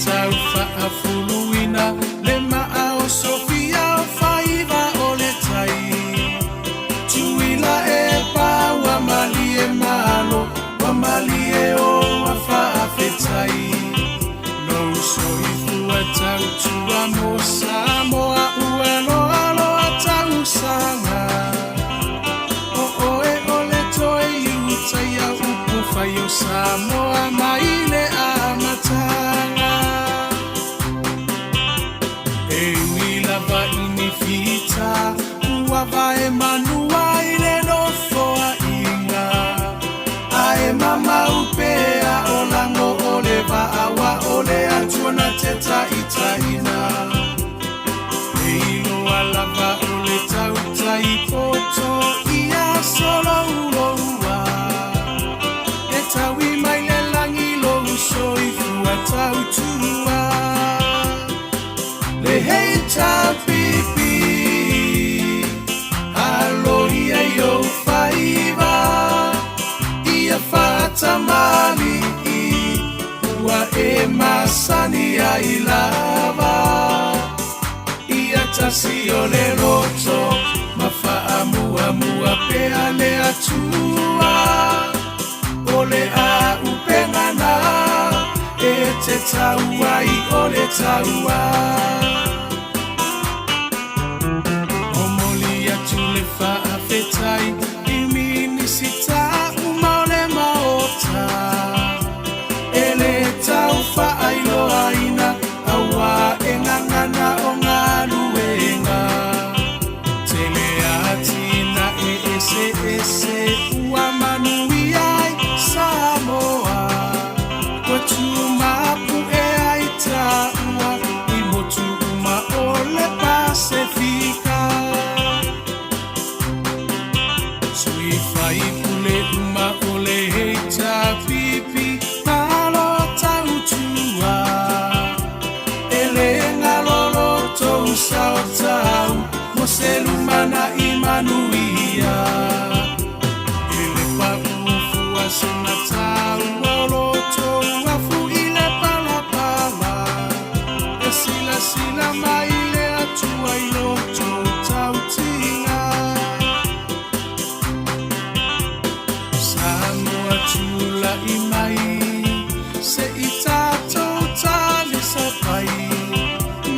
tau faafuluina le maa o Sofia o faiva o le tai. Tuila e pa ua malie malo, ua malie o ua faafetai. Lou soifua tautua mo Samoa ua loaloa tausaga. O oe o le toe iutaia upu fai o Samoa mai le amataga. E ui lava i ni fita ua vae manua i le nofoaiga, ae mamau pea o lago o le vaa ua o le Atua na te taitaiina. E iloa lava o le tautai poto ia solouloua, e taui mai le lagi lou soifua tautua. Le HRPP, alo ia i ou faiva, ia faatamalii, ua e masani ai lava. Ia tasi o le loto, ma faamuamua pea le Atua. O le auupega na e te tau ai o le taua. Momoli atu le faafetai i Minisita uma o le Maota, e le tau faailoaina auā e gagana o galuega. Tele atinae eseese ua manuia ai Samoa, ua tumapu'e ai taua i motu uma o le Pasefika. Sui faipule uma o le HRPP, malo tautua. E le galo lo tou sao tau mo se lumanai manuia. E le paʻu fua se mataua o lo tou afu i le palapala, e silasila mai le Atua i lo tou tautiga. Samoa tula'i mai, se i tatou talisapai.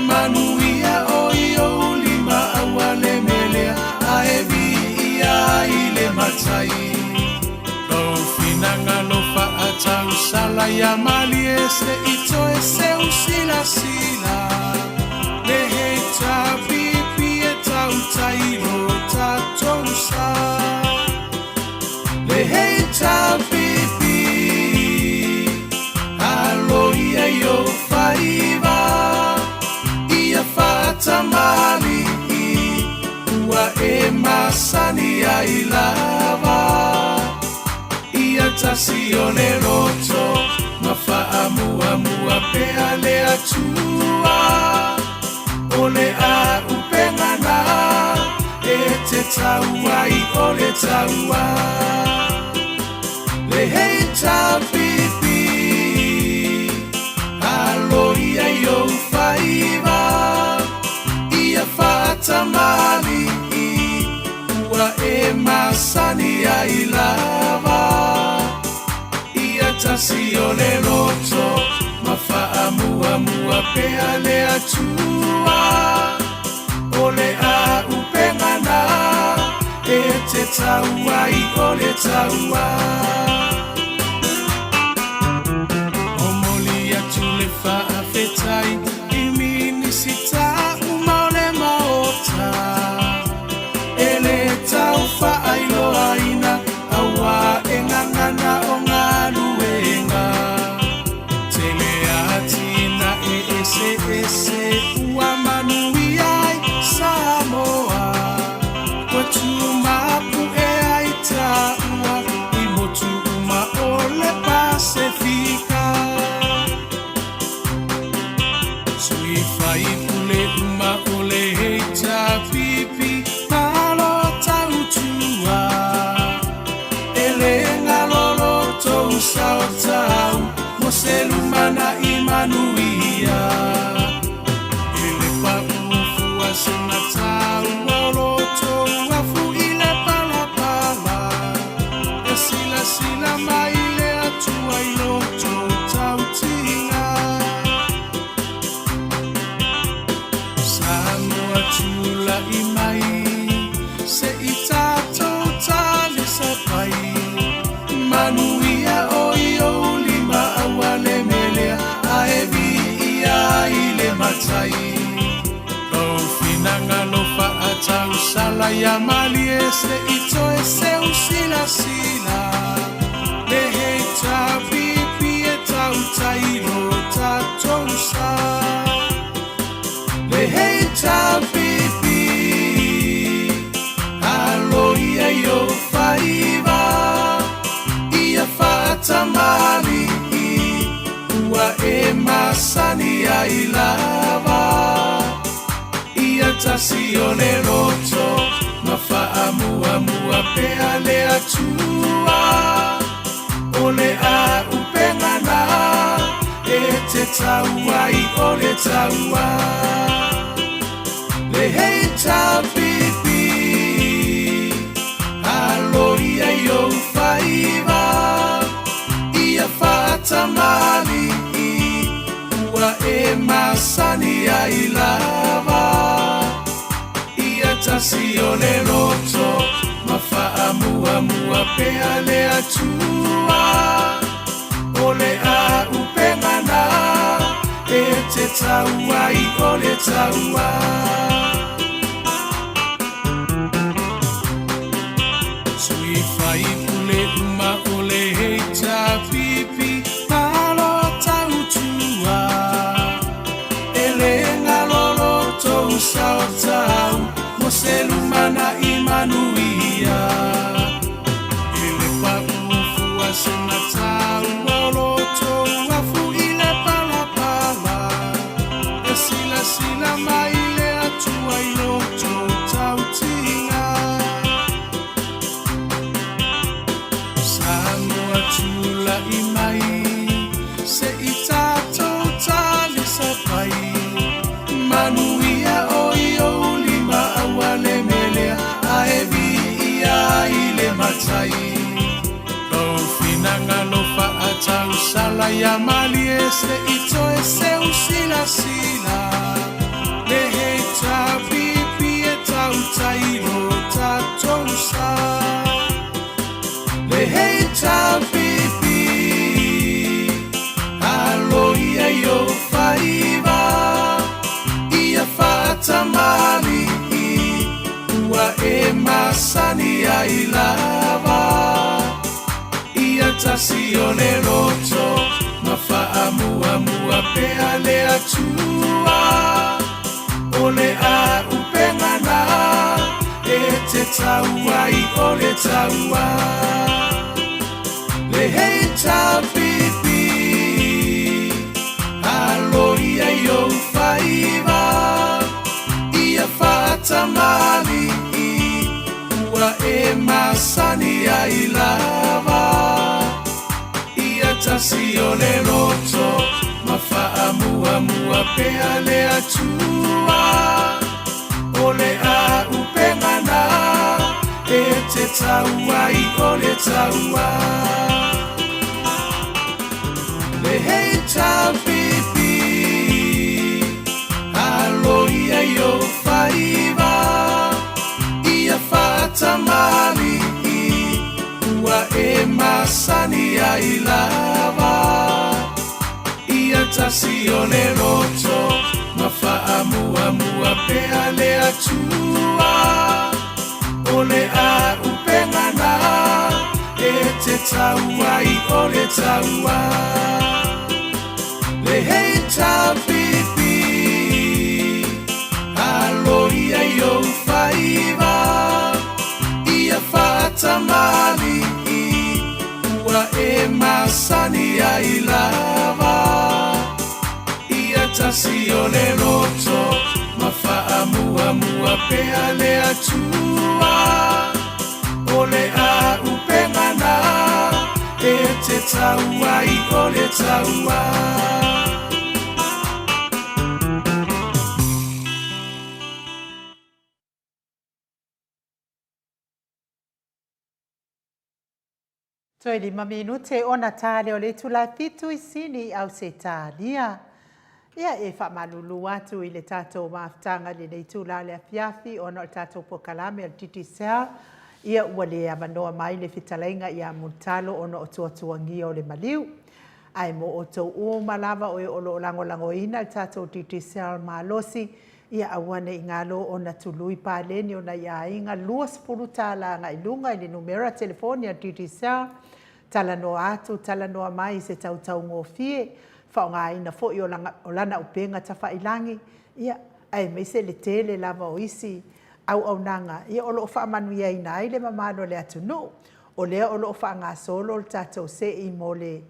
Manuia o i ou lima aua le melea, ae viia ai le Matai. Lou finagalo faatausala ia malie, se i toe seu silasila. Le HRPP e tautai lo tatou sa. Le HRPP, alo ia i ou faiva, ia faatamalii, ua e masani ai lava. Ia tasi o le loto, ma faamuamua pea le Atua. O le auupega na e te tau ai o le taua. Le HRPP, alo ia i ou faiva, ia faatamalii, ua e masani ai lava. Ia tasi o le loto, ma faamuamua pea le Atua. O le auupega na e te tau ai o le taua. Momoli atu le faafetai i Minisita uma o le Maota, e le tau faailoaina auā e gagana o galuega. Tele atinae eseese ua manuia ai Samoa, ua tumapu'e ai taua i motu uma o le Pasefika. Sui faipule uma o le HRPP, malo tautua. E le galo lo tou sao tau mo se lumanai manuia. ia. I le paʻu fua sina taua o loto ua fuʻi le palapala e silasila mai le Atua i loto tautiga. Samoa tulaʻi mai se i tatou talisapai manuia o i ou lima aua le melea ae viia i le matai. Lou finagalo faatausala ia malie se i toe seu silasila le HRPP e tautai lo tatou sa. Le HRPP alo ia i ou faiva ia faatamalii ua e masani ai lava. Ia tasi o le loto ma faamuamua pea le Atua o le auupega na e te tau ai o le taua. Le HRPP alo ia i ou faiva ia faatamalii ua e masani ai lava. Ia tasi o le loto ma faamuamua pea le Atua o le auupega na e te tau ai o le taua. Sui faipule uma o le HRPP malo tautua e le galo lo tou sao tau mo se lumanai manuia. I le paʻu fua sina taua o loto ua fuʻi le palapala e silasila mai le Atua i loto tautiga. Samoa tulaʻi mai se i tatou talisapai manuia o i ou lima aua le melea ae viia i le matai. Lou finagalo faatausala ia malie se i toe seu silasila le HRPP e tautai lo tatou sa. Le HRPP alo ia i ou faiva ia faatamalii ua e masani ai lava. Ia tasi o le loto ma faamuamua pea le Atua o le auupega na e te tau ai o le taua. Le HRPP alo ia i ou faiva ia faatamalii ua e masani ai lava. Ia tasi o le loto ma faamuamua pea le Atua o le auupega na e te tau ai o le taua. Le HRPP alo ia i ou faiva ia faatamalii ua e masani ai lava. Ia tasi o le loto ma faamuamua pea le Atua o le auupega na e te tau ai o le taua. Le HRPP alo ia i ou faiva ia faatamalii ua e masani ai lava. Ia tasi o le loto ma faamuamua pea le Atua o le auupega na e te tau ai o le taua. Toe 5 minute ona tā lea o le itula e 7 i Sini i Ausetalia. Ia, e faamalulu atu i le tatou mafutaga i lenei itula o le afiafi ona o le tatou polokalame o le Digicel, ia ua le avanoa mai le fetalaiga ia Mulitalo ona o tuatuagia o le maliu. Ae mo outou uma lava o e o lo o lagolagoina le tatou Digicel malosi, ia aua ne i galo ona tului paleni o nai aiga 20 tala agai luga i le numera telefoni a le Digicel, talanoa atu, talanoa mai i se tautaugofie, faaaogaina foi o lana upega tafailagi, ia, aemaise le tele lava o isi auaunaga ia o lo o faamanuiaina ai le mamalu o le atunuu. O lea o lo o faagasolo le tatou sei mo le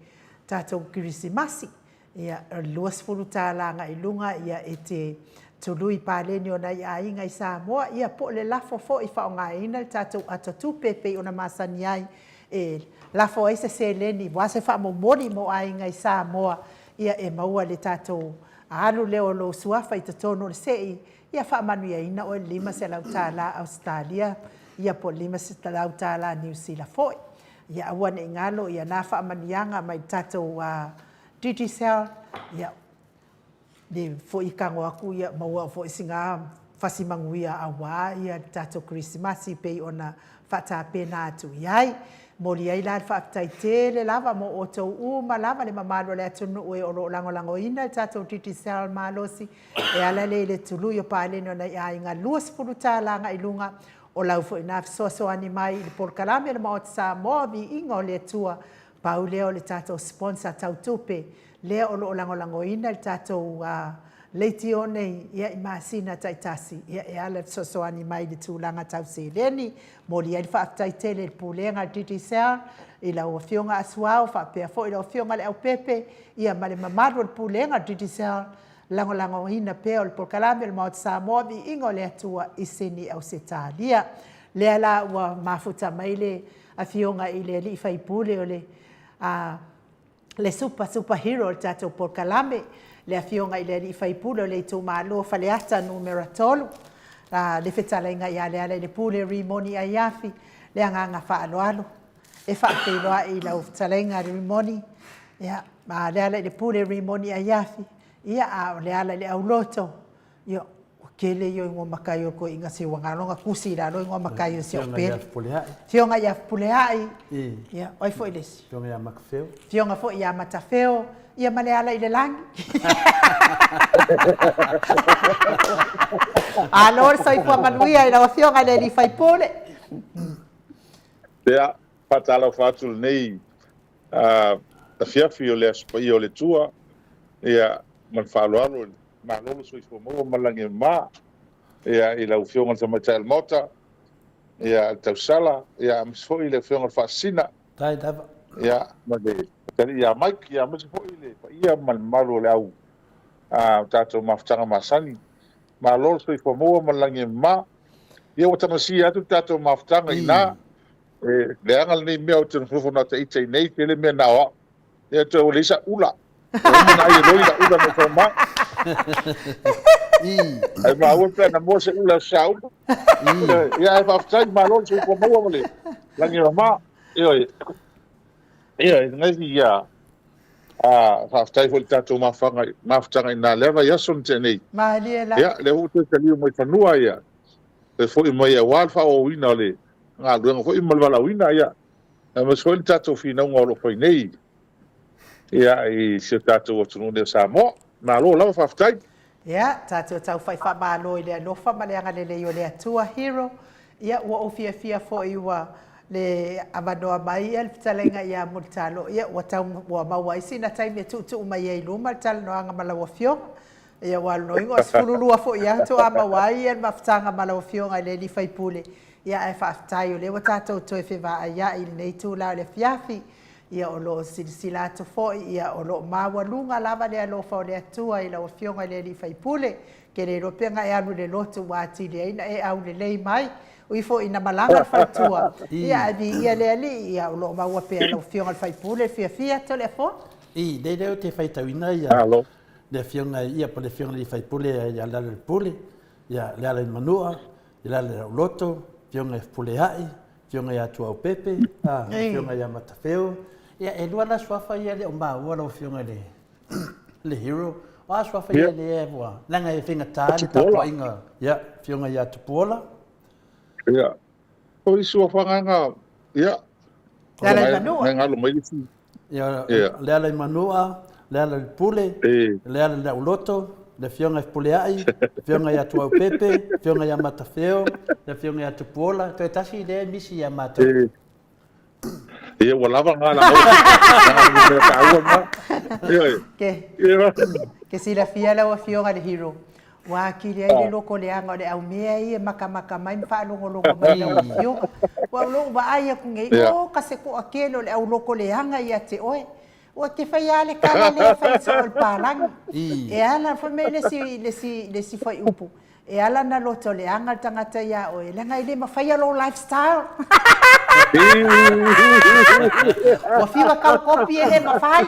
tatou Kerisimasi, ia, o le $20 agai i luga, ia, e te tului paleni o nai aiga i Samoa, ia, po o le lafo foi e faaaogaina le tatou ata tupe e pei ona masani ai e lafo ai se seleni aua se faamomoli mo aiga i Samoa, ia, e maua le tatou alu lea o lou suafa i totonu o le sei, ia faamanuiaina oe i le $500 Ausetalia, ia po o le $500 Niu Sila foi. Ia aua ne i galo ia na faamanuiaga mai le tatou Digicel, ia le foi tago atu ia maua foi sina fasi manuia aua ia le tatou Kerisimasi pei ona faatapena atu i ai. Momoli ai la le faafetai tele lava mo outou uma lava le mamalu o le atunuu e o lo o lagolagoina le tatou Digicel malosi e ala lea i le tului o paleni o nai aiga $20 agai i luga. O lau foi na fesoasoani mai i le polokalame a le Maota Samoa, Viiga o le Atua, pau lea o le tatou sponsor tau tupe lea o lo o lagolagoina le tatou leitio nei ia i masina taitasi ia e ala i le fesoasoani mai i le tulaga tau seleni. Momoli ai le faafetai tele i le Pulega a le Digicel i lau Afioga Asuao faapea foi lau Afioga Leaupepe ia ma le mamalu o le Pulega a le Digicel lagolagoina pea o le polokalame o le Maota Samoa Viiga o le Atua i Sini Ausetalia. Lea la ua mafuta mai le Afioga i le Alii Faipule o le le super super hero o le tatou polokalame, le Afioga i le Alii Faipule o le itumalo Faleata Numera 3, le fetalaiga ia Lealailepule Rimoni Aiafi, le agaga faaaloalo e faafeiloai i lau fetalaiga Rimoni, ia, ma Lealailepule Rimoni Aiafi, ia, a o Lealaileauloto, Ia, ua tele ia o igoa matai o le toeaina se ua nalo na tusi i lalo igoa matai o si au pele. Afioga ia Fepuleai. Ia, o ai foi le isi? Afioga ia Matafeo. Afioga foi ia Matafeo, ia ma Lealailelagi. Alo le soifua manuia i lau Afioga i le alii faipule. Ia, faatalofa atu lenei afiafi o le Aso Paia o le Atua, ia, ma le faaaloalo i le Malo le soifua maua ma le lagi e mama, ia, i lau Afioga i le Tamaitai o le Maota, ia, le Tausala, ia, aemaise foi le Afioga i le Faasisina, Faafetai lava. ia, ma le Atalii ia Mike, ia, aemaise foi le paia ma le mamalu o le au tatou mafutaga masani. Malo le soifua maua ma le lagi e mama. Ia, ua tamasia atu le tatou mafutaga i ina. E leaga lenei mea ou te nofonofo na ta ita i nei, tele mea na o au. Ia toe ua leai sa ula. Ua uma ona ai e loi la ula na fau mai. Ai maua pe ana mua se ula sa uma. Ia ai faafetai malo le soifua maua ma le lagi mama. Ioe. Ioe, ngai ia a faafetai foi i le tatou mafutaga mafutaga i nā lea vaiaso na tea nei. Malie la. Ia, lea ua toe taliu mai fanua ia. Toe foi mai aua le faaauauina o le galuega foi ma le valaauina ia. Aemaise foi le tatou finauga o lo o fai nei ia, i si o tatou atunuu nei o Samoa. Malo lava faafetai. Ia, tatou taufai faamalo i le alofa ma le agalelei o le Atua, Hero. Ia, ua ou fiafia foi ua le avanoa mai ia le fetalaiga ia Mulitalo. Ia, ua tau, ua maua ai sina taimi e tuutuu mai ai i luma le talanoaga ma lau Afioga. Ia, ua loiga o 12 foi atu a maua ai ia le mafutaga ma lau Afioga i le alii faipule. Ia, ae faafetai o lea ua tatou toe fevaaiai i lenei itula o le afiafi. Ia, o lo o silasila atu foi, ia, o lo o maualuga lava le alofa o le Atua i lau Afioga i le alii faipule. Ke le iloa pe na e alu i le lotu ua atili ai na e aulelei mai. Ui foi ina malaga le faletua, ia, ae viia le Alii, ia, o lo o maua pea e lau Afioga i le faipule le fiafia Toleafoa. I, lea lea ou te faitauina ia le Afioga ia po o le Afioga i le sui usufono ia Lealailepule, ia Lealaimanua, ia Lealaiauloto, Afioga i Fepuleai, Afioga ia Tuaupepe, a, le Afioga ia Matafeo. Ia, e lua la suafa ia e le o maua lau Afioga i le, le Hero. O a suafa ia lea ua, leaga e faigata le tapuaiga, ia, Afioga ia Tupuola. Ia, o isi suafa agaga, ia, Lealaimanua. Nai galo mai le isi. Ia, Lealaimanua, Lealailepule, Lealaiauloto, le Afioga i Fepuleai, Afioga ia Tuaupepe, Afioga ia Matafeo, le Afioga ia Tupuola, toe tasi lea e misi ia matou. Ia, ua lava na la mea taua na. Ke silafia lau Afioga le Hero, Ua atili ai le loko leaga o le au mea ia e makamaka mai ma faalogologo mai i lau afioga. Ua ou lou vaai atu nei, o ka se toatele o le au loko leaga ia te oe. Ua te faia lava le tala lea e fai sao i le palagi. E ala, fai mai le isi, le isi, le isi fuaiupu, e ala ona loto leaga le tagata ia oe, leaga e le mafaia lou lifestyle. Ua fiu e kau kopi e le mafai.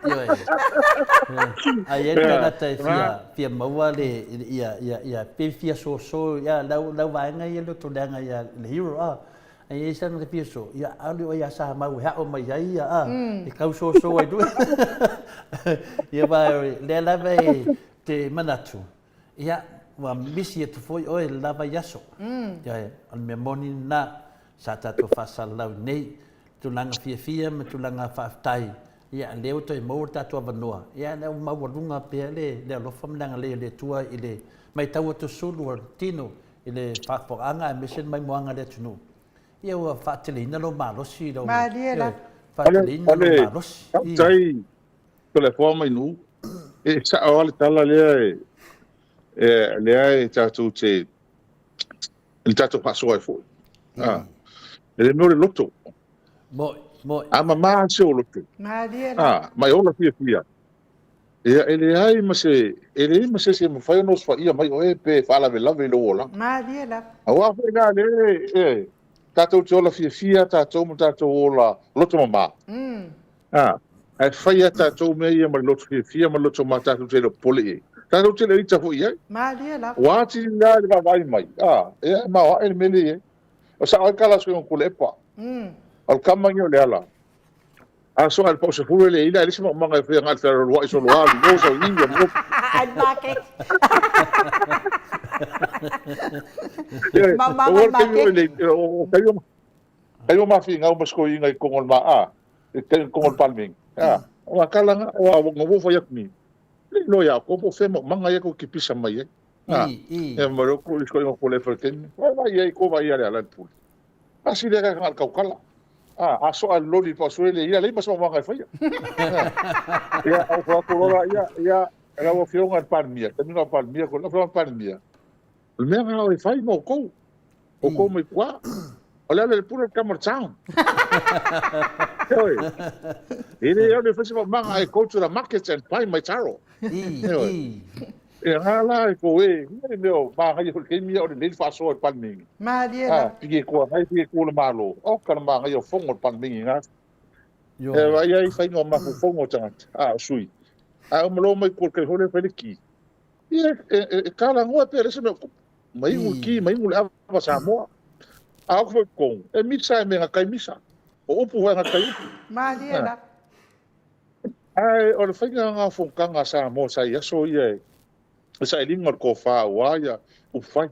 Ioe. Ai e tagata e fia, fia maua le, ia, ia, ia, pe fia soso, ia, lau, lau vaega ia loto leaga ia le hero, a. Ai e sana te fia so, ia, aole o ia sa mau e hao mai ai ia, a, e kau soso ai lue. Ia wa, lea lava e te manatu, Ia, ua misi atu foi oe i le la vaiaso. Ioe, o le mea moni lena, sa tatou faasalalau nei, tulaga fiafia ma tulaga faafetai, ia, lea ua toe maua le tatou avanoa, ia, lea ua maualuga pea le, le alofa ma le agalelei o le Atua i le matau atu sulu o le tino i le faafofogaaga aemaise le maimoaga a le atunuu. Ia, ua faateleina lou malosi i lau, Malie la. ioe, faateleina lou malosi. Faafetai Toleafoa mai Nuu. E sao lava le tala lea e, e lea e tatou te le tatou faasoa ai foi. Ah. E le mea o le loto. Moi, moi. A mamā se o loto. Malie la. Ah, mai ola fiafia. Ia, e leai ma se, e leai ma se isi e mafai ona osofaia mai oe pe faalavelave i lou olaga. Malie la. Aua foi la le, e, tatou te ola fiafia tatou ma tatou ola loto mamā. A, ae fai a tatou mea ia ma le loto fiafia ma le loto ma tatou te le o popole i ai. Tatou te le o ita foi i ai. Malie lava. Ua atili la i le vaavaai mai, a, ia e maoae le mea lea i ai. O sao ai kala soinga Tuilaepa. O le kama ia o Leala. A soa i le pau sefulu e le ila, e le isi maumaga e fai agai le fealualuai solo alu, o sau i, o Ai makeke. Maumaga i makeke. O Kai o mafi ngau ma sikoiga i kongo le ma a i kongo le palming a o a kala nga o a ngo wo fai aku ni le lo ya ko po fe mo manga ya ko ki pisa mai ai a e mo ro ko sikoiga ko le fa ken wa va ia ko va ia le ala puli a si le ka ngal kau kala a a so a loli pa so le ia le ma so manga fai ia o ko ko lo ia ia la o fionga palmia tamina palmia ko la palmia O le mea nga o e fai mo kou. O kou mai kua. O le ala le pule kama town. Heoi. E le au le fai se manga I go to the market and buy my taro. Heoi. E nga la e ko e, ni mea o māngai o le keimi o le nei whaasoa i palmingi. Malie la. Piki kua ngai, piki kua le malo. O kana māngai o fongo le palmingi ngā. E vai ai whainga o mafu fongo tangata. A, o sui. A o malo mai kua kai hole whai le ki. Ia, e, e, e kala ngoa pe le se mea kupu. Mai ngu ki, mai ngu le ava Samoa. A o foi kong, e misa e me nga kai misa. O upu foi nga kai upu. Malie la. Ai, o le whainga ngā whongkanga Samoa sa i aso ia e, e sa ilinga o le kōwhā ua ia upu whai.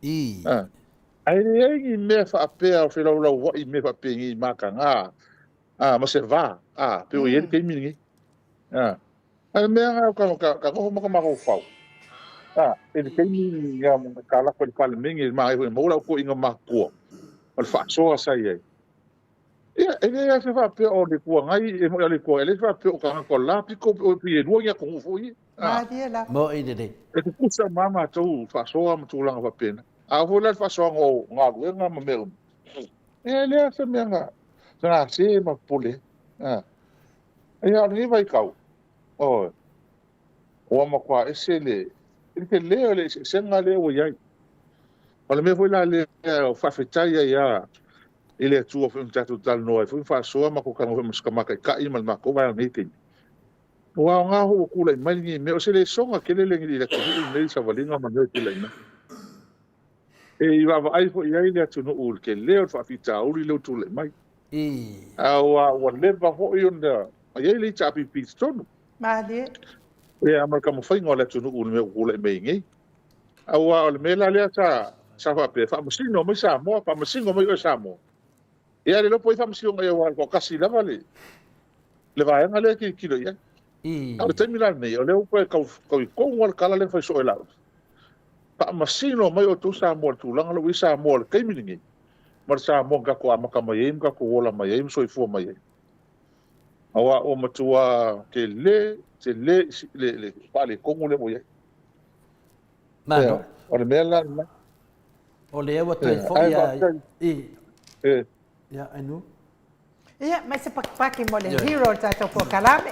I. Ai le ai ni mea whaapea o whelaulau wai mea whaapea ngi maka ngā. A, ma se vā. A, pe o i eri keimi ngi. A. A mea nga ka ka ka noho ma ka mafaufau. A, i le taimi ia ka lako i le Palemene ma ai foi maua lau toeaiga matutua o le faasoa sa i ai. Ia, e leai lava se faapea o le Itu Agai e moi o le Itu Agai, e leai se faapea o tagata o le la pito pe e lua ni atunuu foi ia. A, Malie lava. Moi lelei. E tutusa uma lava matou faasoa ma tulaga faapena. A oo foi la i le faasoaga o galuega ma mea uma, ia e leai lava se mea na gase ma popole ai. A. Ia, o lenei vaitau, oi, ua matua ese le, le tele o le eseesega lea ua i ai. O le mea foi la lea o faafetai ai lava i le Atua foi ma tatou talanoa ai foi ma faasoa matou talanoa foi ma si tama taitai ma le matou vaega i lenei taimi. Ua aoga foi ua tulai mai lenei mea, o se lesona tele lenei i le atunuu lenei i savaliga ma mea e tulai mai. E i vaavaai foi i ai le atunuu i le tele o le faafitauli lea ua tulai mai. Aua ua leva foi ona i ai le HRPP i totonu. Malie. Ia ma le taumafaiga o le atunuu i le mea ua tulai mai nei. Aua o le mea la lea sa sa faapea, faamasino mai Samoa, faamasino mai oe Samoa. Ia le iloa po o ai faamasinoga aua e toatasi lava le le vaega lea e tilotilo i ai. A o le taimi la lenei, o lea ua toe tau tau i tonu lava le tala lea na fai soo e Laauli. Faamasino mai outou Samoa i le tulaga lea ua i ai Samoa i le taimi lenei, ma le Samoa na tatou amata mai ai ma tatou ola mai ai ma soifua mai ai. Aua ua matua tele, tele le, le faaletonu lea ua i ai. Malo. O le mea la lena. O lea ua toe foi lava i... Ia, Ainuu. Ia, mai se pakipaki mo le hero o le tatou polokalame.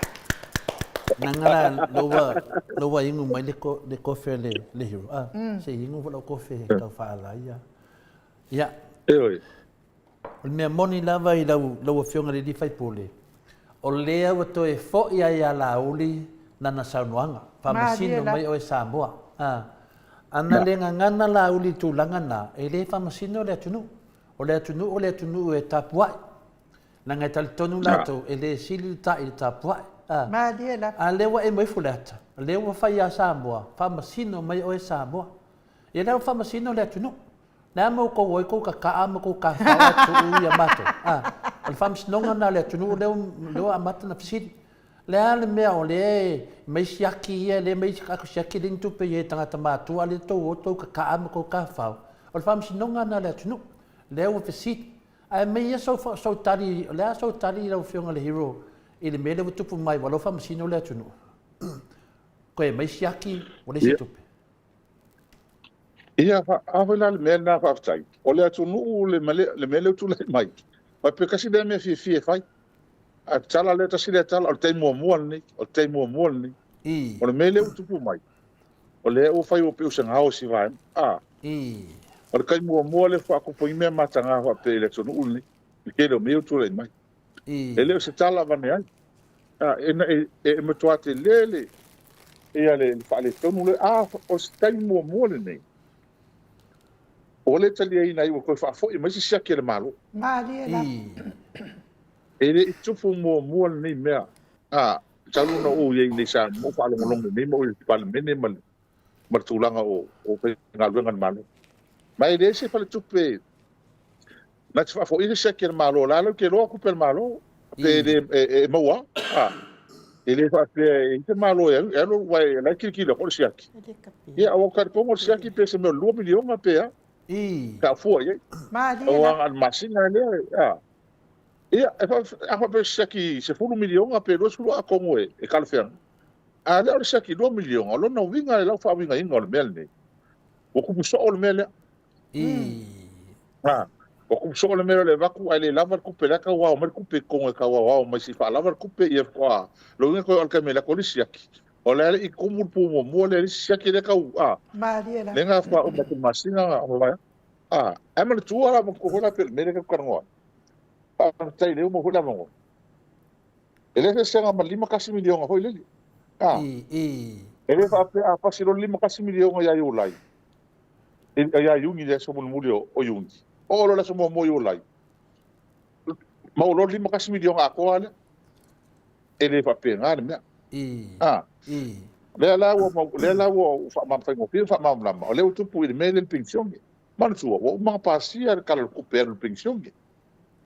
Nanga la loua loua inu mai le ko le kofe le le hero. Ah, mm. se inu foi lau kofe mm. tau whaala ia. Ia. E oi. O le mea moni lava i lau lau afioga le li pule. O lea ua toe foi ai a Laauli lana saunoaga. Faamasino mai oe Samoa. Ah. Ana le gagana Laauli i tulaga na, e le faamasino le atunuu. O le atunuu o le atunuu e tapuai. Leaga e talitonu latou e le sili le ta'i i le tapuai. A. Malie lava. A lea ua e mai Faleata, lea ua fai ia Samoa, faamasino mai oe Samoa. Ia lea ua faamasino le atunuu. Le a ma outou o ai tou kakaa ma tou tafao ae tuu ia matou. A. O le faamasinoga lena a le atunuu lea ua amata ona fesili. Le a le mea o lea e mai siaki ia, lea mai aku siaki leai ni tupe i ai tagata matua a lea tou o tou kakaa ma tou tafao. O le faamasinoga lena a le atunuu. Lea ua fesili. Ae mai ia sou, sou tali, o le a sou tali lau Afioga i le Hero i le mea lea ua tupu mai, ua lou faamasino le atunuu. Toe mai siaki, ua leai se tupe. Ia, a foi la le mea lena faafetai. O le atunuu le, le mea lea ua tulai mai, faapea tasi lea mea fiafia e fai. A tala lea tasi lea tala, o le taimi muamua lenei, o le taimi muamua lenei. O le mea lea ua tupu mai, o lea ua fai ua pei o se gao i si vaega. A, o le taimi muamua lea faatoa tupu ai mea mataga faapea i le atunuu lenei, i le tele o mea ia ua tulai mai. E le o se tala avane ai. A, e, e, e matua tele le, ia le, le faaletonu lea. A, o se taimi muamua lenei, ua le taliaina ai ua toe faafoi mai se siaki a le Malo. Malie lava. E le i tupu muamua lenei mea. A, talu ona ou i ai nei Samoa, ou faalogologo nei ma ou i le Palemene ma le, ma le tulaga o, o faigaluega a le Malo. Ma e leai se faletupe na te faafoia se siaki a le Malo, o la e te iloa tupe a le Malo, pe le, e, e maua, a, e le faapea e i se Malo e alu, e alu, aua e la e tilotilo atu o le siaki. Ia, aua ou talitonu o le siaki pe se mea o le 2 miliona pe a, pe a fua i ai. Aua na o le masina lea, a. Ia, e fa, a faapea se siaki 10 miliona pe 20 atonu e, e talafeagai. A lea o le siaki 2 miliona, o lona uiga i lau faauigaina o le mea lenei, ua tupu soo le mea lea. A, ua tupu soo le mea lea o le avatu ae le lava le tupe, la e tau ao mai le tupe i totonu e tau aoao mai se i faalava le tupe, ia faatoa, lona uiga toe oo i le taimi e alu atu ai le siaki, o le a le i tumu le pu muamua lea i le isi siaki lea tau, a, Malie lava. lea na faauma atu i le masina na mavae atu. A, ae manatua la, manatua foi la pei o le mea lea tatou te talanoa ai. Faafetai lea ua maua foi le avanoa. E le se eseesega ma le 51 miliona foi lele. A, e le faapea a pasi loa le 51 miliona ia Iulai, ia Iuni le aso mulimuli o Iuni, oo loa le aso muamua o Iulai, maua loa le 51 miliona atoa lea. E le faapena le mea. A, lea la ua, lea la ua faamamafaigofie ma faamalamalama, o lea ua tupu i le mea lea i le penisione. Manatua, ua uma ona pasia le Tala o le Tupe e alu i le penisione,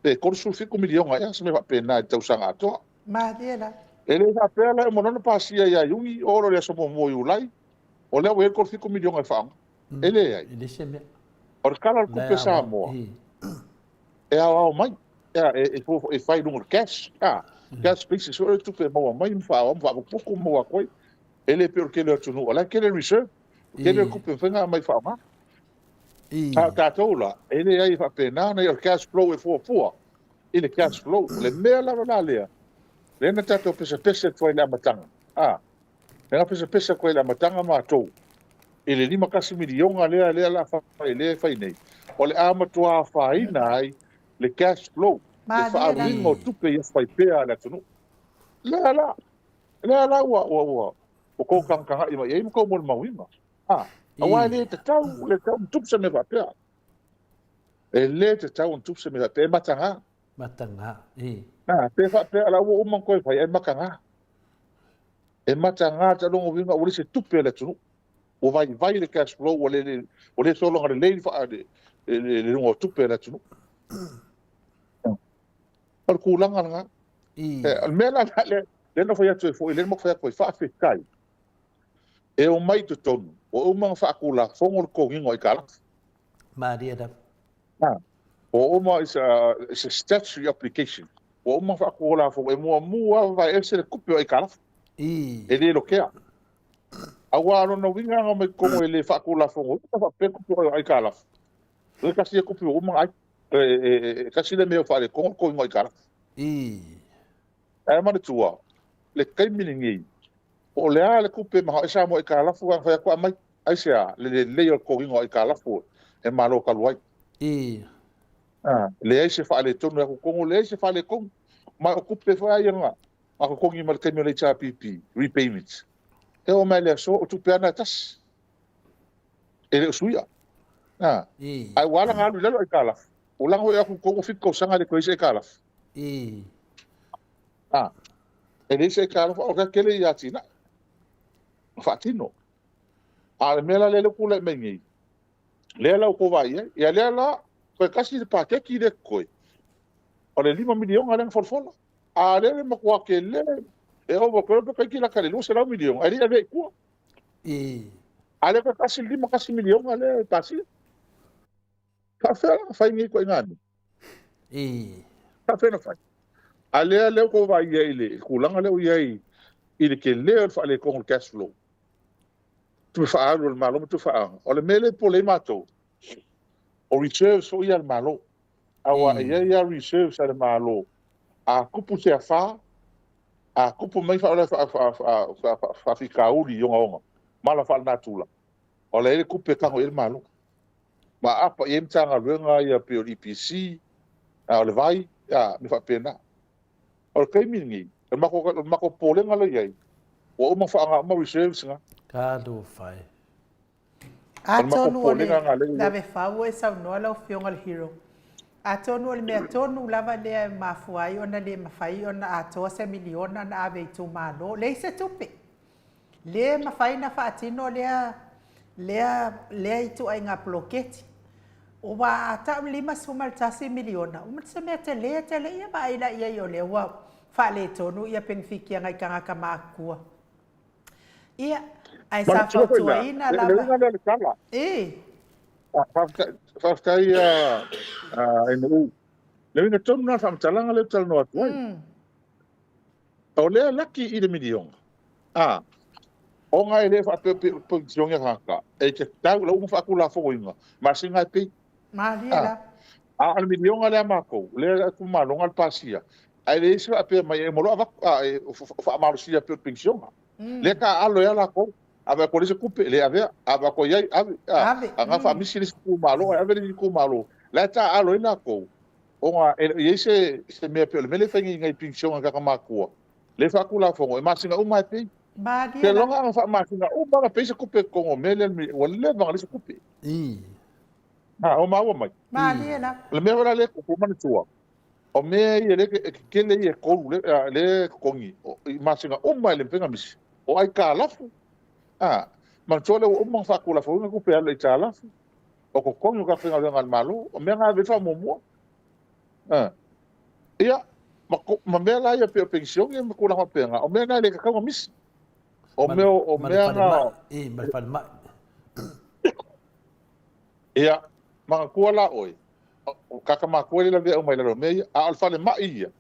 pe 37 miliona ea, se mea faapena i le tausaga atoa. Malie la. E le faapea la e uma loa ona pasia ia Iuni, oo loa i le aso muamua o Iulai, o lea ua i ai le 37 miliona e faaaoga. E leai. E leai se mea. O le Tala o le Tupe a Samoa, e aoao mai, e, e, e fai i luga o le cash, a, cash basis foi le tupe e maua mai ma faaoa ma faaputuputu ma maua atu ai. E le pei o le tele o atunuu, o la e tele reserve, tele le tupe e mafai ona aumai faaaoga. A o tatou la, e leai e faapena ona i o le cash flow e fuafua i le cash flow. O le mea lava la lea, lea na tatou pesapese atu ai i le amataga, a, lea na pesapese atu ai i le amataga matou i le 51 miliona lea lea la fai lea e fai nei, o le a matua afaina ai le cash flow, le faaaluina o tupe ia fai pea a le atunuu. Lea la, lea la ua ua ua ua tou tagatagai mai i ai ma tou molimauina. A, aua e le tatau, le tatau ona tupu se mea faapea. E le tatau ona tupu se mea faapea, e mataga. Mataga, i. A, pe faapea o la ua uma ona toe fai, e mataga. E mataga le taaloga uiga ua leai se tupe a le atunuu. Ua vaivai le cash flow, ua le, ua le sologa lelei le, faa, le, le, le luga o tupe a le atunuu. O le tulaga lena. I. O le mea la lea, lea na fai atu ai foi, lea na fai atu ai, faafetai. E omai i totonu, ua uma ona faatulafono le totogiina o aitalafu. Malie lava. A, ua uma, it's a, it's a statutory obligation. Ua uma ona faatulafono, e muamua lava vaeese le tupe o aitalafu. I. E le lokea. Aua o lona uiga ana omai i totonu e le faatulafono, e faapea tupe o aitalafu. E tasi ia tupe ua uma ona ai. E, e, e tasi le mea o faaletonu le totogiina o aitalafu. I. Ae manatua, le taimi lenei, po o le a le tupe e manao ai Samoa aitalafu ana fai atu aumai, aisea? Le lelei o le totogiina o aitalafu e Malo talu ai. I. A, leai se faaletonu e atu totonu, leai se faaletonu. Ma o tupe foi a ia na totogi mai le taimi o le HRPP, repayments. E oo mai le aso, o tupe lava na e tasi. E le o suia. A, I. ae ua ala ona alu i lalo aitalafu. Ua laga foi atu totonu 7 tausaga e le toe i ai se aitalafu. I. A, e leai se aitalafu, a o le tele ia atinae na faatino. A o le mea la lea ua tulai mai nei, lea la ua outou vaai i ai, ia lea la, toe tasi le paketi lea e totoe, o le $5 miliona lea na folafola. A o lea e matua tele, e ova atu ai pe toeitiiti lata i le $200 miliona, ae le i avea i tua. I. A o lea toe tasi le $51 miliona lea e pasia. Faafefea la ona fai nei ituaiga mea? I. Faafefea ona fai? A lea lea ua outou vaai i ai i le tulaga lea ua i ai i le tele o le faaletonu o le cash flow, tupe faaalu a le Malo ma tupe faaaoga. O le mea lea e popole ai matou, o reserves foi ia a le Malo. Aua e i ai lava reserves a le Malo, a tupu se afa, a tupu mai faafitauli ogaoga ma ala faalenatura, o la e i ai le tupe e tago i ai le Malo. Ma aapa i ai Matagaluega ia pei o le EPC, a o le vai, a, mea faapena. O le taimi lenei, o le matou, o le matou popolega lea e i ai, ua uma ona faaaoga uma reserves na. Talofa e. Atonu o le lavefau ua e saunoa lau Afioga i le Hero. Atonu o le mea tonu lava lea e mafua ai ona le mafai ona atoa se miliona na ave i itumalo. Leai se tupe. Le mafai na faatino lea lea lea ituaiga poloketi. Ua a tau le 51 miliona, ua se mea tele tele ia vaai la i ai o lea ua faaletonu ia penefiti a nai tagata matutua. Ia, ae sa fautuaina lava. Le uiga lea o le tala. I. Faafetai, faafetai a NU. Le uiga tonu lena o le faamatalaga lea ou te talanoa atu ai. O lea laki i le miliona, a, ona e le faapea pe penisione a tagata, e tatau, la ua uma faatulafonoina, masina e pay. Malie la. A o le miliona lea a matou, lea e itumalo na o le pasia, ae leai se faapea mai e uma loa avatu, a, e faamalosia pei o le penisiona. Lea taaalo ai lava latou, a vaai atu ua leai se tupe, le avea, a vaai atu ua i ai, ave, a, a na faamisi le isi itumalo ae ave le isi itumalo, la e taaalo ai latou, Ona e le o i ai se, se mea pei o le mea lea e fai nei i nai penisione a tagata matutua, lea e faatulafono, e masina uma lava e pay. Malie Te la. iloga ana faamasina uma ona pay se tupe i totonu o mea lea, ua leva ona leai se tupe. I. Ha, ua maua mai. Malie la. O le mea foi la lea e tupu, manatua, o mea ia lea e tetele ia e tolu lea, lea e totogi i masina uma e le mafai ona misi, o aitalafu. A, manatua lea ua uma ona faatulafonoina tupe e alu i aitalafu, o totogi o tagata faigaluega a le Malo, o mea na ave i ai le faamuamua. A, ia, ma, ma mea la ia pei o penisione ma tulaga faapena, o mea na e le tatau ona misi. O mea, o mea na... I, ma le falemai. Ia, manatua la oe, o tagata matutua lea e lavea uma i lalo o mea ia, a o le falemai ia,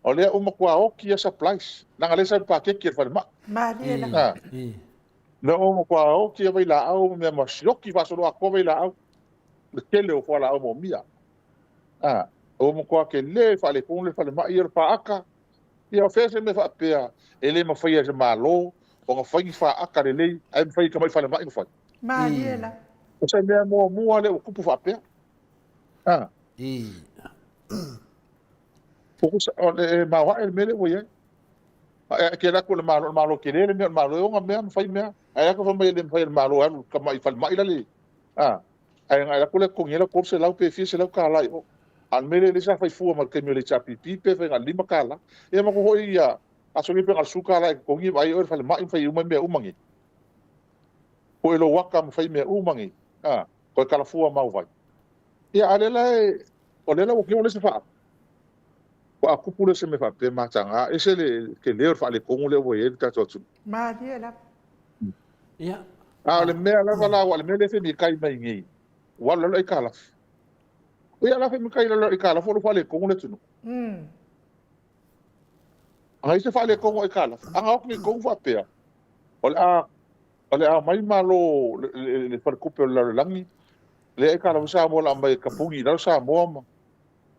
o lea ua matua oti ia supplies, leaga lea sa i le paketi a le falemai. Malie la. A, lea ua matua oti ia vailaau ma mea ma sioki faasoloatoa vailaau, le tele o fualaau moomia. A, ua matua tele faaletonu le falemai ia o le faata. Ia o fea se mea faapea e le mafai e se Malo ona fai ni faata lelei ae mafai e tamai falemai ona fai? Malie la. O se mea muamua lea ua tupu faapea. A. O le maoae le mea lea ua i ai. Ae ke alu atu le Malo, o le Malo tele le mea, o le Malo e ona mea ma fai mea. Ae a fai mai e le mafai e le Malo e alu tamai falemai la le, a. Ae na alu atu lea totogi ai lau 300 pe fia selau tala i o. A o le mea lea lea sa fai fua mai le taimi o le HRPP pe fai na o le $5. Ia matou foi ia aso nei pe na o le $10 e totogi e vaai ai oe i le falemai ma fai uma ai mea uma nei. Pue lou ata ma fai mea uma nei. A, toe tala fua ma au vai. Ia a o lea la e, o lea la ua leai se faata. Faatoa tupu lea o se mea faapea mataga, ese le tele o le faaletonu lea ua i ai le tatou atunuu. Malie lava. Ia. A o le mea lava la, aua o le mea lea e femikai mai nei, ua alu i lalo aitalafu. Ia o le a femikai i lalo aitalafu o lo o faaletonu le atunuu. A i se faaletonu o aitalafu, a na o atu nei tonu faapea, o le a o le a omai Malo le faletupe o le lalolagi, lea aitalafu Samoa o le a aumai e tapuni i lalo Samoa ma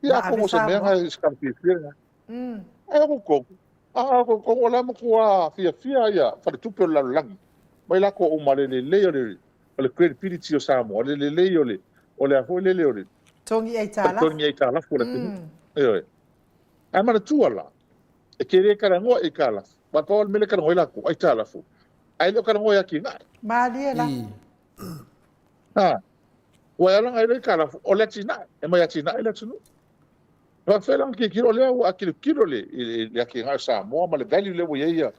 Ia atonu o se mea na e se fiafia lena. Ae o tonu, a o tonu o le a matua fiafia ia faletupe o le lalolagi mai latou uma le lelei o le o le credibility o Samoa, le lelei o le o le a foi lele o le Togi aitalafu. Togi aitalafu o le atunuu. Ioe. Ae manatua la, e te le talanoa i aitalafu, aua pau lava le mea lea e talanoa ai latou, aitalafu, ae le o talanoa i atinae. Malie la. A, ua e ala ona i ai aitalafu, o le atinae, e mai atinae le atunuu. E faapefea la ona tilotilo, o lea ua a tilotilo i le atinae o Samoa ma le value lea ua i ai ia,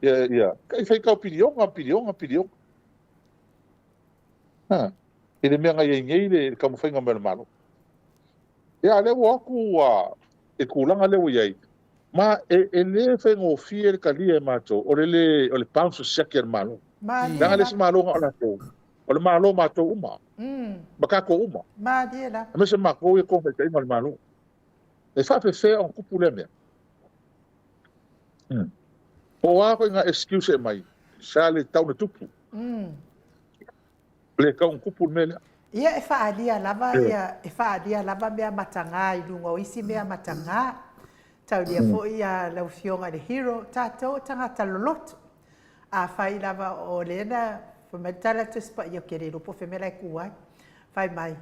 ia, ia, e faitau piliona, piliona, piliona. A, i le mea na i ai nei le taumafaiga mai o le Malo. Ia, a o lea ua o atu ua, i le tulaga lea ua i ai, ma e, e le faigofie le talia e matou, o le le, o le bounce siaki a le Malo. Leaga le isi Malo na o latou, o le Malo o matou uma, ma tatou uma, aemaise matou ia taumaitaiga o le Malo. E faapefea ona tupu lea mea? Po o a foi ngā excuse e aumai, sa le tatau ona tupu. Le tatau ona tupu le mea lea. Ia e faaalia lava ia, e faaalia lava mea matagā i luga o isi mea matagā. Taulia foi ia lau Afioga i le Hero, tatou o tagata loloto. Afai lava o lea na fai mai le tala a le Tusi Paia, ou te le iloa po o fea mea la e tu ai, fai mai,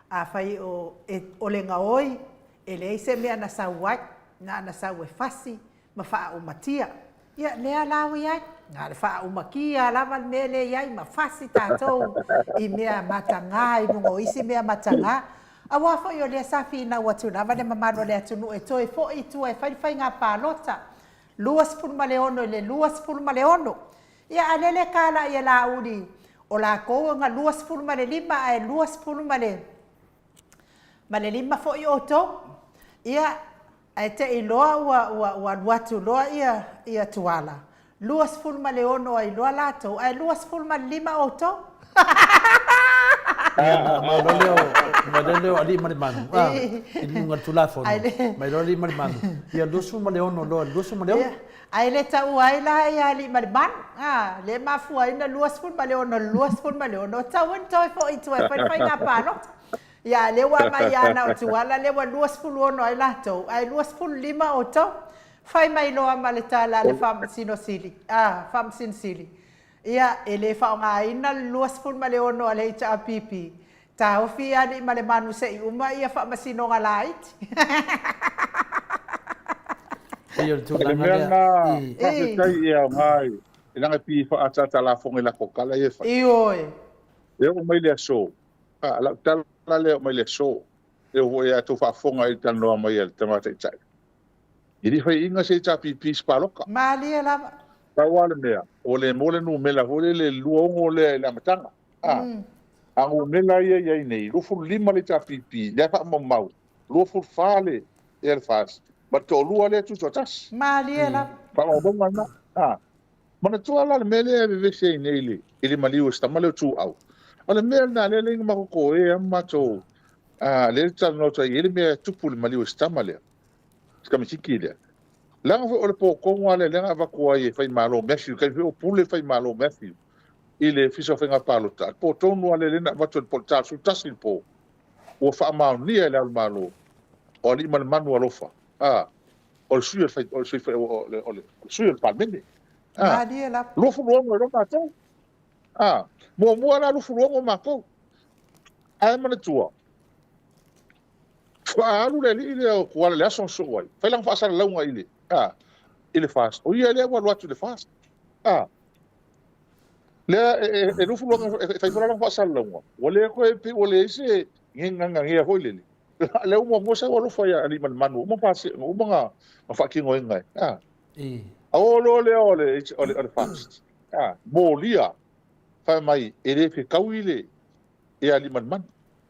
afai o, e, o le gaoi, e leai se mea na sau ai, na ona sau e fasi ma faaaumatia. Ia, lea la ua i ai, na o le faaaumatia lava le mea lea e i ai ma fasi tatou i mea matagā i luga o isi mea matagā. Aua foi o lea sa finau atu lava le mamalu o le atunuu e toe foi i tua e fai le faiga palota. 26 i le 26. Ia a lele tala ia Laauli o lakou na 25 ae 25 foi outou. Ia ae te i loa ua ua ua alu atu loa ia ia Tuala, 26 ai loa latou ae 25 outou. Ia, ma loa lea o, ma loa lea o alii ma le manu, a, i luga o le Tulafono, mai loa alii ma le manu, ia 26 loa, 26. Ia, ae le taua ai la ia alii ma le manu, a, le mafua ai na 26 i le 26, tau ai na toe foi i tua e fai le faiga palota. Ia, a lea ua aumai lava na o Tuala, lea ua 26 ai latou, ae 25 outou. Fai mai loa ma le tala a le Faamasino Sili, a, Faamasino Sili, Ia, e le faaaogaina le 26 a le HRPP, taofi ia alii ma le manu se i uma ia faamasinoga laiti. Pei o le O le tulaga mea lea lena, i. faafetai e aoga i leaga e pei e faaataata lafoga i latou tala ia e fai. Ioe. E oo mai le aso, a, lau tala lea e oo mai le aso, e oo foi ia outou faafofoga i le talanoa mai a le Tama Taitai. E le faiaina se HRPP i se palota. Malie lava. Pau lava le mea, ua le maua le numera foi lele le 26 lea i le amataga. A, a numera ia e i ai nei, 25 le HRPP, lea e faamaumau, 24 le ia le FAST, ma le toalua lea e tutoatasi. Malie lava. Faamaumauga lena. A, manatua la le mea lea e vevesi ai nei i le, i le maliu o si tama lea o Tuuau. O le mea lena lea e leai na matou toea ma matou, a, lea e talanoa atu ai, e i ai le mea e tupu i le maliu o si tama lea. Si tamaititi lea. Leaga foi o le po tonu lava lea lea na avatu ai e Faimalo Matthew, taimi foi o Pule Faimalo Matthew i le Ofisa o Faiga Palota, le po tonu lava lea lea na avatu ai i le po i le ta 11 i le po, ua faamaonia e Le Ao o le Malo, o Aliimalemanu Alofa, a, o le sui o le, o le sui, o le, o le sui o le Palemene. A, Malie lava. 26 ai loa matou. A, muamua la 26 matou. Ae manatua, Faatoa alu le alii lea o Tuala i le aso na sosoo ai, fai lana faasalalauga i le, a, i le FAST. O ia lea ua alu atu i le FAST. A. Lea e, e, e lufu loa e fai foi lana faasalalauga, ua le toe pei ua leai se gegagagea foi lele. Lea ua muamua sau alofa ia alii ma le manu, uma pasi, uma na, na faatinoina e. A. A oo loa lea o le, o le, o le FAST, a, molia, fai mai, e le fetaui le, e alii ma le manu.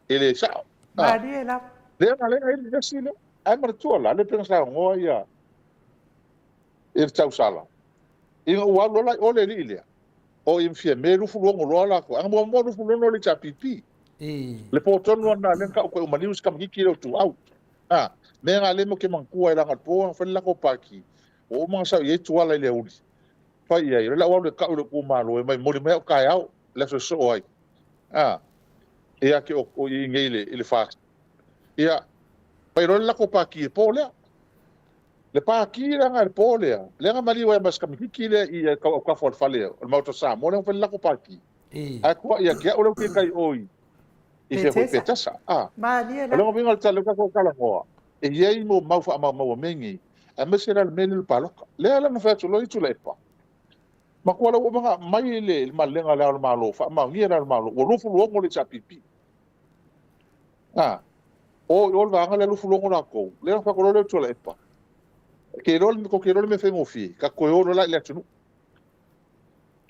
E le sao. Malie lava. Lea na lea ai le isi lea. Ae manatua la, le pei ona saunoa ia, i le tausala, ina ua alu loa la i o le alii lea, o i Fiame lufu lono loa latou. Ana muamua lufu lono le HRPP. Le po tonu lava lena lea na tau koe uma liu si tamaitiiti lea o Tuau. A, mea na lea matou te manatua ai leaga o le po na fai le latou pati, ua uma ona sau i ai Tuala i le aoauli. Fai i ai, o lea la ua alu e tau i lou itumalo e mai momoli mai au taeao, le aso e sosoo ai. A, ia te o i inei i le FAST. Ia, fai loa le latou pati i le po lea. Le pati leaga i le po lea, lea na maliu ai ma si tamaitiiti lea i tau autafa o le fale o le Maota o Samoa lea na fai le latou pati. Ae tuai ia te au lea ou te kai o i i fea foi Petesa. A, Malie o la. le uiga o le tala lea ua tatou talanoa, e i ai mo mau faamaumau a mea nei, aemaise la le mea lea o le palota. Lea la na fai atu loa ia Tuilaepa, matua la ua uma ona aumai le malelega a Le Ao o le Malo, faamaonia e Le Ao o le Malo, ua 26 le HRPP. A, o i o le vaega lea 26 latou, lea na fai atu loa lea o Tuilaepa, ke iloa tou te iloa le mea faigofie, ta toe o loa la i le atunuu.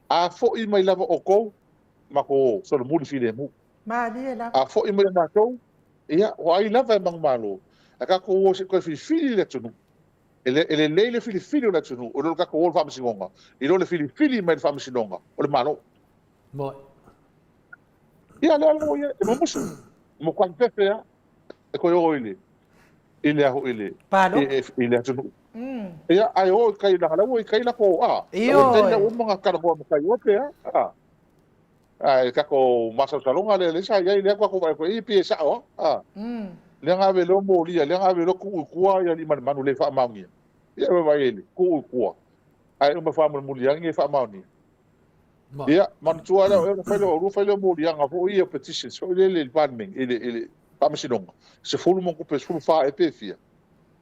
A foi mai lava outou, matou solomuli filemu. Malie lava. A foi mai matou, ia, o ai lava e manumalo, ae tatou o se i toe filifili le atunuu. E lelei le filifili o le atunuu, i lo le tatou o i le faamasinoga, i lo le filifili mai le faamasinoga o le Malo. Moi. Ia, lea la ua i ai, e mumusu, e matua fefe lava, e toe o i le, i le, i le, i le atunuu. Ia, ae o i tai, leaga la ua i tai latou, a, la ua i tai, la ua uma ona talanoa ma tai ope, a, a. Ae tatou masalosaloga lea, lea sa i ai, lea tatou vaai atu ai, e pei e sao lava, a. Lea na ave loa molia, lea na ave loa tuu i tua ia alii ma le manu le faamaonia. Ia, vaai i ai, tuu i tua. Ae uma faamulimuli ane e faamaonia. Ia, manatua lea, o ea na fai lea, o lua fai lea o moliaga foi ia, petitions foi lele i le Palemene, i le, i le Faamasinoga, 10 ma tupe, 14 ea pe fia.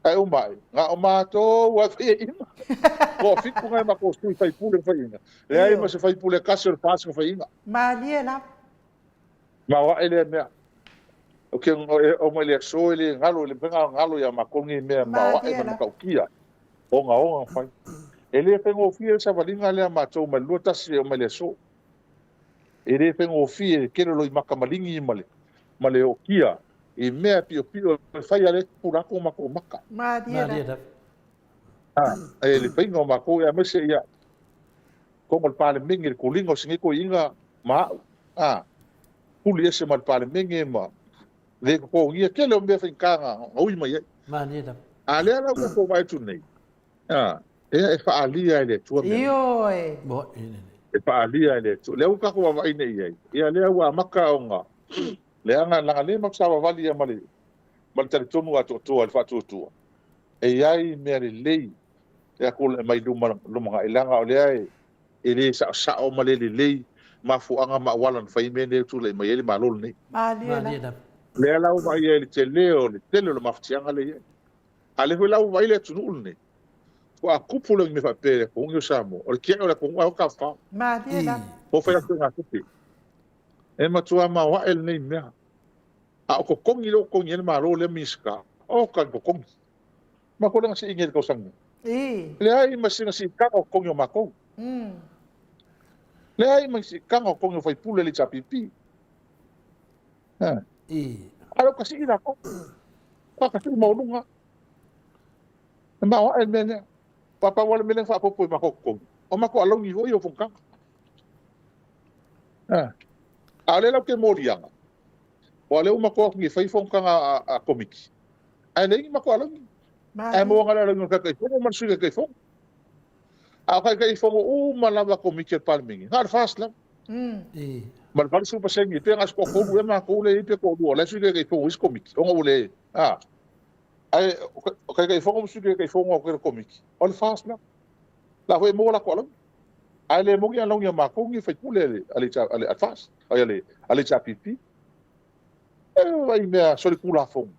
Ae uma ae, na o matou lava e faiaina. Toafitu nai matou sui faipule na faiaina. Leai ma se faipule e tasi o le FAST na faiaina. Malie lava. Maoae lea mea. O ke o mai le aso e le galo, e le mafai ona galo ia matou nei mea maoae ma le matautia. Ogaoga na fai. E le faigofie le savaliga lea a matou mai le 21 e oo mai le aso. E le faigofie le tele o loimata maligi ma le ma le ootia i mea piopio e fai a le pula atu o matou maka. Malie lava. A, e le faiga o matou aemaise ia totonu o le Palemene le toliga o si nei toeaina ma au. A, puli ese ma le Palemene ma le totogia tele o mea faigata na ui mai ai. Malie lava. A lea la ua tatou vaai atu nei, a, ea e faaalia e le Atua mea uma. Ioe. E faaalia e le Atua. Lea ua tatou vaavaai nei i ai, ia lea ua amata ona leaga leaga lea matou savavali ia ma le ma le talitonu atoatoa i le faatuatua. E i ai mea lelei e a tulai mai luma lumanai leaga o lea e e le saosao ma le lelei mafuaaga ma auala na fai ai mea nei ua tulai mai ai le Malo lenei. Malie lava. Lea la ua vaai ai i le tele o le tele o le mafatiaga lea e i ai. A o lea foi la ua vaai le atunuu lenei, faatoa tupu lea mea faapea i le atunuu o Samoa, o le tiai o le atunuu ae o tafafao. Malie lava. Po fai atu i gatupe. E matua maoae lenei mea. A o totogi lea ua totogi ai le Malo lea Minisita, oka le totogi. Matou lea na sii nei i le tausaga nei. Leai ma sina siitaga o totogi o matou. Leai ma ni siitaga o totogi o faipule le HRPP. A o lea ua sii latou. Ua sii maualuga. E maoae le mea lea. Aua pau lava le mea lea na faaopoopo i matou totogi, o matou alauni foi ia o fonotaga. A o lea la ou te moliaga, aua o lea ua matou o atu nei e fai fonotaga a Komiti, ae leai ni matou alauni. Ae maua na o le alauni o le Taitaifono ma le Sui Taitaifono. A o Taitaifono uma lava a Komiti a le Palemene, na o le FAST lava. Ma le 80% pe na o se toatolu ea matou lea e i ai pe toalua, o la e Sui Taitaifono o isi Komiti, ona ua le, a. Ae o Taitaifono ma Sui Taitaifono o le Komiti, o le FAST lava. La foi e maua latou alauni. Ae le moni alauni a matou ni sui usufono a le FAST, ai a le HRPP. E vaai mea solitulafono.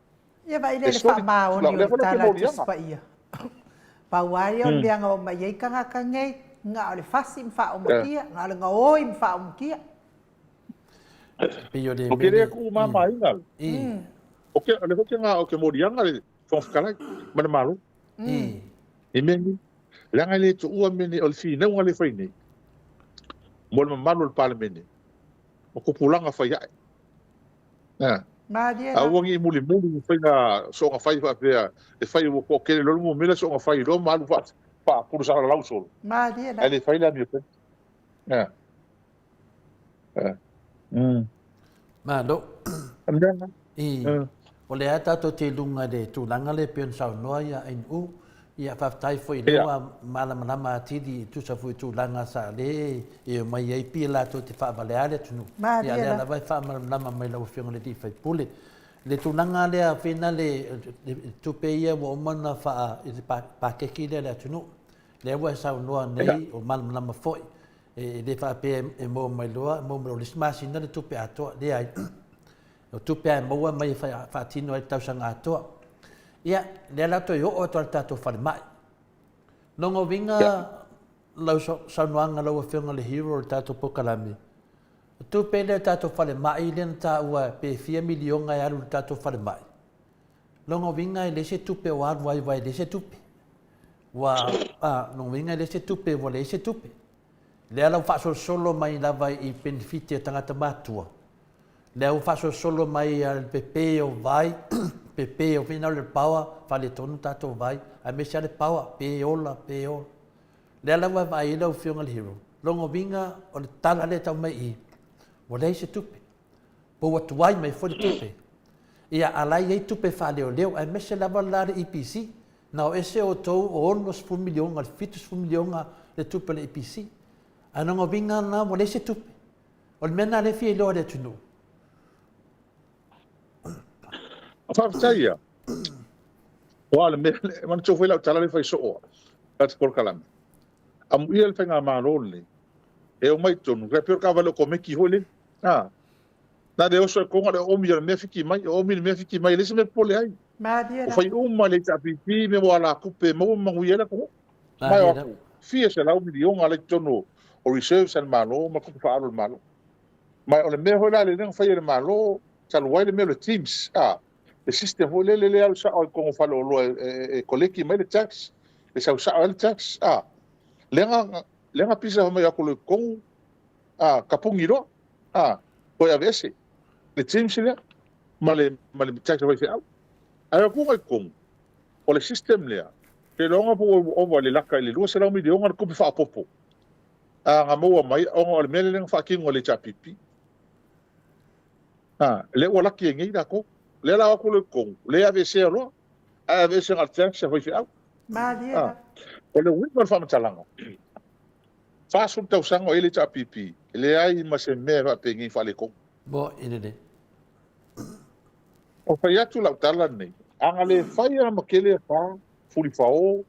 Ia vaai lea i le faamaoni o le Tala a le Tusi Paia. Pau lava ia o le mea na oo mai ai tagata nei. Na o le fasi ma faaomakia, na o le gaoi ma faaomakia. Pei o le O ke lea ku mama inga. O ke le hoki nga o ke morianga le Fofoga Fetalai ma le Malo. I mea nei, leaga e le tuua mea nei, o le finauga lea e fai nei mo le mamalu o le Palemene ma tupulaga fai ae. Malie la. Aua ne i mulimuli i faiga soonga fai faapea e fai ua toatele loa le numera soonga fai loa ma alu faapulu salalau solo. Malie la. Ae le fai le amiotonu. Malo. O lea tatou te i luga i le tulaga lea e pei ona saunoa ia Ainuu, ia faafetai foi lea ua malamalama atili e tusa foi i tulaga sa le e omai ai pia latou te faavalea le atunuu. Ia lea lava e faamalamalama mai lau Afioga i le sui usufono. Le tulaga lea fina le tupe ia ua uma ona faa i le pakeki lea a le atunuu. Lea ua e saunoa nei o malamalama foi e le faapea e maua mai loa, e maua mai loa i le isi masina le tupe atoa, leai. O tupe lava e maua mai e faatino ai le tausaga atoa. Ia, lea la toe oo atu lava i le tatou falemai. Lona uiga lau saunoaga lau Afioga i le hero o le tatou polokalame, o tupe lea o le tatou falemai lea na taua pe fia miliona e alu i le tatou falemai, lona uiga e leai se tupe o alu ai aua e leai se tupe. Ua, a, lona uiga e leai se tupe ua leai se tupe. Lea la ua faasolosolo mai lava i penefiti a tagata matutua, lea ua faasolosolo mai le pepe o vai, pepe o fina o le power, faaletonu tatou vai, aemaise lava le power, pe ola, pe ola. Lea la ua vaai ai lau Afioga i le Hero, lona uiga o le tala lea e tau mai i i, ua leai se tupe. Po ua tuai mai foi le tupe. Ia, a la e i ai tupe faaleoleo, aemaise lava la le EPC. Na o ese outou o $60 miliona, le $70 miliona le tupe a le EPC. Ae lona uiga lena ua leai se tupe. O le mea lena lea e fia iloa e le atunuu. Faafetai ia. Aua o le mea, e manatua foi lau tala lea e fai soo a le polokalame. Amuia le faigamalo lenei e omai i totonu, e pei o le taavale otomeki foi lele. A, na le oso e koga le oomi o le mea fiki mai, oomi le mea fiki mai, e leai se mea e popole ai. Malie Ua fai uma le HRPP mea ua alatupe e maua ma manuia ai le atunuu. Mai o atu, fia 100 miliona la i totonu o reserves a le Malo ma tupe faaalu a le Malo. Ma o le mea foi la lea na fai e le Malo talu ai le mea o le TIMS, a, le system foi lele lea alu sao i totonu o faleoloa e koleki mai le tax, e sau sao ai le tax, a. Lea na, lea na pisa mai atu loa i totonu, a, tapuni loa, a, toe aveese le TIMS lea ma le, ma le tax a faifeau. Ae o atu i totonu, o le system lea, seiloga po ua ova i le laka i le 200 miliona le tupe faaopoopo a na maua mai ona o le mea lea na faatino e le HRPP. A, lea ua laki ai nei latou. Lea la o atu loa i totonu, lea e aveesea loa, ae aveese na o le tax a faifeau. Malie la. O le uiga o le faamatalaga, 40 tausaga o i ai le HRPP, e leai ma se mea e faapenei faaletonu. Mo i lelei. O fai atu lau tala lenei, a na le fai lava ma tele afa, fulifao,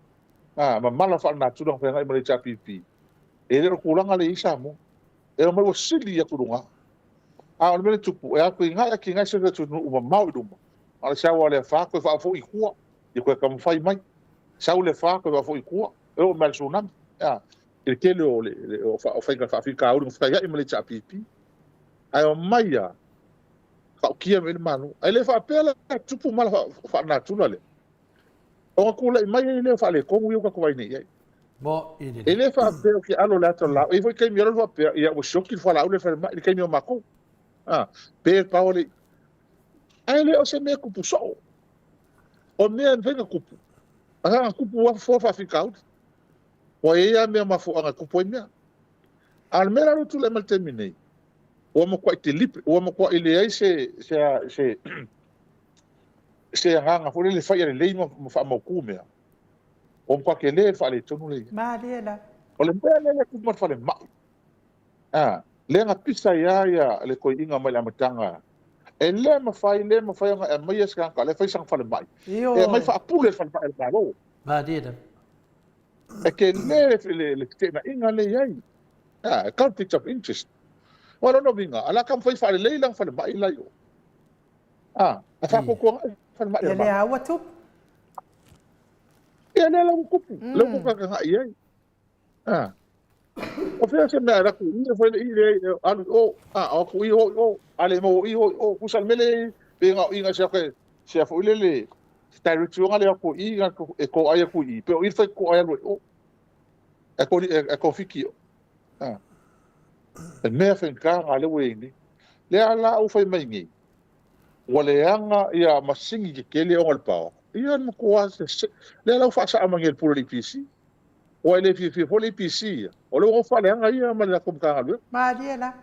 a, ma mala faalenatura na feagai ma le HRPP, e le o le tulaga lea e i ai Samoa. E omai ua sili atu i luga. A o le mea lea e tupu, e atigae atigae se atunuu mamao i luma, a o le sau lava o le afa toe faafoi i tua, ia toe taumafai mai. Sau le afa toe faafoi i tua, e oo mai lava i le tsunami. A, i le tele o, le, o faiga faafitauli na fetaiai ma le HRPP. Ae omai lava, tautia mai le Malo. Ae le faapea la e tupu mala faalenatura lea, ona tulai mai ai lea o faaletonu ia ua tatou vaai nei i ai. E le faapea ou te alo i le ata o le laau. E i ai foi taimi e alu faapea, ia ua sioki le fualaau lea i le falemai i le taimi o matou. A, pe le power le... Ae le o se mea e tupu soo. O mea e mafai ona tupu, a na tupu lava fofo faafitauli. Ua i ai lava mea mafuaaga e tupu ai mea. A o le mea la lea ua tulai mai i le taimi nei, ua matuai telipe, ua matuai leai se, se, se, se agaga foi lele e fai ia lelei ma faamautu mea. Ua matua tele le faaletonu lea i ai. Malie la. O le mea lea e tupu mai le falemai, a, lea na pisa ai lava ia le toeaina mai le amataga, e le mafai, le mafai ona e aumaia se tagata o la e fai sana falemai, e aumai faapule le falemai a le Malo. Malie la. E tele le feteenaiga lea e i ai. A, conflict of interest. Aua o lona uiga, o le a taumafai e faalelei lana falemai la i o. A, a faapuapuaga ai falemai a le Malo. Ia lea ua tupu. Ia lea la ua tupu. Lea ua tatou agai i ai. A. O fea se mea e alu atu i i, fai le i le alu i o, a o atu i o i o, a le maua i o i o, tusa le mea lea pe na o i na se ake, se foi lele, se direction le atu i na e toai atu i i, pe o i le fai toai alu i o. E ko e ko fiki o. A. E mea faigata na lea ua i ai nei. Lea la ua fai mai nei, ua leaga ia masini tetele ona o le paoa. Ia na matua se lea la ua faasaa mai nei e le pule o le EPC. Ua e le fiafia foi le EPC ia. O lea ua faaleaga ia ma le latou Matagaluega. Malie la.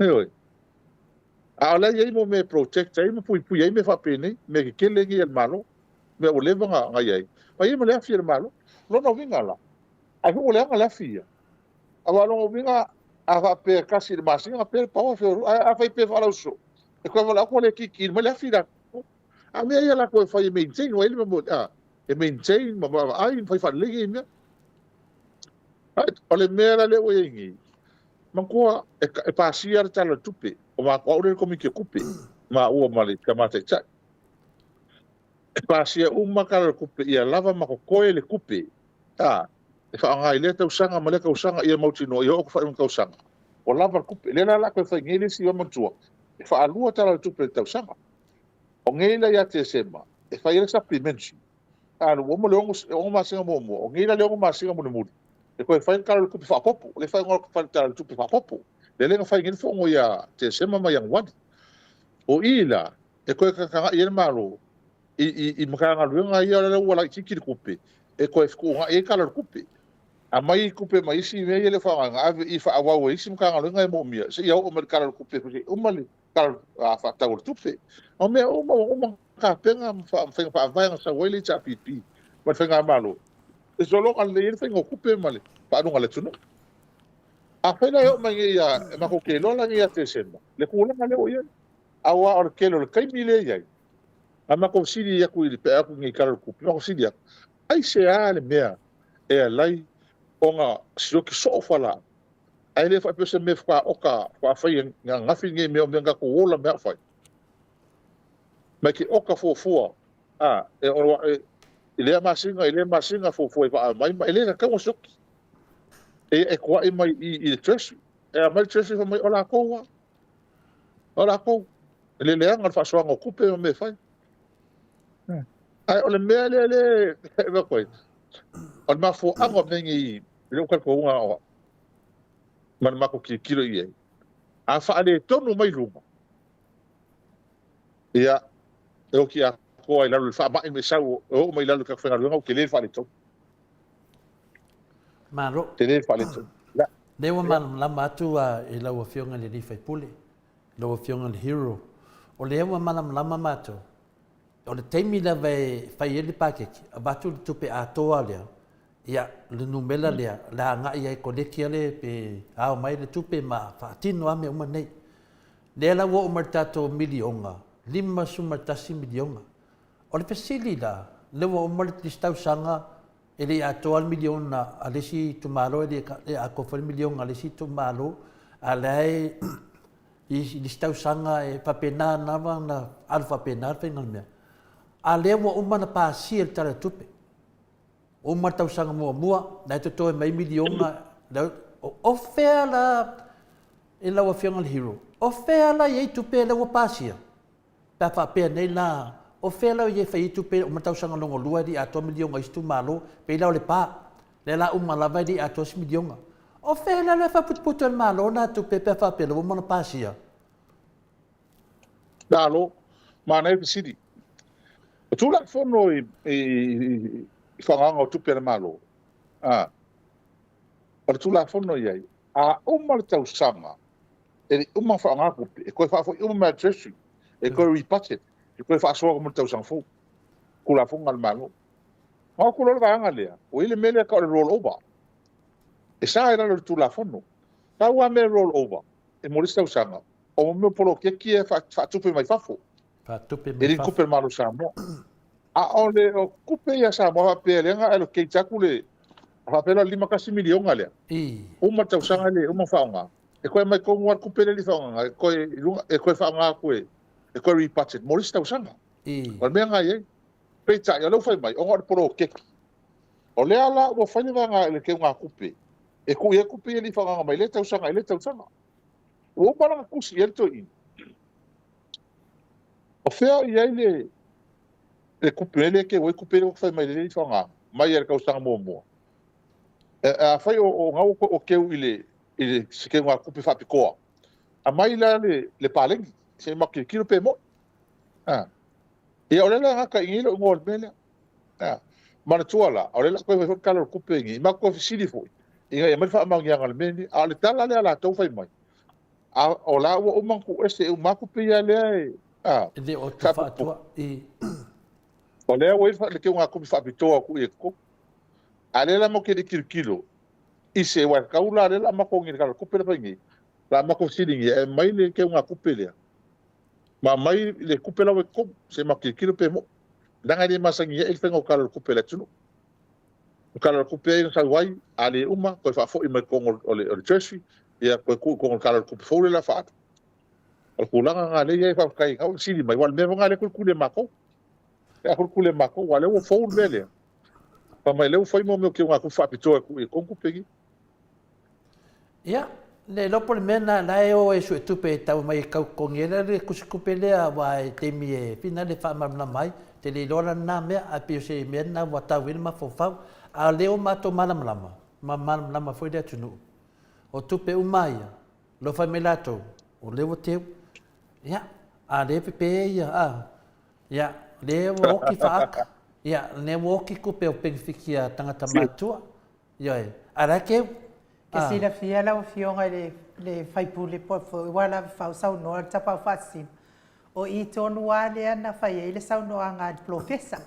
Ioe. A o la e i ai mo mea e protect ai ma puipui ai mea faapenei, mea tetele nei a le Malo, mea ua leva ona i ai. Ma i ai ma le afi a le Malo. O lona uiga la, ai foi ua leaga le afi ia. Aua o lona uiga, a faapea e tasi i le masina, na pea le paoa feoai. Ae a fai pea faalauso, e toe valaau atu ua le kiki mai le afi latou. A o mea ia latou e fai e maintain, ua i ai le mea a, e maintain ma vaavaai ma fai faalelei nei mea. Ae o le mea la lea ua i ai nei, manatua e pasia le Tala o le Tupe, o au lea i le Komiti o Tupe, maua ma le Tama Taitai. E pasia uma le Tala o le Tupe ia lava ma totoe le tupe, a, e faaaoga i lea tausaga ma lea tausaga ia mautinoa ia oo atu faaiuga tausaga, ua lava le tupe. Lea la o le a toe fai nei le isi, manatua, e faalua Tala o le Tupe i le tausaga. O nei la ia Tesema, e fai ai le supplementary. A ua uma le 6 masina muamua, o nei la le 6 masina mulimuli, e toe fai le Tala o le Tupe faaopoopo. O lea e fai le Tala o le Tupe faaopoopo. Lea la na fai nei le fono ia Tesema ma Ianuari. O i la, e toe tagatagai ai le Malo i Matagaluega ia la ua laitiiti le tupe, e toe fetuunai ai Tala o le Tupe. Aumai tupe mai isi mea ia le faaaogaina, ave i faaauau e isi Matagaluega e moomia, seia oo mai le Tala o le Tupe, seia uma le Tala Faatatau o le Tupe. O mea uma ua uma tapena ma faiga faavae na sau ai le HRPP ma le faigamalo, e sologa lelei ai le faiga o tupe ma le faaaluga a le atunuu. Afai la e oo mai nei ia, e matou te iloa la nei ia Tesema, le tulaga lea ua i ai. Aua o le tele o le taimi lea e i ai, a matou fesili atu i le pe a atu nei i Tala o le Tupe, matou fesili atu, aisea le mea e alai ona sioki soo fualaau, ae le faapea o se mea faatoa oka, faatoa fai ananafi lenei mea, o mea na tatou ola mai a o fai. Mai te oka fuafua, a, e, o, e, i lea masina, i lea masina fuafua e faa mai, ma e le tatau ona sioki. E, e toai mai i le Treasury. E aumai le Treasury fai mai, o latou lava. O latou. E le leaga le faasoaga o tupe ma mea e fai. Ae o le mea lea le e avatu ai, o le mafuaaga o mea nei i lou talitonuga o au ma le matou tilotilo i ai, a faaletonu mai luga, ia, e oti atoa i lalo i le faamai ma sau e oo mai i lalo i le tagata faigaluega, ua tele le faaletonu. Malo. Tele le faaletonu. La. Lea ua malamalama atu i lau Afioga i le sui usufono, lau Afioga i le Hero, o lea ua malamalama matou, o le taimi lava e fai ai le paketi, avatu le tupe atoa lea, ia, le numera lea, le agai ai koleki ale pe ao mai le tupe ma faatino lava mea uma nei. Lea la ua oo mai le tatou miliona, $51 miliona. O le fesili la, lea ua uma le isi tausaga, e le i atoa le miliona a le isi itumalo, e le atoa foi le miliona a le isi itumalo, a o la e i le isi tausaga e faapena lava ona alu faapena le faiga o le mea. A o lea ua uma ona pasia le Tala o le Tupe. Uma le tausaga muamua, la e totoe mai miliona, o fea la i lau Afioga i le Hero, o fea la e i ai tupe lea ua pasia? Pe a faapea nei la, o fea la e fai ai tupe uma le tausaga lona lua e le i atoa miliona a isi itumalo, pei la o Lepa, lea la uma lava e le i atoa se miliona. O fea la e faaputuputu e le Malo na tupe pe a faapea la ua uma ona pasia? Malo, manaia le fesili. O Tulafono i faaaogaga o tupe a le Malo, a, o le Tulafono e i ai, a uma le tausaga e le i uma ona faaaoga tupe, e toe faafoi uma mai lava i le Treasury, e toe re-budget, e toe faasoa mo le tausaga fou. Tulafono a le Malo. Ona o atu loa le vaega lea, ua i ai le mea lea e tau o le roll over. E sa i lalo o le Tulafono. Pau lava mea roll over, e mo le isi tausaga, o mea o poloketi ia e faatupe mai fafo. Faatupe mai E le fafo. tupe a le Malo o Samoa. A o le o tupe ia a Samoa faapea lea na allocate atu le faapea la le $51 miliona lea. Uma le tausaga lea, uma faaaoga. E toe aumai tonu lava le tupe lea e le i faaaogaina, e toe i luga, e toe faaaoga atu e e toe re-budget mo le isi tausaga. O le mea lena e i ai. Peitai, o lea ua fai mai, ona o le poloketi. O lea la ua fai le vaega i le teugatupe. E tuu i ai kupe ia le i faaagaga mai lea tausaga i lea tausaga. Ua uma la ona tusi i ai le toeaina. O fea o i ai le le kupe lea e keu ai kupe lea ua fai mai le i faaagaga mai i le tausaga muamua? E, afai o, o na ua keu i le i le se keuga kupe faapitoa, aumai la le, le paleni, se i matou tilotilo pe moni. A. Ia o lea la e gata i inei lou igoa o le mea lea. A. Manatua la, o lea o le a toe fai foi le Tala o le Tupe i inei, matou toe fesili foi, ina ia aumai le faamaoniaga o le mea lenei. A o le tala lea a latou fai mai, a, o la ua uma ona tuuese uma atu pei lava lea e, a, E le o te faatua i. O lea ua i ai le teugatupe faapitoa atu i totonu. A o lea la matou te le i tilotilo i se, aua e tatau la lea o le a matou i le Tala o le Tupe lea e fai nei, o le a matou fesiligia e aumai le teugatupe lea, ma aumai le tupe la ua i totonu, se i matou tilotilo pe moni. Leaga e le masani ai le faiga o Tala o le Tupe a le atunuu. O Tala o le Tupe ai na sau ai, a le uma, toe faafoi mai i totonu o le Treasury, ia toe tuu i totonu o le Tala o le Tupe fou lea o le a faaalu. O le tulaga lena lea e i ai, faafetai na ua fesili mai, aua o le mea foi lena lea e kulikuli e matou. E kulikuli e matou, aua o lea ua fou le mea lea. Fai mai o lea ua fai mea o teugatupe faapitoa e tuu i totonu tupe nei. Ia, le iloa po o le mea lena la e o e suetupe e tau mai e tau totogi ai le tusitupe lea aua e taimi e fina le faamalamalama ai, te le iloa la lena mea, ae pei o se mea lena ua tau i ai le mafaufau. A o lea ua matou malamalama, ma malamalama foi le atunuu, o tupe uma lava ia, o lo o fai mai latou, o lea ua teu. Ia, a o lea e pepe ia, a, ia, lea ua oti faata, ia, lea ua oti tupe o penefiti a tagata matutua. Ioe, a la e keu. Ke silafia lau Afioga i le le sui usufono po o ua lava fau saunoa le Tapaau Faasisina, o i tonu lava lea na fai ai le saunoaga a le Polofesa.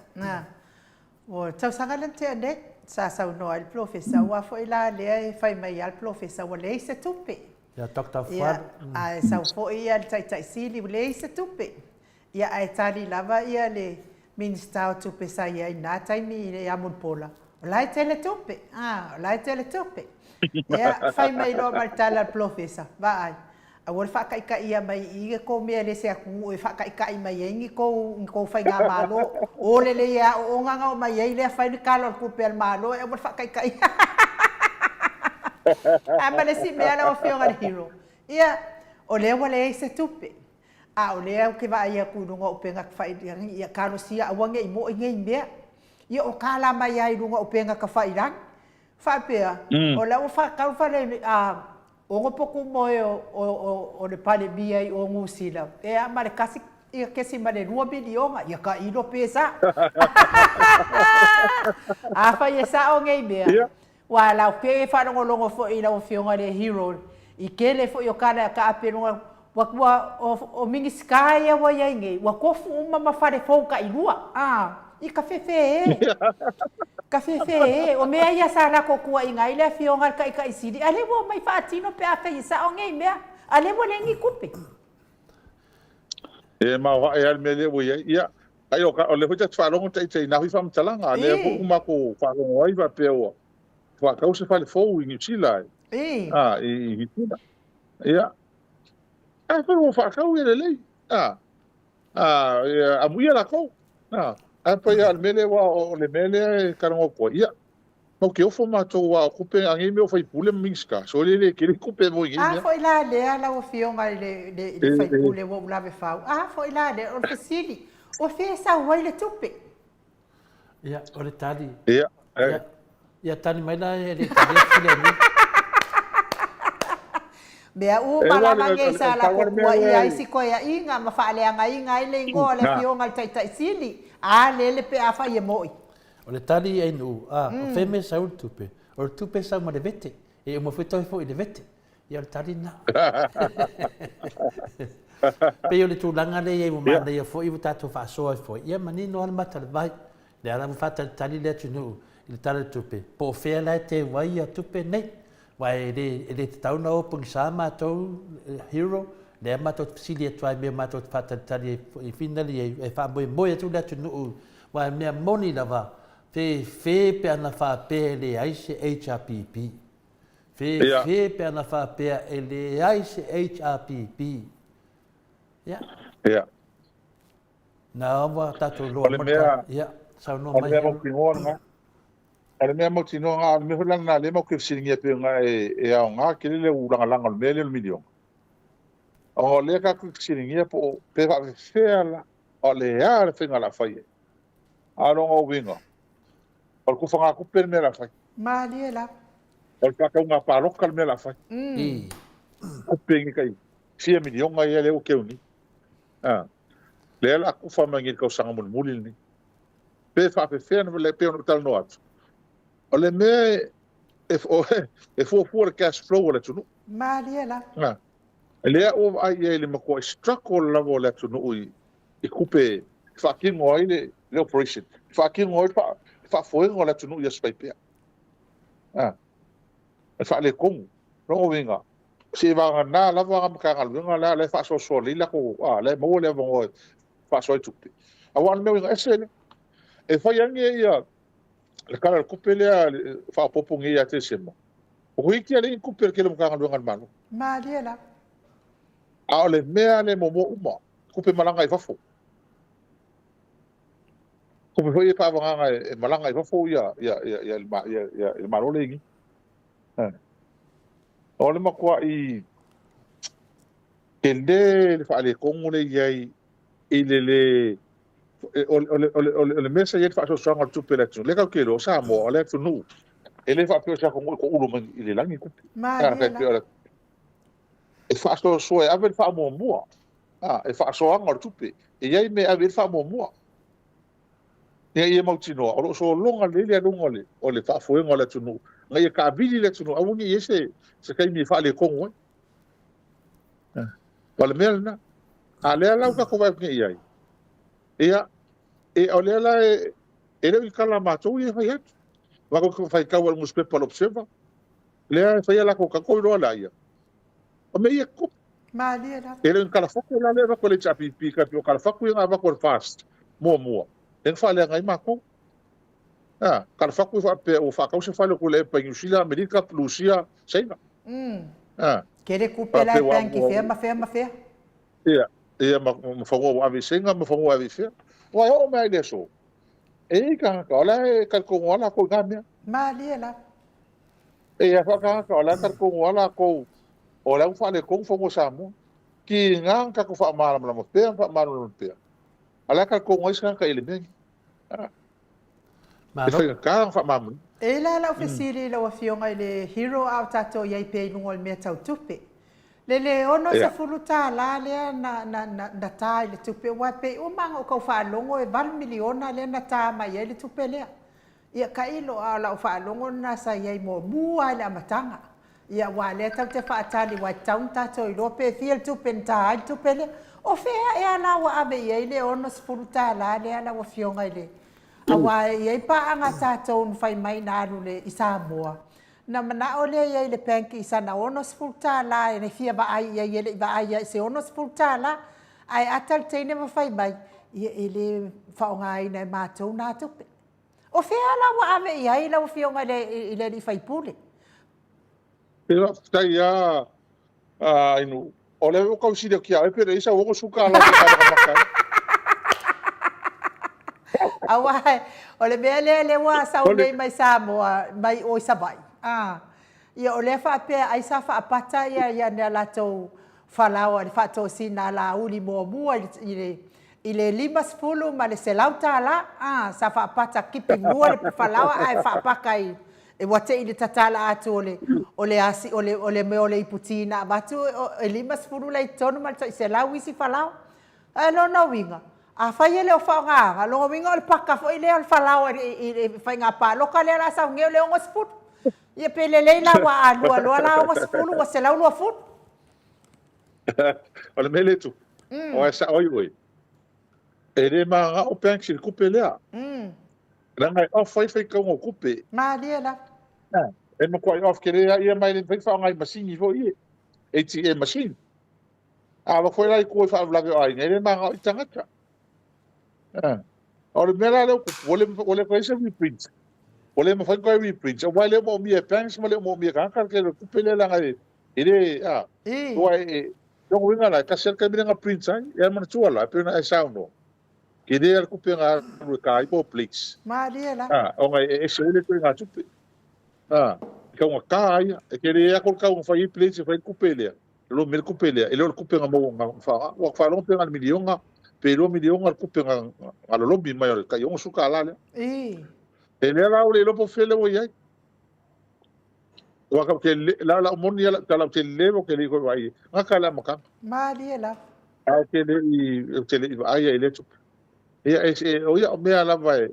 O le tausaga lea na tea nei sa saunoa ai le Polofesa, aua foi la lea e fai mai lava le Polofesa ua leai se tupe. Ia Doctor Fualu. Ae sau foi le Taitai Sili ua leai se tupe. Ia ae tali lava ia le Minisita o Tupe sa i ai i na taimi ia Mulipola, o la e tele tupe, a, o la e tele tupe. Ia, fai mai loa ma le tala a le polofesa, vaai, aua le faataitaia mai i i tou mea e le se atunuu e faataitai mai ai ni tou, ni tou faigamalo. O lelei e aooga ona omai ai lea fai le tala o le tupe a le Malo, ae aua le faataitaia. Ae ma le isi mea lau Afioga i le Hero, ia, o lea ua leai se tupe. A o lea ou te vaai atu i luga o upega tafailagi, ia talosia aua ne i mo'i nei mea. Ia o tala mai lava i luga o upega tafailagi. Faapea, o la ua faatau fale a ono potu moe o, o, o, o le Palemia i o Niu Sila, ea ma le kasi ia kesi ma le lua miliona, ia tailo pe sa'o. Afai e sa'o nei mea, Ua laupe e faalogologo foi i lau Afioga i le Hero i tele foi o tala e taape i luga, ua, ua, o, o Minisita ia ua i ai nei, ua tofu uma ma fale fou tailua, a, i ka fefe e, ka fefe e, o mea ia sa latou tuuaiina ai le Afioga i le Taitai Sili, a lea ua omai faatino pe afai e sao nei mea, a lea ua leai ni tupe. E maoae lava le mea lea ua i ai. Ia, ai o, o lea foi ta te faalogo ita i na foi faamatalaga, a lea foi ua matou faalogo ai faapea ua faatau se fale fou i Niu Sila e. A, i Niu Sila. Ia, a foi ua faatau ia lelei. A, a, ia, amuia latou. A, a pai a o le mea lea, o le mea lea e talanoa atu ai. Ia, Matou te ofo matou aua o tupe a nei mea o faipule ma Minisita, sole e le tele tupe mo i nei mea. A foi la lea lau Afioga i le i le faipule ua ou lave fau, a foi la lea, o le fesili, o fea e sau ai le tupe? Ia, o le tali. Ia, ia, ia tali mai la e le talia fesili a nei. Mea uma lava nei sa latou tuuaia ai si toeaiga ma faaleagaina ai le igoa o le Afioga i le Taitai Sili, a lele pe afai e mo'i. O le tali i nuu, a, o fea mea e sau le tupe? O le tupe e sau ma le vete. E uma foi toe foi i le vete. Ia o le tali lena. Pei o le tulaga lea i ai ua manaia foi ua tatou faasoa ai foi. Ia manino lava le mata o le vai. Lea lava ua faatalitali le atunuu i le Tala o le Tupe, po o fea la e teu ai ia tupe nei. Aua e le, e le tatau ona o pogisa matou, hero, lea matou te fesili atu ai i mea matou te faatalitali ai i finali ai, e faamoemoe atu le atunuu, aua e mea moni lava, fefe pe ana faapea e leai se HRPP. Fefe pe ana faapea e leai se HRPP. Ia. Ia. Na ua tatou iloa O le mea, ia, saunoa mai. O le mea mautinoa lena. O le mea mautinoa lena, o le mea foi la lena lea matou te fesiligia pei ona e aoga tele le lagalaga o le mea lea o le miliona. Ona o lea tatou te fesiligia po o pe faapefea la, o le a le faiga o le a fai ai. A o lona uiga, o le tufagatupe le mea o le a fai. Malie lava. O le faatauga palota le mea o le a fai. Tupe nei tai fia miliona ia lea ua keu nei. A, lea o le a tufa mai nei i le tausaga mulimuli lenei. Pe faapefea ona, pei ona ou talanoa atu, o le mea e fuafua le cash flow a le atunuu. Malie lava. A, lea ua vaai i ai i le matuai struggle lava o le atunuu i tupe e faatino ai le operation, e faatino ai le faafoega o le atunuu i aso faipea. A, e faaletonu. Lona uiga, seivagana lava na Matagaluega la e faasoasoa lelei latou, a, la e maua le avanoa e faasoa ai tupe. Aua o le mea uiga ese lea. E fai ane ia le Tala o le Tupe lea faaopoopo nei ia Tesema, o toeitiiti lava leai ni tupe a le tele o Matagaluega a le Malo. Malie lava. A o le mea lea e muamua uma, tupe malaga i fafo. Tupe foi ia faaagaaga e malaga i fafo le Malo lea e i ai nei. O le matuai tele le faaletonu lea e i ai i le le o le mea sa i ai le faasoasoaga o le tupe a le atunuu. Lea tatou te iloa, o Samoa, o le atunuu, e le faapea o se atunuu e toulu mai i le lagi tupe. Malie. E faasoasoa e ave le faamuamua. E faasoaga o le tupe. E i ai mea e ave i ai le faamuamua. Ina ia mautinoa, o lo o sologa lelei le aluga o le faafoega o le atunuu, ina ia taavili le atunuu, aua ne i i ai se taimi e faaletonu ai. O le mea lena. A lea la ua tatou vaai atu nei i ai, ia, o lea la e le o ni tala a matou ia e fai atu. Matou te faitau i le nusipepa o le Observer, lea e fai a latou tala, tou iloa laia, o mea ia e tutupu. Malie lava. E le o ni tala fatu la lea e avatu e le HRPP, tai pei o tala fatu ia na avatu e le FAST muamua, lea na faaleaga ai matou. A, tala fatu e faapea ua faatau se fale o Tuilaepa i Niu Sila, Amerika, Lusia, Saina. A. Kele kupe la e bank i fea ma fea ma fea. Ia, ia ma fanua ua ave i Saina ma fanua ua ave i fea. Aua e oo mai lava i le aso, e i ai tagata o la e talitonu lava latou i na mea. Malie lava. E i ai foi tagata o la e talitonu lava latou o la ua faaletonu fanua Samoa. Tiga ona tatou faamalamalama pea ma faamalamalama pea, a o la e talitonu lava isi tagata i le mea lea. E faigata ona faamalamalama. E i ai la lau fesili i lau Afioga i le Hero a o tatou i ai pea i luga o le mea tau tupe. Le le $60 lea na na na ta i le tupe aua e pei uma lava ona ou tau faalogo e $8 miliona lea na ta mai ai le tupe lea. Ia tailo, a o lau faalogo lena sa i ai muamua lava i le amataga. Ia aua o lea tatou te faatali aua e tatau ona tatou iloa pe fia le tupe na ta ai le tupe lea. O fea ea la ua ave i ai le $60 lea lau Afioga i le... Aua e i ai paaga a tatou na fai mai na alu i Samoa, na manao lea i ai i le bank i sana $60 e fia vaai i ai e le i vaai lava i se $60. Ae ata le teine ma fai mai, ia e le faaaogaina e matou na tupe. O fea la ua ave i ai lau Afioga i le alii faipule? Faafetai lava Ainuu. O lea ua tau sili atu ia oe pe leai sau $60 e matamata ai. Aua o le mea lea lea ua sau nei mai Samoa mai o i Savaii. Ia o lea faapea ai sa faapata ia ia latou falaoa i le faatosina a Laauli muamua i le i le 50 ma le $100 a, sa faapata kipi mua le falaoa ae faapaka i ua te i le tatala atu o le o le asi o le o le mea o le iputi na avatu e 50 la i totonu ma le tai 100 isi falaoa. Ae lona uiga, afai e le o faaaogaina, lona uiga o le paka foi lea o le falaoa i le faiga palota lea o le a sau nei o le 60. Ia pe lelei la aua a lua loa la 60 ua 120. O le mea lea e tupu, aua e sao ai oe, e le mananao banks i le tupe lea. Leaga e off ai faitauga o tupe. Malie lava. E matuai off tele lava ia ma e le mafai ona faaaoga i masini foi ia, ATM machine. A avatu foi la i tua i faalavelave o aiga, e le mananao i tagata. O le mea la lea ua tupu, ua le toe i ai se reprint. Ua le mafai ona toe reprint, aua e le o moomia e banks ma le o moomia e tagata le tele o le tupe lea leaga e le, a, aua e, lona uiga la, e tasi lava le taimi lea na print ai. Ia manatua la, e pei ona e saunoa, Tele a le tupe na alu e ka ai po o plates. Malie la. A, ona e ese ai le ituaiga tupe. A, e taugata ia. E tele atu le tau na fai ai plates e fai ai le tupe lea, lolomi ai le tupe lea, e le o le tupe na maua na faaaoga. Ua faalogo pe na o le miliona pe $2 miliona le tupe na lolomi mai o le tai $60 lea. Ii. E lea la ua le iloa po o fea lea ua i ai. Aua ou te le, la lau moni ia lau tala ou te le ou te le i toe vaai i ai. Gata le amataga. Malie lava. Ae ou te le i, ou te le i vaai ai i lea tupe. Ia, e, e, o ia o mea lava e,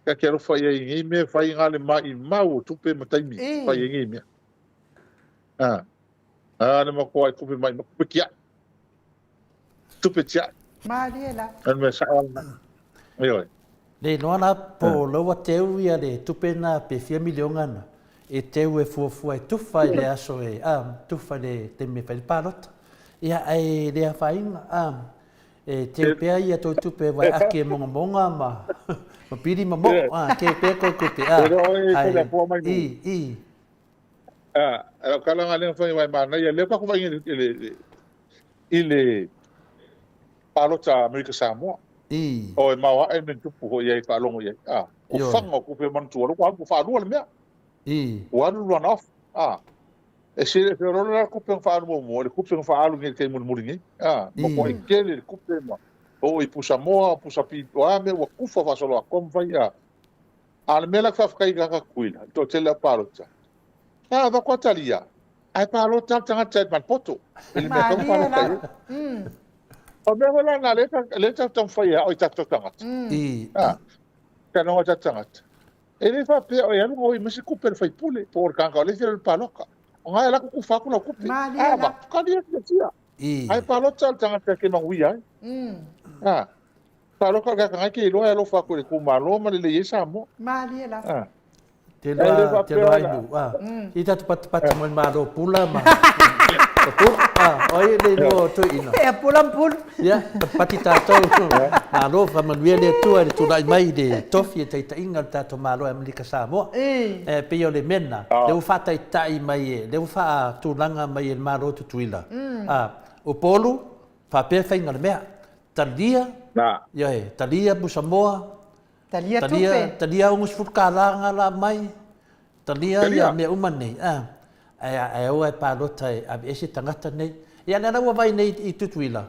ta te alofa i ai i nei mea, fai na le maimau o tupe ma taimi, fai ai nei mea. A, a le matua i tupe maimau, tupe tiai. Tupe tiai. Malie la. O le mea sao lena. Ioe. Le iloa la po o la ua teu ia le tupe na pe fia miliona na e teu e fuafua e tufa i le aso e a tufa i le taimi e fai le palota. Ia ae le afaina a e teu pea ia tou tupe wai ake mongamonga ma ma pili ma moo a teu pea tou tupe a ae i i. A, lau tala na lea na fai mai manaia lea faatoa vaai i le i le palota a Amerika Samoa. I. O e maoae le mea na tupu foi i ai faalogo i ai. A, o faga o tupe manatua ua alu faalua le mea. I. Ua alu run off. A, e se feoloolo la le tupe na faaalu muamua i le tupe na faaalu nei i le taimi mulimuli nei. A, matuai tele le tupe ma oo i pusa moa, pusa pipi, o a mea ua kufa faasoloatoa ma fai. A, a o le mea la e faafetai i tagata Tutuila, i le toatele o palota, a avatu a talia, ae palota le tagata i Malipoto, i le mea tau palota i ai. O le mea foi la lena lea tatou taumafai e ao i tatou tagata. A, talanoa i tatou tagata. E le faapea e alu gaoi mai se tupe a le faipule po o le tagata o lea e fia alu i le palota. O na e alu atu tufa atu lau tupe. A avatu, talia fiafia. Ae palota le tagata e te manuia ai. A, palota le tagata na e te iloa e alofa atu i le itumalo ma lelei ai Samoa. Malie lava. A. Te loa, te loa ai nu. Ah. I tatu patipati mo le malo pula ma. Pula. Ah, o ai le iloa o toeaina. Ea pula ma pulu. Ia, patipati tatou. Malo, faamanuia le Atua i le tulai mai i le tofi e taitaiga o le tatou Malo e Amerika Samoa. E pei o le mea lena, lea ua faataitai mai e, lea ua faatulaga mai e le Malo o Tutuila. Ah, Upolu, faapea faiga o le mea. Talia, ioe, talia pusamoa, Talia tupe. Talia $60 nga la mai, talia ia mea uma nei, a, ae, ae aua e palota e aveese tagata nei. Ia lea la ua vaai nei i Tutuila,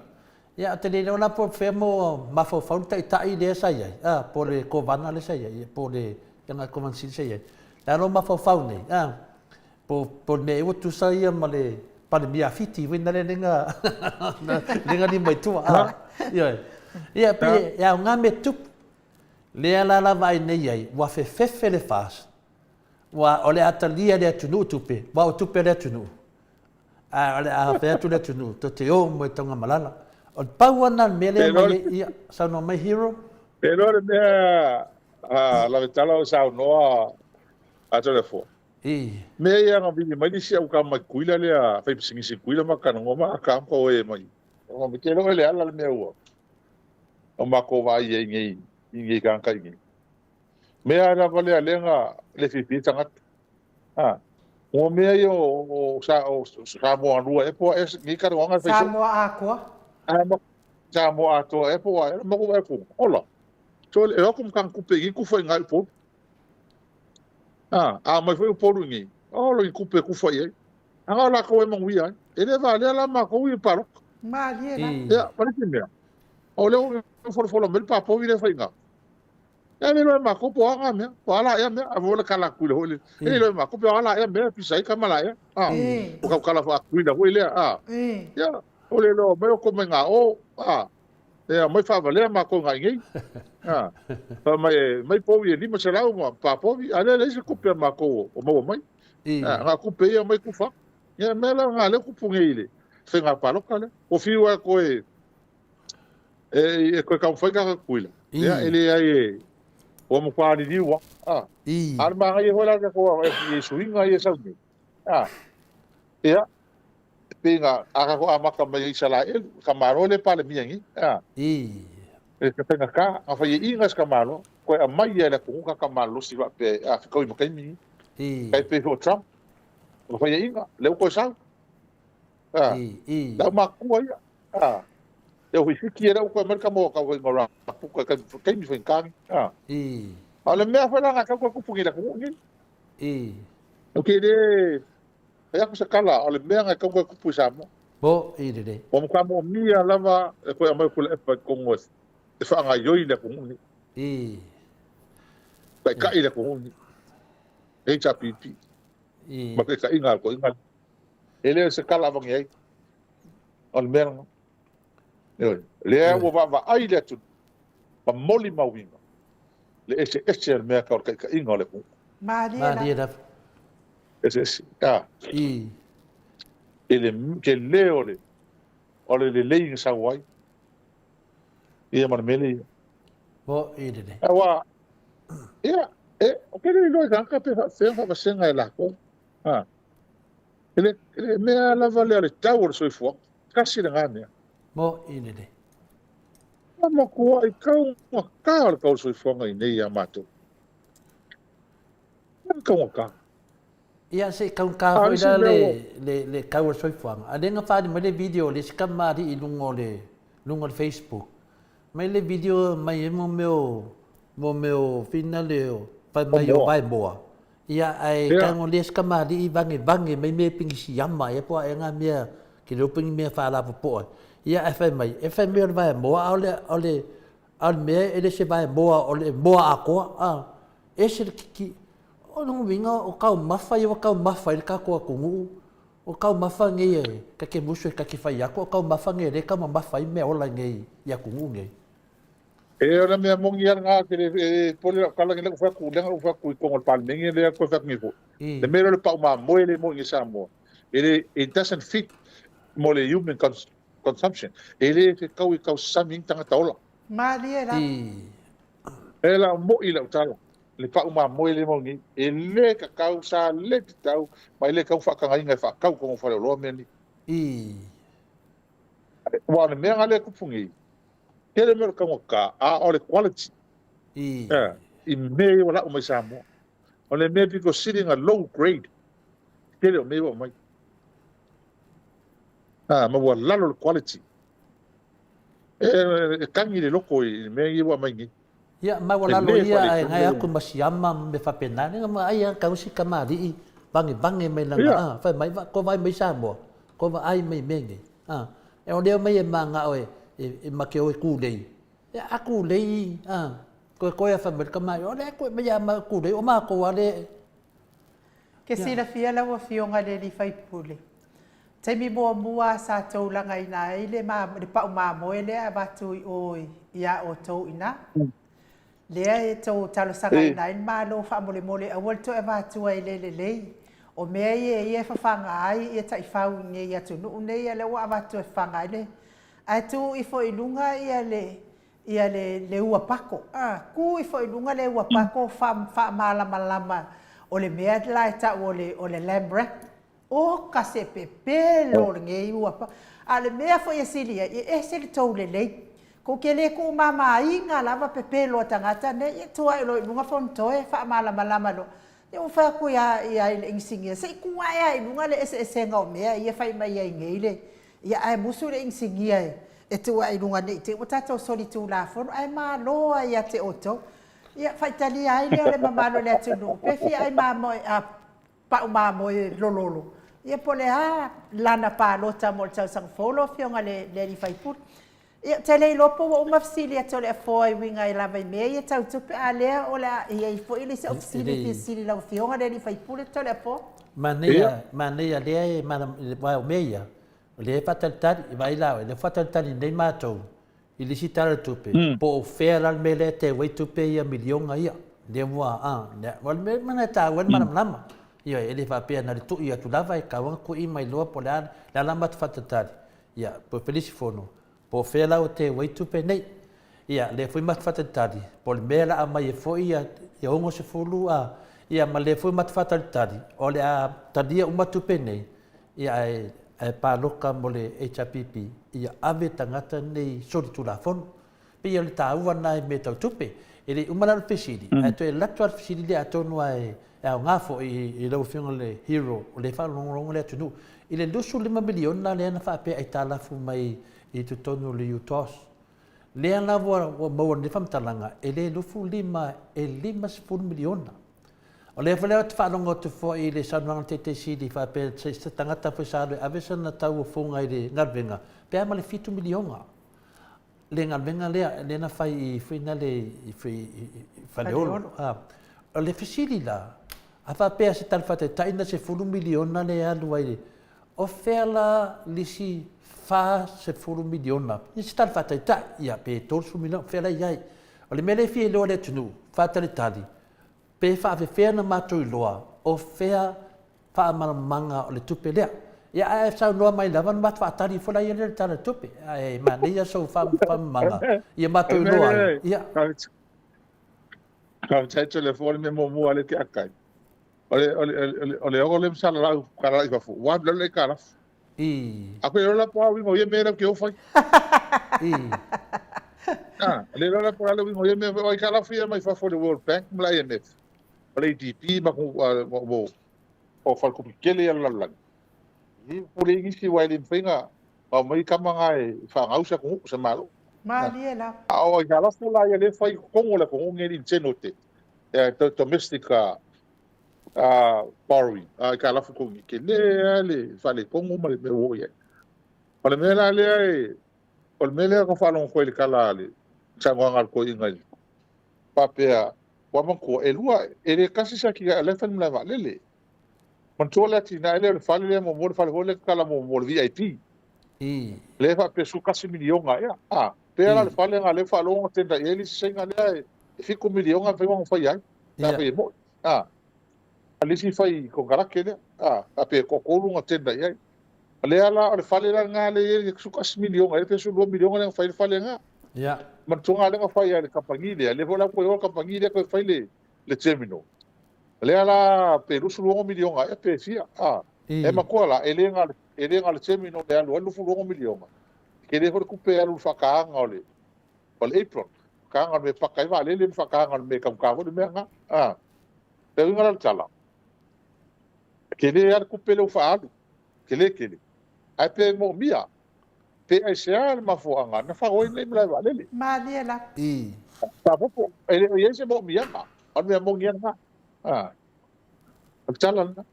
ia ou te le iloa la po o fea mo mafaufau le taitai lea sa i ai, a, po o le Kovana lea sa i ai, po o le Kovana Sili sa i ai. Le a lou mafaufau nei, a, po, po o le mea ea ua tusa ia ma le Palemia a Fiti, foi na lea lenga, lenga lima i tua, a, ioe. Ia, pei e aoga mea tupu. Lea la la vaai nei ai, ua fefefe le FAST, ua o le a talia e le atunuu tupe, ua o tupe a le atunuu, a o le a fai atu le atunuu, tou te o mo e taugamalala. O le pau lava lena o le mea lea e aumai ai, ia, saunoa mai Hero. Te iloa le mea a Lavetala o saunoa a Toleafoa. I. Mea ia na vili mai le isi au tama i Tutuila lea fai pisinisi i Tutuila ma talanoa ma aka ma oe mai. Te iloa e leala le mea ua o matou vaai ai nei i nei tagata i nei. Mea lava lea lea na le fiafia ai tagata. Ha. Ua mea ia o, o, sa, o Samoa lua ea po o ea nei talanoaga e fai soo. Samoa atoa. A, ma, Samoa atoa ea po o a ea, ma ku vaai atu, ola. So, e o atu ma kana tupe i nei kufa i nga i Upolu. A, a aumai foi Upolu i nei, ola i tupe e kufa i ai. Aga o lakou e manuia ai. E le valea la makou i paloka. Malie la. Ia, ma le isi mea, o lea ua folafola mai le papovi lea e fai i ina. Ia e le iloa e makou po o a na mea, po o a la ea mea, a foi le kala atu i le foi lele. E le iloa e makou pe o a la ea mea e pisa ai kama la ea. A, o kau kala faakuila foi lea, a. Ia, o le iloa mai o ko mai ngā o, a. Ia, mai faavalea makou ngā i nei. A, fai mai e, mai povi e 500 ma papovi, a lea leai se tupe a makou o maua mai. A, ngā tupe ia mai kufa. Ia, mea la ngā lea kupu nei i le faiga paloka lea. Ua fiu ai koe e, e koe taumafai kaka kuila. Ia, e leai e, ua matua liliu lava. A, a o le manaia foi la tatou e suiga ia e sau nei. A, ia, e pei na, a tatou amata mai e Isaraelu, ka Malo lea e Palemia nei. A, e ka faigata, na fai e iga se ka Malo, koe aumai ia e le atunuu kaka malolosi faapea e a fekaui ma taimi nei. Tai pei foi o Trump, na fai e iga, lea ua toe sau. A, le aumakua ia. A. E o fiki e lea ua toe aumai le tama o tau faiga o rapuka i taimi faigata nei. A. I. A o le mea foi la na tau toe tupu nei i le atunuu lenei. I. Ou te le fai atu se tala, o le mea na tau toe tupu i Samoa. Mo i lelei. Ua matua moomia lava le toe aumai o Tuilaepa i totonu e faagaoioi le atunuu lenei. I. Taitai le atunuu lenei. HRPP. I. Ma taitaiga a le toeaina lea. E le o se tala avane ai. O le mea lena. Ioe. Lea ua vaavaai le atunuu ma molimauina le eseese o le mea tau le taitaiga o le atunuu. Malie lava. Malie lava. Eseese. A. I. I le tele o le o le lelei na sau ai. Ia ma le mea lea. Mo i lelei. Aua, ia, e, o ke le iloa i tagata pe faapefea ona faavasega e latou. A. I le, i le mea lava lea o le tau o le soifuaga, tasi lena mea. Mo i lelei. Ua matuai taugata o le tau o le soifuaga i nei ia matou. Ua taugata. Ia se i taugata A o foi le isi la mea le, ua. le, le tau o le soifuaga, a lea na faaali mai le video a le isi kamali'i i luga o le, luga o le Facebook, mai le video mai ai mo mea o, mo mea o finale o, fai O mai o moa. vaemoa, ia ae Ia. tago le isi kamali'i vagevage mai mea pigisiama ea po o a ea na mea, ke le iloa pe ni mea faalapopoa, ia ae fai mai, e fai mai o le vaemoa a o le, o le, a o le mea e le se vaemoa o le moa atoa, a, ese le kiki. O lona uiga o taumafa ia ua taumafa ai le tatou atunuu, o taumafa nei e ta te musu e ta te fai atu, o taumafa nei o lea e taumamafa ai meaola i nei i atunuu nei. E o le mea moni lava lena, e le pole lau tala, lea ua fai atu, lea ua fai atu i totonu o le Palemene lea toe fai atu nei foi. Le mea lea o le pau mamoe lea e maua i inei i Samoa, e le, it doesn't fit mo le human consumption. E le fetau e tausami ai ni tagata ola. Malie lava. E la mo'i lau tala, le pau mamoe lea e maua nei, e le tatau, sa le tatau, ma e le tatau faatagaina e faatau i totonu o faleoloa mea nei. Aua o le mea lea e tupu nei, tele mea o le taugata, a o le quality i mea ia ua lau mai Samoa. O le mea pito sili ona low grade, tele o mea ia ua aumai. Ma ua lalo le quality. E tagi le loko i mea ia ua aumai nei. Ia, maualalo ia ae gae atu ma siama ma mea faapena, nega ma ai a tau si kamali'i vagevaga mai lana a, fai mai, ko vaai mai Samoa, ko vaai mai mea nei, a, e o lea mai e mana'o e, e, e ma ke o e kūlei, ia a kūlei, a, koe koe a fai mai le kamali'i, o lea koe mai a ma kūlei, o makou a le, Ke silafia lau Afioga i le Alii Faipule, taimi muamua sa tou lagaina ai le le pau mamoe lea e avatu i o iā outou i ina. Lea e tou talosagaina ai le Malo faamolemole aua le toe avatua e le lelei. O mea ia ia e fafaga ai ia taifau i nei atunuu nei a lea ua avatu e fafaga ai le ae tu ifo i luga ia le ia le le ua pako a tu ifo i luga le ua pako faamalamalama o le mea la e tau o le o le lamb rack Oka se pepelo lenei ua pa. A o le mea foi e sili ai, e ese le tou lelei. Kou ke le kuumamāiga lava pepelo a tagata nei, e tua ae loa i luga fonotoe, faamalamalama loa. Ia ua fai atu ia ia i le inisinia, se i tu ae lava i luga le eseesega o mea ia e fai mai ai nei le, ia ae musu le inisinia e, e tuu ae i luga ne i te i ua tatou solitulafono, ae malo lava ia te outou. Ia faitalia ai lea o le mamalu o le atunuu, pe fia ai mamoe a pau mamoe lololo, ia po o le a lana palota mo le tausaga fou lau Afioga i le alii faipule. Ia, ou te le iloa po ua uma fesili atu a le Afoa e uiga lava i mea ia tau tupe, a o lea o le a i ai foi le isi au fesili e fia fesili i lau Afioga i le alii faipule Toleafoa. Manaia, manaia lea e aua o mea ia, o lea e faatalitali, vaai la oe, o lea e faatalitali nei matou I le isi Tala o le Tupe, po o fea la le mea lea e teu ai tupe ia miliona ia. Lea ua, a, lea, o le mea lena e taua ai le malamalama. Ioe, e le faapea na o le tui atu lava, e tatau lava ona tui mai loa po o le a, le a la matou faatalitali, ia, po o fea le isi fono, po o fea la ua teu ai tupe nei. Ia, lea foi matou faatalitali, po o le mea o le a aumai ai foi ia, ia 60, a, ia ma lea foi matou faatalitali, o le a talia uma tupe nei, Ia ae, ae palota mo le HRPP, ia ave tagata nei solitulafono. Pei o le taua lena i mea tau tupe. E le i uma la le fesili, ae toe alu atu lava le fesili lea atonu lava e aoga foi i lau Afioga i le Hero o lea e faalogologo le atunuu. I le 25 miliona lea na faapea aitalafu mai i totonu o le UTOS. Lea lava ua maua nei faamatalaga, e le 25, e 50 miliona. O lea foi la ou te faalogo atu foi i le saunoaga a le Taitai Sili faapea se tagata foi sa alu e ave sana tauofoga i le galuega, pe a ma le $7 miliona le galuega lea, lea na fai i foi na le i Faleolo. O le fesili la, a faapea se tala faataitai na $10 miliona lea e alu ai, o fea la le isi $40 miliona? I se tala faataitai, ia pe $30 miliona, o fea la e i ai? O le mea lea e fia iloa e le atunuu, faatalitali, Pe faafefea ona matou iloa o fea faamalamalamaga o le tupe lea. Ia ae saunoa mai lava ona matou faatali ifo laia lea i le Tala o le Tupe. Ae manaia sou faamalamalamaga ia matou iloa ai. Ia. Faafetai tele foi le mea muamua lea te akai. O le o le o le ogo le masala lau kala i fafo. Wa le le kala. I. A ko la pa wi mo ye me la ke o fai. I. Ah, le la pa le wi mo ye me o kala fi mai fafo le World Bank ma la IMF. O le ADB ma ko mo o fal ko kele ya la la. I pule isi wa le mfinga ma mai kama ngai fa ngausa ko sa malo. Malie la. A o kala fu la ye le fai kongo le kongo ngeli nteno te. Ya domestic borrowing a aitalafu ko ke le a le faaletonu ma le mea ua oo i ai. O le mea la lea e, o le mea lea na faalogo foi i le tala a le saunoaga a le toeaina i faapea, ua manatua, e lua, e le tasi se atinae o la e fai le malae vaalele. Manatua le atinae lea o le fale lea muamua, le fale foi lea tatala muamua, le VIP. Lea e faapea $11 miliona ea. A, pea la le fale lena lea ua faalogo na tender i ai le isi Saina lea e $7 miliona e mafai ona faia ai, pe afai e moi. A, a le isi fai konekarate lea, a, faapea e toatolu na tender i ai. O lea la, o le fale la lena lea e i ai le $11 miliona ea pe $12 miliona lea na fai ai le fale lena. Manatua na lea na fai ai e le kamupani lea, lea foi la ua toe o le kamupani lea toe fai le, le terminal. O lea la pe $26 miliona ea pe fia, a. E matua la, e le na o le, e le na o le terminal e alu ai le $26 miliona, e tele foi le tupe e alu i le faataga o le, o le apron, faataga o le mea e paka ai vaalele ma faataga o le mea e taugata foi le mea lena, a. Le uiga la o le tala, e tele lava le tupe lea ua faaalu, tele tele. Ae pe moomia, pe aisea le mafuaaga na fau ai lenei malae vaalele. Malie la. Faaopoopo, e le o i ai se moomiaga, o le mea moni lava lena. A, o le tala lena.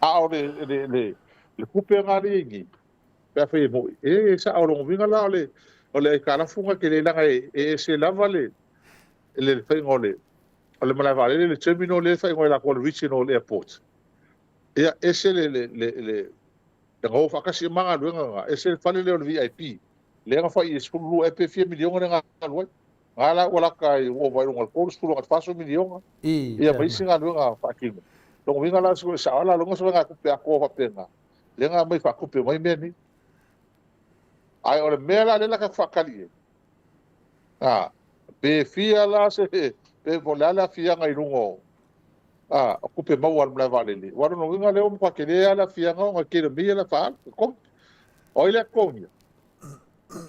A o le, le, le, le tupe lena lea e i ai nei, pe afai e moi, e sao, o lona uiga la o le, o le aitalafu lena tele, leaga e ese lava le, le faiga o le, o le malae vaalele, le terminal lea e faaigoa e latou o le regional airport. Ia, ese le, le, le, le, le o faatasi uma galuega na, ese le fale lea o le VIP, lea na fai i le 12 ea pe fia miliona lea na alu ai. Na la ua lata ai, ua ova i luga o le 30 agai i le 40 miliona, ia ma isi galuega faatino. Lona uiga la, e sao lava la luga se vaegatupe atoa faapena, lea na aumai faatupe mai mea nei. Ae o le mea la lea la tatou faatali i ai, a, pe fia la se, pe po o le a le aafiaga i luga o, a, o tupe maua a le malae vaalele. Aua o lona uiga lea ua matua tele lava le aafiaga ona e tele o mea ia o le a faaalu, e totogi. O ai lea e totogia?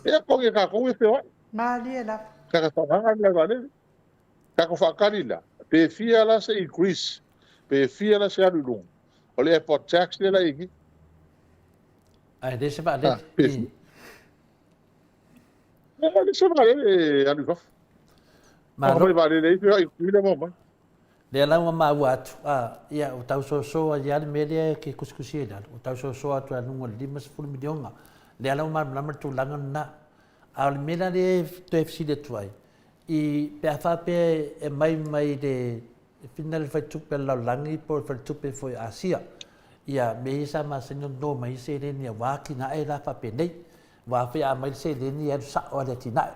E totogi e tatou ia feoai. Malie lava. Tatou faagaga le malae vaalele. Tatou faatali la, pe fia la se increase, pe fia la se alu i luga o le airport tax lea la e i ai nei. Ae le se vaalele. Pe fia. E le se vaalele e alu i fafo. Malo. Mai vaalele ai feoai i Tutuila ma omai. Lea la ua maua atu, a, ia, ua tau soso ai lava le mea lea e te tusitusi ai i lalo, ua tau soso atu ai luga o le $50 miliona. Lea la ua malamalama le tulaga lena. A o le mea la lea e toe fesili atu ai, i, pe a faapea e aumai mai le fina le faletupe a le lalolagi po o le faletupe foi a Asia, ia, mea ia sa masani ona nono mai ai seleni aua atinae la faapenei. Aua afai a aumai le seleni e alu sao lava i le atinae.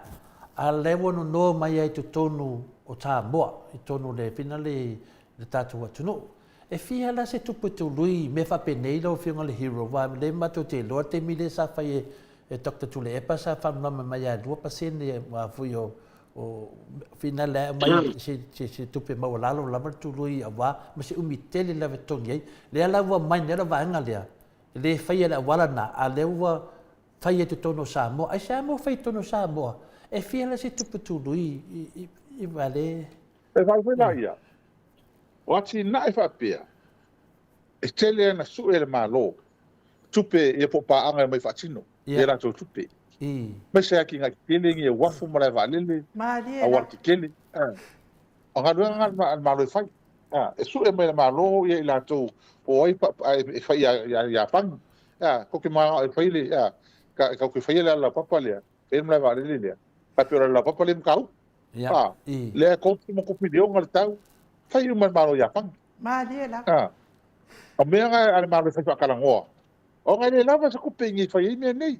A o lea ua nono mai lava i totonu o Samoa, i totonu o le fina le le tatou atunuu. E fia la se tupe tului i mea faapenei lau Afioga i le Hero, aua o lea matou te iloa le taimi lea sa fai e e Doctor Tuilaepa sa faamalamalama mai lava e 2% aua foi o o fina lea e aumai se se se tupe maualalo lava le tului aua ma se umi tele lava e totogi ai. Lea la ua aumai nei le vaega lea, e le faia le auala lena, a o lea ua fai i totonu o Samoa. Aisea mea ua fai i totonu o Samoa? E fia la se tupe tului i i vale? E fai foi la ia, o atinae faapea, e tele ana sue e le Malo tupe ia po o paaga e omai faatino i a latou tupe. Aemaise atinae tetele i uafu ma malae vaalele, auala tetele. O galuega na a le Malo e fai. E sue mai e le Malo ia i latou po o ai e fai ia Iapani. Tou te mananao e fai le, tatou te faia le ala laupapa lea, faia le malae vaalele lea, faapea o le ala laupapa lea i Matautu. Lea e $3 piliona le tau, fai uma e le Malo o Iapani. Malie lava. O mea na a le Malo e fai faatalanoa, ona e le lava se tupe i inei e fai ai mea nei.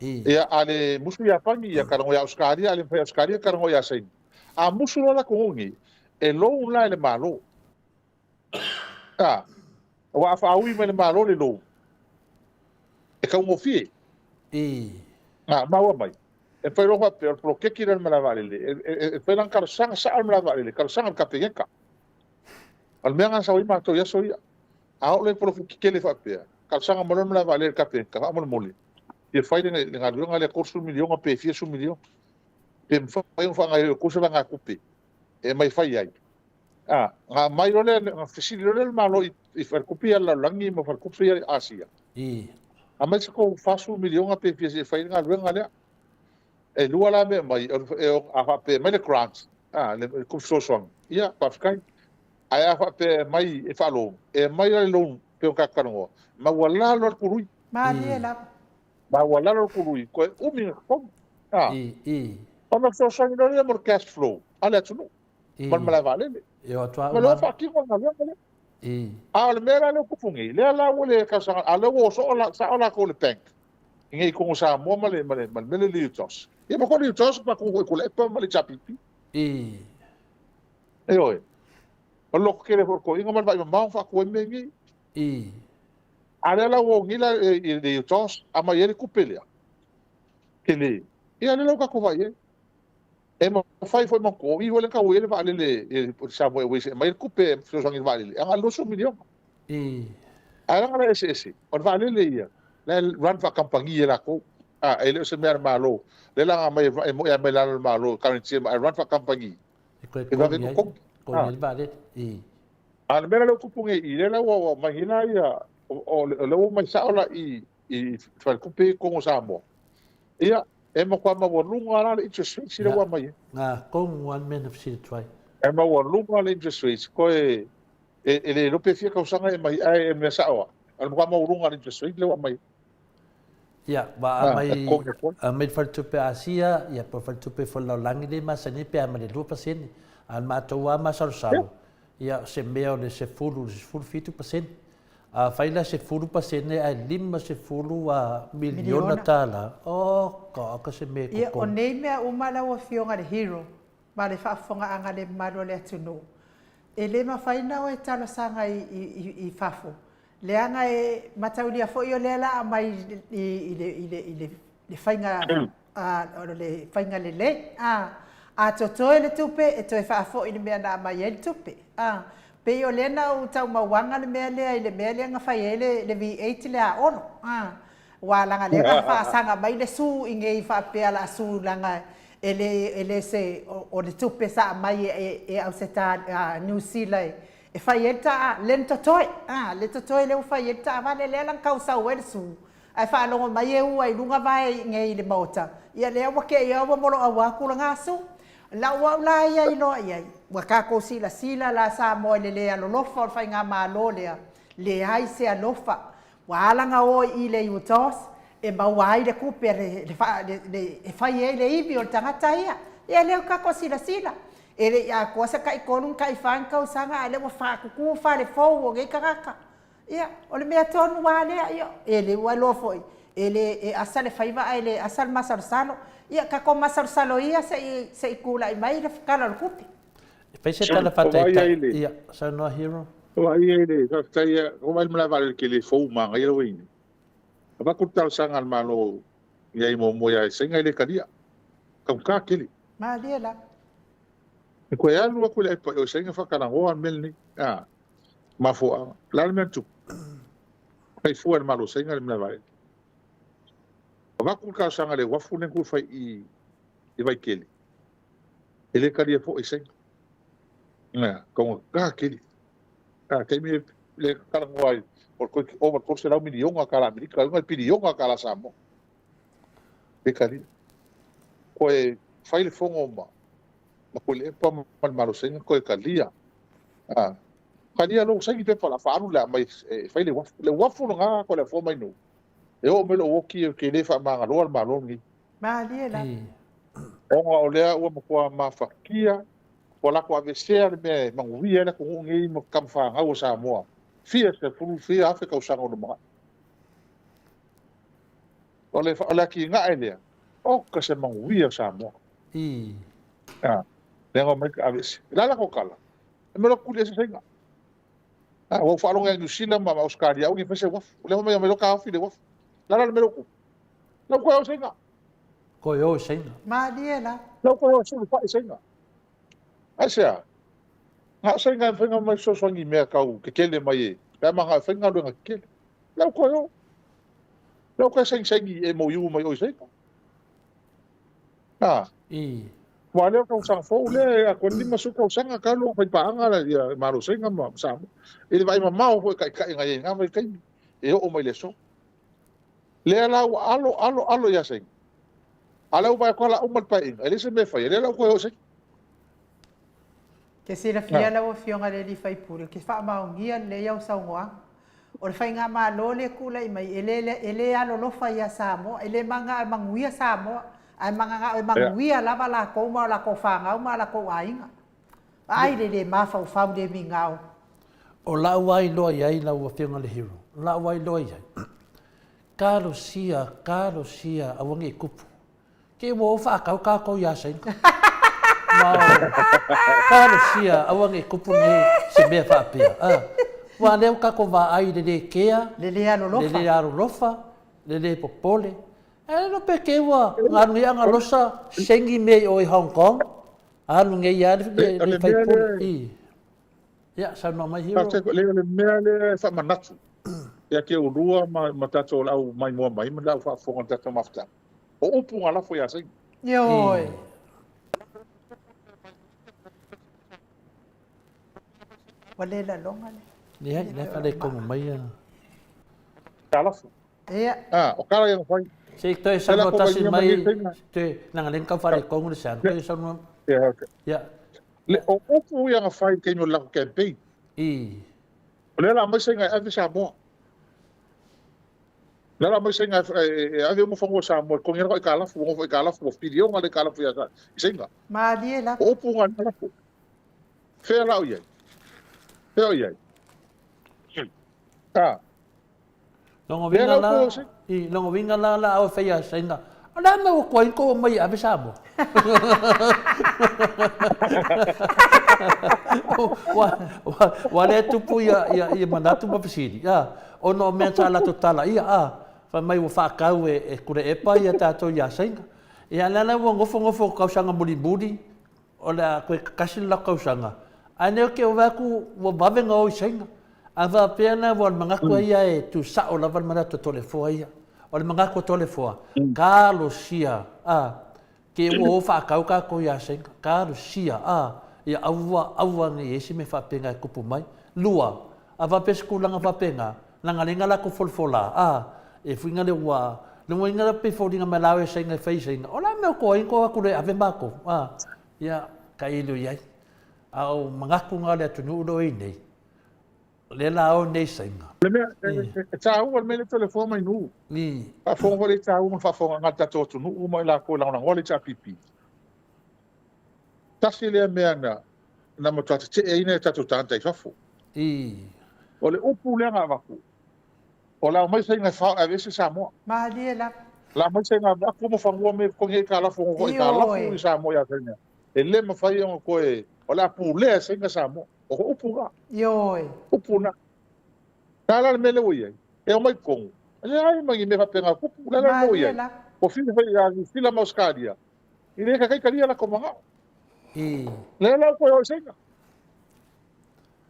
Ia, a le musu Iapani, ia talanoa ia Ausetalia, a le mafai e Ausetalia, talanoa ia Saina. A musu loa latou o nei, e loan la e le Malo. Aua a faaui mai e le Malo le loan, e taugofie. Maua mai. E mafai loa faapea, o le poloketi lea o le malae vaalele, e mafai la ona talosaga sao le malae vaalele, talosaga i le Kapeneta. O le mea lena na sau ai matou i aso ia. A oo loa i poloketi tele faapea, talosaga mai loa le malae vaalele i le Kapeneta, faamolemole, fia fai le galuega lea $30 miliona pe fia sefulu miliona. Pe mafai ona faagaoioi e outou se vaegatupe e aumai e fai ai. Ona aumai loa lea, ona fesili loa lea o le Malo i faletupe ia a le lalolagi ma faletupe ia a Asia, aumai se tou $40 miliona pe fia se i fai ai le galuega lea. E lua la mea e aumai, a faapea e aumai le grant, le tupe fesoasoani, ia faafetai. Ae a faapea e aumai e faa-loan, e aumai la le loan e pei ona tatou talanoa, maualalo lava le tului. Malie lava. Maualalo le tului, toe umi ona totogi. Ona fesoasoani loa lea mo le cash flow a le atunuu ma le malae vaalele. Ma lea ua faatino le galuega lea. A o le mea la lea ua tupu nei, lea la ua le talosaga, a o lea ua o sao latou i le bank i nei i totonu o Samoa ma le mea lea o le UTOS. Ia ma foi le UTOS ma foi Tuilaepa ma le HRPP. Ioe. O le lototele foi o le toeaina ma le vaaimamao na faatu ai mea nei. A o lea la ua o nei la i le UTOS aumai ai le tupe lea, tele. Ia lea la ua tatou vaai i ai. E mafai foi ma o i foi lea na tau ai le vaalele i le Samoa Airways e aumai le tupe e fesoasoani i le vaalele, ae na o le $20 miliona. Ae leaga la e eseese, o le vaalele ia, la e run faakamupani e latou. E le o se mea a le Malo. Lea la na aumai e moni lava e aumai i lalo o le Malo e guarantee mai, ae run faakamupani e vave totogi. A o le mea la lea ua tupu nei i i, lea la ua aumai nei la ia, o lea ua omai sao la i i faletupe ia i totonu o Samoa. Ia, e matua maualuga la le interest rates lea ua aumai ai. Na tonu lava le mea na fesili atu ai. E maualuga le interest rates, toe e le iloa pe fia tausaga e aumai, ae o le mea sao lava, o le matua maualuga o le interest rate lea ua aumai ai. Ia, ua aumai, aumai le faletupe Asia, ia po o le faletupe foi o le lalolagi lea e masani ai pe a ma le 2%. A o le matou lava masalosalo, ia o se mea o le 10 i le 17%. Afai la 10% ae 50 miliona tala, oka oka se mea e Ia, o nei mea uma lau Afioga i le Hero ma le faafofogaaga a le mamalu o le atunuu, e le mafai ona o e talosaga i fafo, leaga e mataulia foi o lea o le a aumai i le faiga o le faiga lelei. A totoe le tupe, e toe faafoi i le mea na aumai ai le tupe. Pei o lea na ou taumauaga le mea lea i le mea lea na fai ai le V8 lea a Olo. Aua leaga o lea na faasaga mai le su i inei faapea o le a su leaga e le e le se o le tupe sa aumai e Auseta Niu Sila e fai ai le taa lea na totoe. Le totoe lea ua fai ai le taavale lea la na tau sau ai le su Ae faalogo mai e ua i luga vae i nei i le maota, ia lea ua te i a ua moloaua atu lena aso. Lau au la ia iloa i ai, ua tatou silasila la Samoa i le le alolofa o le faigamalo lea, leai se alofa. Ua ala ona o i le UTOS e maua ai le tupe a le, le, e fai ai le ivi o le tagata ia. Ia lea ua tatou silasila, e le i atoa se taitolu ni taifa ni tausaga a o lea ua faatutu fale fou o nei tagata. Ia, o le mea tonu lava lea, ia, e le ua iloa foi, e le e asa le faiva ae le asa le masalosalo. Ia, tatou masalosalo ia se i se i tulai mai le Tala o le Tupe. E fai se tala faataitai, ia, saunoa Hero. Vaai ai le, faafetai, vaai le malae vaalele tele fou manaia lea ua i ai nei. Avatu le talosaga a le Malo i ai muamua ia Saina e le talia. Taugata tele. Malie lava. E toe alu atu i le aipa o Saina faatalanoa le mea lenei. Mafuaaga. O le a le mea na tupu? Fai fua e le Malo o Saina le malae vaalele. Avatu le talosaga i le uafu lea na fai i i Vaitele, e le talia foi e Saina. Ioe, taugata tele. A taimi le talanoa ai, o le toeitiiti ova i le $300 miliona tala Amerika, i luga i le piliona tala Samoa. Le kalia. Koe fai le fogo ma ma Tuilaepa ma le Malo Saina koe kalia. A kalia lou saini pepa la faalu le aumai e fai le uafu. Le uafu lena koe le afoa mai nuu. E oo mai lou oki ou te le faamagaloa le Malo lenei. Malie lava. Ona o lea ua matua mafatia, ua latou aveesea le mea e manuia ai le atunuu lenei ma tama fanau a Samoa fia sefulu fia afe tausaga o lumanai. O le, o le atinae lea, oka se manuia o Samoa. I. A, lea na omai aveese. O le a latou tala? E mea loa tuli ese Saina. A, ua ou faalogo ia Niu Sila ma Ausetalia, aua ne i fai se uafu. O lea fai mai omai loa taofi le uafu. O le a la le mea lea ua tupu? La ua toe o i Saina. Toe o i Saina. Malie la. La ua toe o e sulufai i Saina. Aisea? Na o Saina e mafai ona omai fesoasoani i mea tau tetele mai e, pe a manao e fai galuega tetele. La ua toe o. La ua toe sainisaini MOU mai o i Saina. A. I. Aua o lea o tausaga fou lea e atoa le 50 tausaga talu ona faipaaga le Malo o Saina ma Samoa. I le vaai mamao foi i taitai na i ai i na vaitaimi e oo mai i le aso. Lea la ua alo, alo, alo ia Saina. A o lea ua vaai atu lava o le a uma le paeaiga, e leai se mea e faia, lea la ua toe o i Saina. Ke silafia lau Afioga i le sui usufono, ke faamaonia lelei au saunoaga. O le faigamalo lea e tulai mai, e le, e le alolofa ia Samoa, e le mananao e manuia Samoa, ae mananao e manuia lava latou ma o latou fanau ma o latou aiga. Vaai le le mafaufau le migao. O lau lava iloa i ai lau Afioga i le Hero, o lau lava iloa i ai, talosia, talosia aua ne i tupu. Ke ua o faatau tatou iā Saina. Ma o talosia aua ne i tupu nei se mea faapea. A, aua lea ua tatou vaai i le le kea, Le le alolofa. le le alolofa, le le popole. Ae le iloa pe te ua alu nei Agalosa sengi mea i o i Hong Kong, alu nei lava le, le, le faipule. I. Ia, saunoa mai Hero. Faafetai, leai o le mea lea e faamanatu ia te oulua ma, ma tatou le au maimoa mai ma le au faafofoga i le tatou mafutaga. O upu na lafo ia Saina. Ioe. Ua le laloga le. Leai, la e faaletonu mai ia. Sa lafo. Ia. Ah, o kala ia na fai. Se i toe saunoa tasi mai, toe, leaga lea na tau faaletonu le sound, toe saunoa. Ia, okay. Ia. Le, o upu ia na fai i le taimi o le latou campaign. I. O lea o le a aumai Saina e ave Samoa. O lea o le a aumai Saina e ave uma fanua o Samoa e totogi ai le aitalafu, ua nofo aitalafu, ua piliona le aitalafu i Saina. Malie lava. O upu na na lafo. Fea la o i ai? Fea o i ai? A. Lona uiga la, i, lona uiga la, la au e faia Saina, o le a mea ua tuai tou omai e ave Samoa? Ua lea tupu ia, ia, ia manatu ma fesili, a, ona o mea sa latou tala ia, a, fai mai ua faatau e, e Tuilaepa ia tatou iā Saina. Ia, lea la ua nofonofo tausaga mulimuli, O le a toe tasi le latou tausaga, ae nei ou te vaai atu ua vave ona o i Saina. A faapea la ua o le manatu lava ia e tuusao lava le manatu a Toleafoa ia. O le manatu a Toleafoa, talosia, a, te ua o faatau tatou ia Saina, talosia, a, ia aua, aua ne i i ai se mea faapena e tupu mai. Lua, a faapea se tulaga faapena, leaga lea na latou folafola, a, e fuiga lea ua, lona uiga la pei foliga mai la e Saina e fai i Saina, o le a mea o toa ai tou atu loa e ave matou, a, ia, tailo i ai. A o manatu na o le atunuu lea o i ai nei, o lea la o nei Saina. Le mea, e taua le mea lea Toleafoa mai nuu. Faafofoga foi le taua ma le faafofogaaga a le tatou atunuu ma i latou e lagolagoa le HRPP. Tasi lea mea na na matua tete'eina e tatou tagata i fafo. O le upu lea na avatu, o le a omai faiga e fao e aveese Samoa. Malie lava. O le a omai faiga avatu ma fanua me totogi ai aitalafu ono foi aitalafu i Samoa ia Saina. E le mafai ona toe, o le a pulea e Saina Samoa. O upu na. Ioe. Upu na. Na la le mea lea ua i ai, e omai i totonu, e leai ma ni mea faapena o tupu. O le a la le mea ua i ai? Ua fili foi ia Niu Sila ma Ausetalia, e le taitai talia latou manao. Lea la ua toe o i Saina.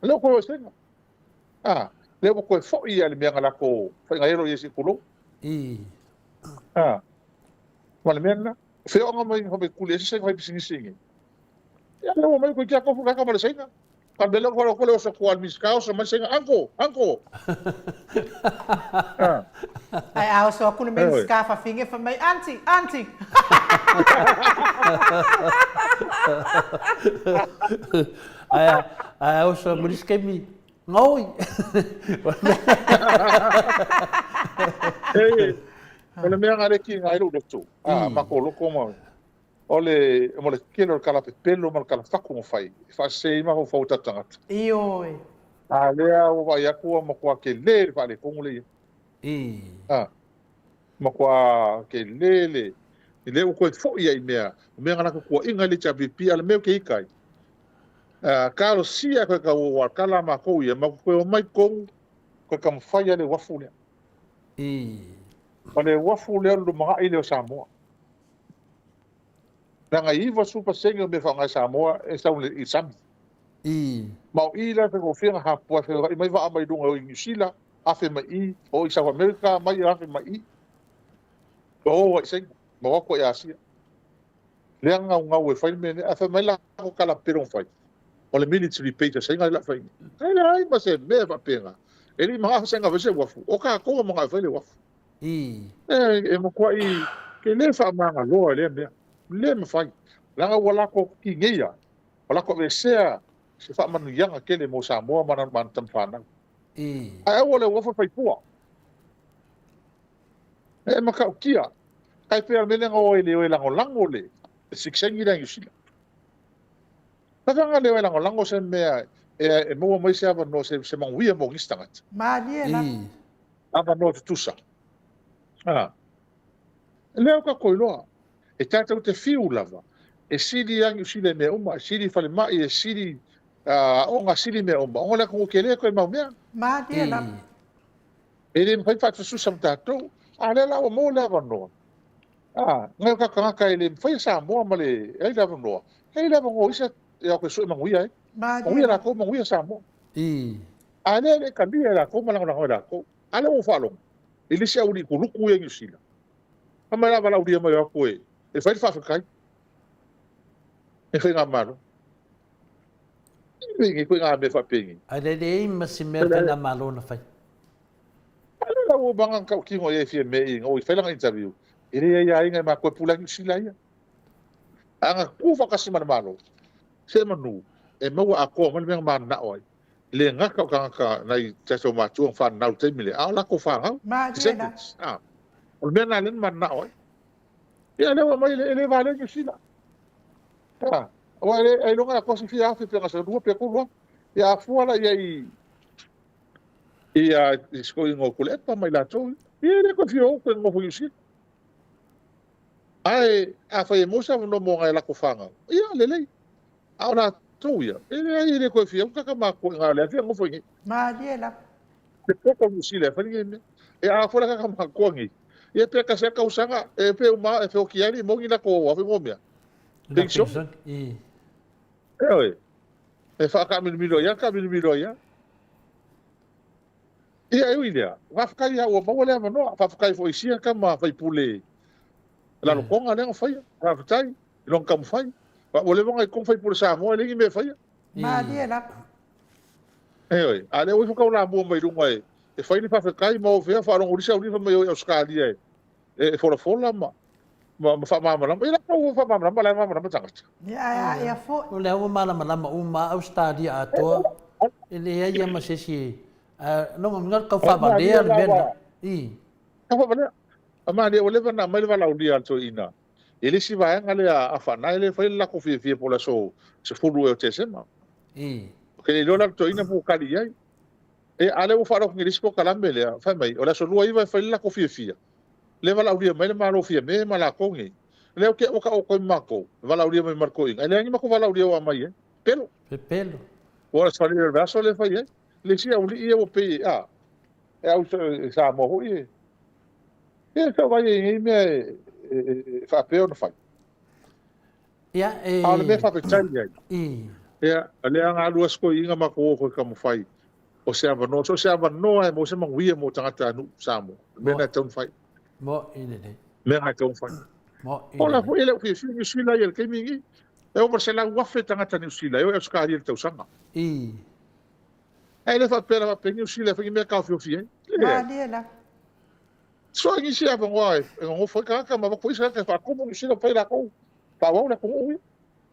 Lea ua toe o i Saina. A, lea ua toe foi lava i le mea na latou faigaelo i ai se i tulou. A, ma le mea lena. O fea o mai mai tuli ese Saina fai pisinisi i inei. Ia lea ua omai toeitiiti lava tofu tagata ma le Saina. Ka mea lea ko le oso ko al Minisita oso mai senga uncle, uncle. Ah. Ae a oso aku le Minisita fafine fai mai aunty, aunty. Ae ae oso ma nisi taimi, gaoi. E, o le mea nga le ki ngai lou loto, a mako loko ma O le, mo le tele o le kalapepelo ma le kalafaku na fai, e faasese ai mafaufau o tatou tagata. Ioe. A lea ua vaai atu ua matua tele le faaletonu lea i ai. A, matua tele le, lea ua toe foi ai i mea, o mea na latou tuuaiga i le HRPP, a o le mea ou te ita ai, a, talosia e toe tau aua o le tala a matou ia, matou toe omai i totonu, toe taumafai lava le uafu lea. O le uafu lea o le lumanai lea o Samoa. Leaga e 90% o mea faaaoga e Samoa e sau i le sami. Ma o i la e faigofie ona hapua e feoai mai vaa mai luga i Niu Sila, afe mai i, o i South America mai afe mai i. Ua o ai i Saina, ma o atu ai i Asia. Lea gaugau e fai le mea lea. Ae fai mai lako tala pele ona fai. O le military base a Saina lea fai. E leai ma se mea faapena. E le i manao Saina fai se uafu. O tatou e manao e fai le uafu. E matuai tele faamagaloa i lea mea. Le mafai. Leaga ua latou tineia, ua latou aveesea se faamanuiaga tele mo Samoa ma ana tama fanau. Ae aua le uafu e fai fua. E matautia. Tai pei o le mea lea na o ai le o e lagolago le sikisaini lea i Niu Sila. Faafeaga le o e lagolago se mea e maua mai se avanoa, se manuia mo nisi tagata. Malie lava. Avanoa tutusa. A. Lea ua tatou iloa, e tatou te fiu lava e sili a Niu Sila i mea uma, e sili falemai, e sili aoga, sili mea uma, ona o le atunuu tele toe mau mea. Malie lava. E le mafai faatusatusa ma tatou. A lea la ua maua le avanoa. A, nai o tatou tagata e le mafai e Samoa ma le, e ai le avanoa. E ai le avanoa o isi e o atu e sue manuia ai. Manuia latou, manuia Samoa. A lea e le talia e latou ma lagolago e latou. A lea ua ou faalogo i le isi aualii kuluku ia i Niu Sila, fai mai la valaaulia mai o atu e e fai le faafetai i faigamalo. E nei koe ngā mea faapeni. Ae le leai ma se mea le faigamalo na fai. A lea la ua maga na tautino i ai fia mea i o i fai lana interview. E leai aiga e matou e pule ai Niu Sila ia. A na tu faatasi ma le Malo, se manu e maua atoa mai le mea na mananao ai. E le gata o tagata nai tatou matua na fananau i le taimi lea, a o latou fanau, descendants. A, o le mea lena lea na mananao ai. Ia, lea ua aumai, e le valea Niu Sila. A, aua e le, ailoga e atoa se fia afe pe gasa lua pe 3000. Ia, a fua la i ai i, i si toeaina o Tuilaepa ma i latou ia, e le toe fia o toe nonofo i Niu Sila. Ae afai e maua se avanoa mo nai a latou fanau, ia, lelei. A o latou ia, e leai e le toe fia uta ka matua i ngā le afia nofo i nei. Malie lava. Te poto o Niu Sila e fai nei mea. E a foi la ka matua nei. Ia pe kasi a tausaga, e pe uma e feoti ai le moni latou afe mo mea. Pension. E oe. E whaakaaminomino ia, kaaminomino ia. Ia e ui lea, faafetai lava ua maua le avanoa, faafetai foi i sia tama faipule Lalotoga lea na faia, faafetai i lona taumafai. Ua leva ona i totonu faipule Samoa e leai ni mea e faia. Malie lava. Ioe, a o lea ua ifo taulamua mai luga e fai le faafetai ma o fea faalogo lisi au fai mai o i Ausetalia e folafola ma ma faamalamalama. Ia la ua faamalamalama, la e malamalama tagata. Ia ae ae foi. O lea ua malamalama uma Ausetalia atoa, e leai lava ma se isi e, ae lona uiga tau faavalea le mea lena. I. Tau faavalea. A malie ua leva ona aumai le valaaulia a le toeaina i le isi vaega lea a Faanae lea e fai le latou fiafia po o le aso 10 ea o Tesema. Ou te le iloa la le toeaina po ua tali i ai. Ia, a o lea ua faalogo atu nei i le isi polokalame lea, fai mai, o le aso 29 e fai le latou fiafia. Lea e valaaulia mai le Malo Fiame ma latou nei. Lea ou te ua taoto ai ma matou, e valaaulia mai ma le toeaina. Ae leai ni matou valaaulia ua aumai ai. Pepelo. Pepelo. Ua o le fale o le aso lea e fai ai. Le isi aualii ia ua pei e, a, e au Samoa foi e, ia e vaai i nei mea e faapea ona fai. Ia, e... A o le mea faafetai ai. Ia, o lea na alu atu toeaiina matou o foi taumafai o se avanoa, so o se avanoa e maua se manuia mo tagatanuu Samoa. O le mea lena e tatau ona fai. Mo'i lelei. Mea lena e tatau ona fai. Mo'i O la foi e le o fiafia Niu Sila ia i le taimi lenei. E ova i le 100,000 tagata Niu Sila e o i Ausetalia i le tausaga. I. Ae le faapea la faapea Niu Sila e fai ni mea taofiofi ai. Leai. Malie lava. Soa nisi avanoa e nonofo ai tagata ma avatu ai isi tagata e faatumu Niu Sila ma fai latou faaauau le atunuu ia.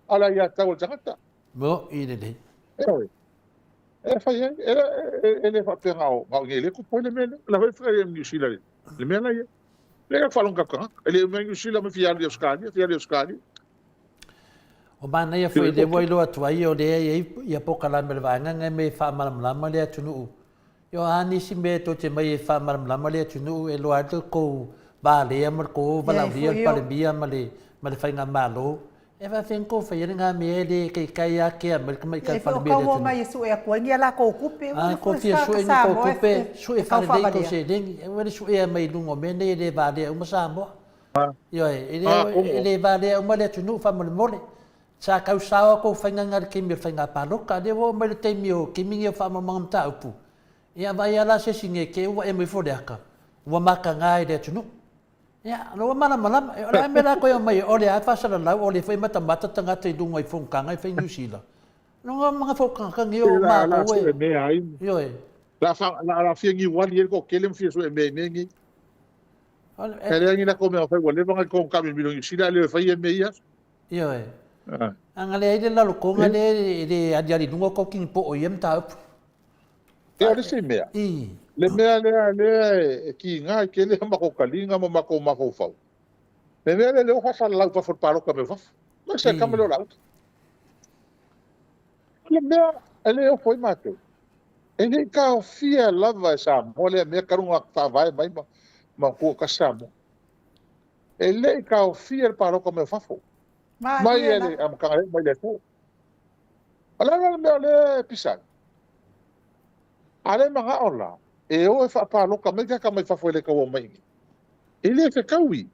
A o le aiatatau a le tagata. Mo'i lelei. Ioe. E fai ai. E, e, e le faapea na o, na o i inei lea e tupu ai le mea lea. O la foi e fai ai ma Niu Sila le mea la ia. Lea e faalogo tatou tagata. E le umi ai Niu Sila ma fia alu i Ausetalia, fia alu i Ausetalia. O manaia foi lea ua iloa atu ai o lea e i ai ia polokalame a le vaega lenei me faamalamalama le atunuu. Ia o a nisi mea tou te mai e faamalamalama le atunuu e iloa ai le tou valea ma le tou valaaulia le Palemia ma le ma le faigamalo. E faafefea ona tou faia lena mea e le taitai ākea mai le tamaitai Palemia i le atunuu. Mai e sue atu ai ni a latou tupe. A tou fia sue ni tou tupe, sue faalelei tou seleni. Aua le suea mai i luga o mea nei e le valea uma Samoa. Ioe, e le, e le valea uma le atunuu faamolemole. Sa tau sao a tou faiga i le taimi o le faiga palota, a lea ua oo mai le taimi o taimi nei o faamaumauga mataupu, ia vaai lava la se isi nei te i ua emo ifo le ata, ua mataga i le atunuu. Ia, o la ua malamalama. O le a le mea la toe aumai ai, o lea lava e faasalalau, o lea foi e matamata tagata i luga i fonotaga e fai i Niu Sila. Lona mana fo tagata nei o matou e. Ioe. La la fia niuali ai le toatele ma fia sue mea i mea nei. E leai ni latou mea o fai ua leva ona i taamimilo i Niu Sila ae le o fai ia mea i ia aso. Ioe. A na leai le lalotoga lea e le aliali i luga o tou kinipo'o i ia mataupu. Ia o le isi mea, le mea lea lea e kiga ai tele a matou taliga ma matou mafaufau, le mea lea lea ua faasalalau i fafo i le palota mai fafo. Mai se tama lea o Laauli. O le mea e le ofo ai matou, e le i taofia lava e Samoa lea mea talu ona faavae mai ma ma tuatasi Samoa. E le i taofia le palota mai fafo. Mai e le amataga e mai le Atua. O le a la le mea o lea e pisa ai? A le manao la e o e faapalota mai tagata mai fafo e le tau omai i inei. E le fetaui.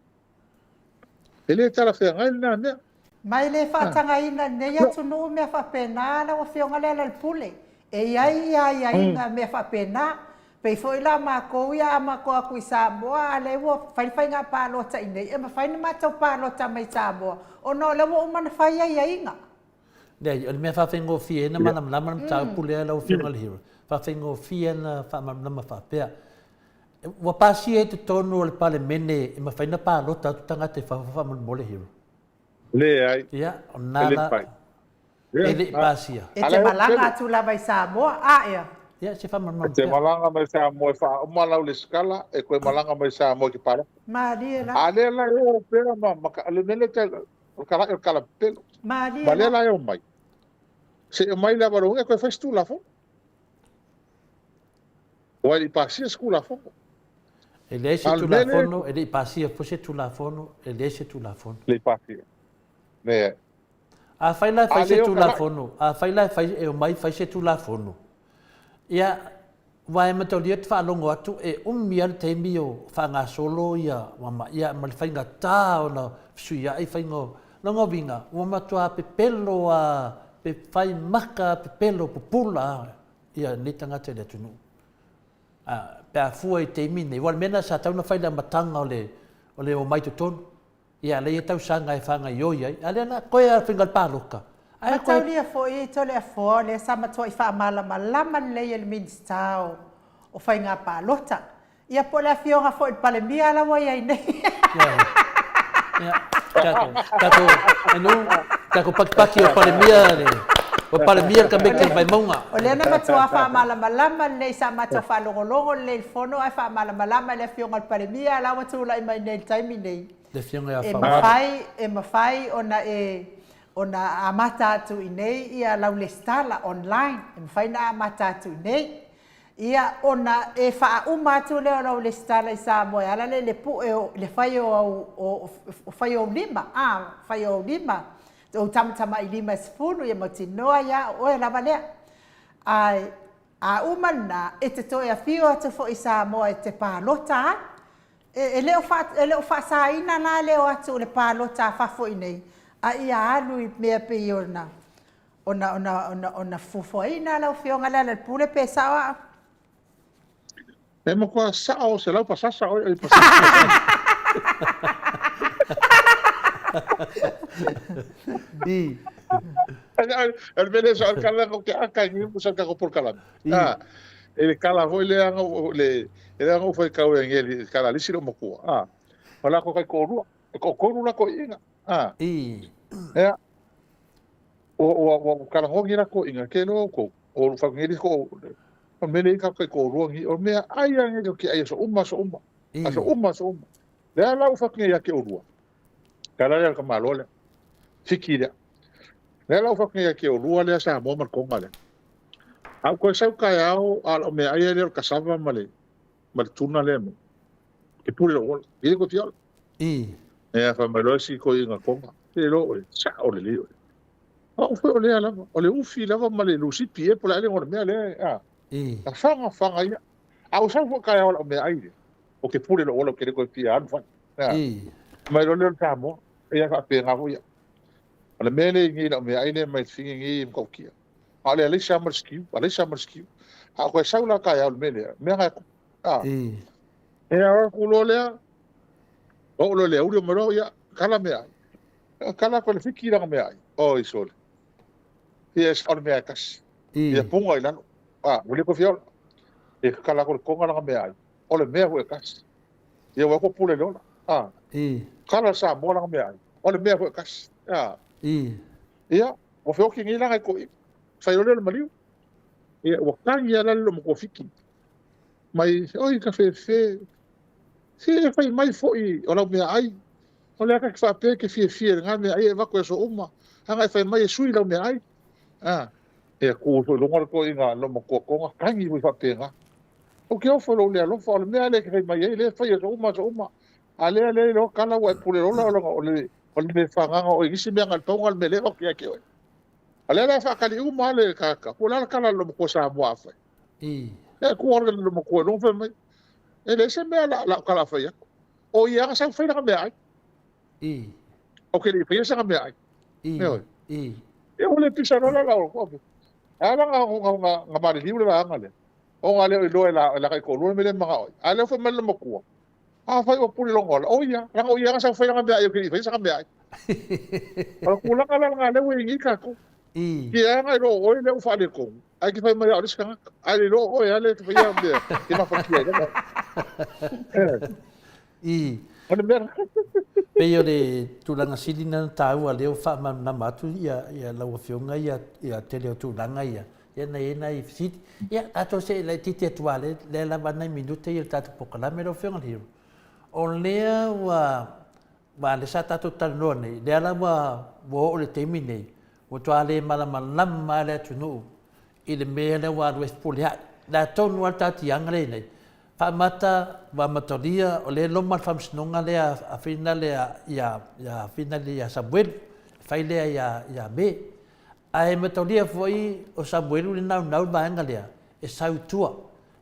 E le talafeagai lena mea. Ma e le faatagaina e lenei atunuu mea faapena lau Afioga Lealailepule. E i ai aiaiga mea faapena. Pei foi la matou ia a matou o atu i Samoa a lea ua fai le faiga palota i inei, e mafai ona matou palota mai Samoa ona o lea ua uma ona fai aiaiga. Leai, o le mea faafaigofie ai ona malamalama le mataupu lea lau Afioga i le Hero, faafaigofie ona faamalamalama faapea, Ua pasia i totonu o le Palemene e mafai ona palota atu tagata i fafo faamolemole Hero? Leai. Ia, o lena la, e le i pasia. E te malaga atu lava i Samoa, a ea? Ia, se faamalamalama pea. E te malaga mai Samoa e faauma lau lesitala, e toe malaga mai Samoa e te palota. Malie la. A lea la e o pea ma, ma, le mea lea e o le kalaʻi o le kalapelo. Malie la. Ma lea la e omai. Se i omai le avaloina e toe fai se Tulafono. Ua e le i pasia se Tulafono. E leai se Tulafono, e le i pasia foi se Tulafono, e leai se Tulafono. Le i pasia. Leai. Afai la e fai se Tulafono, afai la e fai, e omai fai se Tulafono, ia, aua e mataulia ou te faalogo atu e umi lava le taimi o faagasolo ia, ia ma le faigata ona fesuiai faiga o, lona uiga, ua matua pepelo lava, pe fai maka pepelo pupula ia nei tagata i le atunuu. A, pe a fua i taimi nei, aua o le mea lena sa tatau ona fai i le amataga o le, o le omai i totonu. Ia, lea e i ai tausaga e faagaoioi ai, a lea la, toe lava faiga palota. Ae toe. Mataulia foi i Toleafoa, o lea sa matuai faamalamalama lelei e le Minisita o, o Faiga Palota. Ia po o le Afioga foi i le Palemia la ua i ai nei. Ia, tatou, tatou, enu, tatou patipati o Palemia le, o Palemia le tamaiti o le Vaimauga. O lea na matua faamalamalama lelei sa matou faalogologo lelei i le fono ae faamalamalama e le Afioga i le Palemia la ua tulai mai nei i le taimi nei. Le Afioga ia E mafai, e mafai ona e ona amata atu i inei ia lau lesitala online, e mafai ona amata atu i inei. Ia, ona e faauma atu lea o lau lesitala i Samoa e ala lea i le pue o, le fai o au, o, o fai o ou lima, a, fai o ou lima, ou tamatamailima e 10, ia mautinoa ia o oe lava lea. Ae, a uma lena, e te toe afio atu foi i Samoa e te palota ai. E, e le o faa, e le o faasaina la le o atu o le palota a fafo i inei, a ia alu i mea pei ona, ona, ona, ona, ona fuafuaina lau Afioga Lealailepule pe sao au? E matua sao 100% oe oi pasasa. I. O le mea lea sa o le kala o ke aka i mo sa ka ko polokalame. Ah, e le kala foi lea nga le e le nga fai kau e ngeli kala lisi lo makua. Ah, o la ko kai ko rua, e ko ko la ko inga. Ah. I. Ea. O o o kala ngongi la ko inga ke lo ko o fa ngeli ko o mele ka kai ko rua ngi o mea ai a ngi ke ai so uma so uma. Aso uma so uma. Lea la u fa ngi ya ke o rua. Kala lea ka malo lea. Fiki lea. Lea la u fa ngi ya ke o rua lea sa mo ma konga lea. A ko sau ka ao a o mea ai lea o kasava ma le ma le tuna lea mo. Ke pule lo ola. Ile ko fiola. I. Ea fa mai loa si ko inga konga. Te lo o sa o le leo. A o foi o lea lava. O le ufi lava ma le lusipi e pola ele ngona mea lea. A. I. A fanga fanga ia. A o sau foi ka ao o mea ai lea. O ke pule lo ola ke le ko fia anu fai. A. I. Mai lo leo Samoa. Ia fa pe ngā foi ia. O le mea lea i ngi lau mea ai lea mai fingi ngi i mkaukia. A o le alaisa ma le sikiu, alaisa ma le sikiu. A o koe sau la ka iau le mea lea, mea ngai aku. A. I. E a aku loa lea, o o loa le auli o mai loa, ia, kala mea ai. Kala koe le fiki langa mea ai. Oi sole. Ia, o le mea e kasi. I. Ia punga i lalo. A, ua le koe fia ola. Ia kala koe le konga langa mea ai. O le mea foi e kasi. Ia ua ko pule le ola. A. I. Kala Samoa langa mea ai. O le mea foi e kasi. A. I. Ia, ua feoki nei langa i ko i. Fai o lea le maliu. Ia, ua tangi a la le lomatua fiki. Mai, oi ka fefe. Se e fai mai foi o lau mea ai. O lea ka ke faapea ke fiafia i le nga mea ai e avatu e aso uma. Aga e fai mai e sui lau mea ai. A. Ia, ku foi luga le toeaiga lomatua konga, tangi foi faapena. Ou te ofo i lou le alofa, o le mea lea e te fai mai ai, lea e fai aso uma aso uma. A lea lea iloa kala ua e pule lola o lona o le o le mea fagaga o isi mea ngal pau ngal mele o kia ke oe. A lea la whaakali uma le kaka. Po la kala lo matua Samoa a fai. I. E ku ora le matua lo fai mai. E le se mea la la kala fai aku. O ia ka sau fai la mea ai. I. O ke le fai sa mea ai. I. E oi. I. E o le pisa lola la o ko. A la nga nga nga nga mari liu le la nga le. O nga le o iloa e la la kai ko lua me le manga oi. A le fai mai le matua. A fai ua pule longa ola. O ia, langa o ia nga sau fai langa mea ai o ke i fai sanga mea ai. O le kulaga la langa lea ua i kakou. I. Ki a nga i loo oe lea ua faaletonu, ae ke fai mai a o le isi tagata. Ae le iloa oe a lea e te faia mea e mafatia ai lava. I. O le mea lena. Pei o le tulaga sili lena na taua lea ua faamalamalama atu ia ia lau Afioga ia ia tele o tulaga ia, ia na i ai nai fesili. Ia, tatou see laitiiti atu lava lea, lea lava nai minute ia o le tatou polokalame lau Afioga i le Hero. O lea ua, aua lea sa tatou talanoa nei, lea la ua, ua oo i le taimi nei, ua matua le malamalama lava le atunuu i le mea lea ua alu ai Fepuleai. O le a tonu lava le taatiaga lea i inei. Faamata, ua amatalia, o lea e loma le faamasinoga lea a Finale ia, ia Finale ia Samuelu, e fai lea ia, ia Me. Ae mataulia foi o Samuelu le naunau le vaega lea, e sau i tua.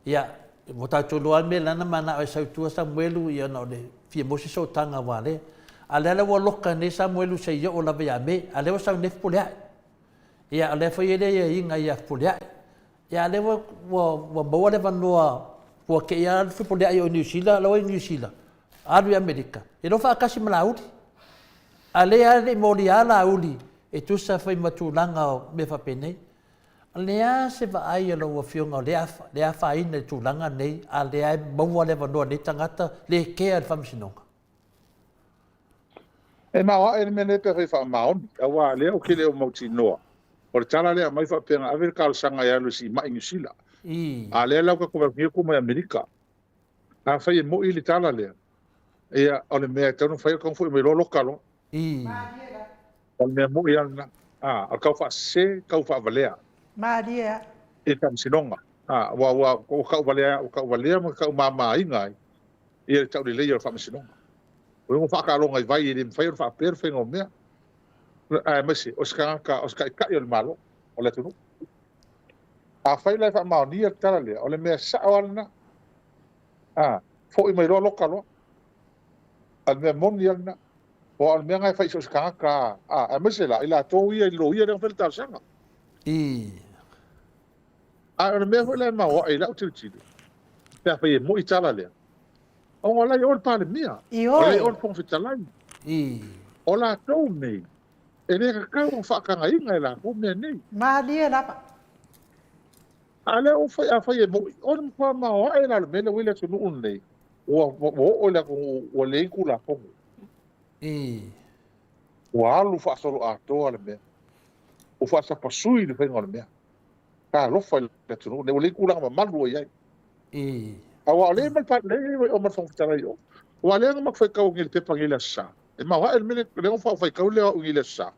Ia, ua tatou iloa lava le mea lea na manao e sau i tua Samuelu, ia ona o le fia maua se sootaga aua lea. A o lea la ua loka nei Samuelu se i oo lava ia Me, a o lea ua sau nei Fepuleai. Ia, o lea foi e i ai le aiaiga ia Fepuleai. Ia, a o lea ua, ua, ua maua le avanoa, ua te i lava Fepuleai o i Niu Sila, o la ua i Niu Sila, alu i Amerika, e iloa faatasi ma Laauli. A lea e le i molia lava Laauli e tusa foi ma tulaga o mea faapenei. O le a se vaai a lau Afioga o lea le afaina i le tulaga nei, a lea e maua le avanoa e nei tagata le kea i le Faamasinoga? E maoae le mea nei pe afai e faamaoni, aua o lea ou te le o mautinoa, o le tala lea e aumai faapea na ave le talosaga e alu e siimai i Niu Sila. A o lea la ua tatou vaai atu mai Amerika. Afai e moi le tala lea, ia, o le mea e tatau ona fai o le tau foi mai loa loka loa. O le mea moi lava lena. A, o le tau faasese, tau faavalea. Malie a. I le faamasinoga. A, ua, ua, ua tauvalea, ua tauvalea ma taumamaina ai ia le tauleleia o le faamasinoga. O le faataaloga i vai e le mafai ona faapea le faiga o mea. Aemaise o se tagata, o se taitai o le Malo, o le atunuu. Afai la e faamaonia le tala lea, o le mea sao lava lena. A, foi mai loa loka loa. A o le mea moni lava lena. Aua o le mea lena e fai i so o se tagata, a, aemaise la i latou ia i le loia lea na fai le talosaga. I. A o le mea foi la e maoae i lau tilotilo, pe afai e moi tala lea, ona o la e i o le Palemia, o la e i o le Fofoga Fetalai. I. O latou nei. E le tatau ona faatagaina e latou mea nei. Malie lava. A lea ua fai, afai e moni, o le matua maoae la o le mea lea ua i le atunuu lenei, ua oo i le atunuu ua leai ni Tulafono. Ua alu faasoloatoa le mea. Ua faasapasui le faiga o le mea. Talofa i le atunuu lenei, ua leai ni tulaga mamalu o i ai. Aua o lea e i o ma le Fofoga Fetalai i o. Aua o lea na matou faitau nei i le pepa nei i le Aso Sa. E maoae le mea lea na ou faitau lea o au i le Aso Sa.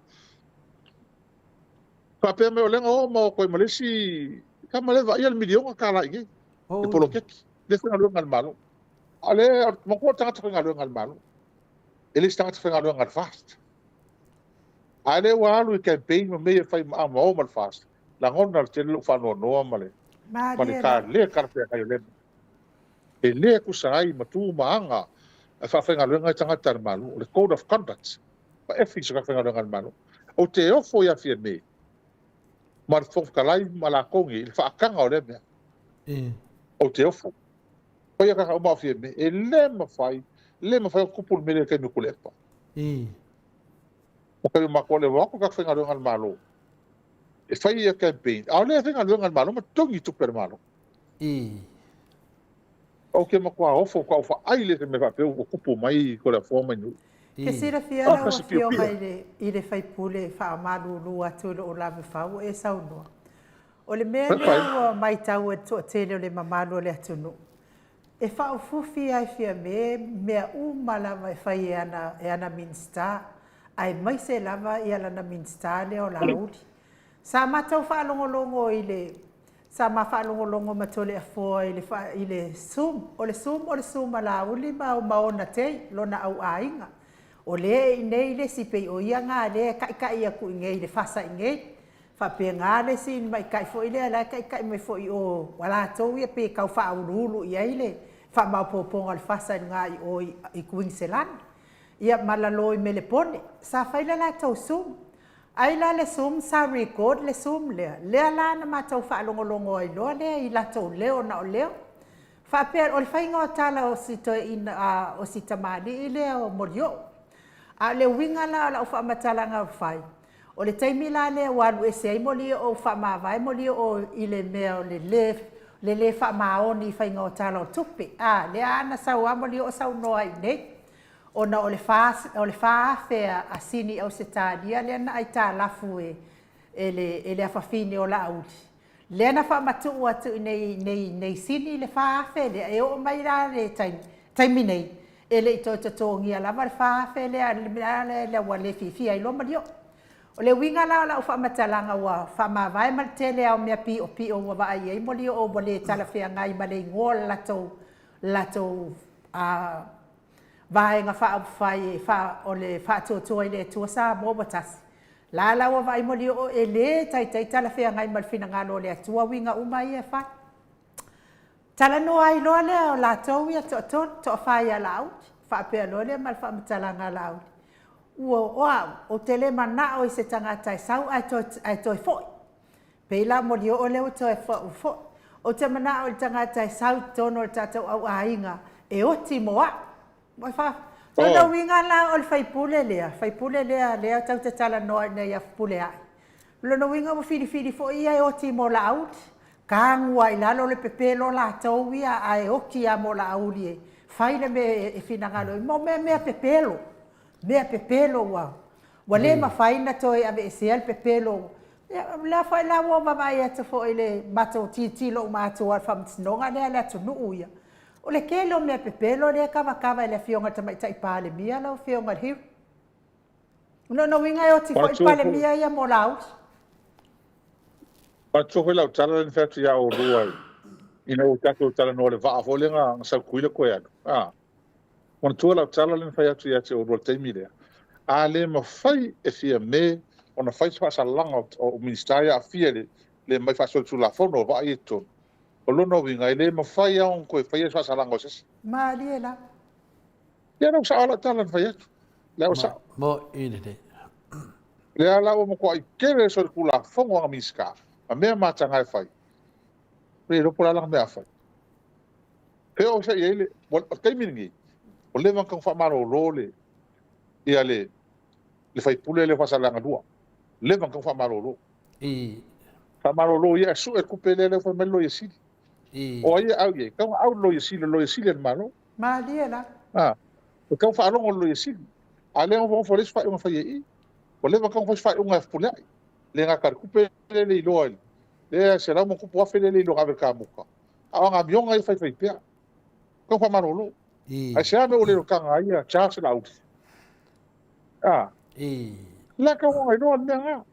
Faapea mai o lea na o ma o atu ai ma le isi tama lea e vaaia le miliona tala i inei, le poloketi, lea e faigaluega a le Malo. A o lea, manatua o le tagata faigaluega a le Malo, e le se tagata faigaluega a le FAST. A lea ua alu i campaign ma mea ia e fai ma o ma le FAST, lagona tele lou faanoanoa ma le le talafeagai o lea mea. E le tusa ai ma tu ma aga e faafaigaluega ai tagata a le Malo. O le code of conduct ma ethics o tagata faigaluega a le Malo. Ou te ofo ia Fiame ma le Fofoga Fetalai ma latou nei i le faataga o lea mea. Ou te ofo. Faia tagata uma o Fiame. E le mafai, le mafai ona tupu le mea lea i le taimi o Tuilaepa. O taimi o matou le o atu tagata faigaluega a le Malo e fai ia campaign, a o lea e faigaluega a le Malo ma totogi tupe a le Malo. Ou te matua ofo, matua ou vaai lea i se mea faapea ua tupu mai i Toleafoa ma i Nuu. Ke silafia lau Afioga i le sui usufono e faamalulu atu i lou lavefau ua e saunoa. O le mea lea ua matau e le toatele o le mamalu o le atunuu, e faaufiufi lava e Fiame mea uma lava e fai e ana Minisita, aemaise lava lana Minisita lea o Laauli. Sa matou faalogologo i le Sa ma faalogologo ma Toleafoa i le i le Zoom. O le Zoom o le Zoom a Laauli ma ma ona tei, lona auaiga. O lea e inei le isi pei o ia na lea e taitai atu i inei i le fasa i inei. Faapena le isi tamaitai foi lea la e taitai mai foi i o, a latou ia pei e tau faauluulu i ai le faamaopoopoga o le fasa i luga i o i Kuiniselani. Ia ma lalo i Melepone. Sa fai le latou Zoom. Ai la le Zoom sa record le Zoom lea, lea la na matou faalogologo ai loa lea i latou leo na o leo. Faapea o le faiga o tala o si toeaina a o si tamalii lea o Molioo. A o le uiga la o lau faamatalaga ua fai, o le taimi la lea ua alu ese ai Molioo ua faamavae Molioo i le mea o le le le le faamaoni i faiga o tala o tupe. A, lea na sau lava Molioo saunoa ai i inei. Ona o le 4,000 a Sini Ausetalia lea na aitalafu e e le afafine o Laauli, lea na faamatuu atu i nei nei nei Sini le 4,000 lea, e oo mai la le taimi taimi nei, e le i toe totogia lava le 4,000 lea, le mea lea ua le fiafia ai loa Malioo. O le uiga la o lau faamatalaga ua faamavae ma le tele lava o mea piopio ua vaai i ai Malioo ua le talafeagai ma le igoa o le latou latou Vaega Faaupufai e o le Faatuatua i le Atua Samoa ua tasi, la la ua vaai Molioo e le taitai talafeagai ma le finagalo o le Atua uiga uma ia e fai. Talanoa ai loa lea o latou ia toatolu, toafa ia Laauli, faapea loa lea ma le faamatalaga a Laauli, Ua, o au, ou te le manao i se tagata e sau ae toe, ae toe foi. Pei la Molioo lea ua toe foi. Ou te manao i le tagata e sau i totonu o le tatou au aiga e oti mo au. Ua fa... Lona uiga la o le faipule lea, faipule lea lea tau te talanoa i inei ia Fepuleai. Lona uiga ua filifili foi ia e oti mo Laauli. Tagu lava i lalo le pepelo latou ia ae oti lava mo Laauli e fai le mea e finagalo ai. Mo mea mea pepelo. Mea pepelo ua ua le mafai ona toe aveesea le pepelo. Ia, o lea foi la ua vaavaai atu foi i le matou tilotilo uma atu lava i le faamasinoga lea a le atunuu ia. O le tele o mea pepelo lea e kavakava e le Afioga i le Tamaitai Palemia lau Afioga i le Hero. O lona uiga e oti foi le Palemia ia mo Laauli. Manatua foi lau tala lea na fai atu ia oulua ina ua tatou talanoa i le vaa foi lea na sau Tutuila toe alu. Manatua lau tala lea na fai atu ia te oulua i le taimi lea, a le mafai e Fiame ona fai se faasalalaga o Minisita ia aafia i le le mai faasolitulafono o vaa ia i totonu, o lona uiga e le mafai lava ona toe faia se faasalaga o se isi. Malie lava. Ia lea ua sao lau tala na fai atu. Lea ua sao. Mo'i lelei. Lea la ua matuai tele le solitulafono a Minisita ma mea mataga e fai. Le iloa po o le a lana mea a fai. Pe o se i ai le o le taimi lenei, ua leva ona tatau ona faamalolo le ia le Le faipule lea o Faasaleleaga 2. Leva ona tatau ona faamalolo. Faamalolo ia ae sue le tupe lea lea ua fai mai le Loia Sili. O ai e au i ai? E tatau ona au le Loia Sili, o le Loia Sili a le Malo. Malie la. A, e tatau ona faalogo le Loia Sili. A o lea e nofonofo e leai se faaiuga e faia i i. Ua leva ona tatau ona fai se faaiuga e Fepuleai. Le gata i le tupe lea e le iloa, lea e $100+ lea e le iloa na ave i le kamuta, a o ana amioga ia e faifai pea. Tau faamalolo. Aisea mea ua le taga ai ia Charles Laauli? A. La tau ona iloa le mea na.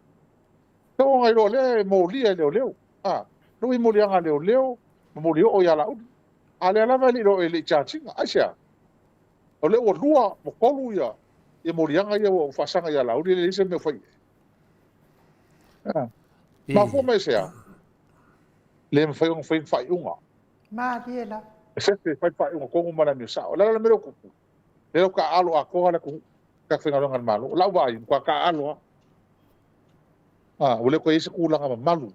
Tau ona iloa lea e molia e leoleo. A. Lou i moliaga a leoleo ma molioo ia Laauli. A lea lava e le i e le i charge ina. Aisea? O lea ua lua, ua tolu ia ia moliaga ia ua faasaga ia Laauli e leai se mea o fai i ai. A. Mafua mai aisea? Le mafai ona fai ni faaiuga. Malie lava. E fefe e fai le faaiuga tonu ma le amio sao. O le ala le mea lea ua tupu, lea ua taaalo atoa le atunuu, tatou faigaluega a le Malo. O lau vaai, ua matua taaalo lava. A, ua le toe i ai se tulaga mamalu.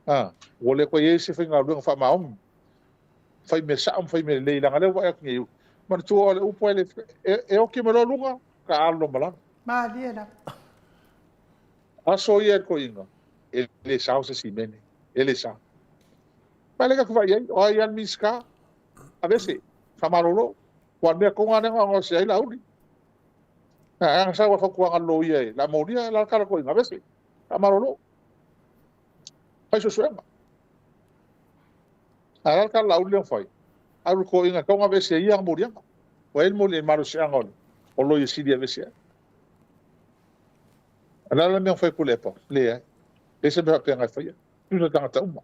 A, ua le toe i ai se faigaluega faamaoni, fai mea sao ma fai mea lelei, leaga o lea ua vaai atu nei, manatua o le upu lava e, e oti mai loa luga, taaalo loa ma lalo. Malie lava. Aso ia e le toeaina, e le sao se simene, e le sao. Ma le tatou vaai i ai, o ai lava le Minisita, aveese, faamalolo. Aua o le mea tonu lava lea na gaosia ai Laauli. A na sau a fautuaga a le loia e la molia, la tala toeaina, aveese, faamalolo. Fai suesuega. A la le tala Laauli lea na fai, alu le toeaina e tatau ona aveese e ia ana moliaga. Ua i ai le moli, le malosiaga o le Loia Sili e aveese ai. O le a la le mea na fai e Tuilaepa? Leai. Leai se mea faapena e faia. Tusa tagata uma.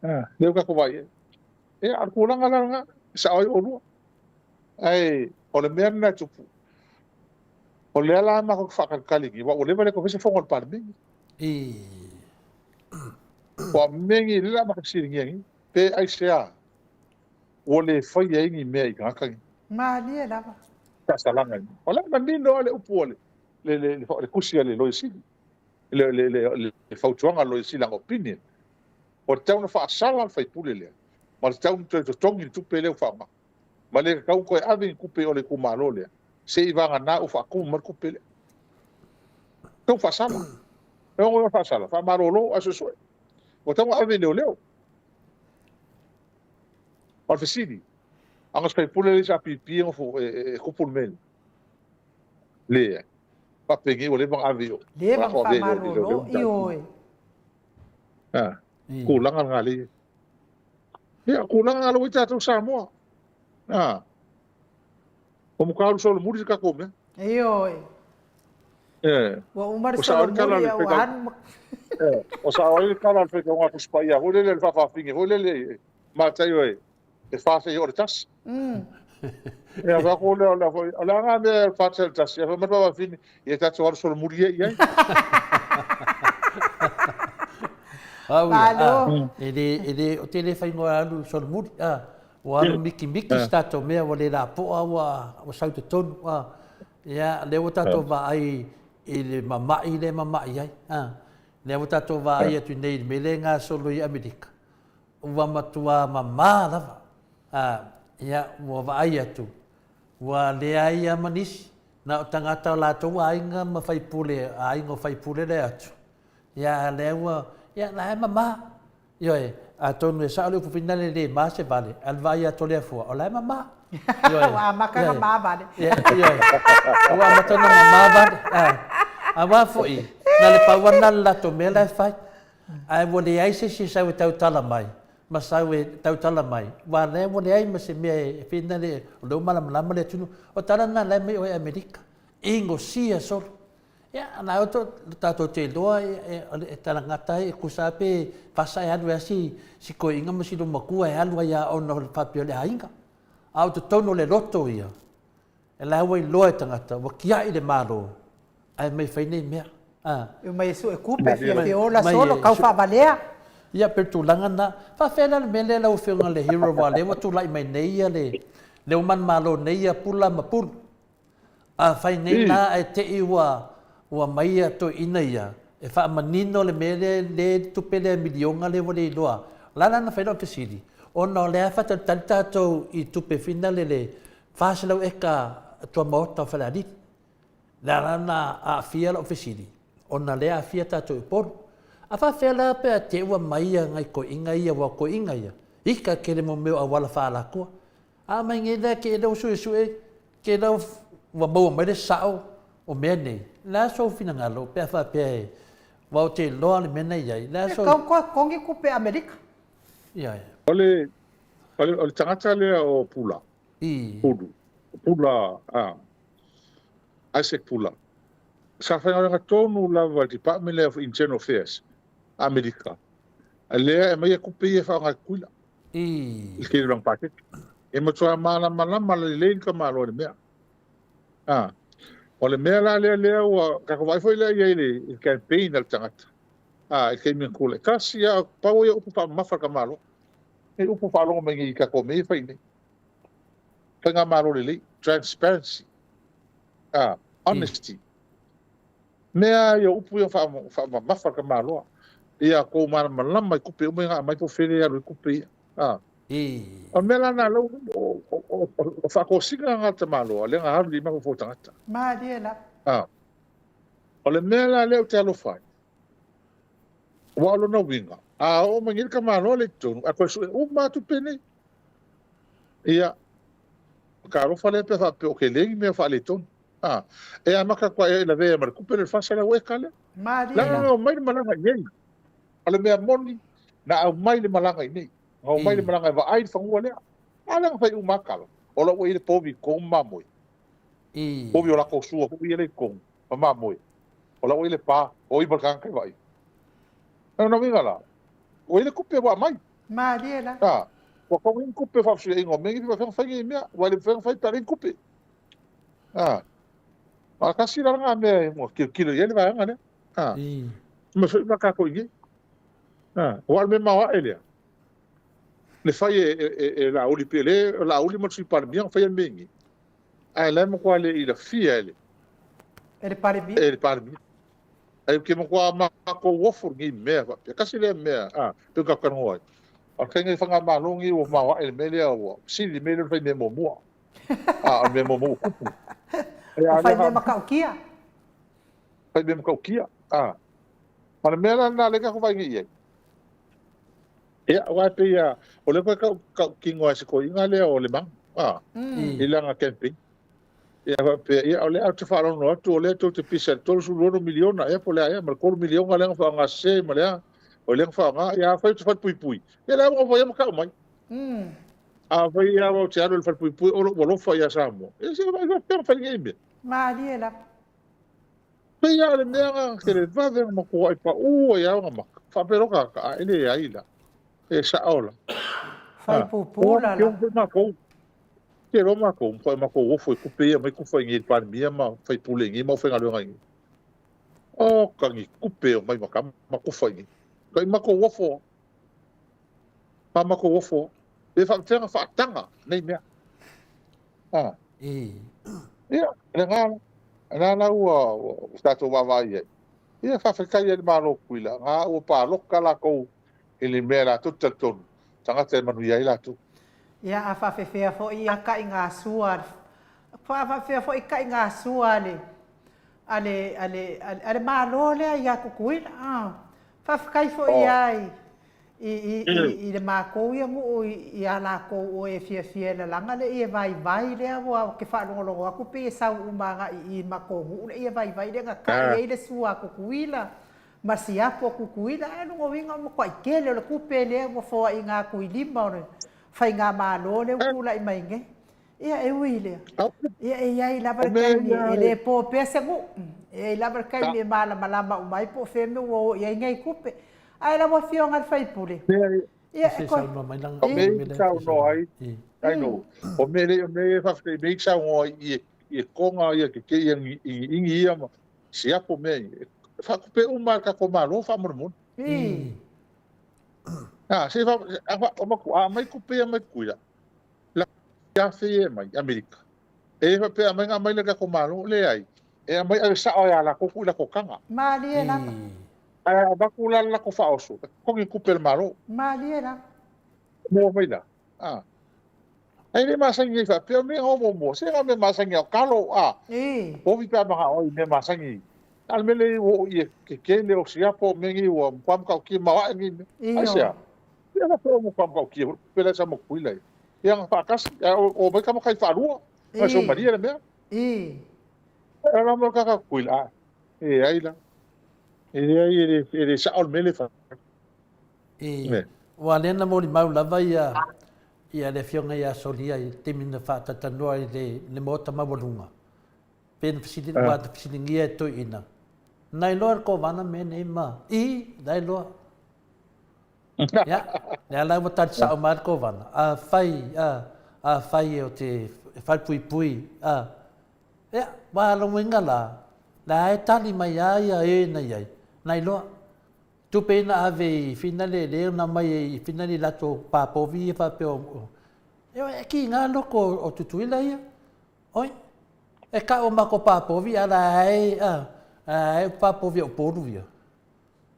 Ah, lea ua tatou vaai i ai. Ia, o le tulaga la lena, e sao ai oulua. Ae o le mea lena e tupu, o lea la matou te faatalitali nei, aua ua leva le toe fai se fono a le Palemene. Ua megi, lea la matou te fesiligia nei, pe aisea ua le faia ai ni mea i tagata nei. Malie lava. Faasalaga. O la e manino lava le upu a le, le, le, le, le tusi a le Loia Sili. Le, le, le, le fautuaga a le Loia Sili lana opinion. Ua tatau ona faasala le faipule lea, ma le tatau ona toe totogi le tupe lea ua faaaoga. Ma le tatau ona toe ave ni tupe o le itumalo lea, seivagana ua faatumu mai le tupe lea. Tatau faasala. E ono faasala, faamalolo ae suesue. Ua tatau ona ave i leoleo. O le fesili, a na se faipule lea sa pipi e nofo e tupu le mea lea? Leai. Faapenei ua leva ona ave i o. Leva ona faamalolo, ioe. A, tulaga lena lea. Ia, tulaga lena ua i tatou Samoa. A, ua matua alu solomuli se tatou mea. Ioe. Ua uma le solomuli a ua alu ma... Ua sao ai le tala a le faitauga a Tusi Paia foi lele, le faafaafine foi lele, matai oe, e fa seia oo i le tasi. Ia, fai atu lea, o le a foi, o le a na mea e fa seia oo i le tasi? Ia, fai mai le faafafine, ia tatou alu solomuli ia i ai. Au ia, a, e le, e le, ou te le faigō e alu solomuli, a, ua alu mikimiki se tatou mea, ua le lapoa, ua, ua sau i totonu, a, ia, lea ua tatou vaai i le mama'i lea e mama'i ai, a, lea ua tatou vaai atu nei i le mea lea e gasolo i Amerika, Ua matua mamā lava. A, ia, ua vaai atu, ua leai lava ma nisi, na o tagata o latou aiga ma faipule, aiga o faipule lea atu. Ia, a lea ua, ia, la e mamā. Ioe, atonu e sao le upu foi lena le mā se vale, a le vaai atu o le afua, o la e mamā. Ioe. Ua amata ona mā vale. Ioe, ua amata ona mamā vale. A, aua foi, na le pau lava lena o le latou mea la e fai. Ae ua leai se isi e sau e tautala mai, ma sau e tautala mai, aua o lea ua leai ma se mea e pei le, o lea ua malamalama le atunuu. O tala na la e mai oe Amerika, inosia solo. Ia, na o to, tatou te iloa e, e, e talagata ai, e tusa lava pe fasa e alu ai si, si toeaina ma si loomatua e alu ai lava ona o le faapea o le aiga. A o totonu o le loto ia, E la ua iloa e tagata, ua tiai le Malo, ae mai fai nei mea. A. E omai e sue kupe, fiafia ola solo, kau faavalea. Ia, pei o le tulaga lena. Faafefea la le mea lea lau Afioga i le Hero aua o lea ua tulai mai nei ia le, lea ua manumalo nei ia Pula ma Pulu. A fai nei la ae te i ua, ua aumai ia toeaiina ia e faamanino le mea lea, le tupe lea miliona lea ua le iloa. O le a la na fai lau fesili, ona o lea e faatalitali tatou i tupe finale le 400 eka tuamaota o Falealili. Le ala na aafia lau fesili, ona lea aafia tatou i Upolu. A faafefea la pe a te ua mai ia ngai toeaiina ia, aua o toeaiina ia, ika tele mo mea o auala faalatoa. A mai nei la ke lea ua suesue, ke lea ua maua mai le sao o mea nei. O le a sou finagalo pe a faapea e, aua ou te iloa le mea na i ai, o le a sou. E tau toe totogi tupe Amerika. Ia, ia. O le, o le, o le tagata lea o Pula. I. Pulu. Pula, a. Isaac Pula. Sa faigaluega tonu lava i le Department lea of Internal Affairs a Amerika. A lea e aumaia tupe ia e faaaoga e Tutuila. I. I le tele o lana paketi. E matua malamalama lelei le tamaloa i le mea. A. O le mea la lea lea ua tatou vaai foi lea i ai i le campaign a le tagata. A, i le taimi na tulai. Tasi lava, pau ia o upu faamamafa a le tamaloa. Nei upu faalogo mai nei i tatou mea ia e fai nei. Faigamalo lelei, transparency. A, honesty. Mea ia o upu ia faamamafa le tamaloa. Ia tou malamalama i tupe uma ia na aumai po o fea lea e alu ai tupe ia. A. O le mea la lena lea o faatosina lena a le tamaloa lea na alu i mafaufau o tagata. Malie lava. A. O le mea la lea ou te alofa ai, aua o lona uiga, a oo mai nei le tamaloa lea i totonu, ae toe sue uma lava tupe nei. Ia, o ka alofa lea pe faapea o tele ni mea faaletonu. A, e amata atu lava i lavea ma le tupe lea o le 400 eka lea. Malie. Leaga na omai le malaga i inei. O le mea moni, na aumai le malaga i inei. Na omai le malaga e vaai le fanua lea. A lea na fai uma lava tala, o la ua i ai le povi i totonu ma mamoe. Povi o latou sua foi ia lea i totonu ma mamoe. O la ua i ai le pa, o i ma le tagata e vaai. O lona uiga la, ua i ai le tupe ua aumai. Malie la. A, ua togi ni tupe faafesuiaiga o mea nei, pe faapefea ona fai nei mea, aua e le mafai ona fai pe a leai ni tupe. A, a tasi la lena mea ua tilotilo i ai le vaega lea. A, ma foi ma tatou i inei. A, aua o le mea maoae lea, le fai e, e, e, e Laauli, pei o lea o Laauli ma le Sui Palemia na faia le mea i inei. Ae la e matua le i lafia e le, E le Palemia. E le Palemia. Ai ke matua matou ofo lenei mea faapea. Tasi lea mea, a, pei ona tatou talanoa ai. O le faiga i Faigamalo nei ua maoae le mea lea ua sili le mea lea o le fai mea muamua. A, o le mea muamua ua tupu. Ua fai mea matautia. Fai mea matautia, a. Ma le mea la lena lea tatou vaai nei i ai. Ia, aua e pei lava, o lea foi e tautino lava e si toeaina lea o Lemanu, a, i lana campaign. Ia faapea, ia o lea ou te faalogo atu o lea tou te pisa i le 36 miliona ea po o le a ea ma le 3 miliona lea na faaaoga sese ma le a, o lea na faaaoga, ia afai ou te falepuipui, ia o le a ua fai ma tau mai. Afai lava ou te alu i le falepuipui o lou alofa ia Samoa, ia se i faapea ona fai nei mea. Malie lava. Pei lava o le mea na televave na matuai pau ai lava ona maka. Faapea loa tagata, a e leai la, e sao la. Fai pupula la. Matou, te iloa matou, matua matou ofo i tupe ia mai tufa i inei i le Palemia ma faipule i inei ma aufaigaluega i inei. Oka ni tupe e omai ma tama ma tufa i inei. Kai matou ofo, ma matou ofo, pe faapefea ona faataga nei mea. Ah. Ia, lena la, lena la ua, ua tatou vaavaai i ai. Ia, faafetai ai i le Malo o Tutuila, na ua palota latou i le mea latou te talitonu, tagata e manuia ai latou. Ia, a faafefea foi ia kaigasua a le, a faafefea foi kaigasua a le, a le, a le, a le Malo lea ia Tutuila. Ah, faafetai foi ia i, i, i, i, i le matou ia nuu i, ia latou o e fiafia e lalaga le ie vaivai lea ua ou te faalogologo atu pei e sau uma agai i i matou nuu le ie vaivai lea na kai ai le sua a Tutuila ma siapo a Tutuila ae lona uiga o le matuai tele o le tupe lea ua foaiina atu i lima o le faigamalo lea ua tulai mai nei. Ia e ui i lea, ia e i ai lava le taimi e le po pea se nuu, e i ai lava le taimi e malamalama uma ai po o fea mea ua o i ai nei tupe. Ae lau Afioga i le sui usufono, ia e toe... O mea ia e saunoa ai, I know, o mea ia e faafetai, mea ia e saunoa ai i toga ia kekei ia iniini ia ma siapo mea ia, e faatupe uma lava e le tatou Malo faamolemole. A, se i fa, a aumai tupe ia mai Tutuila, Laki afe ia e mai Amerika. E faapea aumai na aumai le tatou Malo, leai. E aumai ave sao ia latou tuu i latou taga. Malie lava. Ae a avatu la le latou faaoso, e totogi tupe a le Malo. Malie lava. Maua mai la. A. Ae le masani nei faapea o mea o muamua, se na mea masani o kalo a. Povi pe a manao i mea masani. A le mea lea ua oo i ke tele o siapo o mea nei ua matua matautia maoae nei mea. Aisea? Ia faapea ua matua matautia foi pe la sa ma Tutuila ia. Ia na faatasi, ae o mai ka matai faalua, na sau malie le mea. Ae la mo kaka Tutuila, a, e leai la. E leai, e le sao le mea lea e fai. Ua lea na molimau lava ia ia le afioga ia Solia i le taimi na faatalatanoa i le Maota Maualuga, pe na fesili, ua na fesiligia e toeaiina, Na iloa e le Kovana mea nei ma, i, na iloa. Ia, lea la ua tali sao mai le Kovana, afai, a, afai ou te falepuipui, a, ia, aua o lona uiga la, la e tali mai lava ia e na i ai, na iloa. Tupe ia na ave i finale lea na aumai ai i finale i latou pa povi ia faapea o e kiga loko o Tutuila ia. Oi, e kau o makou pa povi a la e a e pa povi o Upolu ia.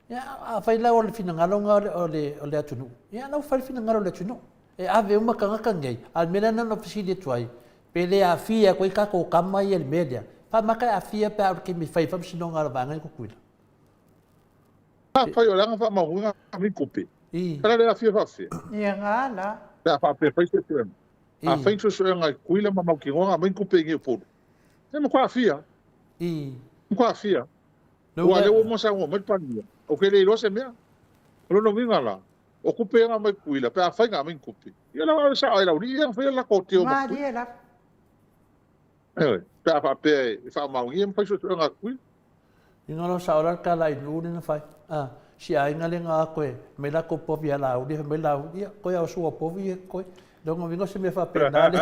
Ia afai la o le finagalo na o le o le atunuu. Ia la ua fai le finagalo o le atunuu. E ave uma tagata nei, a o le mea lea na ona fesili atu ai, pe le aafia atu ai tatou tama ia i le mea lea. Faamata e aafia pe a oo i le taimi e fai ai faamasinoga a le vaega lea i Tutuila. Afai o le aga faamauina ni tupe, e le aafia faapefea? Ia nga la. Pe a faapea e fai suesuega. A fai suesuega i Tutuila ma mautinoa na aumai ni tupe i inei i Upolu, e matua aafia. Matua aafia. Aua o lea ua uma ona saunoa mai le Palemia, ou te le iloa se mea. O lona uiga la, o tupe ia na aumai i Tutuila, pe afai na aumai ni tupe, ia o le sao ai le aualii ia na faia le latou teo ma Tutuila. Malie lava. Ioe, pe a faapea e faamaonia ma fai suesuega a Tutuila. Inga lo sao la tala i nuu lena fai. A, si aiga le nga koe, mai la ko povi a la uli, mai la uli, ia, koe au sua povi e koe. Longa winga se mea faapena le.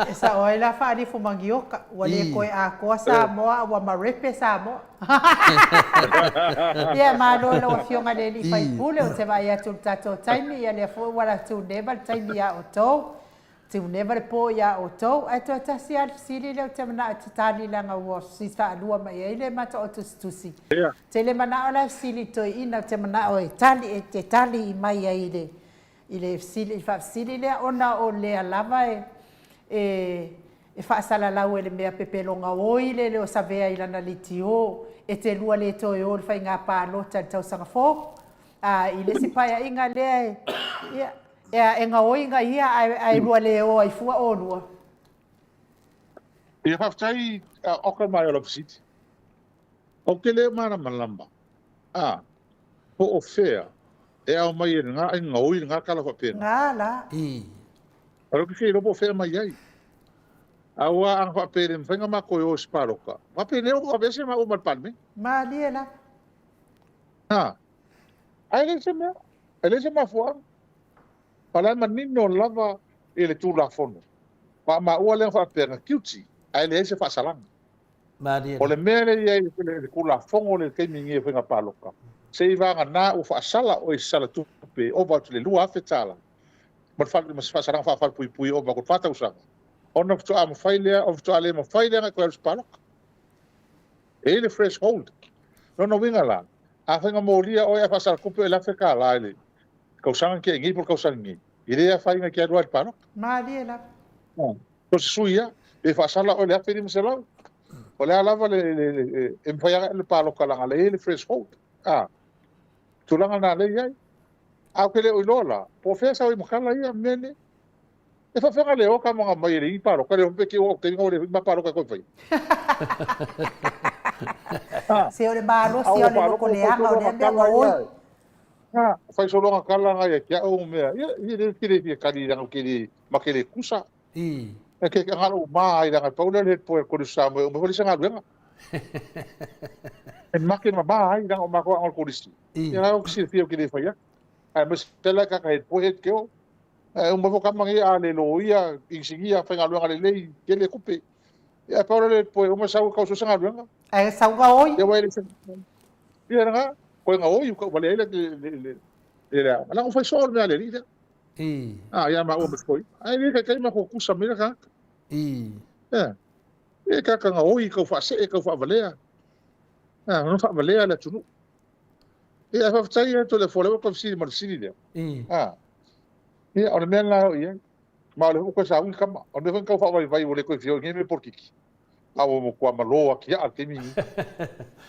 E sao ai la faalifo mangioka, ua le koe atoa Samoa, a ua marepe Samoa. Ia, malo i lau Afioga i le Alii Faipule, ou te vaai atu i le tatou taimi, ia lea foi ua latou neva le taimi ia outou. Tiuneva le po iā outou, ae toe tasi lava le fesili lea ou te manao e te tali leaga ua fesili faalua mai ai le mata o tusitusi. Ou te le manao la e fesili i le toeaina, ou te manao e tali, e te tali mai ai i le, i le fesili, i le faafesili lea ona o lea lava e, e, e faasalalau e le mea pepelo gaoi le leo Savea i lana leitio e te lua le toe o i le faiga palota i le tausaga fou. A, i le isi paeaiga lea e, ia, Ea, e gaoiga ia ae, ae lua le o ai fua olua. Ia faafetai oka mai o lau fesili. Ou te le malamalama, a, po o fea e aumai ai lena ai gaoi lena tala faapena. Nga la. Ae ou te fia iloa po o fea e aumai ai. Aua ana faapea e le mafai ona matou e o i se palota, faapena ua aveese maua ma le Palemene. Malie lava. A, ae leai se mea, e leai se mafuaaga. O la e manino lava i le Tulafono, ma maua lea faapea na tiuti ae leai se faasalaga. O le mea lea e i ai i le Tulafono i le taimi nei o faiga palota, seiavagana ua faasala oe i se sala tupe e ova atu i le $2,000 ma se faasalaga faafalepuipui e ova atu i le fa tausaga, ona faatoa mafai lea, ona faatoa le mafai lea ona e toe alu i se palota. E i ai le threshold. O lona uiga la, afai na molia oe ae faasala tupe oe i le $1,000 i le tausaga na tea nei po o le tausaga nei, e le afaina e te alu lava i le palota. Malie lava. So o se sui lava, pe faasala oe i le $1,500, o le a lava le, le, le, e mafai lava le palota leaga o lea e i ai le threshold. A, tulaga lena lea e i ai. Ae ou te le o iloa la, po o fea e sau ai ma tala ia mea nei. E faapefea ona le o tama na mai e leai ni paloka, le pe te o au taimi na ua le ma paloka e toe faia. Se o le malosi o le loko leaga o lea mea ua oi. Ha, fai sologa tala na ia ki au mea. Ia, ia le ke le fia kali langa ke le ma ke le kusa. I. E ke ngalo u ma ai langa pau le le po e kolisi sa mo o me sa galuega. E make ma ma ai langa o ma ko angol kolisi. Ia au ki fia ke le faia. Ai me se la ka ka he po he ke o. E uma foi kama nei a le loia, inisinia, faigaluega lelei, tele tupe. Ia pau le poe uma sau kau sosa galuega. Ae sau gaoi. Ia wai le Ia nga, koe gaoi ka wale ai le le le le le. Ala ko fai so le mea le li. I. Ah ia ma o me foi. Ai le kai kai ma ko kusa me ka. I. Ia. E ka ka gaoi kau fa se e kau fa valea. Ah, no fa valea le tunu. Ia faafetai atu le fole ua fesili ma le fesili lea. I. Ah. Ia, o le mea lena o i ai. Ma o lea foi ua toe sauni tama. O le mea foi na tau faavaivai ua le toe fia o i nei mea polokiki. A ua matua malo atu ia le taimi lenei.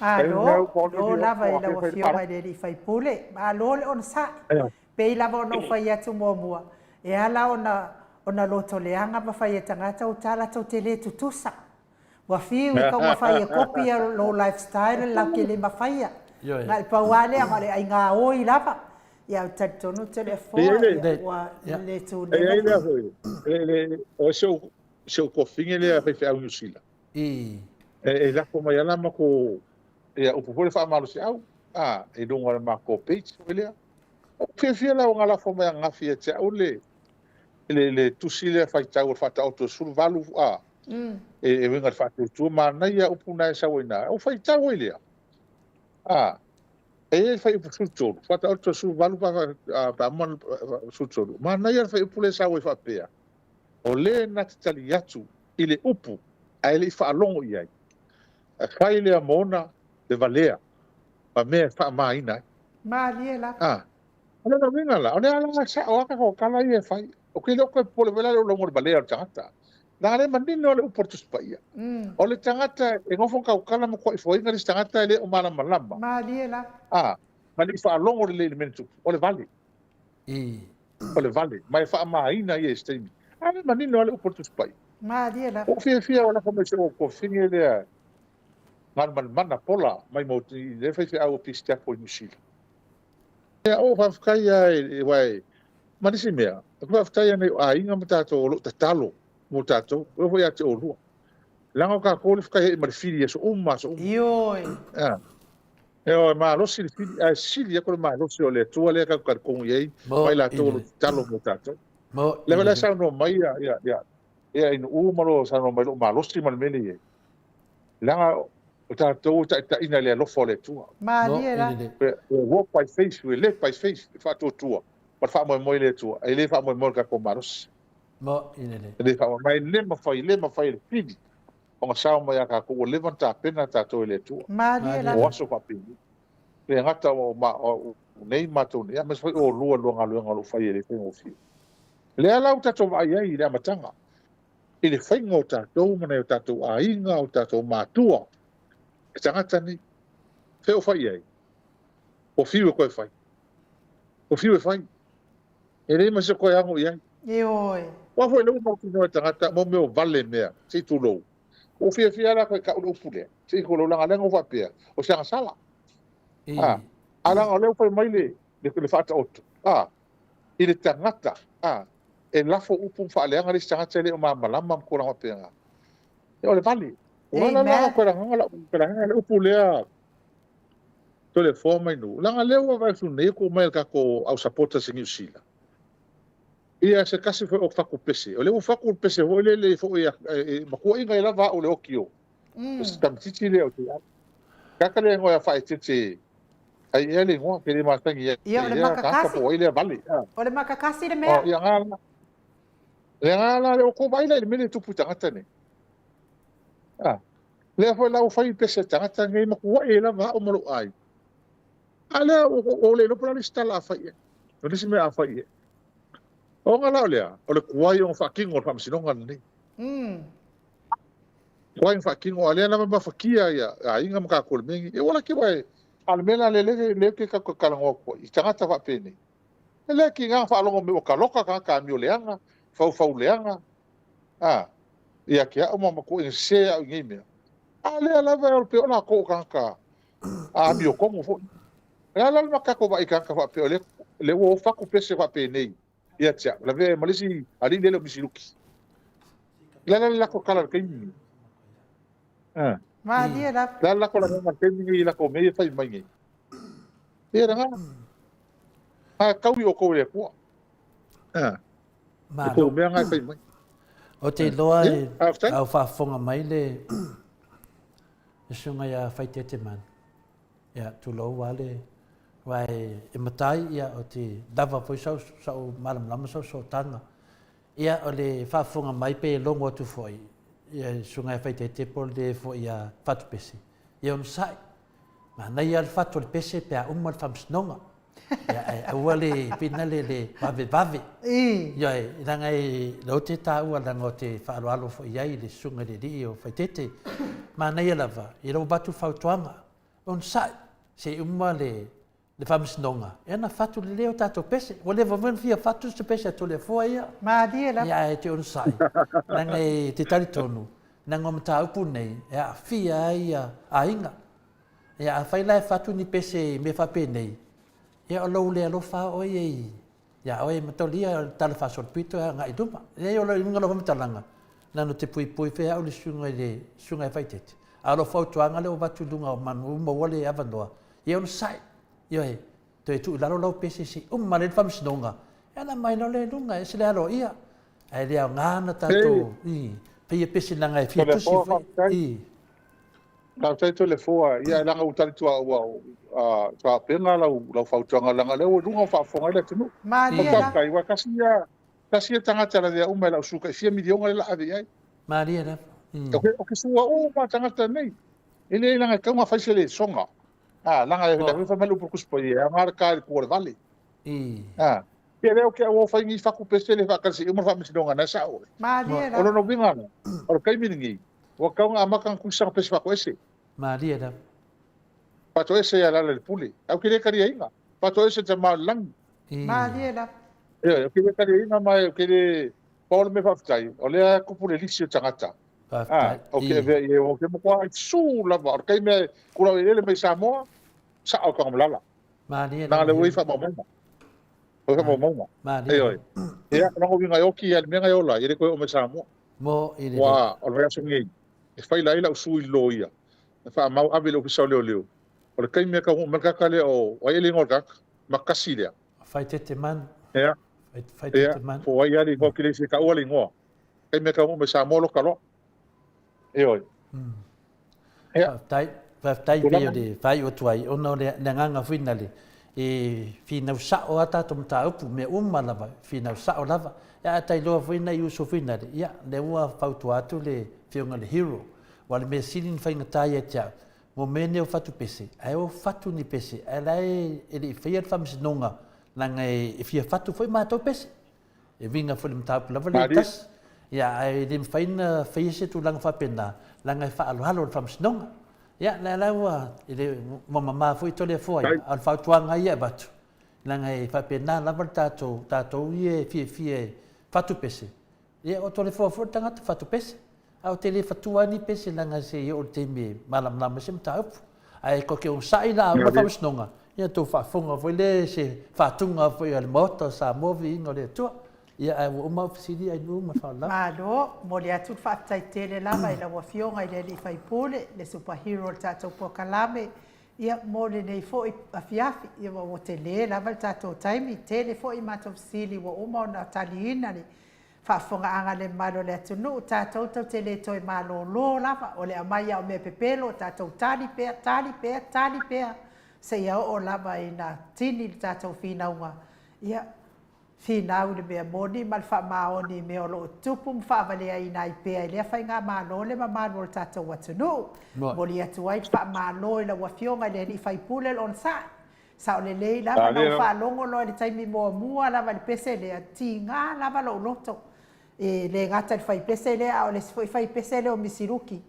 Malo, malo lava i lau Afioga i le alii faipule. Malo le onosai. Pei lava ona ou fai atu muamua, e ala ona ona loto leaga ma fai e tagata o tala tou te le tutusa. Ua fiu i taumafai e kopi ia lou lifestyle latou te le mafaia. Na o le pau lava lea, na o le aiga oi lava. Ia ou te talitonu Toleafoa ua le tuneva. E i ai lea foi, o si ou si ou tuafafine lea faifeau i Niu Sila. E lafo mai lava la matou ia upu foi lea faamalosiau a i luga o le matou page foi lea. Ou fiafia la ua lafo mai ananafi ia te au le le tusi lea faitau o le Faataoto e 18 a e uiga i le faatuatua. Manaia upu na e sau ai i ina. Ou faitau ai lea a e i ai le fuaiupu 13, Faataoto 18 pe a uma 13. Manaia le fuaiupu lea e sau ai faapea, o le na te tali atu i le upu ae le i faalogo i ai, e fai lea ma ona le valea ma mea e faamaina ai. Malie lava. A, o lona uiga la, o lea la e sao lava tatou tala ia e fai. Ou te le o toe popole foi la i lou lauga o le valea o le tagata. Leaga o lea e manino lava le upu a le Tusi Paia. O le tagata e nofo tautala ma tuaifoaina le isi tagata e le o malamalama. Malie lava. A, ma le i faalogo lelei i le mea na tupu, o le vale. O le vale, ma e faamaina ia i se taimi. A lea e manino lava le upu a le Tusi Paia. Malie lava. Ua ou fiafia ua lafo mai i si ou tuafafine lea Galumalemana Pola mai i le faifeau o Pisitapo i Niu Sila. Ia, o faafetai lava aua e, ma nisi mea, ou te faafetai lava i nai ou aiga ma tatou o lo o tatalo mo tatou, e oo foi ia te oulua. Leaga o tatou le fetaiai ma le fili i aso uma aso uma. Ioe. Ioe, malosi le fili, ae sili atu le malosi o le Atua lea tatou te talitonu i ai, ma i latou o lo o tatalo mo tatou. Lea foi la e saunoa mai ia, ia Inu'u ma lo saunoa mai i lou malosi ma le mea lea e i ai. Leaga o tatou e taitaiina i le alofa o le Atua. Malie la. We walk by faith, we live by faith, le faatuatua ma le faamoemoe i le Atua, e le faamoemoe i le tatou malosi. E le faamoemoe, ma e le mafai, le mafai e le fili ona sao mai ia tatou, ua leva ona tapena tatou e le Atua. Malie la. O aso faapenei. E le gata o nei matou nei, aemaise foi oulua i lua galuega o lo o fai e le faigofie. O lea la ua tatou vaai ai i le amataga, i le faiga o tatou ma nai o tatou aiga, o tatou matua, e tagata nei. Fea o fai i ai? Ua fiu e toe fai. Ua fiu e fai. E leai ma se toe ago i ai. Ioe. Aua foi o lea ua mautinoa e tagata mo mea o vale mea, se i tulou. Ua fiafia lava latou e tau le upu lea, se i tulou, leaga o lea na ou faapea, o se agasala. A, a leaga o lea ua fai mai le, le, le Faataoto, a, i le tagata, a, e lafo upu ma faaleaga le isi tagata e le o malamalama ma tulaga faapena. Ia, o le vale. Ua ala la koe lagaga lau lagaga le upu lea Toleafoa mai nuu. Leaga lea ua vaai atu nei ko mai le tatou au supporters i Niu Sila. Ia se tasi foi o fatu pese. O lea ua fatu le pese foi lele foi e matuaiga ai lava au le oki o. O se tamaitiiti lea o te au. Kaka lea igoa ia faaeteete ai ea le igoa, ke le masani ia. Ia, o le makakasi. Po ai lea vale. O le makakasi le mea. O, ia ngā la. Le ngā la le o ko vai la i le mele tupu i tagata nei. Ah. Lea foi la ua fai pese tagata nei matuai ai lava au ma lou aiga. A lea ua le iloa po o le a le isi tala a fai i ai. O le isi mea a fai i ai. O ona la o lea, o le tuai ona faatino o le faamasinoga lenei. Tuai ona faatino, a o lea lava e mafatia ia aiga ma tatou i le mea lenei. Ia ua laki aua e, a o le mea la lea lea ou te tau talanoa atu ai i tagata faapenei, e le tiga ona faalogo mai ua taloka tagata amio leaga, faufau leaga, a, ia te au ma matuaiga sese au i nei mea. A o lea lava e o pei o latou o tagata amiotonu foi. O le a la le tatou vaai i tagata faapea o lea, lea ua ofa atu pese faapenei ia te au, lavea ai ma le isi alii lele o Misiluki. O le a la le latou tala i le taimi lenei? A. Malie lava. O le a le latou lagona i le taimi lenei i latou mea ia e fai mai nei? Ia lena. A taui outou e le Atua. A. Malo. E kou mea nga e fai mai. Ou te iloa e a o faafofoga mai le susuga ia Faitete Man. Ia, tulou lava le, aua e matai, ia, ou te lava foi sau, sau malamalama, sau sootaga. Ia, o le faafofoga mai pe logo atu foi, ia le susuga ia Faitete po o le foi ia Fatupese, ia onosai. Manaia lava le fatu o le pese pe a uma le faamasinoga. Ia, ae aua le pina le le vavevave. Ioe, leaga e lea ou te taua leaga ou te faaaloalo foi i ai i le susuga i le alii o Faitete. Manaia lava, i lou avatu fautuaga, onosai se i uma le le faamasinoga, ia ona fatu lelei o tatou pese. Ua leva foi ona fia fatu se pese a Toleafoa ia. Malie lava. Ia ae te onosai, leaga e te talitonu, leaga o mataupu nei e aafia ai aiga. Ia afai la e fatu ni pese i mea faapenei, ia o lou le alofa lava oe ia ia oe mataulia o le tala faasolopito e agai i luma. Leai o le uiga o lau faamatalaga, na ona te puipui foi au i le susuga i le susuga ia Faitete, a o lau fautuaga lea ua avatu i luga o manu ua maua le avanoa, ia onosai, ioe, toe tuu i lalo lau pese se i uma lelei le faamasinoga, ia ona aumai loa lea i luga, e ese le aloaia, ae le aoga ona tatou faia pese leaga e fia tusi foi. Faafetai Toleafoa, ia leaga ua tali tua ua tauaupega lau lau fautuaga leaga o lea ua i luga o faafofoga ai le atunuu. Malie la. Faafetai aua tasi ia tasi ia tagata e lavea uma e lau su tai fia miliona lea la ave i ai. Malie la. O ke sua uma tagata nei. E leai leaga e tatau ona fai se lesonga. A leaga e fai mai le upu a le Tusi Paia, e aoga le ta i le tua o le vale. A Ia lea ou te au fai ni fatu pese le faatali se i uma le faamasinoga na e sao. Malie la. O lona uiga la, o le taimi lenei, ua tatau ona amata ona tusi sana pese faatoese. Malie lava. Faatoese ia lala i le pule. Ae ou te le taliaina. Faatoese tama o le lagi. Malie lava. Ioe, ou te le taliaina ma ou te le... Pau o le mea faafetai, o lea e tupu le lisi o tagata. Faafetai. Ou te avea i ai, ou te matua su lava. O le taimi e kulau eleele mai Samoa, sao i Tanumalala. Malie lava. Na o lea ua i faamaumauga. O faamaumauga. Malie. Ioe. Ia, o lona uiga e oti ia le mea na e ola ai, e le toe oo mai Samoa. Mo i le. Ua, o le vaiaso nei, e faila ai lau sui i le loia, e faamau ave i le Ofisa o Leoleo. O le taimi e taunuu mai le tagata lea o, o ai e le igoa o le tagata? Makasi lea. Faitete manu. Ia. Faitete manu. Po o ai lava le igoa, ou te le fia taua le igoa. Taimi e taunuu mai Samoa loka loa. Ioe. Ia. Faafetai, faafetai pei o le faaiu atu ai, ona o le agaga foi nale, e finau sao lava tatou mataupu, mea uma lava, e finau sao lava. Ia a ta iloa foi nai uso foi nale, ia, lea ua fautua atu le Afioga i le Hero, aua o le mea sili ona faigata ia te au, mo mea nei o fatu pese, ae o fatu ni pese, ae la e le i faia le faamasinoga, leaga e fia fatu foi matou pese. E uiga foi i le mataupu lava lea e tasi, ia, ae le mafai ona faia se tulaga faapena, leaga e faaaloalo le Faamasinoga. Ia, lea la ua, e le, ua mama foi Toleafoa ia, a o le fautuaga ia e avatu, leaga e faapena lava le tatou, tatou ia e fiafia e fatu pese, ia o Toleafoa foi le tagata fatu pese. Ae ou te le fatua ai ni pese leaga se i oo i le taimi e malamalama ai se mataupu. Ae tou te onosai la a uma le faamasinoga, ia tou faafofoga foi lea i se faatuga foi a le Maota o Samoa viiga o le Atua. Ia ae ua uma au fesili Ainuu ma le faaaloalo lava. Malo, momoli atu le faafetai tele lava i lau Afioga i le Alii Faipule, le Super Hero o le tatou polokalame, ia mo lenei foi afiafi. Ia ua tele lava le tatou taimi, tele foi matou fesili ua uma ona taliina le Faafofogaaga le mamalu o le atunuu, tatou tou te le toe malolo lava, o le aumai lava o mea pepelo, tatou tali pea, tali pea, tali pea, seia oo lava ina tini le tatou finauga, ia, finau i le mea moni ma le faamaoni i mea o lo o tutupu ma faavaleaina ai pea e lea faigamalo le mamalu o le tatou atunuu. Momoli atu ai le faamalo i lau Afioga i le Alii Faipule le Onosai, Sao lelei lava na ou faalogo loa i le taimi muamua lava i le pese lea, tiga lava lou loto. E le gata i le fai pese lea, a o le isi foi fai pese lea o Misiluki.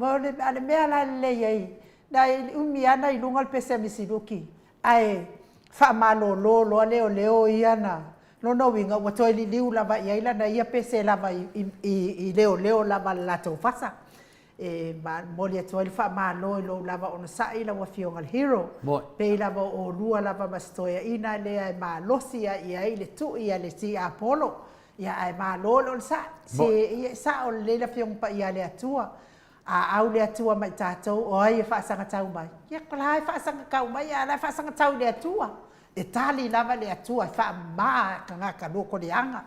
A o le mea la e lelei ai, na umi lava na i luga le pese a Misiluki, ae faamalolo loa leoleo ia na, lona uiga ua toe liliu lava i ai lana ia pese lava i leoleo lava a le latou fasa. E momoli atu ai le faamalo i lou lava onosai lau Afioga i le Hero. Pei lava o oulua lava ma si toeaina lea e malosi ai i ai le tui a le tiapolo. Ia ae malo le onosai. Se ia e sao lelei le Afioga Paia a le Atua. A au le Atua ma i tatou, o ai e faasagatau mai? Ia o la e faasagatau mai a o la e faasagatau i le Atua. E tali lava le Atua e faamama tagata lotoleaga.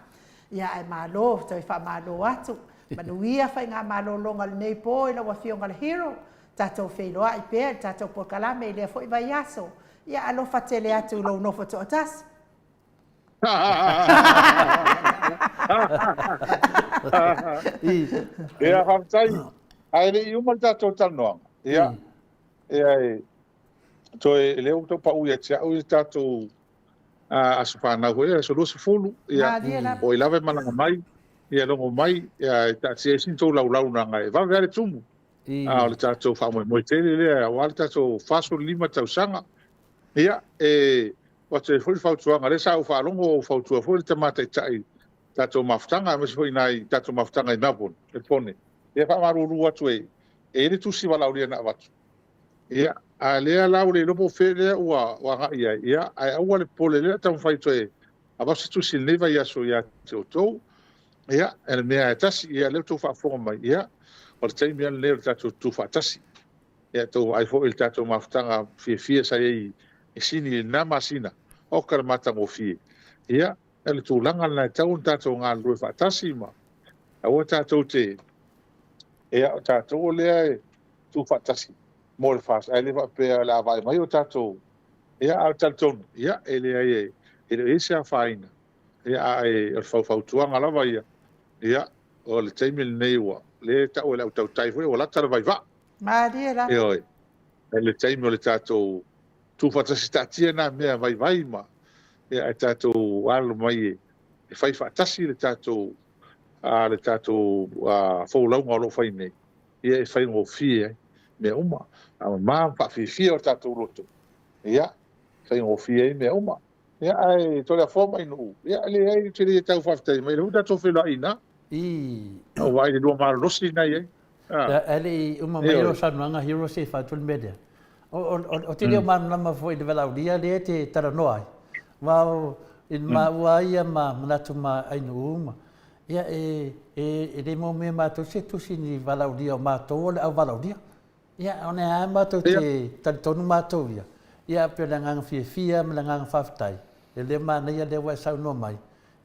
Ia ae malo, toe faamalo atu. Manuia faigamalologa o lenei po i lau Afioga le Hero. Tatou feiloai pea i le tatou polokalame i lea foi vaiaso. Ia alofa tele atu i lou nofo toatasi. Ia, faafetai. Ae le i uma le tatou talanoaga, ia, ia e, toe, lea ua tau pau ia te au le tatou. Aso fanau foi lea, aso 20, ia, o ai lava e malaga mai, ia logo mai, ia, e taatia ai sina tou laulaunaga e vave lava le tumu. A o le tatou faamoemoe tele lea aua le tatou 45 tausaga. Ia, e avatu ai foi le fautuaga, lea sa ou faalogo o fautua foi le Tama Taitai i tatou mafutaga, aemaise foi nai tatou mafutaga i Melbourne, i Pone. Ia faamalulu atu e i ai le tusi valaaulia na avatu. Ia, a lea la ua le iloa po o fea lea ua agai i ai, ia, ae aua le popole, lea taumafai toe avatu se tusi i lenei vaiaso ia te outou. Ia, o le mea e tasi, ia, lea ua outou faafofoga mai, ia, o le taimi lava lenei o le tatou tutu faatasi. Ia, outou vaai foi i le tatou mafutaga fiafia sa i ai i Sini i lena masina, oka le matagofie. Ia, o le tulaga lena e tatau ona tatou galulue faatasi ma aua tatou te, ia, o tatou o lea e tu faatasi mo le FAST, ae le faapea o le a vaai mai o tatou, ia, a o le talitonu, ia, e leai, e le o i ai se afaina, ia, ae o le faufautuaga lava ia, ia, o le taimi lenei ua, lea e tau e le au tautai foi, ua lata le vaivaa. Malie lava. Ioe, o le taimi o le tatou tu faatasi, taatia na mea vaivai ma, ia, ae tatou alo mai e fai faatasi le tatou, le tatou folauga o lo o fai nei, ia e faigofie ai mea uma. A mama ma faafiafia o tatou loto, ia, faigofie ai mea uma. Ia, ae Toleafoa ma Ainuu, ia, leai, ou te le tau faafetai mai, o lea ua tatou feiloai i ina. Ua vaai i le lua malolosi lena e i ai. Ae le i uma mai lau saunoaga Hero se i fai atu le mea lea. Ou te le o malamalama foi i le valaaulia lea e te talanoa ai. Aua i le maua ia ma manatu ma Ainuu ma, ia e le manaomia e matou se tusi ni valaaulia o matou o le au valaaulia. Ia, ona e a matou te talitonu matou ia, ia pei o le agaga fiafia ma le agaga faafetai, e le manaia lea ua e saunoa mai,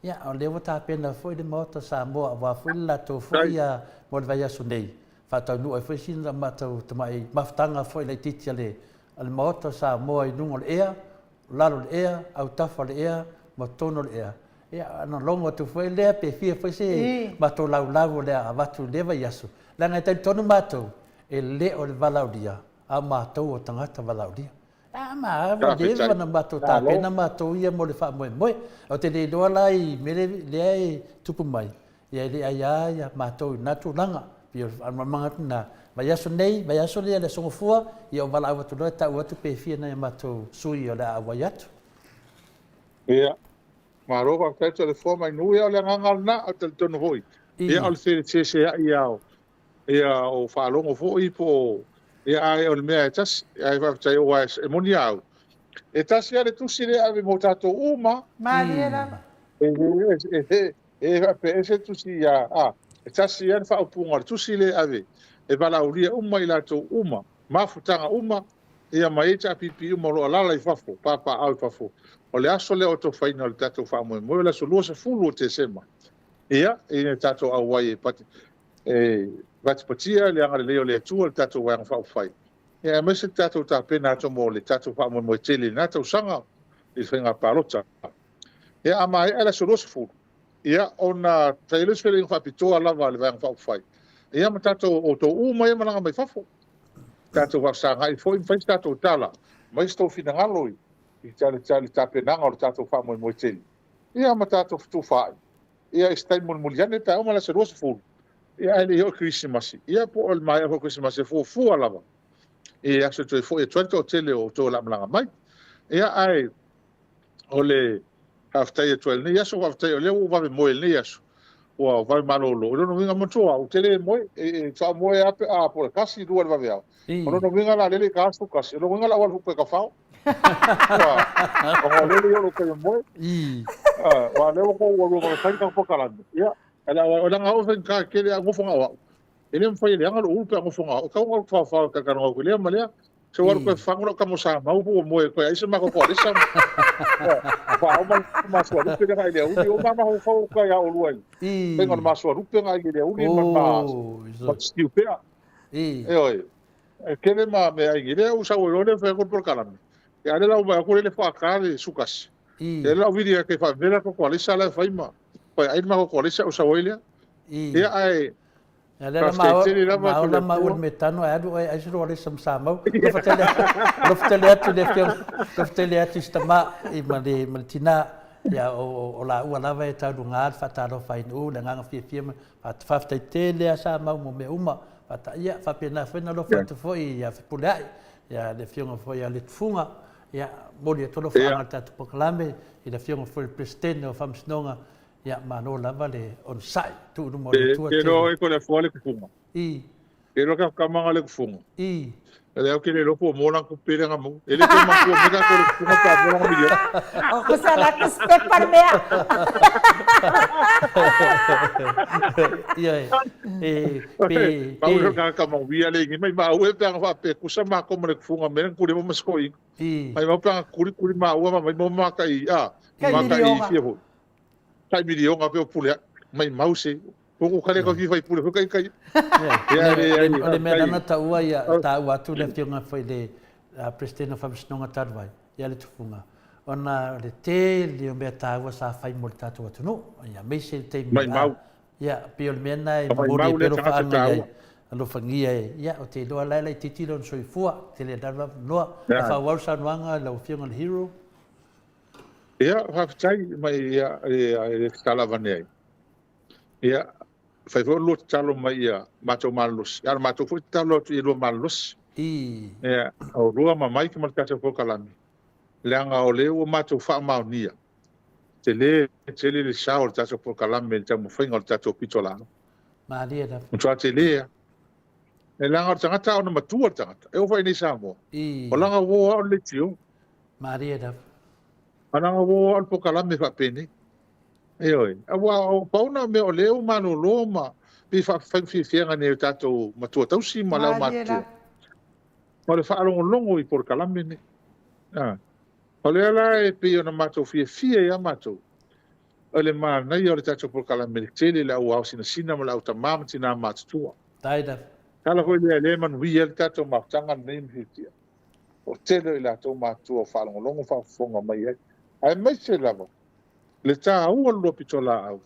ia o lea ua tapena foi le Maota o Samoa aua foi le latou foi ia mo le vaiaso nei, faataunuu ai foi sina matou tamai mafutaga foi laitiiti a le Maota o Samoa i luga o le ea, o lalo o le ea, autafa o le ea ma totonu o le ea. Ia, ona logo atu foi lea pe fia foi se matou laulau o le a avatu i lea vaiaso, leaga e talitonu matou, e le o le valaaulia, a o matou o tagata valaaulia. A ma ua leva ona matou tapena matou ia mo le faamoemoe. Ou te le iloa la i mea lea e tupu mai, ia e le aia ia matou i lena tulaga. Pei o le faamalamalamaga atu lena. Vaiaso nei, vaiaso lea le Aso Gafua, ia ou valaau atu loa e tau atu pe fia nai a matou sui o le a auai atu. Ia, malo faafetai Toleafoa Mainuu, ia o le agaga lena, ou te talitonu foi, ia o le feseseai lava o ia o faalogo foi po o ia ae o le mea e tasi ae faafetai aua e moni a au e tasi lava le tusi lea e ave mo tatou uma. Malie lava. E e faapea ese tusi ia a e tasi lava le faaupuga o le tusi lea e ave e valaaulia uma i latou uma mafutaga uma ia ma HRPP uma o lo o alaala i fafo papaaao i fafo o le aso lea o atofaina o le tatou faamoemoe o le aso 20 o Tesema ia ina tatou auai e E patipatia le agalelei o le Atua i le tatou Vaega Faaupufai, ia aemaise le tatou tapena atu mo le tatou faamoemoe tele i lena tausaga i le faiga palota. Ia a maea le aso 20, ia ona fai ai lea o se feiloaiga faapitoa lava a le Vaega Faaupufai, ia ma tatou outou uma ia malaga mai fafo. Tatou faafesagai foi ma fai se tatou tala, aumai se tou finagalo i le tapenaga o le tatou faamoemoe tele, ia ma tatou fetufaai. Ia i se taimi mulimuli ane pe a uma le aso 20, ia ae le i oo i le Kerisimasi, ia po o le maea foi o le Kerisimasi e fuafua lava i aso e toe foi atu ai le toatele o outou o le a malaga mai. Ia ae o le faafetai atu ai i lenei aso, faafetai o lea ua ou vave moe i lenei aso, ua vave malolo. O lona uiga, manatua au, ou te le moe, e faatoa moe lava pe a po o le 1, 2 i le vaveao. O lona uiga la, lele i ka aso 1, o lona uiga la ua alu foi ka fao. Ona o lele i o lou taimi moe. Aua o lea ua tou ua lua fai le tatou polokalame. Ia, o leaga au e faigata tele a nofo na o au. E le mafai e leaga lou ulu pe a nofo na o au. E tatau ona ou tafaofao e talatalanoa atu i lea ma lea. Se ua alu toe fagu lau tama o Samau po ua moe toe ai se matou toalesa. Faauma le masualupe lea i le aoauli. O ma mafaufau atu ai ia oulua i le faiga o le masualupe lena i le aoauli ma ma pea. Ioe. E tele ma mea ai lea ua sau ai loa lea fai atu le polokalame. Ia a o lea la ua vaai atu lea e faata le sukasi. Ia lea la ua vili atu e faavela le matou toalesa la e fai ma fai ai le matou toalesa ou sau ai lea. Ia ae Ia lea la Faafetai tele lava ma atu i le ola maua Atua. le metano ae alu oe e ai se lua alesa ma Samau. Alofa tele alofa tele atu i le afioga, alofa tele atu i si tama i ma le ma le tina ia o o laua lava e tauluga le faatalofa ai i le agaga fiafia ma faafetai tele lava Samau mo mea uma. Faata ia faapena foi ona alofa atu foi ia Fepuleai ia le afioga foi ia Letufuga ia momoli atu alofaaga o le tatou polokalame i le afioga foi i le Peresetene o Faamasinoga. Ia, malo lava le onosai, tuu i luma o le Atua Te iloa oe ko le afua le kufunga. I. Te iloa ka kamanga le kufunga. I. Le au ke le lopo mo lang kupele nga mo. Ele ko matua me ka ko le kufunga pa mo lang miliona. O ko sa la ko step par mea. Ia e. E pe pe. Pau ka ka mo via le ngi mai ma ue pe nga fa pe kusa ma ko mo le kufunga me kuri mo masko i. I. Mai ma pe nga kuri kuri ma ua ma mai mo ma ka i a. Kai Ma ka i milionga. fia ho. Tai milionga pe o pule mai mau se. Ko ko kare ka fi fai pule kai kai. Ia o le mea lana taua ia taua atu le afioga foi le President o Faamasinoga talu ai ia le tufuga ona o le tele o mea taua sa fai mo le tatou atunuu ia aemaise le taimi Mai mau. Ia pei o le mea lena e Mai momoli mau ai le pea tagata alofaaga i ai taua. alofagia e ia ou te iloa la e laitiiti lona soifua tele lava avanoa. Ae faaauau le saunoaga i lau afioga i le Hero. Ia, faafetai mai ia e le tatalo avane ai. Ia, fai foi o lua tatalo mai ia matou malolosi. A o le matou foi tatalo atu i lua malolosi. I. Ia, o lua ma Mike ma le tatou polokalame, leaga o lea ua matou faamaonia, tele tele le sao o le tatou polokalame i le taumafaiga o le tatou pitolaau. Malie lava. Matua tele lava. E leaga o le tagata a ona matua le tagata, e oo foi i inei i Samoa, I. o lana uo lava o le leitio. Malie lava. Ana uo lava o le polokalame faapenei. Ioe. Aua o pau na o mea o lea ua malolo ma pei faafai fiafiaga nei o tatou matua tausi ma le aumatutua. O le faalogologo i polokalame nei. A. O lea la e pei ona matou fiafia ia matou, o le manaia o le tatou polokalame le tele le au ao sinasina ma le au tama ma tina matutua. Tae lava. Tala foi lea lea e manuia ai le tatou mafutaga lenei ma fiafia. O tele o i latou matutua o faalogologo faafofoga mai ai. Aemaise lava le taua o le lua pitolaau,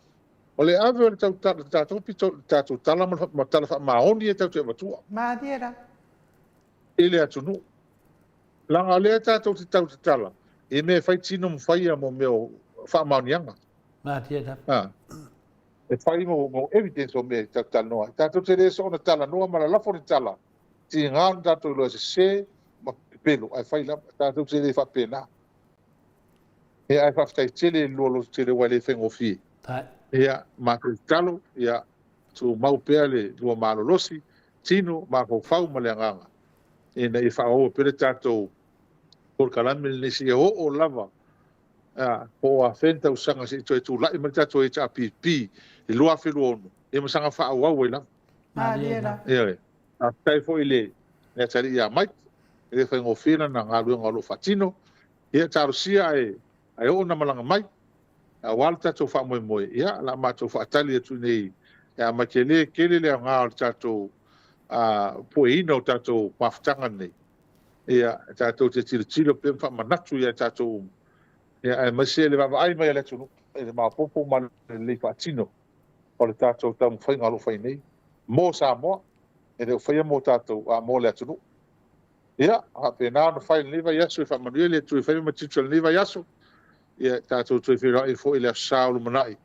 o le ave o le tatou pito, le tatou tala ma tala faamaoni e tatou te avatua. Malie lava. I le atunuu. Leaga o lea tatou te tautatala i mea e fai tino ma faia mo mea o faamaoniaga. Malie lava. A. E fai mo evidence o mea e tatou talanoa ai. Tatou te le soona talanoa ma lalafo ni tala, tiga ona tatou iloa e sese ma pepelo, ae fai lava. Tatou te le faapena. Ia, ae faafetai tele i le lua loto tele aua e le faigofie. Ia, matou tatalo, ia tumau pea le lua malolosi, tino, mafaufau ma le agaga, ina ia faaauau pea le tatou polokalame lenei seia oo lava po o afea ni tausaga se i toe tulai mai le tatou HRPP i le 2026, ia ma saga faaauau ai lava. Malie la. Ioe. Faafetai foi i le atalii ia Mike, e le faigofie lana galuega o lo o faatino. Ia talosia ae ae oo ona malaga mai aua lo tatou faamoemoe, ia o le a matou faatali atu i inei ia Mike. E le tele le aoga o le tatou pueina o tatou mafutaga nei, ia tatou te tilotilo pea ma faamanatu ia i tatou uma, ia aemaise le vaavaai mai a le atunuu i le maopoopo ma le lelei faatino o le tatou taumafaiga o lo o fai nei mo Samoa, e le o faia mo tatou, a mo le atunuu. Ia, faapena ona fai i lenei vaiaso, e faamanuia le Atua i faiva ma tiute o lenei vaiaso. Ia, tatou toe feiloai foi i le Aso Sa o lumanai,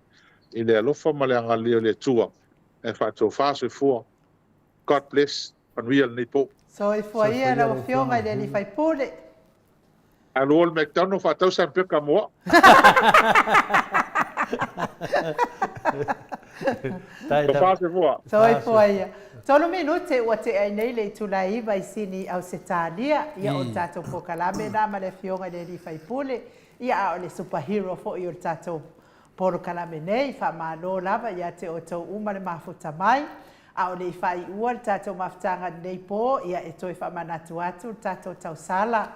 i le alofa ma le agalelei o le Atua e faatofa soifua. God bless, manuia lenei po. Soifua ia lau Afioga i le Alii Faipule. Alu o le McDonald faatau sanpeka mo au. Tofa soifua. Soifua ia. Tolu minute ua tea ai nei le itula e iva i Sini i Ausetalia, ia o le tatou polokalame lena ma le Afioga i le Alii Faipule, ia a o le superhero foi o le tatou polokalame nei. Faamalo lava ia te outou uma le mafuta mai. A o le i faaiua le tatou mafutaga i lenei po, ia e toe faamanatu atu le tatou tausala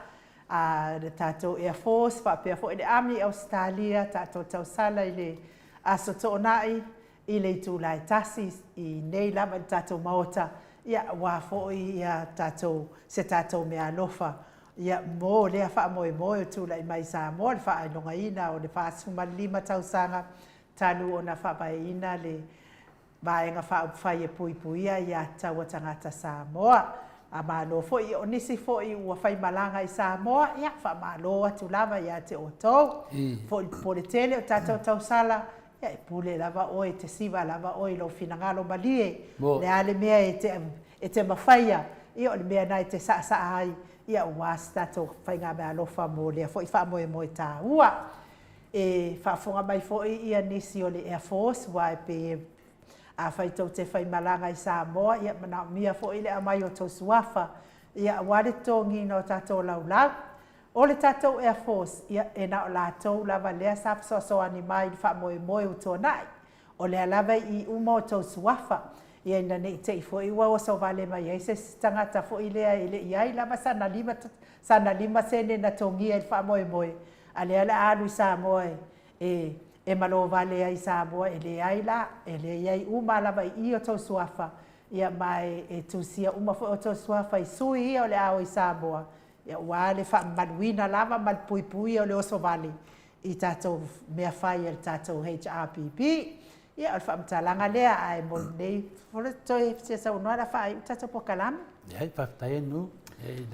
a le tatou Air Force faapea foi le Army i Ausetalia, tatou tausala i le Aso Toonai i le itula e tasi i nei lava i le tatou Maota, ia aua foi ia tatou se tatou meaalofa ia mo lea faamoemoe o tulai mai i Samoa le faailogaina o le 45 tausaga talu ona faavaeina le. Vaega Faaupufai e Puipuia Aia Tatau a Tagata Samoa. A malo foi, o nisi foi ua faimalaga i Samoa, ia, faamalo atu lava ia te outou. Foi le popole tele o tatou tausala, ia, e pule lava oe, e te siva lava oe i lou finagalo malie. O le a le mea e te, e te mafaia, ia, o le mea lena e te saasaa ai, ia, aua se tatou faigameaalofa mo lea foi faamoemoe taua. E faafofoga mai foi ia nisi o le Air Force, aua e pei e Afai tou te faimalaga i Samoa, ia manaomia foi le aumai o tou suafa, ia aua le totogiina o tatou laulau. O le tatou Air Force, ia e na o latou lava lea sa fesoasoani mai i le faamoemoe ua tuanai. O lea lava e i uma o tou suafa, ia ina ne i te i foi ua oso vale mai ai se isi tagata foi lea e le i ai lava sana lima, sana 5 sene na togia i le faamoemoe, a lea o le a alu i Samoa e E, e malo vale ai Samoa, e leai la, e leai uma lava i i o tou suafa, ia ma e, e tusia uma foi o tou suafa i sui ia o le a o i Samoa, ia aua le faamamaluina lava ma le puipuia o le oso vale i tatou mea fai a le tatou HRPP. Ia, o le faamatalaga lea, ae mo lenei, toe fia saunoa la faaiu tatou polokalame. Leai, faafetai e Nu.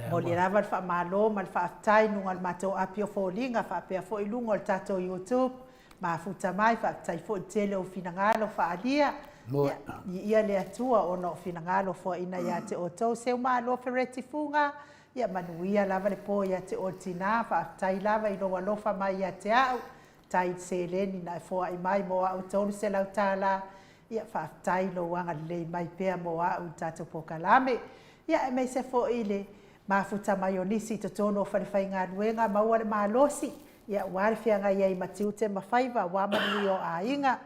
Momoli lava le faamalo ma le faafetai i luga o le matou api o foliga faapea foi luga o le tatou YouTube. Mafuta mai, faafetai foi i le tele o finagalo faaalia. Ia, viia le Atua ona o finagalo foaina ia te outou. Seu malo Fereti Fuga, ia manuia lava le po ia te oe le tina, faafetai lava i lou alofa mai ia te au. Tai i le seleni na e foai mai mo au $300, ia faafetai i lou agalelei mai pea mo au i le tatou polokalame. Ia aemaise foi le mafuta mai o nisi i totonu o falefaigaluega maua le malosi, ia aua le feagai ai ma tiute ma faiva aua manuia o aiga.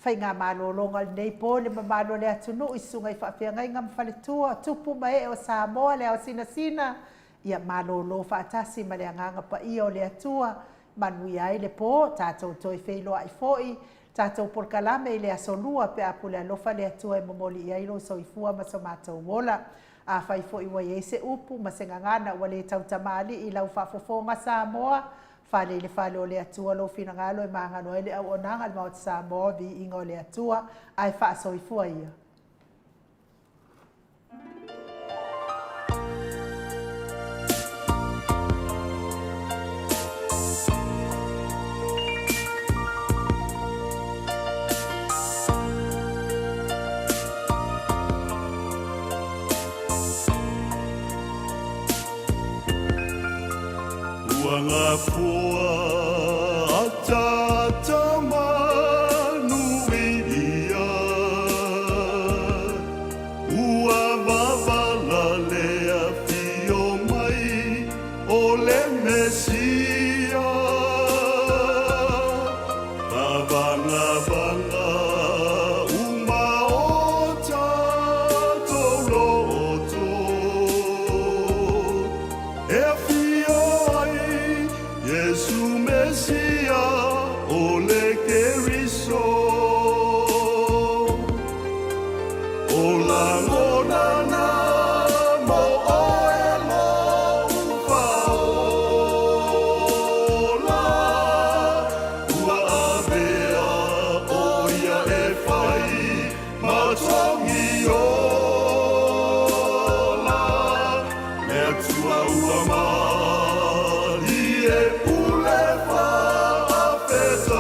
Faigamalologa o lenei po i le mamalu o le atunuu i susuga i faafeagaiga ma faletua, tupu ma ee o Samoa, le ao sinasina, ia malolo faatasi ma le agaga paia o le Atua Manuia ai le po, tatou toe feiloai foi, tatou polokalame i le aso Lua pe a pule alofa le Atua e momoli i ai lou soifua ma so matou ola. Afai foi ua i ai se upu ma se gagana ua le tautamalii i lau faafofoga Samoa, fale i le fale o le Atua lou finagalo e magalo ai le auaunaga a le Maota Samoa, viiga o le Atua, ae faasoifua ia. Ua gafoa ataata manuia. Ua vavala le afio mai o le Mesia. Tavagavaga uma o tatou loto. E afio ai Iesu Mesia o le Keriso. O lagona na mo oe lou faaola, ua avea ʻo ia e fai ma togi ola. Le Atua ua malie pule faafetai.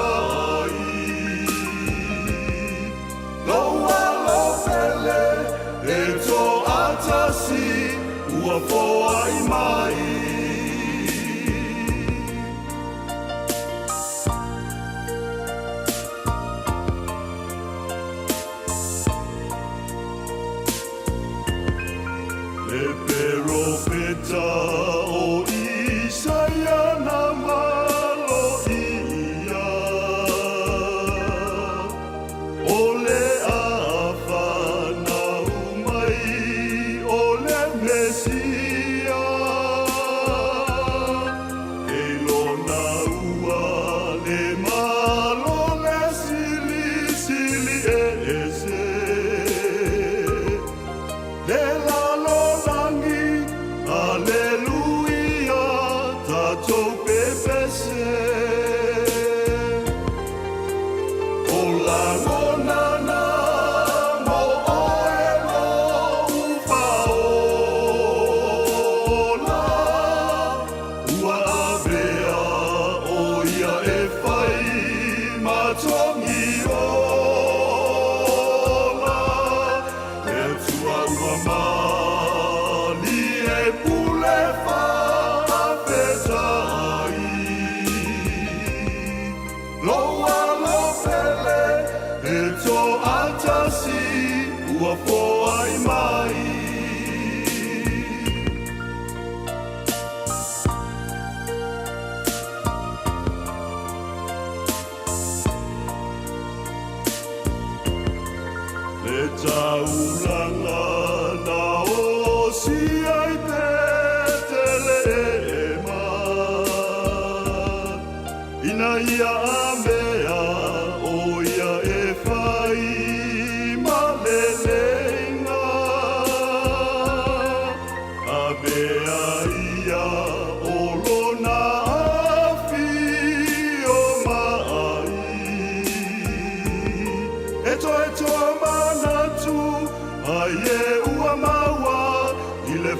Lou alo pele e toatasi ua foai mai. Le perofeta o Isaia na maloia. O le a fanau mai o le Mesia. E lona ua le malo le silisili ese. Le lalolagi, Aleluia. maimai. Le taulaga na osia i Petelehema, ina ia amea o ia e fai ma leleiga. Avea ia o lona afio mai. E toe toa manatu ai e ua maua i le.